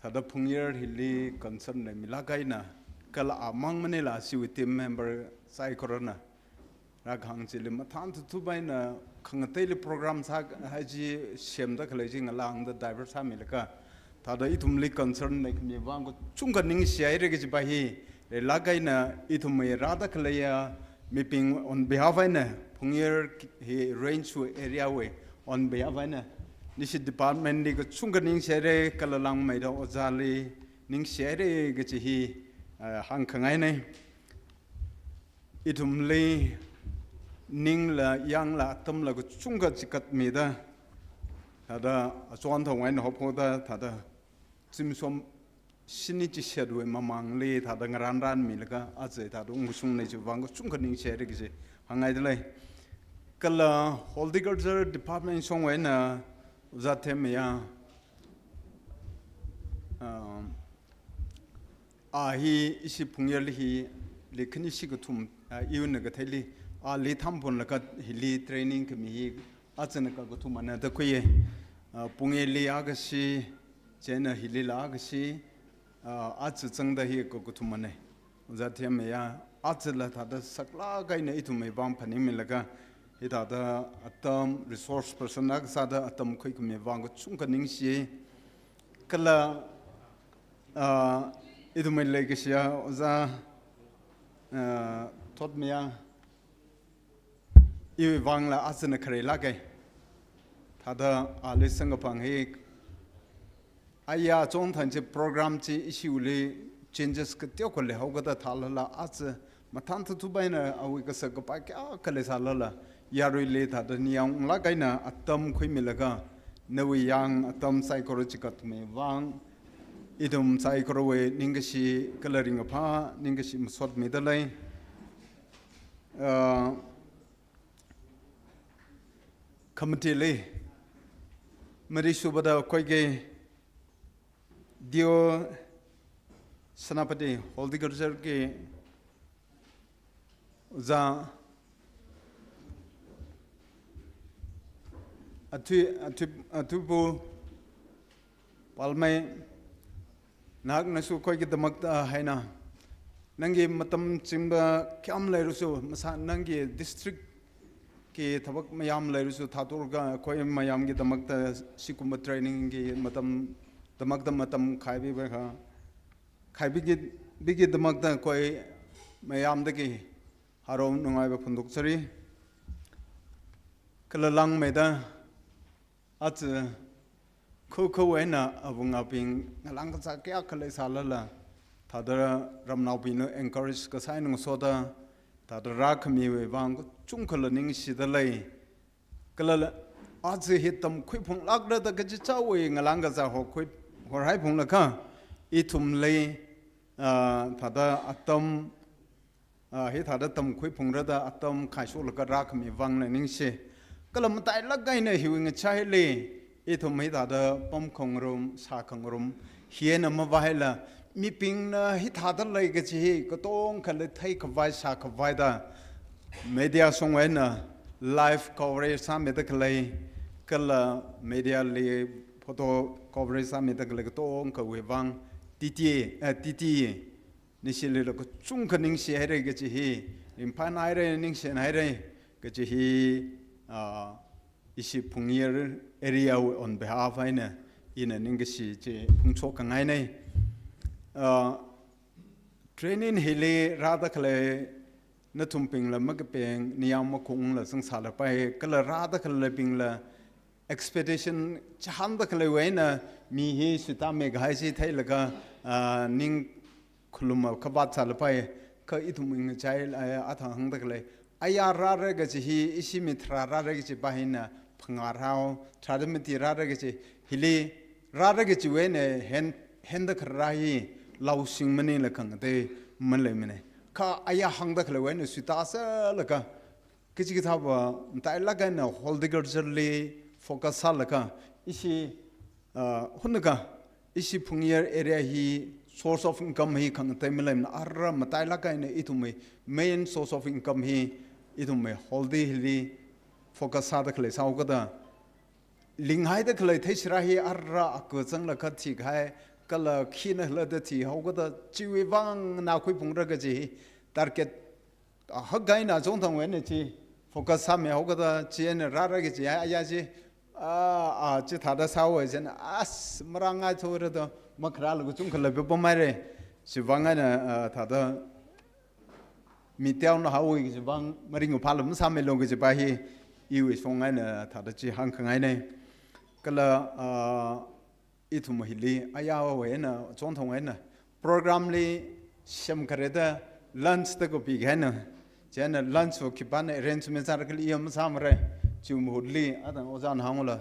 thāda Phungyar hili concern leimilāk eina, kala amang maningla ashiwui team member saikorana rākahāng chili mathān thuthup eina khangateili program sāhai chi semda khalei chi ngalāngda divert sāmilaga, thāda ithumli concern leikhami vang kachungkha ningshihaire kajipa hi, reilāk eina ithumwui rāda khaleiya mibing on behalf eina, Phungyar hi range wui area wui on behalf eina, nishi department li kachungkha ningshihaire, kala langmeida ojāli ningshihaire kaji hi, ah, hāngkhangaine. Ithumli ningla yangla atamla kachungkha chikatmida, thāda achon thong eina hophoda, thāda zimiksho shini chishatwui mamangli thāda ngarān rānmilaga aja thāda ungshungne chiwui vang kachungkha ningshihaire kaji hāngngaida lei. Kala horticulture department shongwui eina ojā Themmeiya, um, a hi ishi Phungyarli hi li khanishi kathum, ah, iwui eina katheili, ali thamphunlaga hili training khami hi, achana kakathumana da khuiya. Ah, Pungeli akashi, chieina hilila akashi, ah, acha zangda hi kakathumana. Oja Thiamaya, achala thāda saklāk eina ithumwui vang phaningmilaga, hithāda atam resource person akha sāda atam khuikhami vang kachungkha ningshi. Kala, ah, ithumwui leikashiya Oja, ah, Thotmaya, iwui vangla achana kharei lāka. Thāda ali samkaphang hi, aya chongthang chi program chi ishiwuili changes kateokha leihaokada thālala acha mathān thuthup eina awui kasā kapai kayākha leisālala yaruili thāda ningyāng unglāk eina atam khuimilaga nawui yāng atam saikora chikatmi vang ithum saikorawui ningkashi kala ringkaphā ningkashi masotmida lei. Ah, committee li, marishubada khuiki D O Senapati, horticulture ki Oja, Athui, Athui, Athuipu Palmai, nahaknasu khuikidamakta haina. Nangki matam chingba kayākha leirasū, masā nangki district ki thapbak mayākha leirasū, thāthuilaga khui mayāmkidamakta sikumba training ki matam damakta matam khaibi baiha. Khaibiki, bikidamakta khui mayāmdaki harao nungaiva phundok sāri. Kala langmeida, aja, khuikhuiwui eina awungabing, ngalāng kazā kayākha leisālala, thāda ramnaobingna encourage kasā eina ngasoda, thāda rākhamiwui vang kachungkhala ningshida lei. Kala aja hi tamkhui phunglākra da kachichāwui ngalāng kazā hokhui, horhai phunglaga, ithumli, ah, thāda atam, ah, hithāda tamkhui phungra da atam khaishoklaga rākhami vangla ningshi. Kala matailāk eina hiwui ngachaili, ithum hithāda pamkhangarum, sākhangarum, hi eina mavaila, mibingna hithāda lei kachi hi, katongkhala theikhavai, sākhavaida, media shongwui eina, live coverage sāmida khalei, kala media li photo coverage sāmida khalei katongkhawui vang, T T A, eh, T T A, nishilila kachungkha ningshihaira kachi hi, ringphānhaira, ningshihaira kachi hi, ah, ishi Phungyar area wui on behalf eina, ina ningkashi chi phungshok khangaina. Ah, training hili rāda khalei nathumbingla makapeng, ningyāng makhungla zangsālapai, kala rāda khaleibingla expectation chihānda khaleiwui eina mi hi suitāmi kahai chi theilaga, ah, ning khuluma khavāt sālapai, kha ithum ngachai, ah, athang hāngda khalei. Aya rāra kachi hi, ishi mi tharā rāra kachi pa hina, phangā rāo, tharāda mati rāra kachi, hili rāra kachiwui eina hen, henda kharā hi, laosing maningla khangatei maleimana. Kha aya hāngda khaleiwui eina suitā sālaga, kachi kathāva, matailāk eina horticulture li focus sālaga, ishi, ah, hunakha, ishi Phungyar area hi source of income hi khangatei maleimana, ara matailāk eina ithumwui main source of income hi ithumwui horti hili focus sāda khalei sāhaokada. Linghaida khalei theishira hi ara akazanglaga thikahai, kala khinala da thihaokada chiwui vang na khuiphungra kachi hi target, ah, hak eina chongthangwui eina chi focus sāmihaokada chi eina rāra kachi ya, ya chi, ah, ah, chithāda sāhaowa chieina, as, marangngaithura da, makharāla kachungkhala pepam haira, chivang eina, ah, thāda mi teona haowa kachi vang, maringkaphāla masāmilu kachi pa hi, iwui shong eina thāda chi hāngkhangaina. Kala, ah, ithum hili, ayawui eina, chongthangwui eina, program li semkhareda lunch da kapi kahaina, chieina lunch wui khipāna arrangement sāra khala iya masāmara, chi mahutli, athang ojāna hāngla,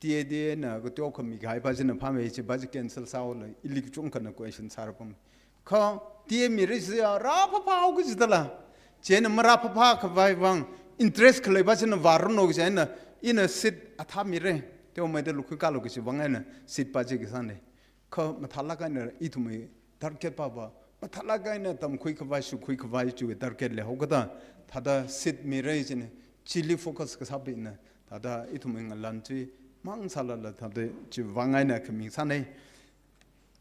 T A D A na kateokha mikahai pa china phāmei chi pa chi cancel sāhaola, ili kachungkhana question sāra pam. Kha T A mira chiya rāphāphāhao kachidala. Chieina marāphāphā khavai vang interest khalei pa china vāranu kachi eina, ina seat athā mira. Teomeida lukhui kalu kachi vang eina seat pa chi kasāna. Kha mathālāk eina ithumwui target pava athālāk eina tamkhui khavai, shukhui khavai chiwui target leihaokada, thāda seat mira chieina, chili focus kasābingna, thāda ithumwui ngalan chi mang sālala thāda chiwui vang eina khami sānei.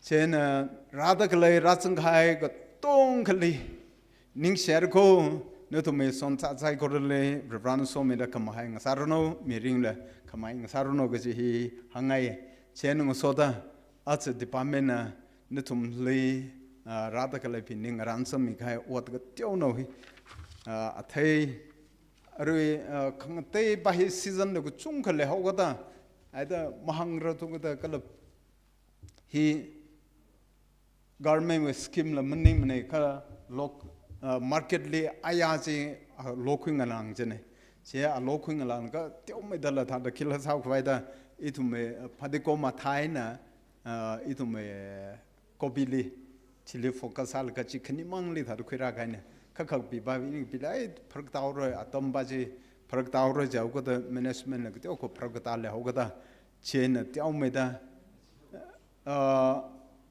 Chieina rāda khalei rāzangkahai katongkhali ningshirko, nathumwui son saikorali Reverend Somila khamahai ngasāranu, mirinla khamahai ngasāranu kaji hi hāngngai. Chieina ngasoda aja department na nathumli, ah, rāda khaleibingli ngarān sāmikahai ot kateonao hi, ah, athei arui, ah, khangateiva hi season la kachungkha leihaokada, aida mahāngra thukada kala hi government wui scheme la maningmanei kha lok, ah, market li aya chi, ah, lokhui ngalāng chieina. Chi a lokhui ngalāng kateomeidala thāda khila sākhavai da ithumwui, ah, phatikhom athā eina, ah, ithumwui, ah, copy li, chili focus sālaga chi khanimangli thāda khuirā kahaina. Kha kha piva ini pila, ai, pharākta haora, atamva chi pharākta haora jihaokada management la kateo kho pharākta leihaokada. Chieina teomeida, ah,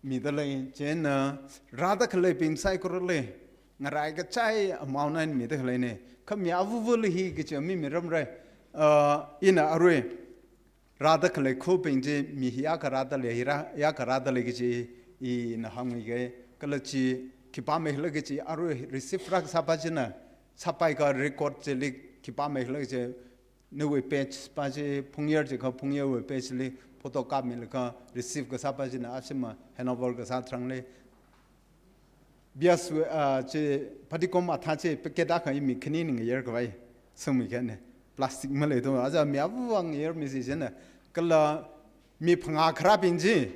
mida lei, chieina rāda khaleibing saikorali ngarai kachai amount eina mida khaleina. Kha mi avuvali hi kachi mi miramra. Ah, ina arui rāda khalei khubing chi mi hi ya kharāda lei, hi rā, ya kharāda lei kaji ina hāngmiga. Kala chi khipā meikhala kaji arui receive rākasāva china, sāpai ka record chili khipā meikhala kaji nawui page va chi Phungyar jiakha Phungyarwui page li photo kapmilaga receive kasāva china ashima handover kasā tharanli. Bias, ah, chi phatikhom athā chi packet akha mi khani ngayar khavai sangmi kahaina. Plastic maleithu, aja mi avuva ngayarmi si chieina. Kala mi phangā kharābing chi,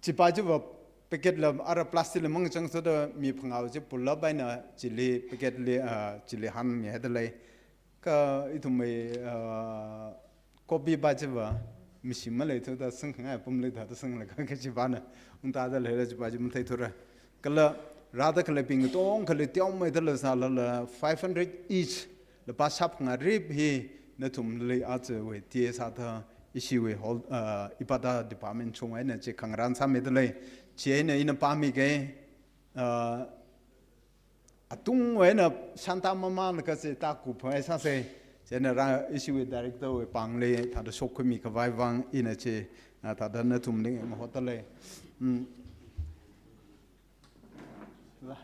chiva chiva packet la ara plastic la mangchang soda mi phangā chi pullap eina chili packet li, ah, chili hānmihaida lei. Kha ithumwui, ah, copy va chiva machine maleithuda sangkhangai apam leida thāda sanglaga kachivana ungtada leila chiva chi matheithura. Kala rāda khaleibing katongkhali teomeidala sālala five hundred each lupā shāphangā rip hi nathumli ajawui T S A thā ishiwui hol, ah, ipata department chungwui eina chi khangarān sāmida lei. Chieina ina pāmiga, ah, atungwui eina shānta mamān kachi ta kuphaisāsa. Chieina rā ishiwui director wui pāngli thāda shokkhuimi khavai vang ina chi, ah, thāda nathumli mahotda lei. Mm. La.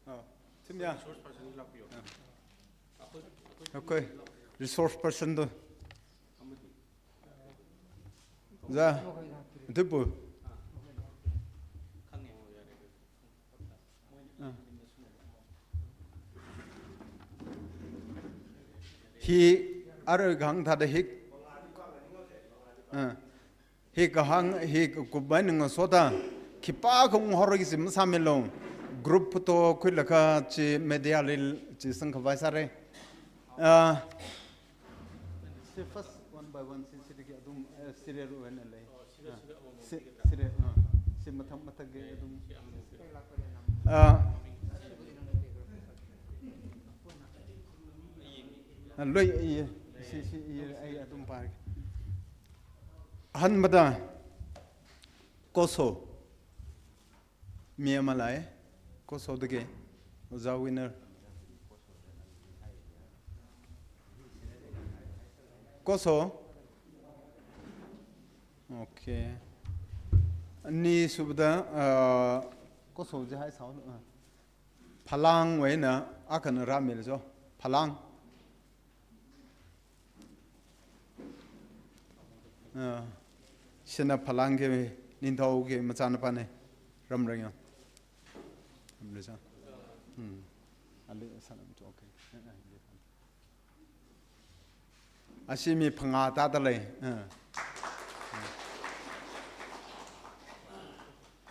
Ah, chim ya. Okay, resource person tu. Ja, dipu. Ah. Hi arui kahāng thāda hi. Ah. Hi kahāng, hi kupva ngasoda khipākha unghorki si masāmilu. Group photo khuilaga chi media li chi sangkhavai sāra. Ah, si first one by one si, si digi athum, eh, serial wui eina lei. Ah, si, serial, ah, si mathang mathang ge athum. Ah, ah, lui, i, si, si, i, ai athum pa. Ahānbada, COSO. Mi ama lei, COSO dagi, Ojā Winner. COSO. Okay. Anisubada, ah, COSO jihai sao, ah. Phalang wui eina akhana rāmilu jo. Phalang. Ah, shina Phalangki, Ningthouki machanapana. Ramrayong. Ramrayong. Hmm. Ali salam to, okay. Ashi mi phangā thāda lei. Ah.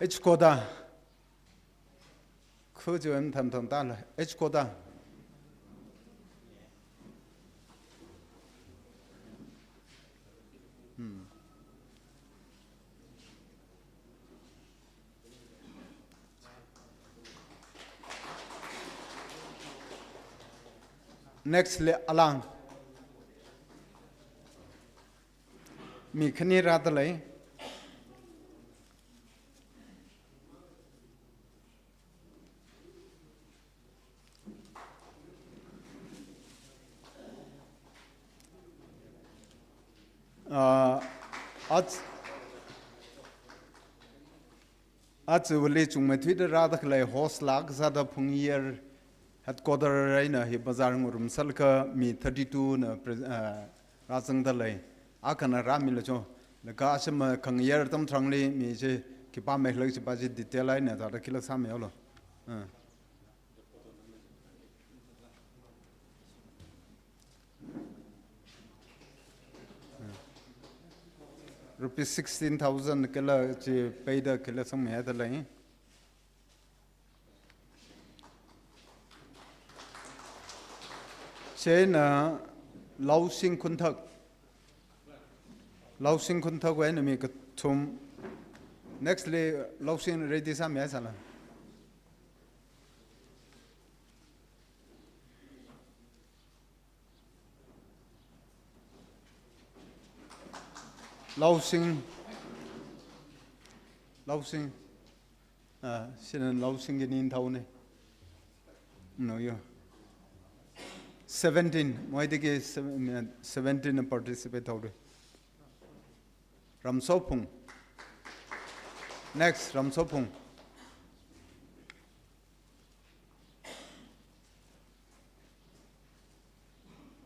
H Koda. Khu chi em tham tham ta la, H Koda. Hmm. Next li alang. Mi khani rāda lei. Ah, ach-, aja vali chungmeithuida rāda khalei host lāk sāda Phungyar headquarter eina hi bazar ngarum sālaga mi thirty-two na pre-, ah, rāzangda lei. Akhana rāmilu cho. Laga ashama khangayar atam tharanli mi chi khipā mekhalei chipa chi detail eina thāda khila sāmihaolu. Ah. Rupees sixteen thousand kala chi peida kala sangmihaida lei. Chieina Lausing Khunthak. Lausing Khunthak wui eina mi kathum. Next li Lausing ready sāmihai sāla. Lausing. Lausing. Ah, shina Lausingwui ningthaone. No, yo. Seventeen. Moidiki seven-, seventeen participate thaore. Ramsophung. Next, Ramsophung.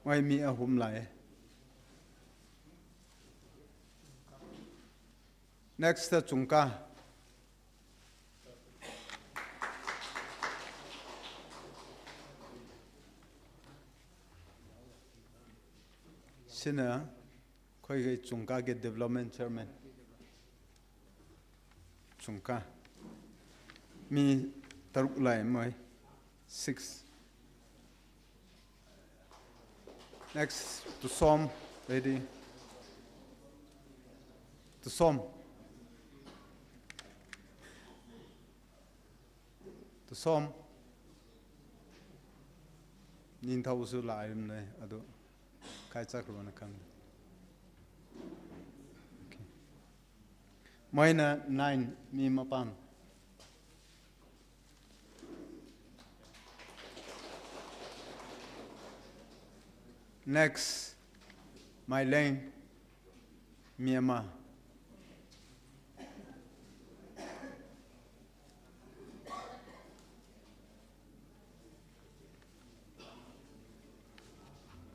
Moi mi ahum lei. Next, Chungka. Shina, khuiga Chungkawui development chairman. Chungka. Mi taruk lei moi. Six. Next, Tusom, ready. Tusom. Tusom. Ningthao su lei rim ne, ado. Kai chak ro na kang. Okay. Moina nine, mi mapam. Next, Maileng, mi ama.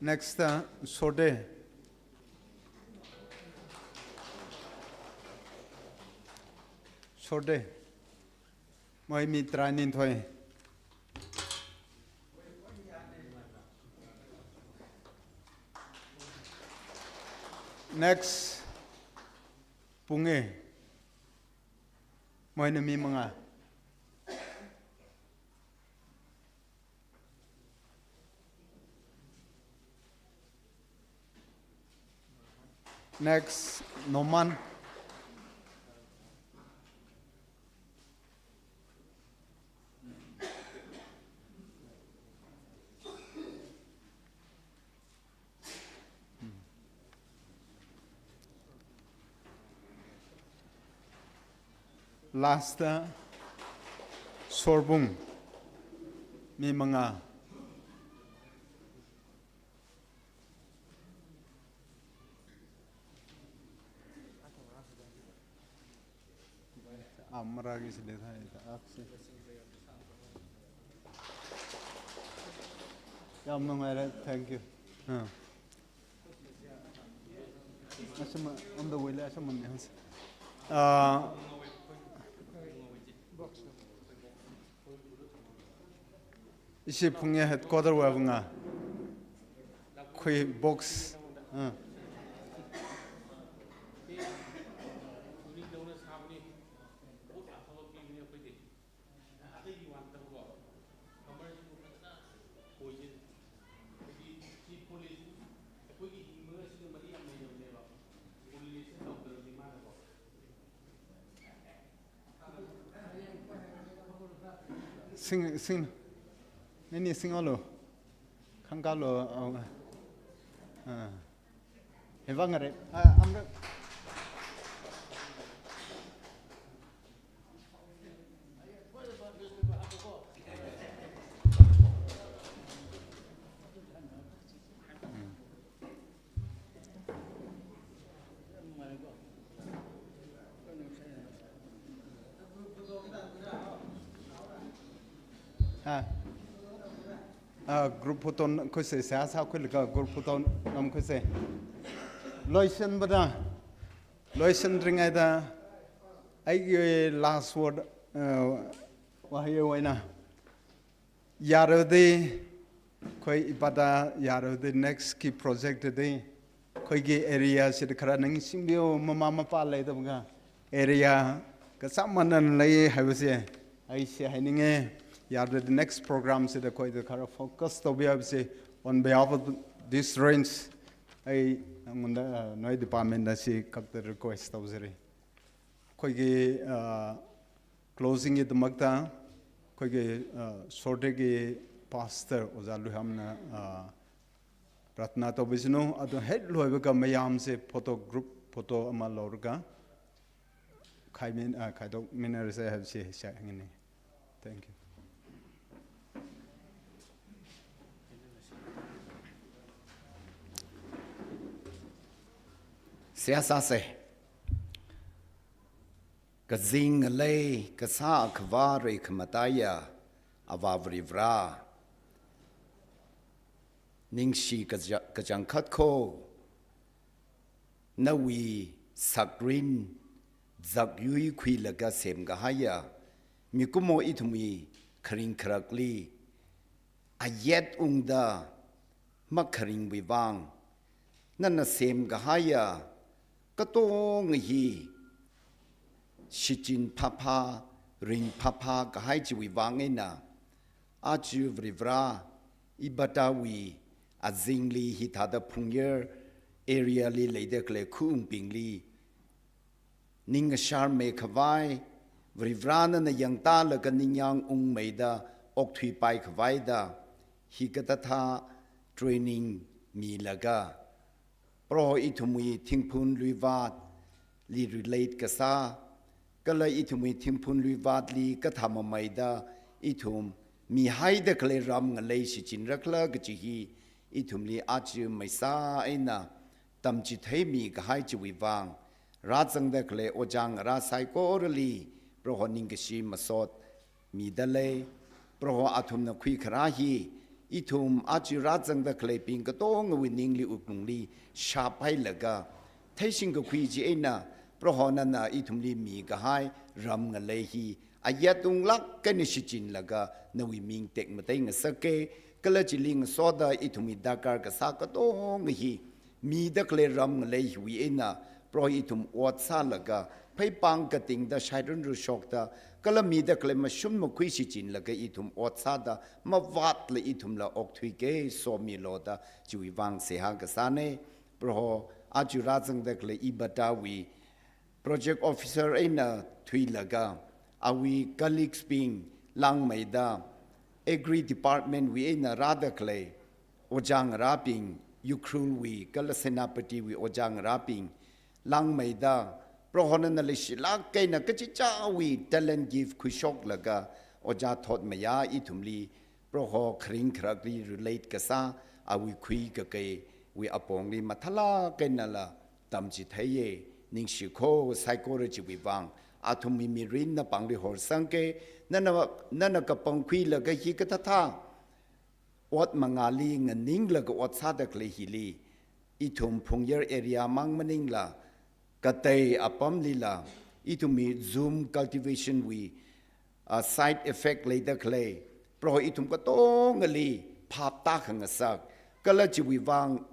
Next, uh, Sorde. Sorde. Moi mi taraninthoi. Next, Punge. Moina mi manga. Next, Noman. Last, uh, Sorbung, mi manga. Amra ki sile tha ita aksi. Yam nungaira, thank you. Ah. Ashama, on the way le, ashama ne hans. Ah. Ishi Phungye headquarter wui vanga. Khui box. Ah. Sing, sing. Nini singhaolu. Hangkalo, uh, uh, hivang are, uh, amra. Ha. Ah, group photo khuise, seihā sākhuilaga group photo namkhuise. Loisanbada, loisanringaida, aigi last word, uh, wahai wui eina. Yarodi, khui ipata yarodi next key project di, khuiki area sida khara ningshingbiu, mama mapa leidabga area kasā manan lei haibose, aise haininge, yarodi next program sida khuida khara focus taubi haibose, on behalf of this range, ai ngunda, uh, noi department na si kakta request tauzari. Khuiki, uh, closing idamakta, khuiki, uh, Sorte ki pastor Oja Luihamna, uh, pratna taubisinu, adu het loibaga mayamse photo group, photo ama lauraga, khaimin, uh, khaidokminarase haibose share ngini. Thank you. Seihā sāse. Kazing ngalei, kasā akhava rei khamataiya, Avā Varivarā. Ningshi kaja-, kachangkhat kho, nawui sakrin, zakyui khuilaga semkahaiya, mikumo ithumwui kharing kharakli, ayet ungda makharingwui vang, nana semkahaiya katonga hi shichin phapha, ring phapha kahai chiwui vang eina, aja Varivarā, ipatawui azingli hithāda Phungyar area li leida khalei khaungbingli, ning ashar meikhavai, Varivarā nana yangtālaga ningyāng ungmeida okthuipai khavaida, hikathāthā training milaga, Proho ithumwui thingphun luivatli relate kasā, kala ithumwui thingphun luivatli kathāmameida ithum mihaida khalei ram ngalei shichinrakhala kaji hi, ithumli aja maisa eina tamchitheimi kahai chiwui vang, rāzangda khalei ojā ngarā saikorali, Proho ningkashi masot midalei, Proho athumna khuikharā hi, ithum aja rāzangda khaleibing katongawui ningli wuklungli shaphailaga, theishing kakhui chi eina, Proho nana ithumli mikahai ram ngalei hi, ayet unglāk eina shichinlaga nawui ming tekmatei ngasake, kala chili ngasoda ithumwui darkar kasā katonga hi, mida khalei ram ngalei hiwui eina, Proho ithum ot sālaga, pheipāng katingda shairunru shokta, kala mida khalei mashun makhui shichinlaga ithum ot sāda, mavatla ithumla okthuiki somilu da, chiwui vang seihā kasāne. Proho, aja rāzangda khalei ipatawui project officer eina thuilaga, awui colleagues bing langmeida, Agri Department wui eina rāda khalei ojā ngarābing, Ukhrul wui kala Senapati wui ojā ngarābing langmeida, Proho nana leishilāk eina kachichāwui talent gift khuishoklaga, ojā thot mayā ithumli, Proho kharing kharakli relate kasā, awui khuikakaiwui apongli mathālāk einala tamchitheiye, ningshi kho saikora chiwui vang, athumwui mirin napāngli horsangke, nana, nana kapangkhuilaga hikathāthā ot mangāli nganinglaga ot sāda khalei hili, ithum Phungyar area mang maningla, katei apamlila, ithumwui Zoom cultivation wui, ah, side effect leida khalei, Proho ithum katongali phaptā khangasak, kala chiwui vang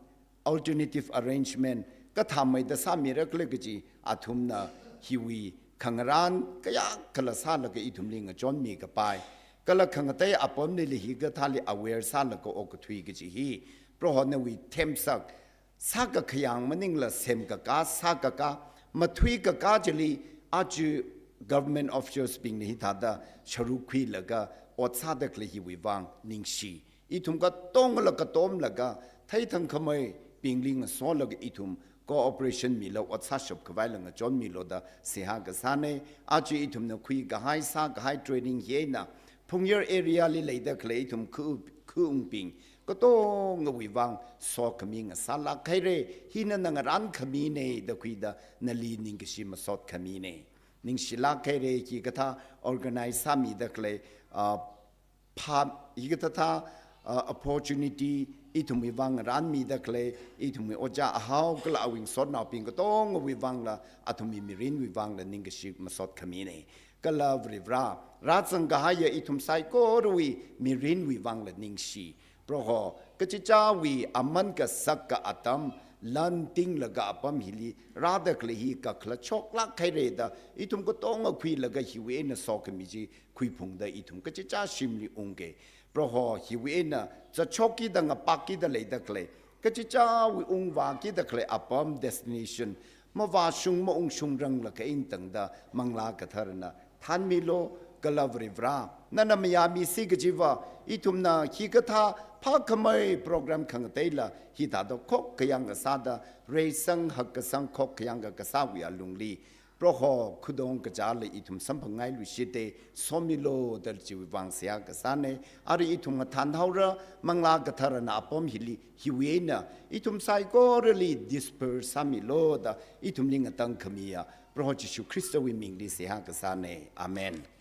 alternative arrangement kathāmeida sāmirakhala kaji, athumna hiwui khangarān kayākhala sālaga ithumli ngachonmi kapai. Kala khangatei apamlila hikathāli aware sālaga okathui kaji hi, Proho nawui themsak, sākakhayang maningla semkakā, sākakā, mathuikakā chili, aja government officials bingna hithāda sharuk khuilaga ot sāda khalei hiwui vang ningshi, ithum katongla katomlaga, theithangkhameibingli ngasolaga ithum cooperation milo, ot sāshap khavaila ngachonmilo da seihā kasāna. Aja ithumna khuikahai, sākahai training hi eina Phungyar area li leida khalei ithum khu, khuwungbing katongawui vang sokhami ngasālāk haira. Hina na ngarānkhamina da khuida nali ningkashi masot khamina. Ningshilāk haira, hikathā organize sāmida khalei, ah, pha, hikathā thā, ah, opportunity ithumwui vang ngarānmida khalei, ithumwui ojā ahao kala awui ngasotnaobing katongawui vangla, athumwui mirinwui vangla ningkashi masot khamina. Kala Varivarā, rāzangkahaiya ithum saikorawui mirinwui vangla ningshi. Proho, kachichāwui aman kasak ka atam lantinglaga apam hili rāda khalei hi kakhalat shoklāk haira da, ithum katonga khuilaga hiwui eina sokhami chi khuiphungda ithum kachichā shimli ungga. Proho, hiwui eina zatshokki da ngapakki da leida khalei, kachichāwui ungvāki da khalei apam destination mavāshung maungshungranglakha eina tangda Manglā Katharana thānmilo. Kala Varivarā, nana mayāmisi kajiva, ithumna hikathā phākhamei program khangateila hithāda khokkha yangkasāda, reisang hakkasang khokkha yangkakasāwui alungli, Proho, khudong kachāla ithum samphangngailuishita, somilo da chiwui vang seihā kasāna. Ara ithum ngathānhaora, Manglā Katharana apam hili, hiwui eina ithum saikorali disperse sāmilo da ithumli ngatangkhamiya Proho Jishu Khristawui mingli seihā kasāna. Amen.